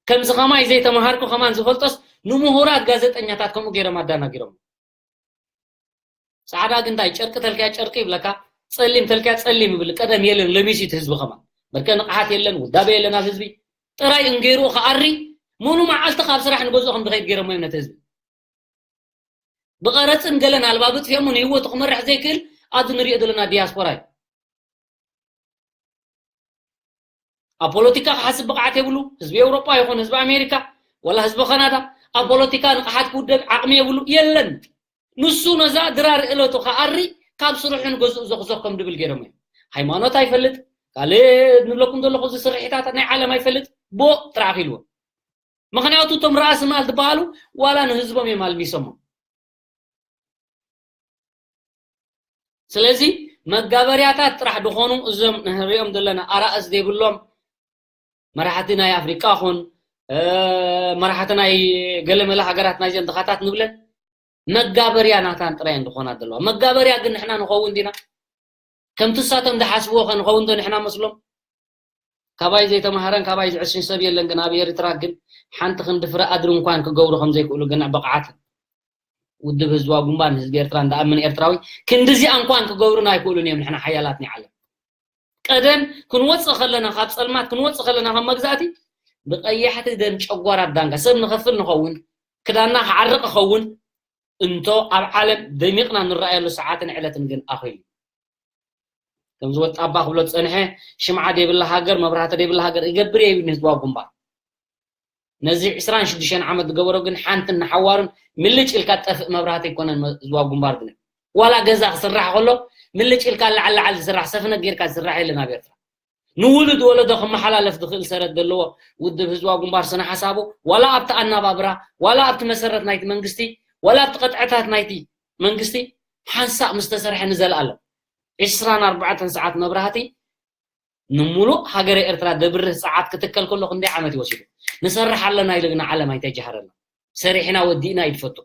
ከምዚ ከማይ ዘይተምሃርኩ ከማን ዝፈልጦስ ንምሁራት ጋዜጠኛታት ከምኡ ገይሮም ኣዳናጊሮም። ፃዕዳ ግንታይ ጨርቂ ተልክያ ጨርቂ ይብለካ፣ ፀሊም ተልክያ ፀሊም ይብል። ቀደም የለን ለሚሲት ህዝቢ ከማን በርከ ንቕሓት የለን ውዳበ የለን ኣብ ህዝቢ ጥራይ እንገይርኡ ከኣሪ ሙሉ መዓልቲ ካብ ስራሕ ንገዝኡ ከም ዝኸይድ ገይሮሞ እዮም ነቲ ህዝቢ። ብቐረፅን ገለን ኣልባብ ጥፊኦሙ ንህይወቱ ክመርሕ ዘይክእል ኣብዚ ንሪኦ ዘለና ዲያስፖራ እዩ። ኣብ ፖለቲካ ክሓስብ ብቕዓት የብሉ። ህዝቢ ኤውሮጳ ይኹን ህዝቢ ኣሜሪካ ወላ ህዝቢ ካናዳ ኣብ ፖለቲካ ንቕሓት ክውደብ ዓቕሚ የብሉ የለን። ንሱ ነዛ ድራር እለቱ ከኣሪ ካብ ስርሑ ንገዝኡ ዞኽዞኽ ከም ድብል ገይሮም እዮም። ሃይማኖት ኣይፈልጥ ካልእ ንብለኩም ዘለኹ እዚ ስርሒታት ናይ ዓለም ኣይፈልጥ ቦ ጥራሕ ኢልዎ። ምኽንያቱ እቶም ራእሲ ማል ዝበሃሉ ዋላ ንህዝቦም እዮም ኣልሚሶሞም። ስለዚ መጋበርያታት ጥራሕ ዝኾኑ እዞም ንሪኦም ዘለና ኣራእስ ዘይብሎም መራሕቲ ናይ ኣፍሪቃ ኹን መራሕቲ ናይ ገለመለ ሃገራት ናይዘን ድኻታት ንብለን መጋበርያ ናታን ጥራይ እንድኾና ዘለዋ መጋበርያ ግን ንሕና ንኸውን ዲና ከምቲ እሳቶም ዝሓስብዎ ከንኸውን ዶ ንሕና መስሎም? ካባይ ዘይተማሃረን ካባይ ዝዕሽን ሰብ የለን ግን ኣብ ኤርትራ ግን ሓንቲ ክንዲ ፍረ ኣድሪ እንኳን ክገብሩ ከም ዘይክእሉ ግን ብቕዓት ውድብ ህዝባዊ ግንባር ንህዝቢ ኤርትራ እንዳኣምን ኤርትራዊ ክንድዚኣ እንኳን ክገብሩን ኣይክእሉን እዮም። ንሕና ሓያላት ናይ ዓለም ቀደም ክንወፅእ ከለና ካብ ፀልማት ክንወፅእ ከለና ከም መግዛእቲ ብቐያሕቲ ደም ጨጓራት ዳንጋ ሰብ ንኸፍል ንኸውን ክዳና ክዓርቕ ኸውን እንቶ ኣብ ዓለም ደሚቕና ንረኣየሉ ሰዓትን ዕለትን ግን ኣኺሉ ከም ዝወጣ ኣባ ክብሎ ዝፀንሐ ሽምዓ ደይብላ ሃገር መብራህቲ ደይብላ ሃገር እገብር እየ ይብል ንህዝባዊ ግንባር። ነዚ ዕስራን ሽዱሽተን ዓመት ዝገበሮ ግን ሓንትን ንሓዋሩን ምልጭ ኢልካ ጠፍእ መብራህቲ ኣይኮነን ህዝባዊ ግንባር ግን ዋላ ገዛ ክስራሕ ከሎ ምልጭ ኢልካ ላዓል ላዓል ዝስራሕ ሰፍነ ጌርካ ዝስራሕ የለን ኣብ ኤርትራ። ንውሉድ ወለዶ ክመሓላለፍ ዝኽእል ሰረት ዘለዎ ውድብ ህዝባዊ ግንባር ስነ ሓሳቡ ዋላ ኣብቲ ኣናባብራ ዋላ ኣብቲ መሰረት ናይቲ መንግስቲ ዋላ ኣብቲ ቅጥዕታት ናይቲ መንግስቲ ሓንሳእ ምስ ተሰርሐ ንዘለኣለም ዕስራን ኣርባዕተን ሰዓት መብራህቲ ንሙሉእ ሃገረ ኤርትራ ደብርህ ጸዓት ክትከል ከሎ ክንደይ ዓመት እዩ ወሲዱ? ንሰርሕ ኣለና ኢሉ ግን ዓለም ኣይተጀሃረና። ሰሪሕና ወዲእና እዩ ዝፈቱ።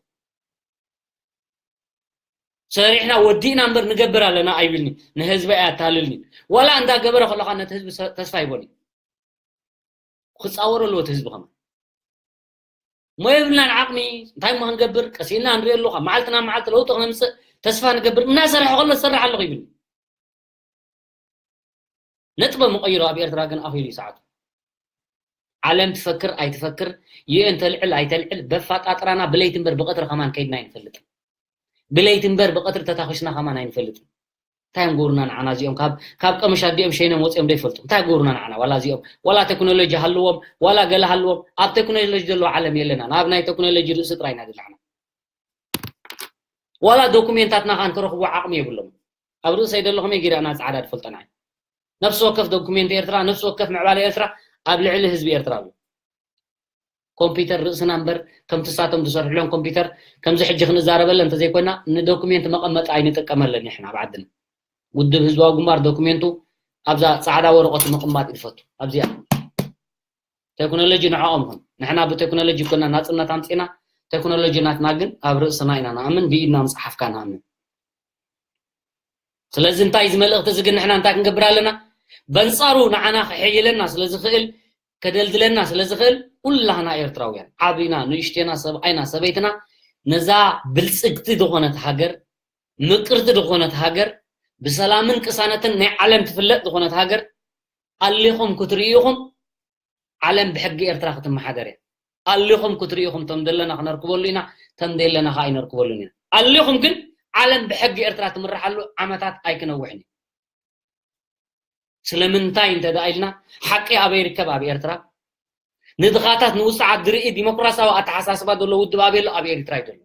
ሰሪሕና ወዲእና እምበር ንገብር ኣለና ኣይብልኒ። ንህዝቢ ኣያታልልኒ። ዋላ እንዳገበረ ከለኻ ነቲ ህዝቢ ሰ- ተስፋ ይቦኒ። ክጻወሮ ኣለዎ እቲ ህዝቢ ከማን። እሞ የብልናን ዓቕሚ እንታይ እሞ ክንገብር ቀሲልና ንሪኦ ኣለኹ ካብ መዓልቲ ናብ መዓልቲ ለውጢ ክነምፅእ ተስፋ ንገብር እናሰርሐ ከሎ ዝሰርሕ ኣለኹ ይብል ነጥበ መቐይሮ ኣብ ኤርትራ ግን ኣኺሉ እዩ ሰዓቱ ዓለም ትፈክር ኣይትፈክር ዩኤን ተልዕል ኣይተልዕል በፋጣጥራና ብለይቲ እምበር ብቐትሪ ከማን ከይድና ኣይንፈልጥን ብለይቲ እምበር ብቐትሪ ተታኺስና ከማን ኣይንፈልጥን እንታይ እዮም ገብሩና ንዓና እዚኦም ካብ ካብ ቀምሽ ኣዲኦም ሸይኖም ወፂኦም ዶ ይፈልጡ እንታይ ገብሩና ንዓና ዋላ እዚኦም ዋላ ቴክኖሎጂ ሃልዎም ዋላ ገለ ሃልዎም ኣብ ቴክኖሎጂ ዘለዎ ዓለም የለና ናብ ናይ ቴክኖሎጂ ርእሲ ጥራይ ኢና ዘለና ዋላ ዶኩሜንታትና ካን ክረኽቡ ዓቕሚ የብሎም ኣብ ርእሰይ ደለኹም የጊዳና ፃዕዳ ትፈልጠና ነፍሲ ወከፍ ዶኩሜንት ኤርትራ ነፍሲ ወከፍ ምዕባለ ኤርትራ ኣብ ልዕሊ ህዝቢ ኤርትራ ኣሎ ኮምፒተር ርእስና እምበር ከምቲ ሳቶም ዝሰርሕሎም ኮምፒተር ከምዚ ሕጂ ክንዛረበለን እንተዘይኮይና ንዶኩሜንት መቐመጢ ኣይንጥቀመለን ንሕና ኣብ ዓድና ውድብ ህዝባዊ ግንባር ዶኩሜንቱ ኣብዛ ፃዕዳ ወረቐቱ ምቕማጥ ይፈቱ ኣብዚኣ ቴክኖሎጂ ንዕኦም ይኹን። ንሕና ብቴክኖሎጂ ኮና ናጽነት ኣምጺና፣ ቴክኖሎጂ ናትና ግን ኣብ ርእስና ኢና ንኣምን፣ ብኢድና ምጽሓፍካ ንኣምን። ስለዚ እንታይ እዚ መልእኽቲ እዚ ግን ንሕና እንታይ ክንገብር ኣለና? በንጻሩ ንዓና ክሕይለና ስለ ዝኽእል፣ ከደልድለና ስለ ዝኽእል፣ ኩላህና ኤርትራውያን፣ ዓቢና፣ ንእሽቴና፣ ሰብኣይና፣ ሰበይትና፣ ነዛ ብልጽግቲ ዝኾነት ሃገር፣ ምቅርቲ ዝኾነት ሃገር፣ ብሰላምን ቅሳነትን ናይ ዓለም ትፍለጥ ዝኾነት ሃገር ኣሊኹም ክትርእዩ ኢኹም። ዓለም ብሕጊ ኤርትራ ክትመሓደር እያ። ኣሊኹም ክትርእዩ ኢኹም፣ ተም ዘለና ክነርክበሉ ኢና፣ ተም ደለና ከዓ ኣይነርክበሉን ኢና። ኣሊኹም ግን ዓለም ብሕጊ ኤርትራ ትምርሓሉ ዓመታት ኣይክነውሕን እዩ። ስለምንታይ እንተ ደኣ ኢልና፣ ሓቂ ኣበይ ይርከብ? ኣብ ኤርትራ። ንድኻታት ንውጽዓት ዝርኢ ዲሞክራሲያዊ ኣተሓሳስባ ዘሎ ውድብ ኣበይ ኣሎ? ኣብ ኤርትራ እዩ ዘሎ።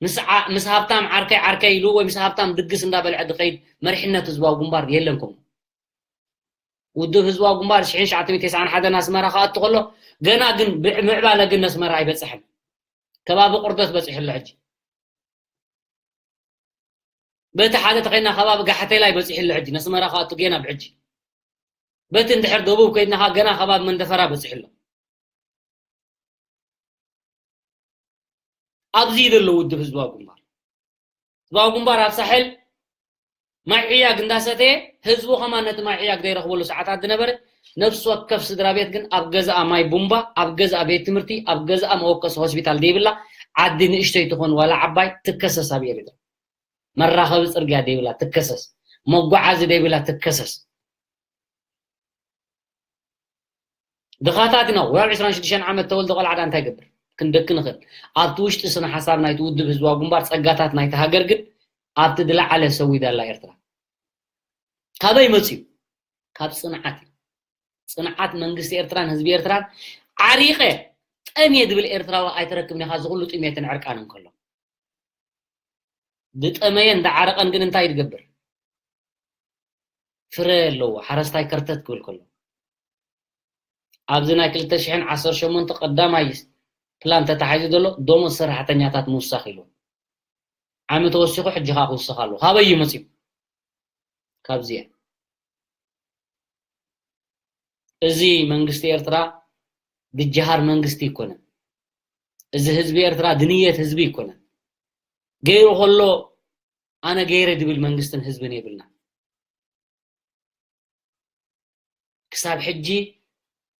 ምስ ዓ-፣ ምስ ሃብታም ዓርከይ ዓርከይ ኢሉ ወይ ምስ ሃብታም ድግስ እንዳበልዐ ዝኸይድ መሪሕነት ህዝባዊ ግንባር የለን። ከምኡ ውድብ ህዝባዊ ግንባር ሽሕን ትሽዓተ ሚእትን ተስዓን ሓደን ኣስመራ ክኣቱ ከሎ፣ ገና ግን ብዕ-፣ ምዕባለ ግን ነስመራ ኣይበጽሐን። ከባቢ ቁርደት በጺሑ ኣሎ ሕጂ። በቲ ሓደ ተኸይና ከባቢ ጋሕቴላይ በጺሑ ኣሎ ሕጂ፣ ነስመራ ክኣቱ ገና ብሕጂ። በቲ እንድሕር ደቡብ ከይድና ኸዓ ገና ከባቢ መንደፈራ በጺሑ ኣሎ። ኣብዚ እዩ ዘሎ ውድብ ህዝባዊ ግንባር። ህዝባዊ ግንባር ኣብ ሳሕል ማይ ዕያግ እንዳሰተየ፣ ህዝቡ ከማን ነቲ ማይ ዕያግ ዘይረኽበሉ ሰዓታት ዝነበረ፣ ነፍሲ ወከፍ ስድራ ቤት ግን ኣብ ገዛኣ ማይ ቡምባ፣ ኣብ ገዛኣ ቤት ትምህርቲ፣ ኣብ ገዛኣ መወከሲ ሆስፒታል ዘይብላ ዓዲ፣ ንእሽተይ ትኹን ዋላ ዓባይ፣ ትከሰስ ኣብ ኤሪትራ። መራኸቢ ጽርግያ ዘይብላ ትከሰስ። መጓዓዚ ዘይብላ ትከሰስ። ድኻታት ኢና። ወያብ ዕስራን ሽዱሽተን ዓመት ተወልደ ቆልዓ ደኣ እንታይ ይገብር? ክንደኪ ንኽእል። ኣብቲ ውሽጢ ስነ ሓሳብ ናይቲ ውድብ ህዝባዊ ግንባር፣ ጸጋታት ናይቲ ሃገር ግን ኣብቲ ዝለዓለ ሰዊዳ ኣላ ኤርትራ። ካበይ መጽዩ? ካብ ጽንዓት እዩ። ጽንዓት መንግስቲ ኤርትራን ህዝቢ ኤርትራን። ዓሪቐ ጠምየ ዝብል ኤርትራዊ ኣይትረክብን ኢኻ፣ እዚ ኩሉ ጥሜትን ዕርቃንን ከሎ። ዝጠመየን ዝዓረቐን ግን እንታይ ይገብር? ፍረ ኣለዎ። ሓረስታይ ከርተት ክብል ከሎ፣ ኣብዚ ናይ ክልተ ሽሕን ዓሰርተ ሸሞንተ ቀዳማይ ፕላን ተታሒዙ ዘሎ ደሞዝ ሰራሕተኛታት ምውሳኽ ኢሉ። ዓሚ ተወሲኹ፣ ሕጂ ኸኣ ክውስኽ ኣለዎ። ካበይ እዩ መጺኡ? ካብዚ እያ። እዚ መንግስቲ ኤርትራ ድጀሃር መንግስቲ ኣይኮነን። እዚ ህዝቢ ኤርትራ ድንየት ህዝቢ ኣይኮነን። ገይሩ ከሎ ኣነ ገይረ ድብል መንግስትን ህዝብን የብልና። ክሳብ ሕጂ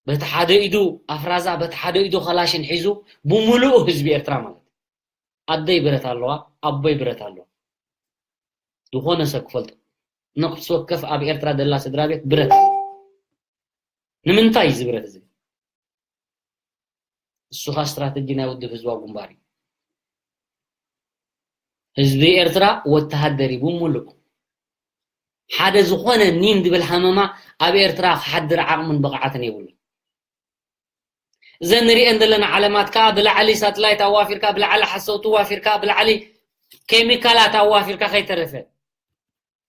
በቲ ሓደ ኢዱ ኣፍራዛ፣ በቲ ሓደ ኢዱ ከላሽን ሒዙ ብምሉኡ ህዝቢ ኤርትራ ማለት እዩ። ኣደይ ብረት ኣለዋ፣ ኣቦይ ብረት ኣለዋ። ዝኾነ ሰብ ክፈልጦ። ነፍሲ ወከፍ ኣብ ኤርትራ ዘላ ስድራ ቤት ብረት ኣለዋ። ንምንታይ እዚ ብረት እዚ? እሱ ኸኣ ስትራተጂ ናይ ውድብ ህዝባዊ ግንባር እዩ። ህዝቢ ኤርትራ ወተሃደር እዩ ብምሉእ። ሓደ ዝኾነ ኒን ዝብል ሃመማ ኣብ ኤርትራ ክሓድር ዓቕምን ብቕዓትን የብሉን። እዘን ንሪኤን ዘለና ዓለማት ከኣ ብላዕሊ ሳትላይት ኣዋፊርካ፣ ብላዕሊ ሓሰውቲ ኣዋፊርካ፣ ብላዕሊ ኬሚካላት ኣዋፊርካ ከይተረፈ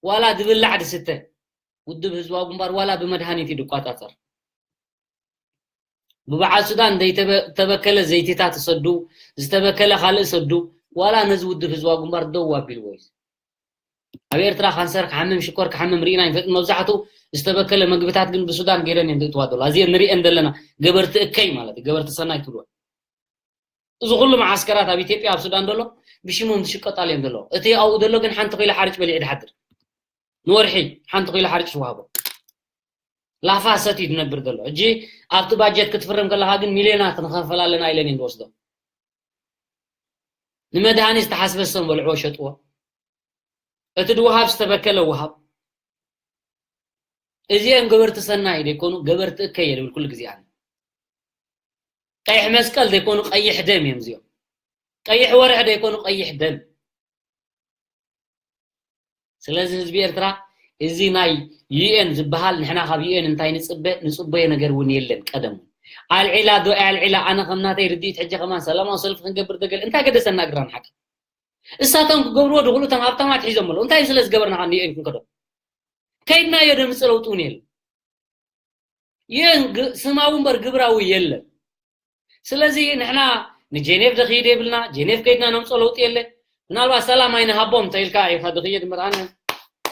ዋላ ዝብላዕ ዝስተ ውድብ ህዝባዊ ግንባር ዋላ ብመድሃኒት እዩ ዝቋጻጸር። ብበዓል ሱዳን ዘይተበ-፣ ተበከለ ዘይቲታት ሰዱ፣ ዝተበከለ ካልእ ሰዱ፣ ዋላ ነዚ ውድብ ህዝባዊ ግንባር ደው ኣቢልዎ እዩ። ኣብ ኤርትራ ካንሰር ክሓምም፣ ሽኮር ክሓምም ርኢና ይንፈልጥ። መብዛሕትኡ ዝተበከለ መግብታት ግን ብሱዳን ገይረን እየን ዝእትዋ ዘሎ። ኣዚየን ንሪኤን ዘለና ገበርቲ እከይ ማለት እዩ፣ ገበርቲ ሰናይ ትብልወን። እዚ ኩሉ መዓስከራት ኣብ ኢትዮጵያ፣ ኣብ ሱዳን ዘሎ ብሽሞም ዝሽቀጣሉ እዮም ዘለዉ። እቲ ኣብኡ ዘሎ ግን ሓንቲ ኪሎ ሓርጭ በሊዑ ድሓድር። ንወርሒ ሓንቲ ኪሎ ሓርጭ ዝወሃቦ። ላፋ ሰትዩ ዝነብር ዘሎ። ሕጂ ኣብቲ ባጀት ክትፍርም ከለኻ ግን ሚልዮናት ንኸፈል ኣለና ኢለን እየን ዝወስዶ። ንመድሃኒት ዝተሓስበ ሰም በልዕዎ ሸጥዎ። እቲ ድወሃብ ዝተበከለ ወሃብ። እዚኦም ገበርቲ ሰናይ ደይኮኑ፣ ገበርቲ እከይ እየ ዝብል ኩሉ ግዜ ኣነ። ቀይሕ መስቀል ዘይኮኑ ቀይሕ ደም እዮም እዚኦም። ቀይሕ ወርሒ ዘይኮኑ ቀይሕ ደም። ስለዚ ህዝቢ ኤርትራ፣ እዚ ናይ ዩ ኤን ዝበሃል፣ ንሕና ካብ ዩ ኤን እንታይ ንጽበ? ንጽበዮ ነገር እውን የለን። ቀደም ኣልዒላ ዶ ኣልዒላ፣ ኣነ ከም ናተይ ርድኢት ሕጂ ከማን ሰላማዊ ሰልፊ ክንገብር ደገል፣ እንታይ ገደሰና እግራ ንሓቂ? እሳቶም ክገብርዎ ድኽእሉ እቶም ሃብታማት ሒዞም ኣለዉ። እንታይ ስለ ዝገበርና ኸኣ ን ዩ ኤን ክንከዶ? ከይድናዮ ደምጽእ ለውጢ እውን የለን። ዩ ኤን ግ-፣ ስማዊ እምበር ግብራዊ የለን። ስለዚ ንሕና ንጄኔቭ ደኽይድ የብልና፣ ጄኔቭ ከይድና ነምጾ ለውጢ የለ። ምናልባት ሰላም ኣይንሃቦም እንተ ኢልካ ኢኻ ደኽየድ እምበር፣ ኣነ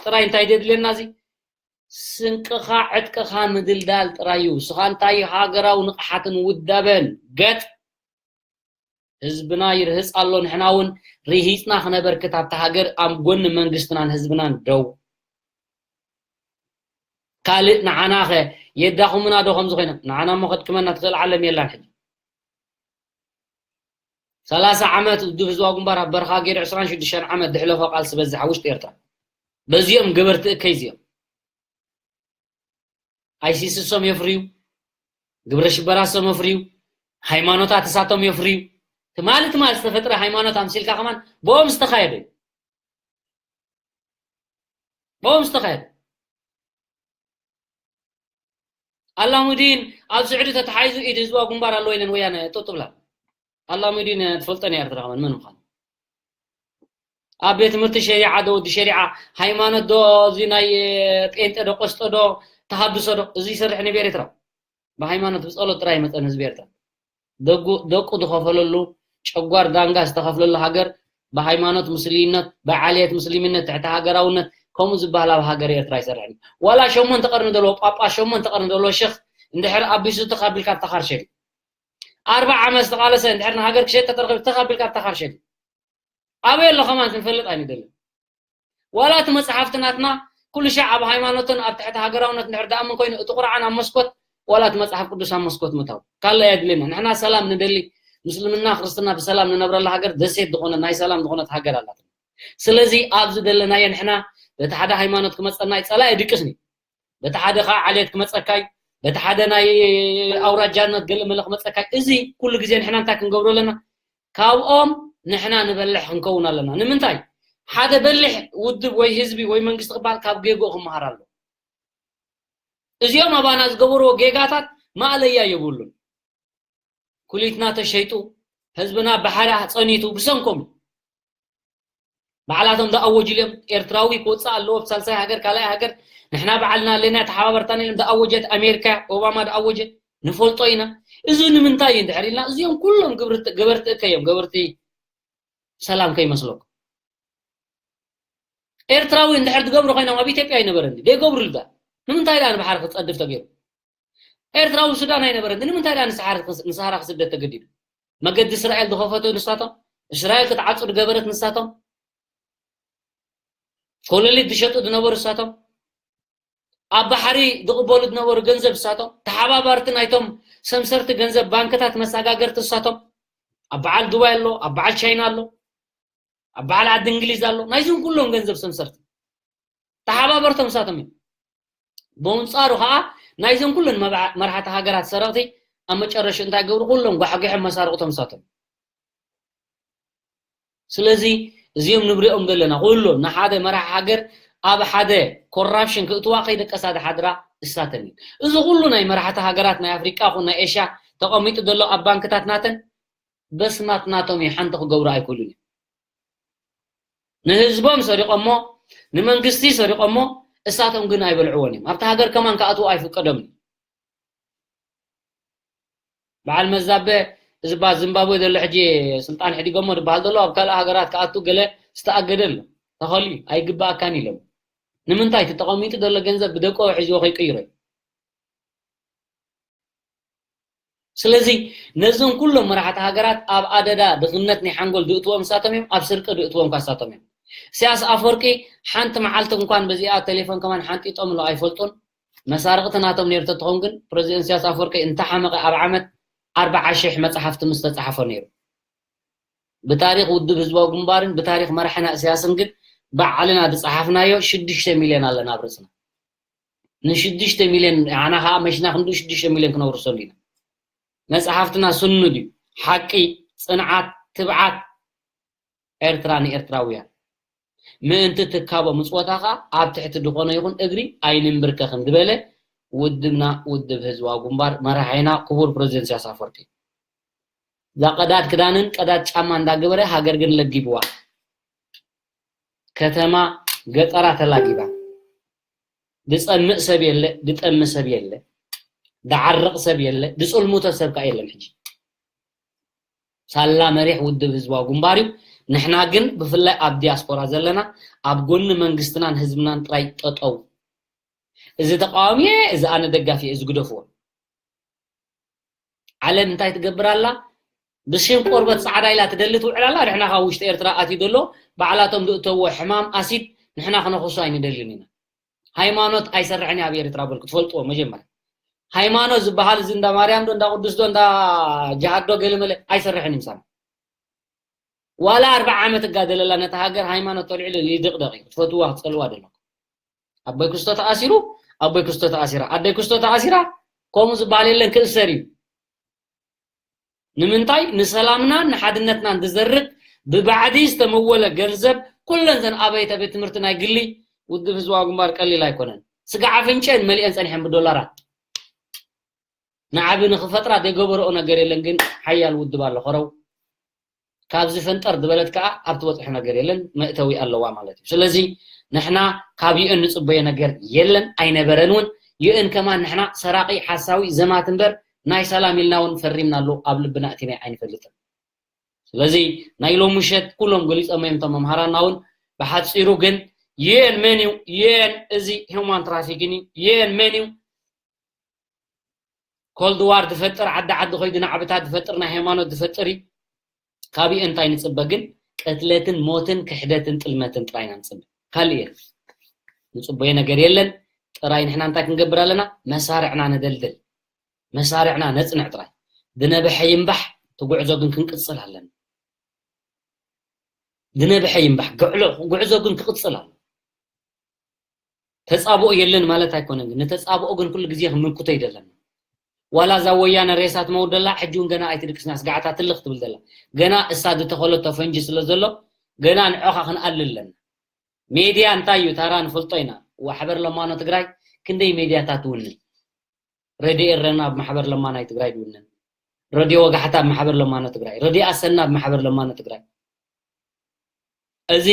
ጥራይ እንታይ ደድልየና እዚ ስንቅኻ ዕጥቅኻ ምድልዳል ጥራይ እዩ። ንስኻ እንታይ ሃገራዊ ንቕሓትን ውዳበን ገጥ ህዝብና ይርህጽ ኣሎ፣ ንሕና እውን ርሂጽና ክነበርክት ኣብታ ሃገር ኣብ ጎኒ መንግስትናን ህዝብናን ደው። ካልእ ንዓናኸ የዳኹምና ዶ ከምዚ ኮይኖም? ንዓና እሞ ከድክመና ትኽእል ዓለም የላን። ሕጂ ሰላሳ ዓመት ውድብ ህዝባዊ ግንባር ኣብ በረኻ ገይሩ ዕስራን ሽዱሽተን ዓመት ድሕለፎ ቃልሲ በዝሕ ኣብ ውሽጢ ኤርትራ በዚኦም ገበርቲ እከይ እዚኦም ኣይሲስ እሶም የፍርዩ፣ ግብረ ሽበራ እሶም የፍርዩ፣ ሃይማኖታት እሳቶም የፍርዩ። ትማሊ ትማሊ ዝተፈጥረ ሃይማኖት ኣምሲልካ ከማን ብኦም ዝተኻየደ እዩ። ብኦም ዝተኻየደ ኣላሙዲን ኣብ ስዑዲ ተተሓይዙ ኢድ ህዝባዊ ግንባር ኣለዎ ኢለን ወያነ ጡጥ ብላ ኣላሙዲን ትፈልጠን እያ ኤርትራ ከማን መን ምዃኑ ኣብ ቤት ትምህርቲ ሸሪዓ ዶ ወዲ ሸሪዓ ሃይማኖት ዶ እዚ ናይ ጴንጤ ዶ ቆስጦ ዶ ተሃድሶ ዶ እዚ ይሰርሕ ነቢ ኤርትራ ብሃይማኖት ብጸሎት ጥራይ መጸን ህዝቢ ኤርትራ ደቁ ደቁ ዝኸፈለሉ ጨጓር ዳንጋ ዝተኸፍለሉ ሃገር ብሃይማኖት ሙስሊምነት ብዓልየት ሙስሊምነት ትሕቲ ሃገራውነት ከምኡ ዝበሃል ኣብ ሃገር ኤርትራ ኣይሰርሕን ዋላ ሸሞንተ ቀርኒ ዘለዎ ጳጳስ ሸሞንተ ቀርኒ ዘለዎ ሸኽ እንድሕር ኣቢሱ ተኻቢልካ ተኻርሸል ኣርባ ዓመት ዝተቓለሰ እንድሕር ንሃገር ክሸጥ ተተረኺቡ ተኻቢልካ ተኻርሸል ኣበይ ኣሎ ከማን ክንፈልጥ ኣይንደልን ዋላ እቲ መጽሓፍቲ ናትና ኩሉ ሻዕ ኣብ ሃይማኖትን ኣብ ትሕቲ ሃገራውነት እንድሕር ደኣምን ኮይኑ እቲ ቁርዓን ኣብ መስኮት ዋላ እቲ መጽሓፍ ቅዱስ ኣብ መስኮት ምታው ካልእ ኣየድልየና ንሕና ሰላም ንደሊ ምስልምና ክርስትና ብሰላም ንነብረላ ሃገር ደሴት ዝኾነ ናይ ሰላም ዝኾነት ሃገር ኣላት ስለዚ ኣብዚ ዘለናዮ ንሕና በቲ ሓደ ሃይማኖት ክመጸና እዩ ጸላኢ ድቅስኒ በቲ ሓደ ከዓ ዓሌት ክመጸካ እዩ በቲ ሓደ ናይ ኣውራጃነት ገለ መለ ክመጸካ እዩ እዚ ኩሉ ግዜ ንሕና እንታይ ክንገብሮ ኣለና ካብኦም ንሕና ንበልሕ ክንከውን ኣለና ንምንታይ ሓደ በሊሕ ውድብ ወይ ህዝቢ ወይ መንግስቲ ክበሃል ካብ ጌግኡ ክመሃር ኣሎ እዚኦም ኣባና ዝገበርዎ ጌጋታት ማእለያ የብሉን ኩሊትና ተሸይጡ ህዝብና ብሓራ ፀኒቱ ብሰንኮም ባዕላቶም ዝኣወጅሉ እዮም ኤርትራዊ ክወፅእ ኣለዎ ብሳልሳይ ሃገር ካልኣይ ሃገር ንሕና ባዕልና ኣለና ተሓባበርታና እዮም ዝኣወጀት ኣሜሪካ ኦባማ ዝኣወጀ ንፈልጦ ኢና እዚ ንምንታይ እዩ እንድሕር ኢልና እዚኦም ኩሎም ገበርቲ እከ እዮም ገበርቲ ሰላም ከይመስለኩም ኤርትራዊ እንድሕር ዝገብሩ ኮይኖም ኣብ ኢትዮጵያ ኣይነበረን ዘይገብሩ ልዳ ንምንታይ ዳ ንባሕሪ ክፀድፍ ተገይሩ ኤርትራዊ ሱዳን ኣይነበረን ንምንታይ ዳ ንሰሃራ ክስደት ተገዲዱ መገዲ እስራኤል ዝኸፈቱ ንሳቶም እስራኤል ክትዓፁ ዝገበረት ንሳቶም ኮለሊት ዝሸጡ ዝነበሩ ንሳቶም ኣብ ባሕሪ ዝቕበሉ ዝነበሩ ገንዘብ ንሳቶም ተሓባባርቲ ናይቶም ሰምሰርቲ ገንዘብ ባንክታት መሰጋገርቲ ንሳቶም ኣብ በዓል ዱባይ ኣሎ ኣብ በዓል ቻይና ኣሎ ኣብ በዓል ዓዲ እንግሊዝ ኣሎ ናይዞም ኩሎም ገንዘብ ሰምሰርቲ ተሓባበርቶም ንሳቶም እዮም በንፃሩ ከዓ ናይዞም ኩለን መርሓቲ ሃገራት ሰረቕቲ ኣብ መጨረሹ እንታይ ገብሩ ኩሎም ጓሕጊሖም መሳርቕቶም ንሳቶም ስለዚ እዚኦም ንብሪኦም ዘለና ኩሎም ንሓደ መራሕ ሃገር ኣብ ሓደ ኮራፕሽን ክእትዋ ከይደቀሳ ዝሓድራ እሳተን እዩ እዚ ኩሉ ናይ መራሕቲ ሃገራት ናይ ኣፍሪቃ ኹን ናይ ኤሽያ ተቐሚጡ ዘሎ ኣብ ባንክታት ናተን በስማት ናቶም እዩ ሓንቲ ክገብሩ ኣይክእሉን እዮም ንህዝቦም ሰሪቖሞ ንመንግስቲ ሰሪቖሞ እሳቶም ግን ኣይበልዕዎን እዮም ኣብቲ ሃገር ከማን ክኣትዉ ኣይፍቀዶምን በዓል መዛበ እዚ ባ ዝምባብዌ ዘሎ ሕጂ ስልጣን ሕዲጎሞ ዝበሃል ዘሎ ኣብ ካልእ ሃገራት ክኣቱ ገለ ዝተኣገደ ኣሎ ተኸልዩ ኣይግባኣካን ኢሎም ንምንታይ እቲ ተቐሚጡ ዘሎ ገንዘብ ብደቆ ሒዝዎ ከይቅይሮ እዩ ስለዚ ነዞም ኩሎም መራሕቲ ሃገራት ኣብ ኣደዳ ድኽነት ናይ ሓንጎል ድእትዎም ንሳቶም እዮም ኣብ ስርቂ ድእትዎም ካሳቶም እዮም ኢሳያስ ኣፈወርቂ ሓንቲ መዓልቲ እንኳን በዚኣ ቴሌፎን ከማን ሓንጢጦም ሎ ኣይፈልጡን መሳርቕቲ ናቶም ነይሩ ተትኸውን ግን ፕረዚደንት ኢሳያስ ኣፈወርቂ እንተሓመቐ ኣብ ዓመት ኣርባዓ ሽሕ መፅሓፍቲ ምስ ተፃሓፎ ነይሩ ብታሪክ ውድብ ህዝባዊ ግንባርን ብታሪክ መራሕና ኢሳያስን ግን ባዕልና ዝፀሓፍናዮ ሽዱሽተ ሚልዮን ኣለና ኣብ ርእስና ንሽዱሽተ ሚልዮን ኣና ከዓ መሽና ክንዱ ሽዱሽተ ሚልዮን ክነውርሰሉ ኢና መፅሓፍትና ስኑድ እዩ ሓቂ ፅንዓት ትብዓት ኤርትራ ንኤርትራውያን ምእንቲ ትካቦ ምፅወታ ከዓ ኣብ ትሕቲ ዝኾነ ይኹን እግሪ ኣይንንብርከኽን ዝበለ ውድብና ውድብ ህዝባዊ ግንባር መራሒና ክቡር ፕረዚደንት ኢሳያስ ኣፈወርቂ እዛ ቀዳድ ክዳንን ቀዳድ ጫማ እንዳገበረ ሃገር ግን ለጊብዋ ከተማ ገጠራ ተላጊባ ድፀምእ ሰብ የለ ድጠሚ ሰብ የለ ድዓርቕ ሰብ የለ ድፅልሙቶ ሰብ ከዓ የለን ሕጂ ሳላ መሪሕ ውድብ ህዝባዊ ግንባር እዩ ንሕና ግን ብፍላይ ኣብ ዲያስፖራ ዘለና ኣብ ጎኒ መንግስትናን ህዝብናን ጥራይ ጠጠው እዚ ተቃዋሚ እየ፣ እዚ ኣነ ደጋፊ እየ፣ እዚ ግደፍዎ። ዓለም እንታይ ትገብር ኣላ? ብሽም ቆርበት ጻዕዳ ኢላ ትደሊ ትውዕል ኣላ። ንሕና ካብ ውሽጢ ኤርትራ ኣትዩ ዘሎ ባዕላቶም ዝእተዎ ሕማም ኣሲድ ንሕና ክነኹሶ ኣይንደልን ኢና። ሃይማኖት ኣይሰርሕን እዩ ኣብ ኤርትራ በልኩ፣ ትፈልጥዎ መጀመርያ። ሃይማኖት ዝበሃል እዚ እንዳ ማርያም ዶ እንዳ ቅዱስ ዶ እንዳ ጅሃድ ዶ ገለመለ ኣይሰርሕን እዩ ምሳና። ዋላ ኣርብዓ ዓመት እጋደለላ ነታ ሃገር ሃይማኖት ተልዕሉ ይድቕደቕ እዩ። ትፈትዋ ክትጸልዋ ደለኩም። ኣቦይ ክስቶ ተኣሲሩ፣ ኣቦይ ክስቶ ተኣሲራ፣ ኣደይ ክስቶ ተኣሲራ፣ ከምኡ ዝበሃል የለን፣ ክእሰር እዩ። ንምንታይ? ንሰላምናን ንሓድነትናን ዝዘርግ ብባዕዲ ዝተመወለ ገንዘብ ኩለን ዘን ኣበይተ ቤት ትምህርቲ ናይ ግሊ ውድብ ህዝባዊ ግንባር ቀሊል ኣይኮነን። ስጋ ኣፍንጨን መሊአን ጸኒሐን ብዶላራት። ንዓቢ ንኽፈጥራ ዘይገበረኦ ነገር የለን፣ ግን ሓያል ውድብ ኣሎ ኸረው። ካብዚ ፈንጠር ዝበለት ከኣ ኣብ ትበጽሖ ነገር የለን፣ መእተዊ ኣለዋ ማለት እዩ። ስለዚ ንሕና ካብ ዩኤን ንጽበዮ ነገር የለን፣ ኣይነበረን እውን። ዩኤን ከማን ንሕና ሰራቒ፣ ሓሳዊ፣ ዘማት እምበር ናይ ሰላም ኢልና እውን ፈሪምናሉ ኣብ ልብና እቲናይ ኣይንፈልጥን። ስለዚ ናይ ሎሚ ምሸት ኩሎም ገሊጾም እዮም እቶም መምሃራና እውን። ብሓጺሩ ግን ዩኤን መን እዩ? ዩኤን እዚ ሂውማን ትራፊኪን እዩ። ዩኤን መን እዩ? ኮልድ ዋር ዝፈጥር፣ ዓዲ ዓዲ ኮይዱ ናዕብታት ዝፈጥር፣ ናይ ሃይማኖት ዝፈጥር እዩ። ካብ ዩኤን እንታይ ንጽበ ግን? ቅትለትን ሞትን ክሕደትን ጥልመትን ጥራይ ኢና ንጽበ። ካልእ የለን። ንጽበዮ ነገር የለን። ጥራይ ንሕና እንታይ ክንገብር ኣለና? መሳርዕና ነደልድል። መሳርዕና ነጽንዕ ጥራይ። ዝነበሐ ይንባሕ፣ እቲ ጉዕዞ ግን ክንቅጽል ኣለና። ዝነበሐ ይንባሕ፣ ጉዕሎ-፣ ጉዕዞ ግን ክቕጽል ኣሎ። ተጻብኦ የለን ማለት ኣይኮነን፣ ግን ንተጻብኦ ግን ኩሉ ግዜ ክንምክቶ ይደለና። ዋላ እዛ ወያነ ሬሳ ትመውት ደላ፣ ሕጂ እውን ገና ኣይትድቅስና፣ ስጋዕታ ትልኽ ትብል ደላ። ገና እሳ ዝተኸለቶ ፈንጂ ስለ ዘሎ፣ ገና ንዖኻ ክንኣልል ኣለና። ሜድያ እንታይ እዩ? ታራ ንፈልጦ ኢና። ማሕበር ለማኖ ትግራይ ክንደይ ሜድያታት ትውንን? ረድዮ ኤረና ኣብ ማሕበር ለማናይ ትግራይ ድውንን። ረድዮ ወጋሕታ ኣብ ማሕበር ለማኖ ትግራይ። ረድዮ ኣሰና ኣብ ማሕበር ለማኖ ትግራይ። እዚ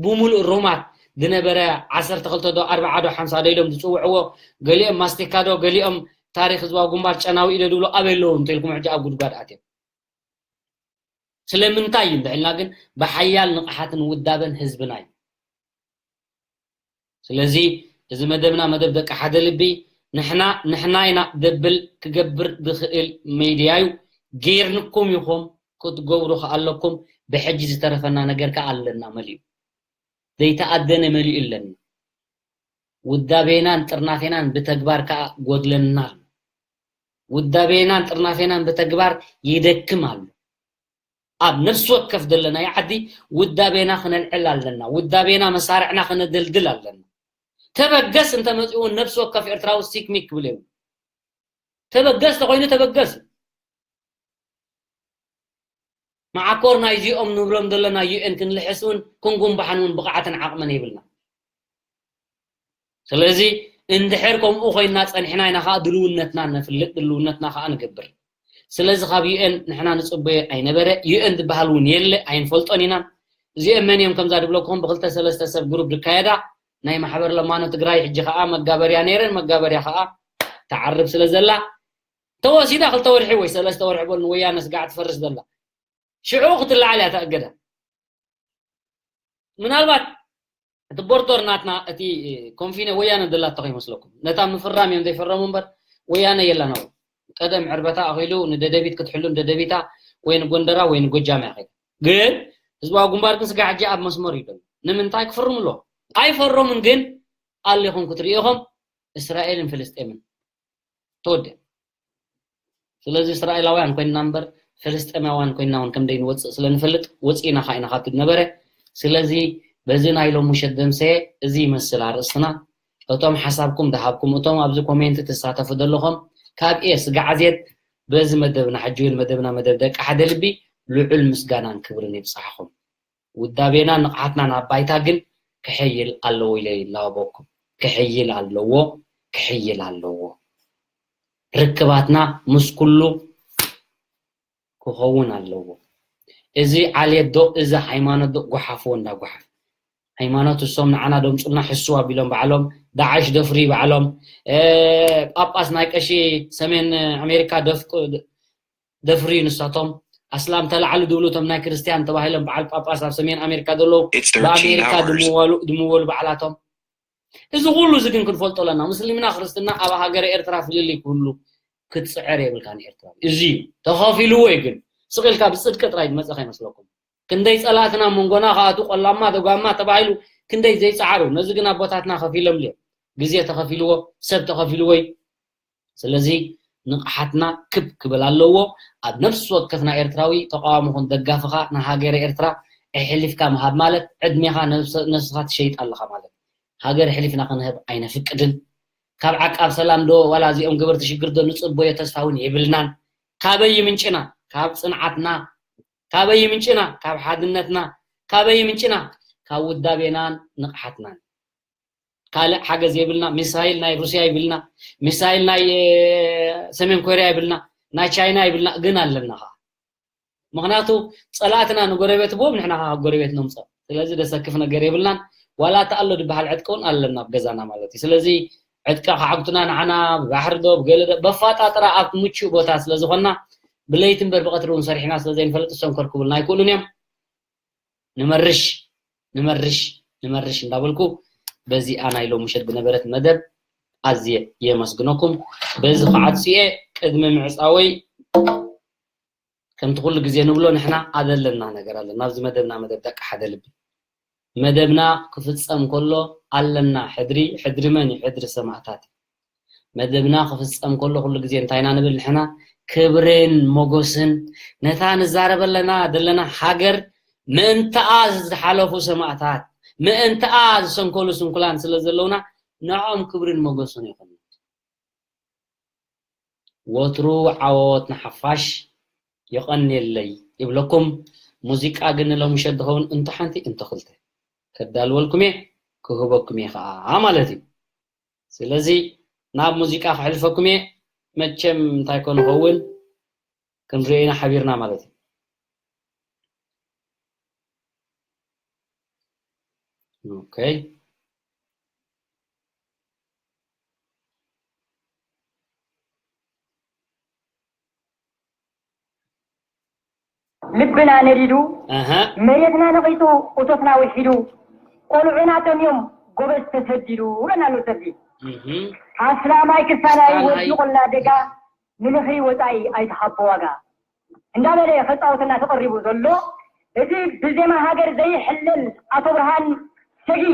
ብምሉእ ሩማት ዝነበረ ዓሰርተ ክልተ ዶ ኣርብዓ ዶ ሓምሳ ዶ ኢሎም ዝጽውዕዎ፣ ገሊኦም ማስቲካ ዶ፣ ገሊኦም ታሪኽ ህዝባዊ ግንባር ጨናዊ ኢለ ድብሎ ኣበይ ኣለዉ እንተኢልኩም ሕጂ ኣብ ጉድጓድ ኣትዮም። ስለምንታይ እዩ እንድሕልና ግን ብሓያል ንቕሓትን ውዳበን ህዝብና እዩ። ስለዚ እዚ መደብና መደብ ደቂ ሓደ ልቢ፣ ንሕና ንሕና ኢና ደብል ክገብር ዝኽእል ሜድያ እዩ። ጌርንኩም ኢኹም፣ ክትገብሩ ከኣ ኣለኩም። ብሕጂ ዝተረፈና ነገር ከኣ ኣለና መሊኡ። ዘይተኣደነ መሊኡ ኣለና። ውዳቤናን ጥርናፌናን ብተግባር ከኣ ጎድለና ኣሎ። ውዳቤናን ጥርናፌናን ብተግባር ይደክም ኣሎ። ኣብ ነፍሲ ወከፍ ዘለናዮ ዓዲ ውዳቤና ክነልዕል ኣለና። ውዳቤና መሳርዕና ክነደልድል ኣለና። ተበገስ እንተመጺኡ እውን ነፍሲ ወከፍ ኤርትራዊ ሲክሚክ ክብል የብሉ። ተበገስ ተኾይኑ ተበገስ። መዓኮር ናይዚኦም ንብሎም ዘለና ዩኤን ክንልሕስ እውን ክንጉንባሕን እውን ብቕዓትን ዓቕምን የብልና። ስለዚ እንድሕር ከምኡ ኮይንና ጸኒሕና ኢና ከኣ ድልውነትና ነፍልጥ፣ ድልውነትና ከኣ ንገብር። ስለዚ ካብ ዩኤን ንሕና ንጽበዮ ኣይነበረ፣ ዩኤን ዝበሃል እውን የለ፣ ኣይንፈልጦን ኢና። እዚኦም መን እዮም ከምዛ ድብለኩም ብክልተ ሰለስተ ሰብ ግሩፕ ዝካየዳ ናይ ማሕበር ለማኖ ትግራይ፣ ሕጂ ከኣ መጋበርያ ነይረን፣ መጋበርያ ከኣ ትዓርብ ስለ ዘላ ተወሲዳ ክልተ ወርሒ ወይ ሰለስተ ወርሒ በሉ ንወያነ ስጋዕ ትፈርስ ዘላ። ሽዑ ክትለዓል እያ እታ እገዳ። ምናልባት እቲ ቦርደር ናትና፣ እቲ ኮንፊነ ወያነ ደላቶ ከይመስለኩም። ነታ ምፍራም እዮም ዘይፈረሙ እምበር ወያነ የላን ኣብኡ። ቀደም ዕርበታ ኣኺሉ ንደደቢት ክትሕሉ ንደደቢታ ወይ ንጎንደራ ወይ ንጎጃም እያ ከይዳ። ግን ህዝባዊ ግንባር ግን ስጋዕ ሕጂ ኣብ መስመር እዩ ዘሎ። ንምንታይ ክፍርሙ ኣለዎ? ኣይፈረሙን ግን ኣሊኹም ክትርእዩ ኢኹም። እስራኤልን ፍልስጤምን ተወዲኣ። ስለዚ እስራኤላውያን ኮይንና እምበር ፍልስጤማውያን ኮይንና እውን ከም ዘይንወፅእ ስለ ንፈልጥ ወፂእና ኸዓ ኢና ካብቲ ዝነበረ። ስለዚ በዚ ናይ ሎሚ ምሸት ደምሰየ እዚ ይመስል ኣርእስትና። እቶም ሓሳብኩም ዝሃብኩም፣ እቶም ኣብዚ ኮሜንት ትሳተፉ ዘለኹም ካብ ኤስ ጋዓዜት በዚ መደብና ሕጂ እውን መደብና መደብ ደቂ ሓደ ልቢ ልዑል ምስጋናን ክብርን ይብፃሕኹም። ውዳቤና ንቕሓትና ናብ ባይታ ግን ክሕይል ኣለዎ ኢለ ይላበወኩም። ክሕይል ኣለዎ፣ ክሕይል ኣለዎ። ርክባትና ምስ ኩሉ ክኸውን ኣለዎ። እዚ ዓሌት ዶ፣ እዚ ሃይማኖት ዶ፣ ጓሓፍዎ እንዳ ጓሓፍ። ሃይማኖት እሶም ንዓና ደምጹልና ሕስው ኣቢሎም ባዕሎም፣ ዳዕሽ ደፍሪ ባዕሎም፣ እ፣ ጳጳስ ናይ ቀሺ ሰሜን ኣሜሪካ ደፍቁ-፣ ደፍሪ ንሳቶም፣ ኣስላም ተላዕሉ ድብሉ እቶም ናይ ክርስትያን ተባሂሎም በዓል ጳጳስ ኣብ ሰሜን ኣሜሪካ ዘለዉ፣ It's thirteen ብኣሜሪካ hours. ድምወሉ፣ ድምወሉ ባዕላቶም። እዚ ኩሉ እዚ ግን ክንፈልጦ ኣለና። ሙስሊምና ክርስትና ኣብ ሃገረ ኤርትራ ፍልልይ ክህሉ ክትጽዕር የብልካን ኤርትራዊ። እዚ እዩ። ተኸፊልዎ እዩ ግን። ስቕ ኢልካ ብጽድቂ ጥራይ ዝመጸ ከይመስለኩም። ክንደይ ጸላእትና መንጎና ክኣትዉ ቆላማ ደጓማ ተባሂሉ ክንደይ ዘይጸዓሩ። ነዚ ግን ኣቦታትና ከፊሎምሉ እዮም። ግዜ ተኸፊልዎ፣ ሰብ ተኸፊልዎ እዩ። ስለዚ ንቕሓትና ክብ ክብል ኣለዎ። ኣብ ነፍሲ ወከፍና ኤርትራዊ ተቃዋሚ ኹን ደጋፍኻ ንሃገረ ኤርትራ ኣሕሊፍካ ምሃብ ማለት ዕድሜኻ ነብሰ-፣ ነብስኻ ትሸይጥ ኣለኻ ማለት። ሃገር ኣሕሊፍና ክንህብ ኣይነፍቅድን። ካብ ዓቃብ ሰላም ዶ ዋላ እዚኦም ገበርቲ ሽግር ዶ ንጽበዮ ተስፋ እውን የብልናን። ካበይ ምንጭና? ካብ ጽንዓትና። ካበይ ምንጭና? ካብ ሓድነትና። ካበይ ምንጭና? ካብ ውዳቤናን ንቕሓትናን። ካልእ ሓገዝ የብልና። ሚሳይል ናይ ሩስያ ይብልና፣ ሚሳይል ናይ፣ እ፣ ሰሜን ኮርያ ይብልና፣ ናይ ቻይና ይብልና፣ ግን ኣለና ኸዓ። ምኽንያቱ ጸላእትና ንጎረቤት ብዎም ንሕና ኸዓ ካብ ጎረቤት ነምጽኦም። ስለዚ ደሰክፍ ነገር የብልናን። ዋላ እቲ ኣሎ ዝበሃል ዕጥቂ እውን ኣለና ኣብ ገዛና ማለት እዩ። ስለዚ ዕጥቂ ክዓግቱና ንዓና ብባሕሪ ዶ ብገለ ዶ በፋጣጥራ ኣብ ምቹእ ቦታ ስለ ዝኾንና ብለይቲ እምበር ብቐትሪ እውን ሰሪሕና ስለ ዘይንፈልጥ ሰንኮር ክብሉና ኣይክእሉን እዮም። ንመርሽ፣ ንመርሽ፣ ንመርሽ እንዳበልኩ በዚኣ ናይ ሎሚ ምሸት ዝነበረት መደብ ኣዝየ የመስግነኩም። በዚ ክዓጽየ ቅድሚ ምዕጻወይ ከምቲ ኩሉ ግዜ ንብሎ ንሕና ኣለና ነገር ኣለና። ኣብዚ መደብና መደብ ደቂ ሓደ ልቢ። መደብና ክፍጸም ከሎ ኣለና ሕድሪ፣ ሕድሪ መን እዩ? ሕድሪ ሰማእታት እዩ። መደብና ክፍጸም ከሎ ኩሉ ግዜ እንታይ ኢና ንብል ንሕና? ክብርን ሞጎስን ነታ ንዛረበለና ዘለና ሃገር ምእንትኣ ዝሓለፉ ሰማእታት፣ ምእንትኣ ዝሰንከሉ ስንኩላን ስለ ዘለውና ንዕኦም ክብርን ሞጎስን ይኹን። ወትሩ ዓወት ንሓፋሽ። የቐንየለይ ይብለኩም። ሙዚቃ ግን ንሎሚ ምሸት ዝኸውን እንተ ሓንቲ እንተ ክልተ ከዳልወልኩም እየ፣ ክህበኩም እየ ኸዓ ማለት እዩ። ስለዚ ናብ ሙዚቃ ከሕልፈኩም እየ። መቸም እንታይ ኮን ይኸውን ክንሪኦ ኢና ሓቢርና ማለት እዩ። ኦኬ። ልብና ነዲዱ፣ ኣሃ። መሬትና ነቒጹ፣ እቶትና ውሒዱ፣ ቆልዑና ጠምዮም፣ ጎበዝ ተሰዲዱ፣ ይብለና ኣሎ ሰዲ። እህ። ኣስላማይ ክሳናይ፣ ክሳናይ። ወዲ ቆላ ደጋ፣ ንምኽሪ ወጻኢ ኣይትሃቦ ዋጋ። እንዳበለ ከጻወተና ተቐሪቡ ዘሎ፣ እቲ ብዜማ ሃገር ዘይሕለል ኣቶ ብርሃን ሰጊ።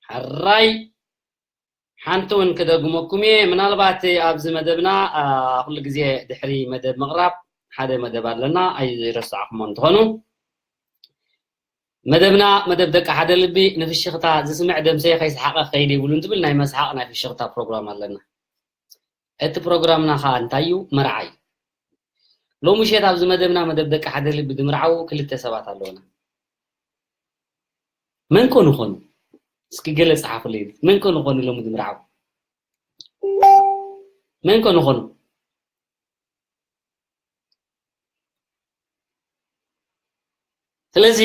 ሕራይ ሓንቲ እውን ክደግመኩም እየ። ምናልባት ኣብዚ መደብና ኩሉ ግዜ ድሕሪ መደብ ምቕራብ ሓደ መደብ ኣለና ኣይረሳዕኩሞ እንትኾኑ፣ መደብና መደብ ደቂ ሓደ ልቢ፣ ንፍሽኽታ ዝስምዕ ደምሰ ከይሰሓቐ ክኸይድ የብሉን ትብል ናይ መስሓቕ ናይ ፍሽኽታ ፕሮግራም ኣለና። እቲ ፕሮግራምና ከዓ እንታይ እዩ? መርዓ እዩ። ሎሚ ምሸት ኣብዚ መደብና መደብ ደቂ ሓደ ልቢ ዝምርዓው ክልተ ሰባት ኣለውና። መን ኮን ይኾኑ? እስኪ ገለ ጸሓፉለይ። መን ኮን ይኾኑ ሎሚ ዝምርዓው? መን ኮን ይኾኑ? ስለዚ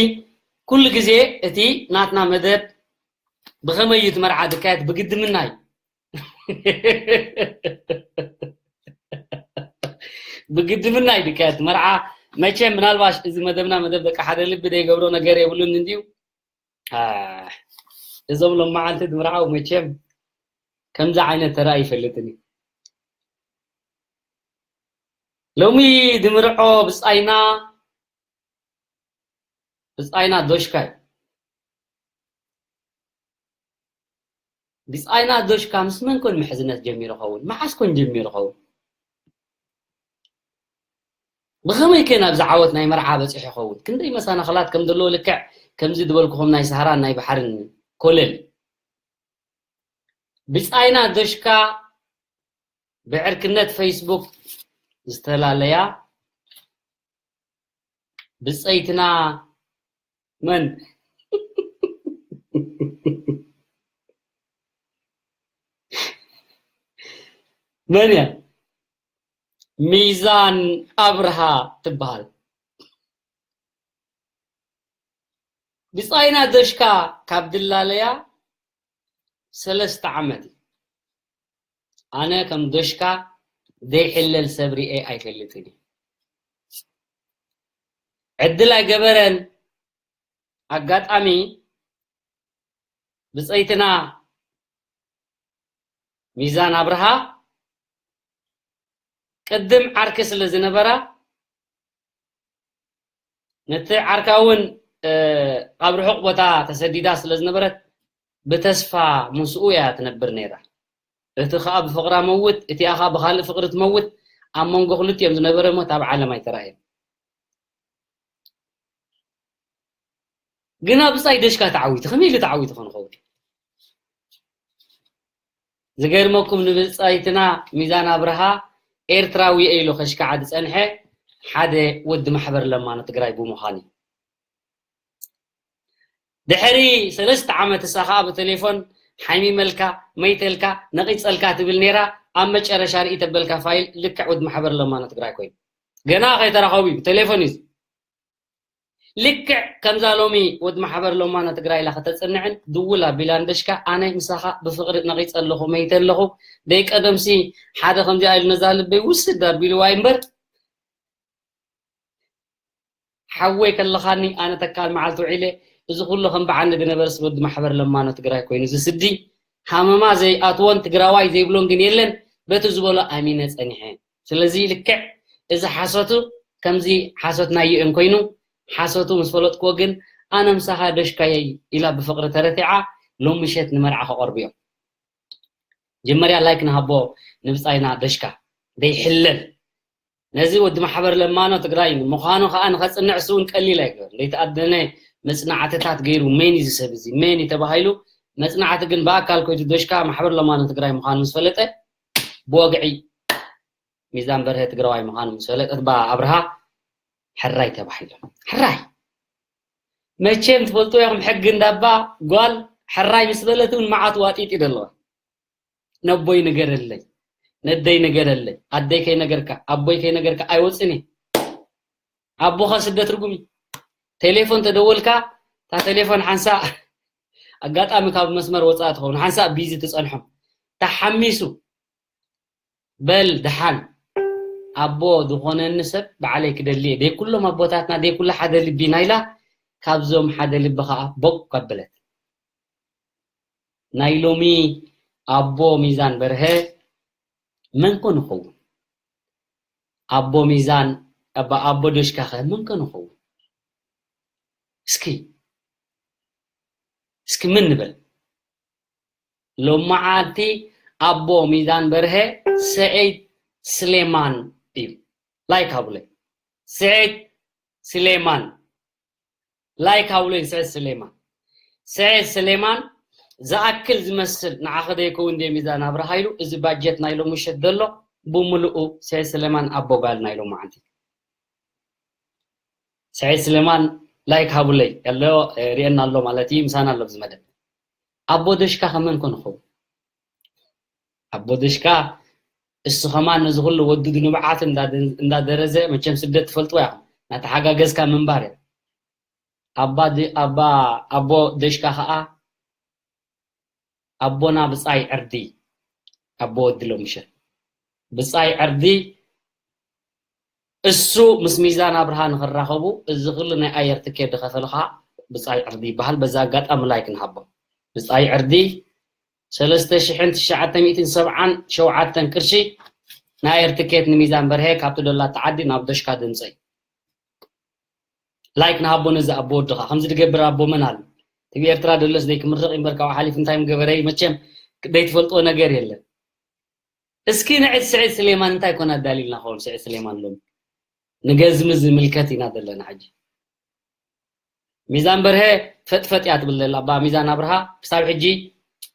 ኩሉ ግዜ እቲ ናትና መደብ ብኸመይ እዩ እቲ መርዓ ዝካየድ? ብግድምና እዩ። ብግድምና እዩ ዝካየድ መርዓ። መቸም ምናልባሽ እዚ መደብና መደብ ደቂ ሓደ ልቢ ዘይገብሮ ነገር የብሉን እንድዩ። እዞም ሎማዓንቲ ድምርዓው መቸም ከምዚ ዓይነት ተራ ይፈልጥን እዩ። ሎሚ ድምርዖ ብጻይና ብጻይና ዶሽካ እዩ። ብጻይና ዶሽካ ምስ መን ኮን ምሕዝነት ጀሚሩ ኸውን? መዓስ ኮን ጀሚሩ ኸውን? ብኸመይ ከ ናብዚ ዓወት ናይ መርዓ በጺሑ ይኸውን? ክንደይ መሰናኽላት ከም ዘለዎ ልክዕ ከምዚ ዝበልኩኹም ናይ ሰሃራን ናይ ባሕርን ኮለል። ብጻይና ዶሽካ ብዕርክነት ፌስቡክ ዝተፈላለያ ብጸይትና መን መን እያ? ሚዛን ኣብርሃ ትበሃል። ብጻይና ደሽካ ካብ ድላለያ ሰለስተ ዓመት እዩ። ኣነ ከም ደሽካ ዘይሕለል ሰብ ሪኤ ኣይፈልጥን እዩ። ዕድል ኣይገበረን። ኣጋጣሚ ብጸይትና ሚዛን ኣብርሃ ቅድም ዓርኪ ስለ ዝነበራ፣ ነቲ ዓርካ እውን ኣብ ርሑቕ ቦታ ተሰዲዳ ስለ ዝነበረት፣ ብተስፋ ምስኡ እያ ትነብር ነይራ። እቲ ኸኣ ብፍቕራ መውት፣ እቲኣ ኸኣ ብኻልእ ፍቕሪ ትመውት፣ ኣብ መንጎ ክልቲኦም ዝነበረ ሞት ኣብ ዓለም ኣይተራእየን። ግና ብጻይ ደሽካ ተዓዊቱ፣ ከመይ ኢሉ ተዓዊቱ ኾን ኸውን? ዝገርመኩም ንብጻይትና ሚዛን ኣብርሃ ኤርትራዊ እየ ኢሉ ከሽካዓ ዝጸንሐ ሓደ ወዲ ማሕበር ለማኖ ትግራይ ብምዃን እዩ። ድሕሪ ሰለስተ ዓመት እሳ ኸኣ ብቴሌፎን ሓሚመልካ፣ መይተልካ፣ ነቒጸልካ ትብል ነይራ። ኣብ መጨረሻ ርኢ ተበልካ ፋይል ልክዕ ወዲ ማሕበር ለማኖ ትግራይ ኮይኑ። ገና ከይተራኸቡ እዩ፣ ብቴሌፎን እዩ። ልክዕ ከምዛ ሎሚ ወዲ ማሕበር ለማኖ ትግራይ ኢላ ከተጽንዕን ድውል ኣቢላ ንደሽካ ኣነ ምሳኻ ብፍቕሪ ነቒጸ ኣለኹ፣ መይተ ኣለኹ። ደይ ቀደምሲ ሓደ ከምዚኣ ኢሉ ነዛ ልበይ ውስድ ኣቢልዋ እምበር፣ ሓወይ ከለኻኒ ኣነ ተካል መዓልቲ ውዒለ፣ እዚ ኩሉ ከም በዓል ንግነበርስ ወዲ ማሕበር ለማኖ ትግራይ ኮይኑ ዝስዲ ሃመማ ዘይኣትዎን ትግራዋይ ዘይብሎን ግን የለን። በቲ ዝበሎ ኣሚነ ጸኒሐ። ስለዚ ልክዕ እዚ ሓሶቱ ከምዚ ሓሶት ናይ ዩኤን ኮይኑ፣ ሓሶቱ ምስ ፈለጥክዎ ግን ኣነ ምሳኻ ደሽካየይ ኢላ ብፍቕሪ ተረቲዓ ሎሚ ምሸት ንመርዓ ከቐርቡ እዮም። መጀመርያ ላይክ ንሃቦ ንብጻይና ደሽካ ደይሕለል። ነዚ ወዲ ማሕበር ለማኖ ትግራይ ምዃኑ ከዓ ንኸጽንዕ እሱ እውን ቀሊል ኣይገበር። ዘይተኣደነ መጽናዕትታት ገይሩ መን እዩ እዚ ሰብ እዚ መን እዩ ተባሂሉ መጽናዕቲ ግን ብኣካል ኮይዱ ደሽካ ማሕበር ለማኖ ትግራይ ምዃኑ ምስ ፈለጠ ብወግዒ ሚዛን በርሀ ትግራዋይ ምዃኑ ምስ ፈለጠት ባ ኣብርሃ ሕራይ ተባሂሉ። ሕራይ መቸም ትፈልጡ ኢኹም ሕጊ እንዳባ ጓል ሕራይ ምስ በለት እውን መዓት ዋጢጥ እዩ ደለዋ። ነቦይ ንገረለይ፣ ነደይ ንገረለይ፣ ኣደይ ከይነገርካ ኣቦይ ከይነገርካ ኣይወፅን እየ። ኣቦኻ ስደት ርጉም እዩ። ቴሌፎን ተደወልካ እታ ቴሌፎን ሓንሳእ ኣጋጣሚ ካብ መስመር ወፃእ ትኸውን ሓንሳእ ቢዚ ትፀንሖም ተሓሚሱ በል ደሓን ኣቦ ዝኾነኒ ሰብ ባዕለይ ክደሊ እየ። ደይ ኩሎም ኣቦታትና ደይ ኩላ ሓደ ልቢ ናይላ ካብዞም ሓደ ልቢ ከዓ ቦቅ ኣበለት። ናይ ሎሚ ኣቦ ሚዛን በርሀ መን ኮን ይኸውን? ኣቦ ሚዛን ኣባ ኣቦ ዶሽካኸ መን ኮን ይኸውን? እስኪ እስኪ ምን ንበል? ሎማዓንቲ ኣቦ ሚዛን በርሀ ሰዒድ ስሌማን እዩ። ላይክ ሃቡለይ። ሰዒድ ስሌማን ላይክ ሃቡለይ። ሰዒድ ስሌማን ሰዒድ ስሌማን ዝኣክል ዝመስል ንዓኸ ደይከውን ደ ሚዛን ኣብርሃ ኢሉ እዚ ባጀት ናይ ሎሚ ምሸት ዘሎ ብምልኡ ሰዒድ ስሌማን ኣቦ ጓል ናይ ሎማዓንቲ። ሰዒድ ስሌማን ላይክ ሃቡለይ ያሎ ሪኤና ኣሎ ማለት እዩ ምሳና ኣሎ ብዝመደብ ኣቦ ደሽካ ከመን ኮንኹ ኣቦ ደሽካ እሱ ከማን ነዚ ኩሉ ወዱድ ንብዓት እንዳደረዘ መቸም ስደት ትፈልጥዋ ኢኹም ናተሓጋገዝካ ምንባር እያ ኣባ ኣባ ኣቦ ደሽካ ከዓ ኣቦና ብጻይ ዕርዲ ኣቦ ወዲ ሎምሸት ብጻይ ዕርዲ እሱ ምስ ሚዛን ኣብርሃ ንኽራኸቡ እዚ ኩሉ ናይ ኣየር ትኬት ዝኸፈለ ከዓ ብጻይ ዕርዲ ይበሃል። በዛ ኣጋጣሚ ላይክ ንሃቦ። ብጻይ ዕርዲ ሰለስተ ሽሕን ትሽዓተ ሚእትን ሰብዓን ሸውዓተን ቅርሺ ናይ ኣየር ትኬት ንሚዛን በርሀ ካብቲ ደላታ ዓዲ ናብ ደሽካ ድምፀይ። ላይክ ንሃቦ ነዚ ኣቦ ወድኻ ከምዚ ድገብር ኣቦ መን ኣሎ? ትብ ኤርትራ ደለስ ደይ ክምርቕ እምበር ካብኡ ሓሊፍ እንታይ ምገበረ እዩ? መቸም ደይትፈልጥዎ ነገር የለን። እስኪ ንዕድ ስዒድ ስሌማን እንታይ ኮን ኣዳሊልና ኸውን ስዒድ ስሌማን ሎም ንገዝሚ ዝምልከት ኢና ዘለና ሕጂ ሚዛን በርሀ ፈጥፈጥ እያ ትብል ዘላ ባ ሚዛን ኣብርሃ ክሳብ ሕጂ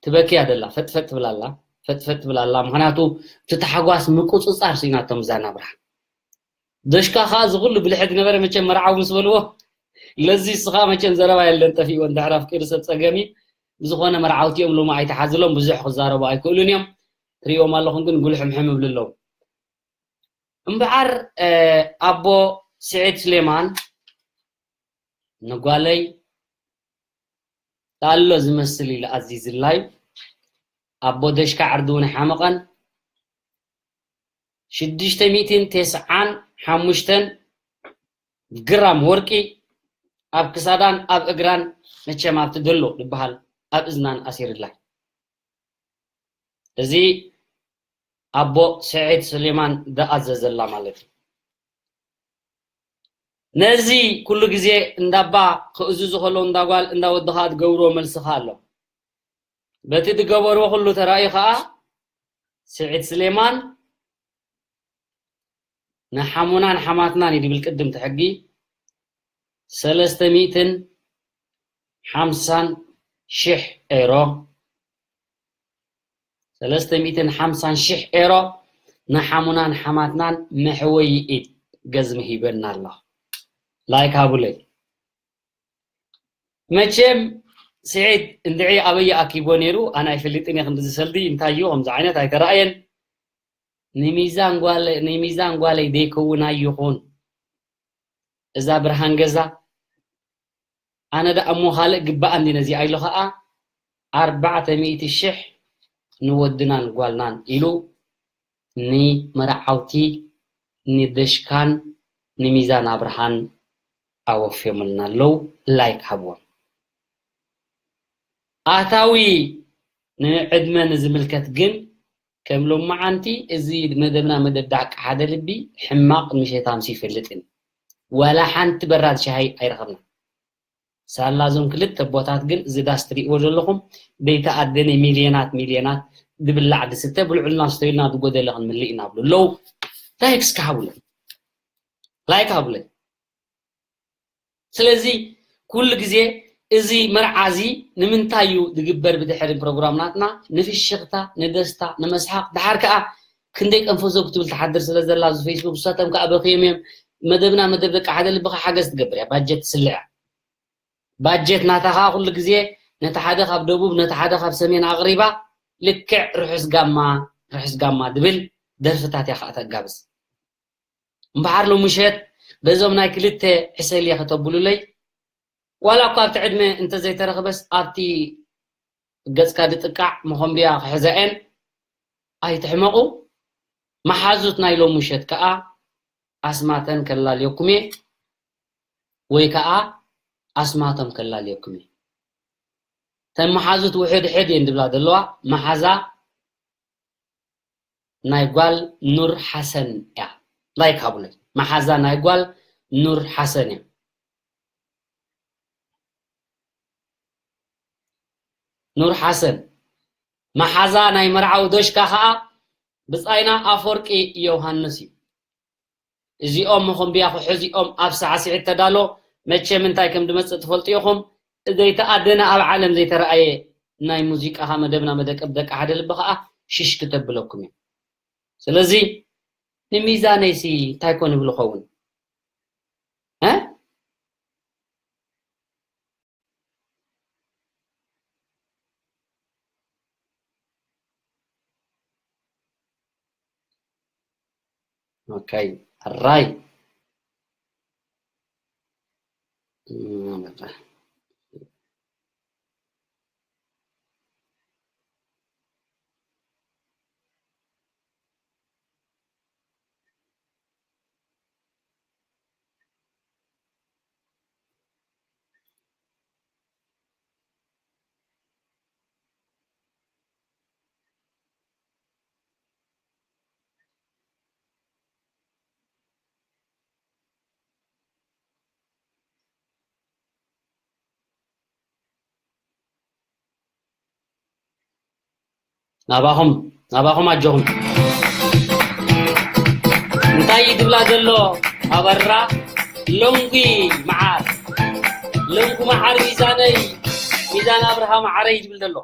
ትበኪ እያ ዘላ ፈጥፈጥ ትብል ኣላ ፈጥፈጥ ትብል ኣላ ምክንያቱ እቲ ተሓጓስ ምቁፅፃር ስኢናቶ ሚዛን ኣብርሃ ደሽካ ከዓ እዚ ኩሉ ብልሕት ነበረ። መቸም መርዓዊ ምስ በልዎ፣ ለዚ እስኻ መቸም ዘረባ የለን፣ ጠፊእዎ። እንድሕር ኣፍቂሩ ሰብ ጸገም እዩ። ብዝኾነ መርዓውቲ እዮም፣ ሎሚ ኣይተሓዝሎም፣ ብዙሕ ክዛረቡ ኣይክእሉን እዮም። ትሪእዎም ኣለኹም ግን ጉልሕምሕም ይብሉ ኣለዉ። እምበኣር ኣቦ ስዒድ ስሌማን ንጓለይ ኣሎ ዝመስል ኢሉ ኣዚዝላዩ። ኣቦ ደሽካ ዕርዲ እውን ሓመቐን። ሽዱሽተ ሚእትን ተስዓን ሓሙሽተን ግራም ወርቂ ኣብ ክሳዳን ኣብ እግራን፣ መቸም ኣብቲ ደሎ ዝበሃል ኣብ እዝናን ኣሲርላ። እዚ ኣቦ ስዒድ ስሌማን ዝኣዘዘላ ማለት እዩ። ነዚ ኩሉ ግዜ እንዳባ ክእዝዙ ከለዉ እንዳጓል እንዳወዲ ከዓ ዝገብርዎ መልሲ ከዓ ኣሎ። በቲ ዝገበርዎ ኩሉ ተራእዩ ከዓ ስዒድ ስሌማን ንሓሙናን ሓማትናን እዩ ዝብል ቅድም እቲ ሕጊ ሰለስተ ሚእትን ሓምሳን ሽሕ ኤሮ፣ ሰለስተ ሚእትን ሓምሳን ሽሕ ኤሮ ንሓሙናን ሓማትናን መሕወይ ኢድ ገዝሚ ሂበና ኣሎ። ላይክ ሃቡለይ። መቸም ስዒድ እንድዒ ኣበይ ኣኪቦ ነይሩ? ኣነ ኣይፈልጥን እየ። ክንዲ ዝሰልዲ እንታይ እዩ ከምዚ ዓይነት ኣይተራእየን። ንሚዛን ጓለ-፣ ንሚዛን ጓለይ ዘይከውን ኣይኹን። እዛ ብርሃን ገዛ፣ ኣነ ደኣ እሞ ካልእ ግባእ እንዲ ነዚኣ ኢሉ ኸኣ ኣርባዕተ ሚእቲ ሽሕ ንወድናን ጓልናን ኢሉ ንመርዓውቲ ንደሽካን ንሚዛን ኣብርሃን ኣወፍዮምልና ኣለዉ። ላይክ ሃብዎም። ኣታዊ ንዕድመ ንዝምልከት ግን ከም ሎማዓንቲ እዚ መደብና መደብ ዳቂ ሓደ ልቢ ሕማቕ ምሸታምሲ ይፈልጥን ዋላ ሓንቲ በራድ ሻሂ ኣይረኸብና። ሳላ እዞም ክልተ ኣቦታት ግን እዚ ዳስ ትሪእዎ ዘለኹም ዘይተኣደነ ሚልዮናት ሚልዮናት ዝብላዕ ዝስተ ብልዑልና ስተዩልና ዝጎደለ ክንምልእ ኢና ብሉ ኣለዉ። ላይክ እስኪ ሃቡለይ። ላይክ ሃቡለይ። ስለዚ ኩሉ ግዜ እዚ መርዓ እዚ ንምንታይ እዩ ዝግበር? ብድሕሪ ፕሮግራም ናትና ንፍሽኽታ፣ ንደስታ፣ ንመስሓቕ፣ ድሓር ከኣ ክንደይ ቀንፈዞ ክትብል ትሓድር ስለ ዘላ ኣብዚ ፌስቡክ፣ ንሳቶም ከኣ በኽዮም እዮም። መደብና መደብ ደቂ ሓደ ልብኻ ሓገዝ ትገብር እያ፣ ባጀት ትስልዕ እያ። ባጀት ናታ ከኣ ኩሉ ግዜ ነቲ ሓደ ካብ ደቡብ ነቲ ሓደ ካብ ሰሜን ኣቕሪባ ልክዕ ርሑስ ጋማ ርሑስ ጋማ ድብል ደርፍታት እያ ከኣ ተጋብዝ። እምበሓር ሎሚ ምሸት በዞም ናይ ክልተ ዕሰል እየ ከተብሉለይ። ዋላ እኳ ኣብቲ ዕድመ እንተዘይተረኽበስ ኣብቲ ገጽካ ድጥቃዕ መኾምብያ ክሕዘኤን ኣይትሕመቑ። መሓዙት ናይ ሎሚ ምሸት ከኣ ኣስማተን ከላልየኩም እየ ወይ ከኣ ኣስማቶም ከላልየኩም እየ። ተን መሓዙት ውሕድ ሕድ እየን ድብላ ዘለዋ። መሓዛ ናይ ጓል ኑር ሓሰን እያ። ላይክ ሃቡለይ። መሓዛ ናይ ጓል ኑር ሓሰን እያ። ኑር ሓሰን። መሓዛ ናይ መርዓዊ ዶሽካ ኸኣ ብጻይና ኣፈወርቂ ዮሃንስ እዩ። እዚኦም መኾምብያ ክሕዚኦም ኣብ ሳዕስዒት ተዳሎ። መቸም እንታይ ከም ድመጽእ ትፈልጡ ኢኹም። ዘይተኣደነ ኣብ ዓለም ዘይተረኣየ ናይ ሙዚቃኻ መደብና መደቀብ ደቂ ሓደ ልቢ ኸኣ ሽሽ ክተብለኩም እዩ። ስለዚ ንሚዛነይሲ እንታይ ኮን ይብል ኸውን? እ? ኦኬ፣ ኣራይ። እም፣ በቃ። ናባኹም፣ ናባኹም ኣጆኹም። እንታይ እዩ ድብላ ዘሎ ኣበራ? ሎንጉ መዓር፣ ሎንጉ መዓር ሚዛነይ፣ ሚዛን ኣብርሃ መዓረይ ድብል ዘሎ።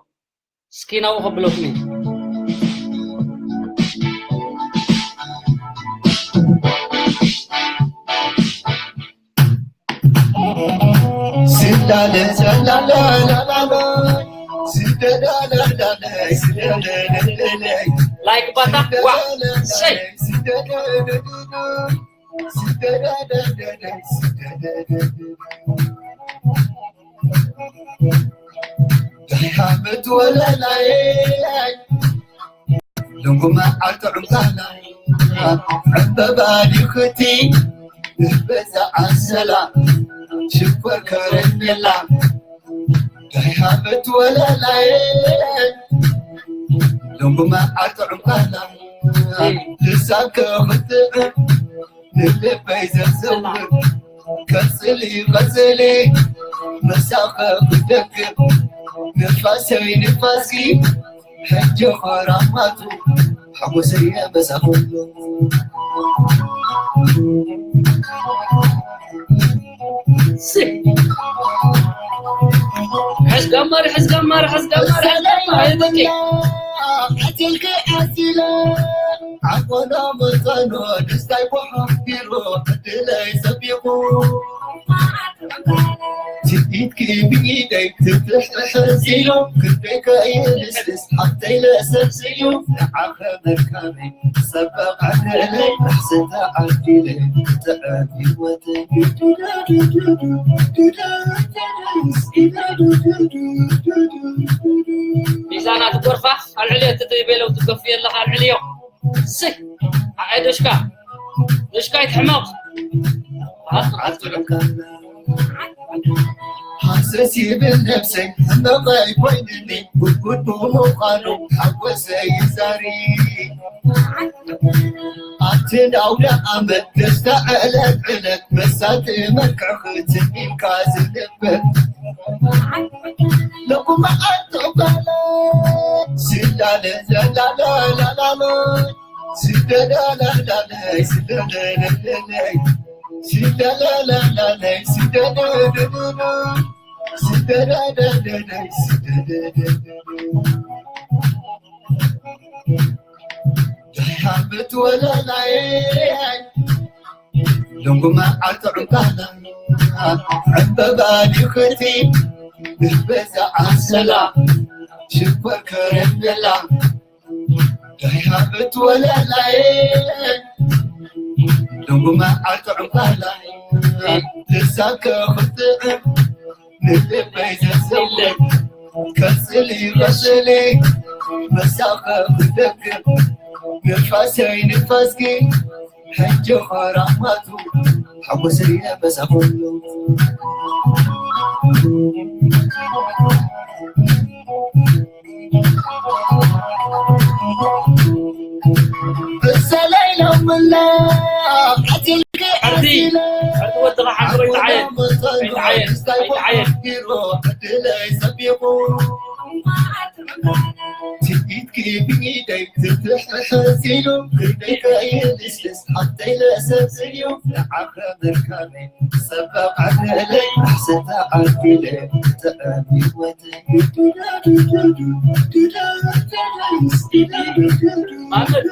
እስኪ ናብኡ ከብለኩም እየ። ላይክ ባታ ዋ ሰይ ሕዝ ጋማር ሕዝ ጋማር ሕዝ ጋማር ሕዝ ጋማር ሕዝ ጋማር ሚዛና ትጎርፋ ኣልዕልዮ ትትይ ቤለው ትገፍዮ ኣለኻ ኣልዕልዮ ስይ ኣይ ዶሽካ ዶሽካ ይትሕመቕ ሃሰስ ይብል ነብሰይ ሕመቐይ ኮይንኒ ጉድጉድ ብምዃኑ ሓጎሰይ ይዛሪ ኣብቲ ኣውደ ኣመት ደስታ ዕለት ዕለት መሳቲ መልክዕ ክትሚምካ ዝንበር ለኩማ ኣትዕባለ ስላለ ዘላለ ላላሎ ስደዳላላለይ ስደደደደደይ ስደላላላለይ ስደደደደደ ስደዳዳዳዳይ ስደደደደደ ዳይሃበት ወለላይ ልንጉማ ኣርትዕምባላ ዕምበባ ዲኽቲ ንበዛ ኣሰላ ሽኮር ከረሜላ ዳይሃበት ወለላይ ልንጉማ ኣርትዕምባላ ልሳከ ክትዕም ንልበይ ዘዘለ ቀጽሊ ቀጽሊ መሳኸ ክደግም ንፋሰይ ንፋስኪ ሕጂ ኸራማቱ ሓጎሰይ በዛ ኩሉ ብሰለይ ሎምላ ዓትልኪ ዓርዲ ዓርዲ ወድኻ ሓንጎይ ተዓየን ኣይተዓየን ኣይተዓየን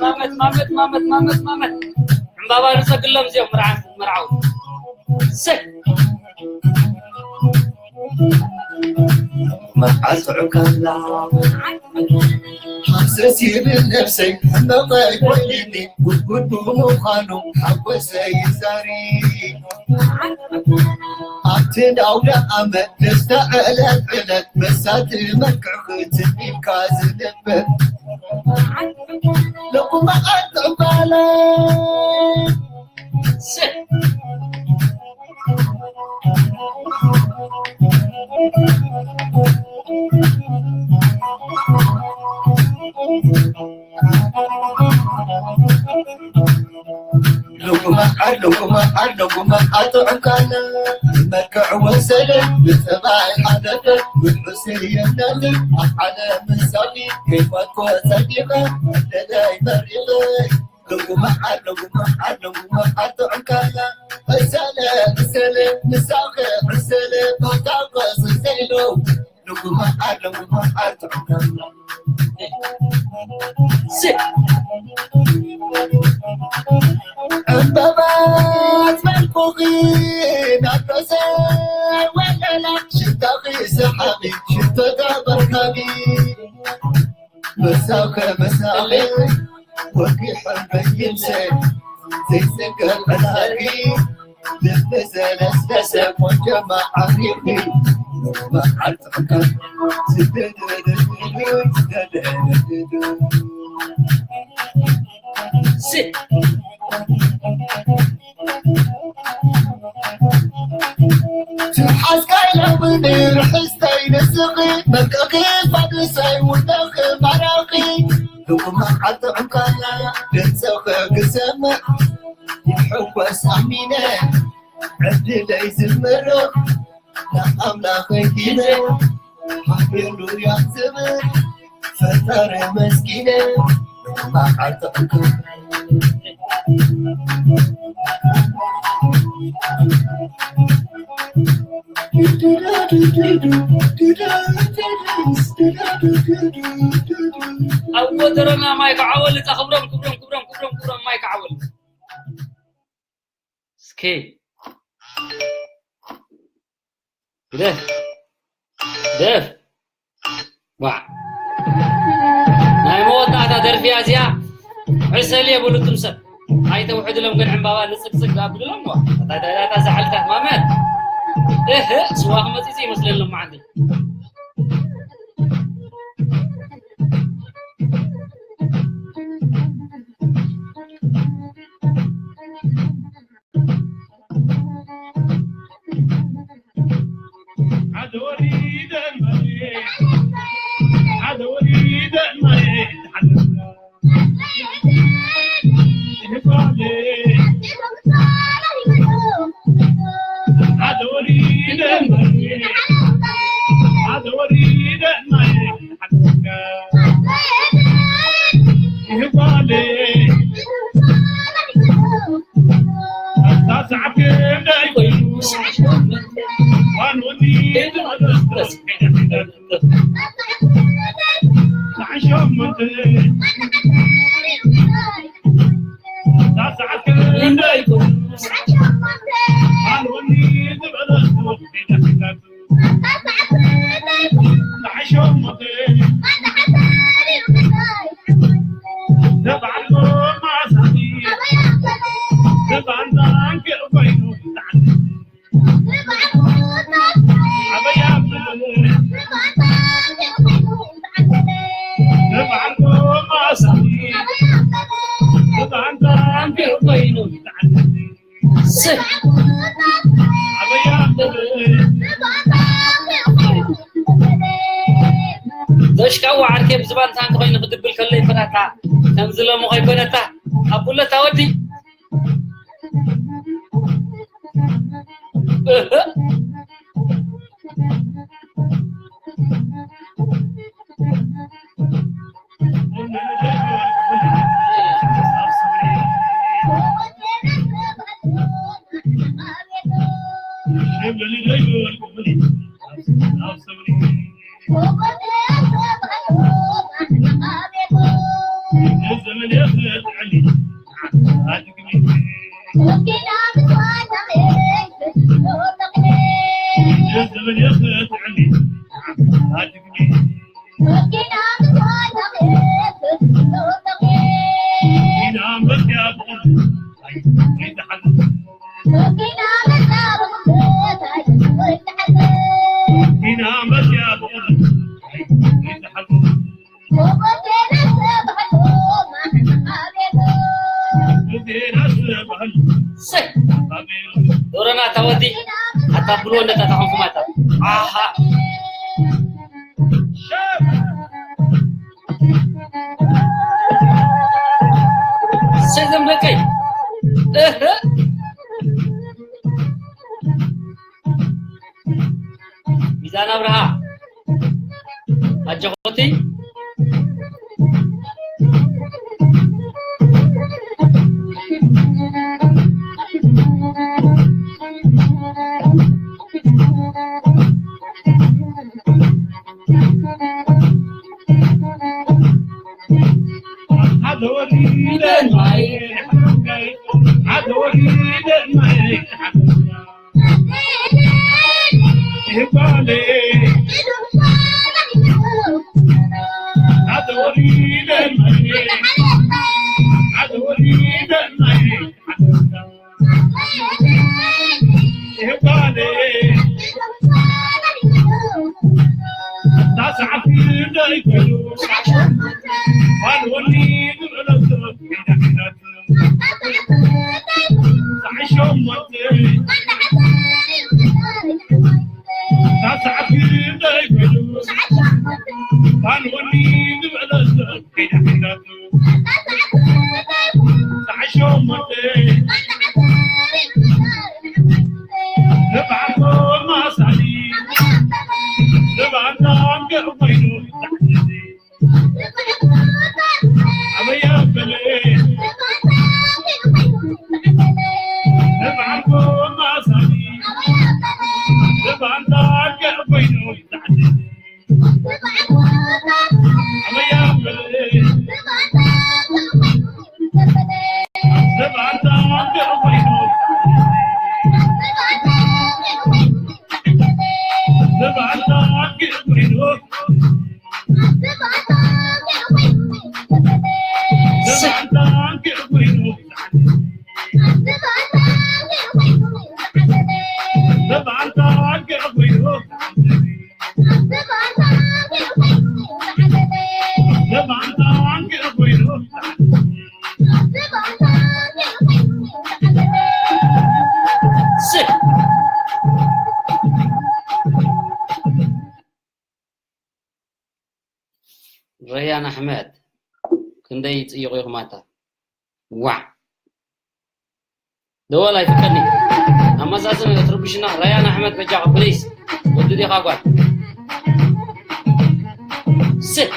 ማመት ማመት ማመት ማመት ማመት ዕምባባ ንሰግሎም እዚኦም መርዓት መርዓው ሰይ መዓልቲ ዕካላ ሃሰስ ይብል ነብሰይ ሕመቐይ ኮይንኒ ጉድጉድ ብምዃኑ ሓጎሰይ ይዛሪ ኣብቲ ኣውደ ኣመት ደስታ ዕለት ዕለት መሳቲ መልክዕ ክትሚምካ ዝንበር ለኩማ ኣትዕባለ ታኺ ሰሓቢ ሽቶታ በርካቢ መሳኸ መሳኸ ወርቂ ሕበይምሰ ዘይሰገር ዕላቂ ልቢ ዘለስለሰ ቆንጆ መዓሪኺ መዓልቲ ዕቀት ስደደደደደደደደደ ትሓዝካይ ላምኒ ርሕስተይ ንስኺ መልክኺ ፋድሰይ ውደኺ ማራኺ ህኩማ ዓዲ ዕንቃላ ድምፅኺ ክሰምዕ ይሕወስ ኣሚነ ዕድለይ ዝምርቕ ንኣምላኸይ ኪነ ሃሌሉያ ዝብል ፈጣሪ መስኪነ መዓልቲ ዕንቃላ ኣብ ጎተረና ማይ ከዓወል እታ ክብሮም ክብሮም ክብሮም ክብሮም ክብሮም ማይ ከዓወል እስኪ ግደፍ ግደፍ ዋዕ ናይ መወዳእታ ደርፊያ እዚኣ ዕሰል የብሉትም ሰብ ኣይተውሕድሎም ግን ዕምባባ ንፅግፅግ ኣብልሎም ዋ ታታታታ ዛሕልታት ማመት እህ ስዋ ክመፅእ ይመስለሎም መዓንቲ ዘሽካዋ ዓርከይ ብዝባን ታንክ ኮይኑ ክድብል ከሎ ይፈታታ ከምዚ ሎሚ ከይኮነታ ኣቡለታ ወዲ ዶረና ታወዲ ኣታ ብሎ እንደታ ተኸንኩማታ ኣሃ ሰዘም ደቀይ እህ ሚዛን ኣብርሃ ኣጀኹቲ ረያን ኣሕመድ፣ ክንደይ ይጽይቑ ኢኹም ኣታ? ዋዕ። ደወል ኣይፍቀድኒ። ኣመዛዝን ትርብሽና። ረያን ኣሕመድ፣ በጃኻ ፕሊስ። ወዲ ዲኻ ጓል? ስ-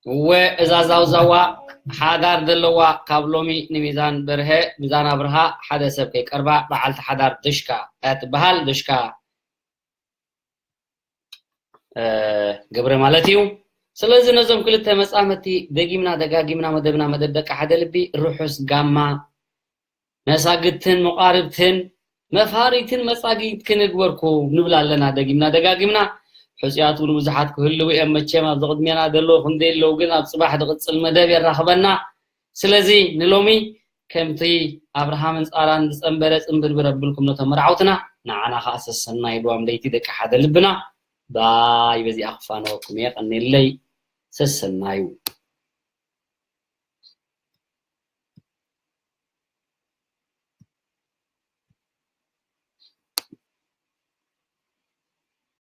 እወ፣ እዛ ዛውዛዋ ሓዳር ዘለዋ፣ ካብ ሎሚ ንሚዛን በርሀ፣ ሚዛን ኣብርሃ፣ ሓደ ሰብ ከይቀርባ፣ በዓልቲ ሓዳር ድሽካ እያ ትበሃል። ድሽካ፣ እ፣ ገብረ ማለት እዩ። ስለዚ ነዞም ክልተ መጻምድቲ ደጊምና ደጋጊምና መደብና፣ መደብ ደቂ ሓደ ልቢ፣ ርሑስ ጋማ መሳግድትን መቓርብትን መፋሪትን መጻጊት ክንግበርኩ ንብል ኣለና። ደጊምና ደጋጊምና፣ ሕጹያት እውን ብዙሓት ክህልዉ እዮም። መቸም ኣብዚ ቅድሜና ዘለዉ ክንደይ ኣለዉ፣ ግን ኣብ ጽባሕ ዝቕጽል መደብ የራኽበና። ስለዚ ንሎሚ ከምቲ ኣብርሃምን ጻራን ዝጸንበረ ጽንብርብር ኣብልኩም ነቶም መርዓውትና፣ ንዓና ኸኣ ሰሰናይ ድዋም ለይቲ ደቂ ሓደ ልብና። ባይ፣ በዚኣ ክፋነወኩም እየ። ቀኔለይ፣ ሰሰናዩ።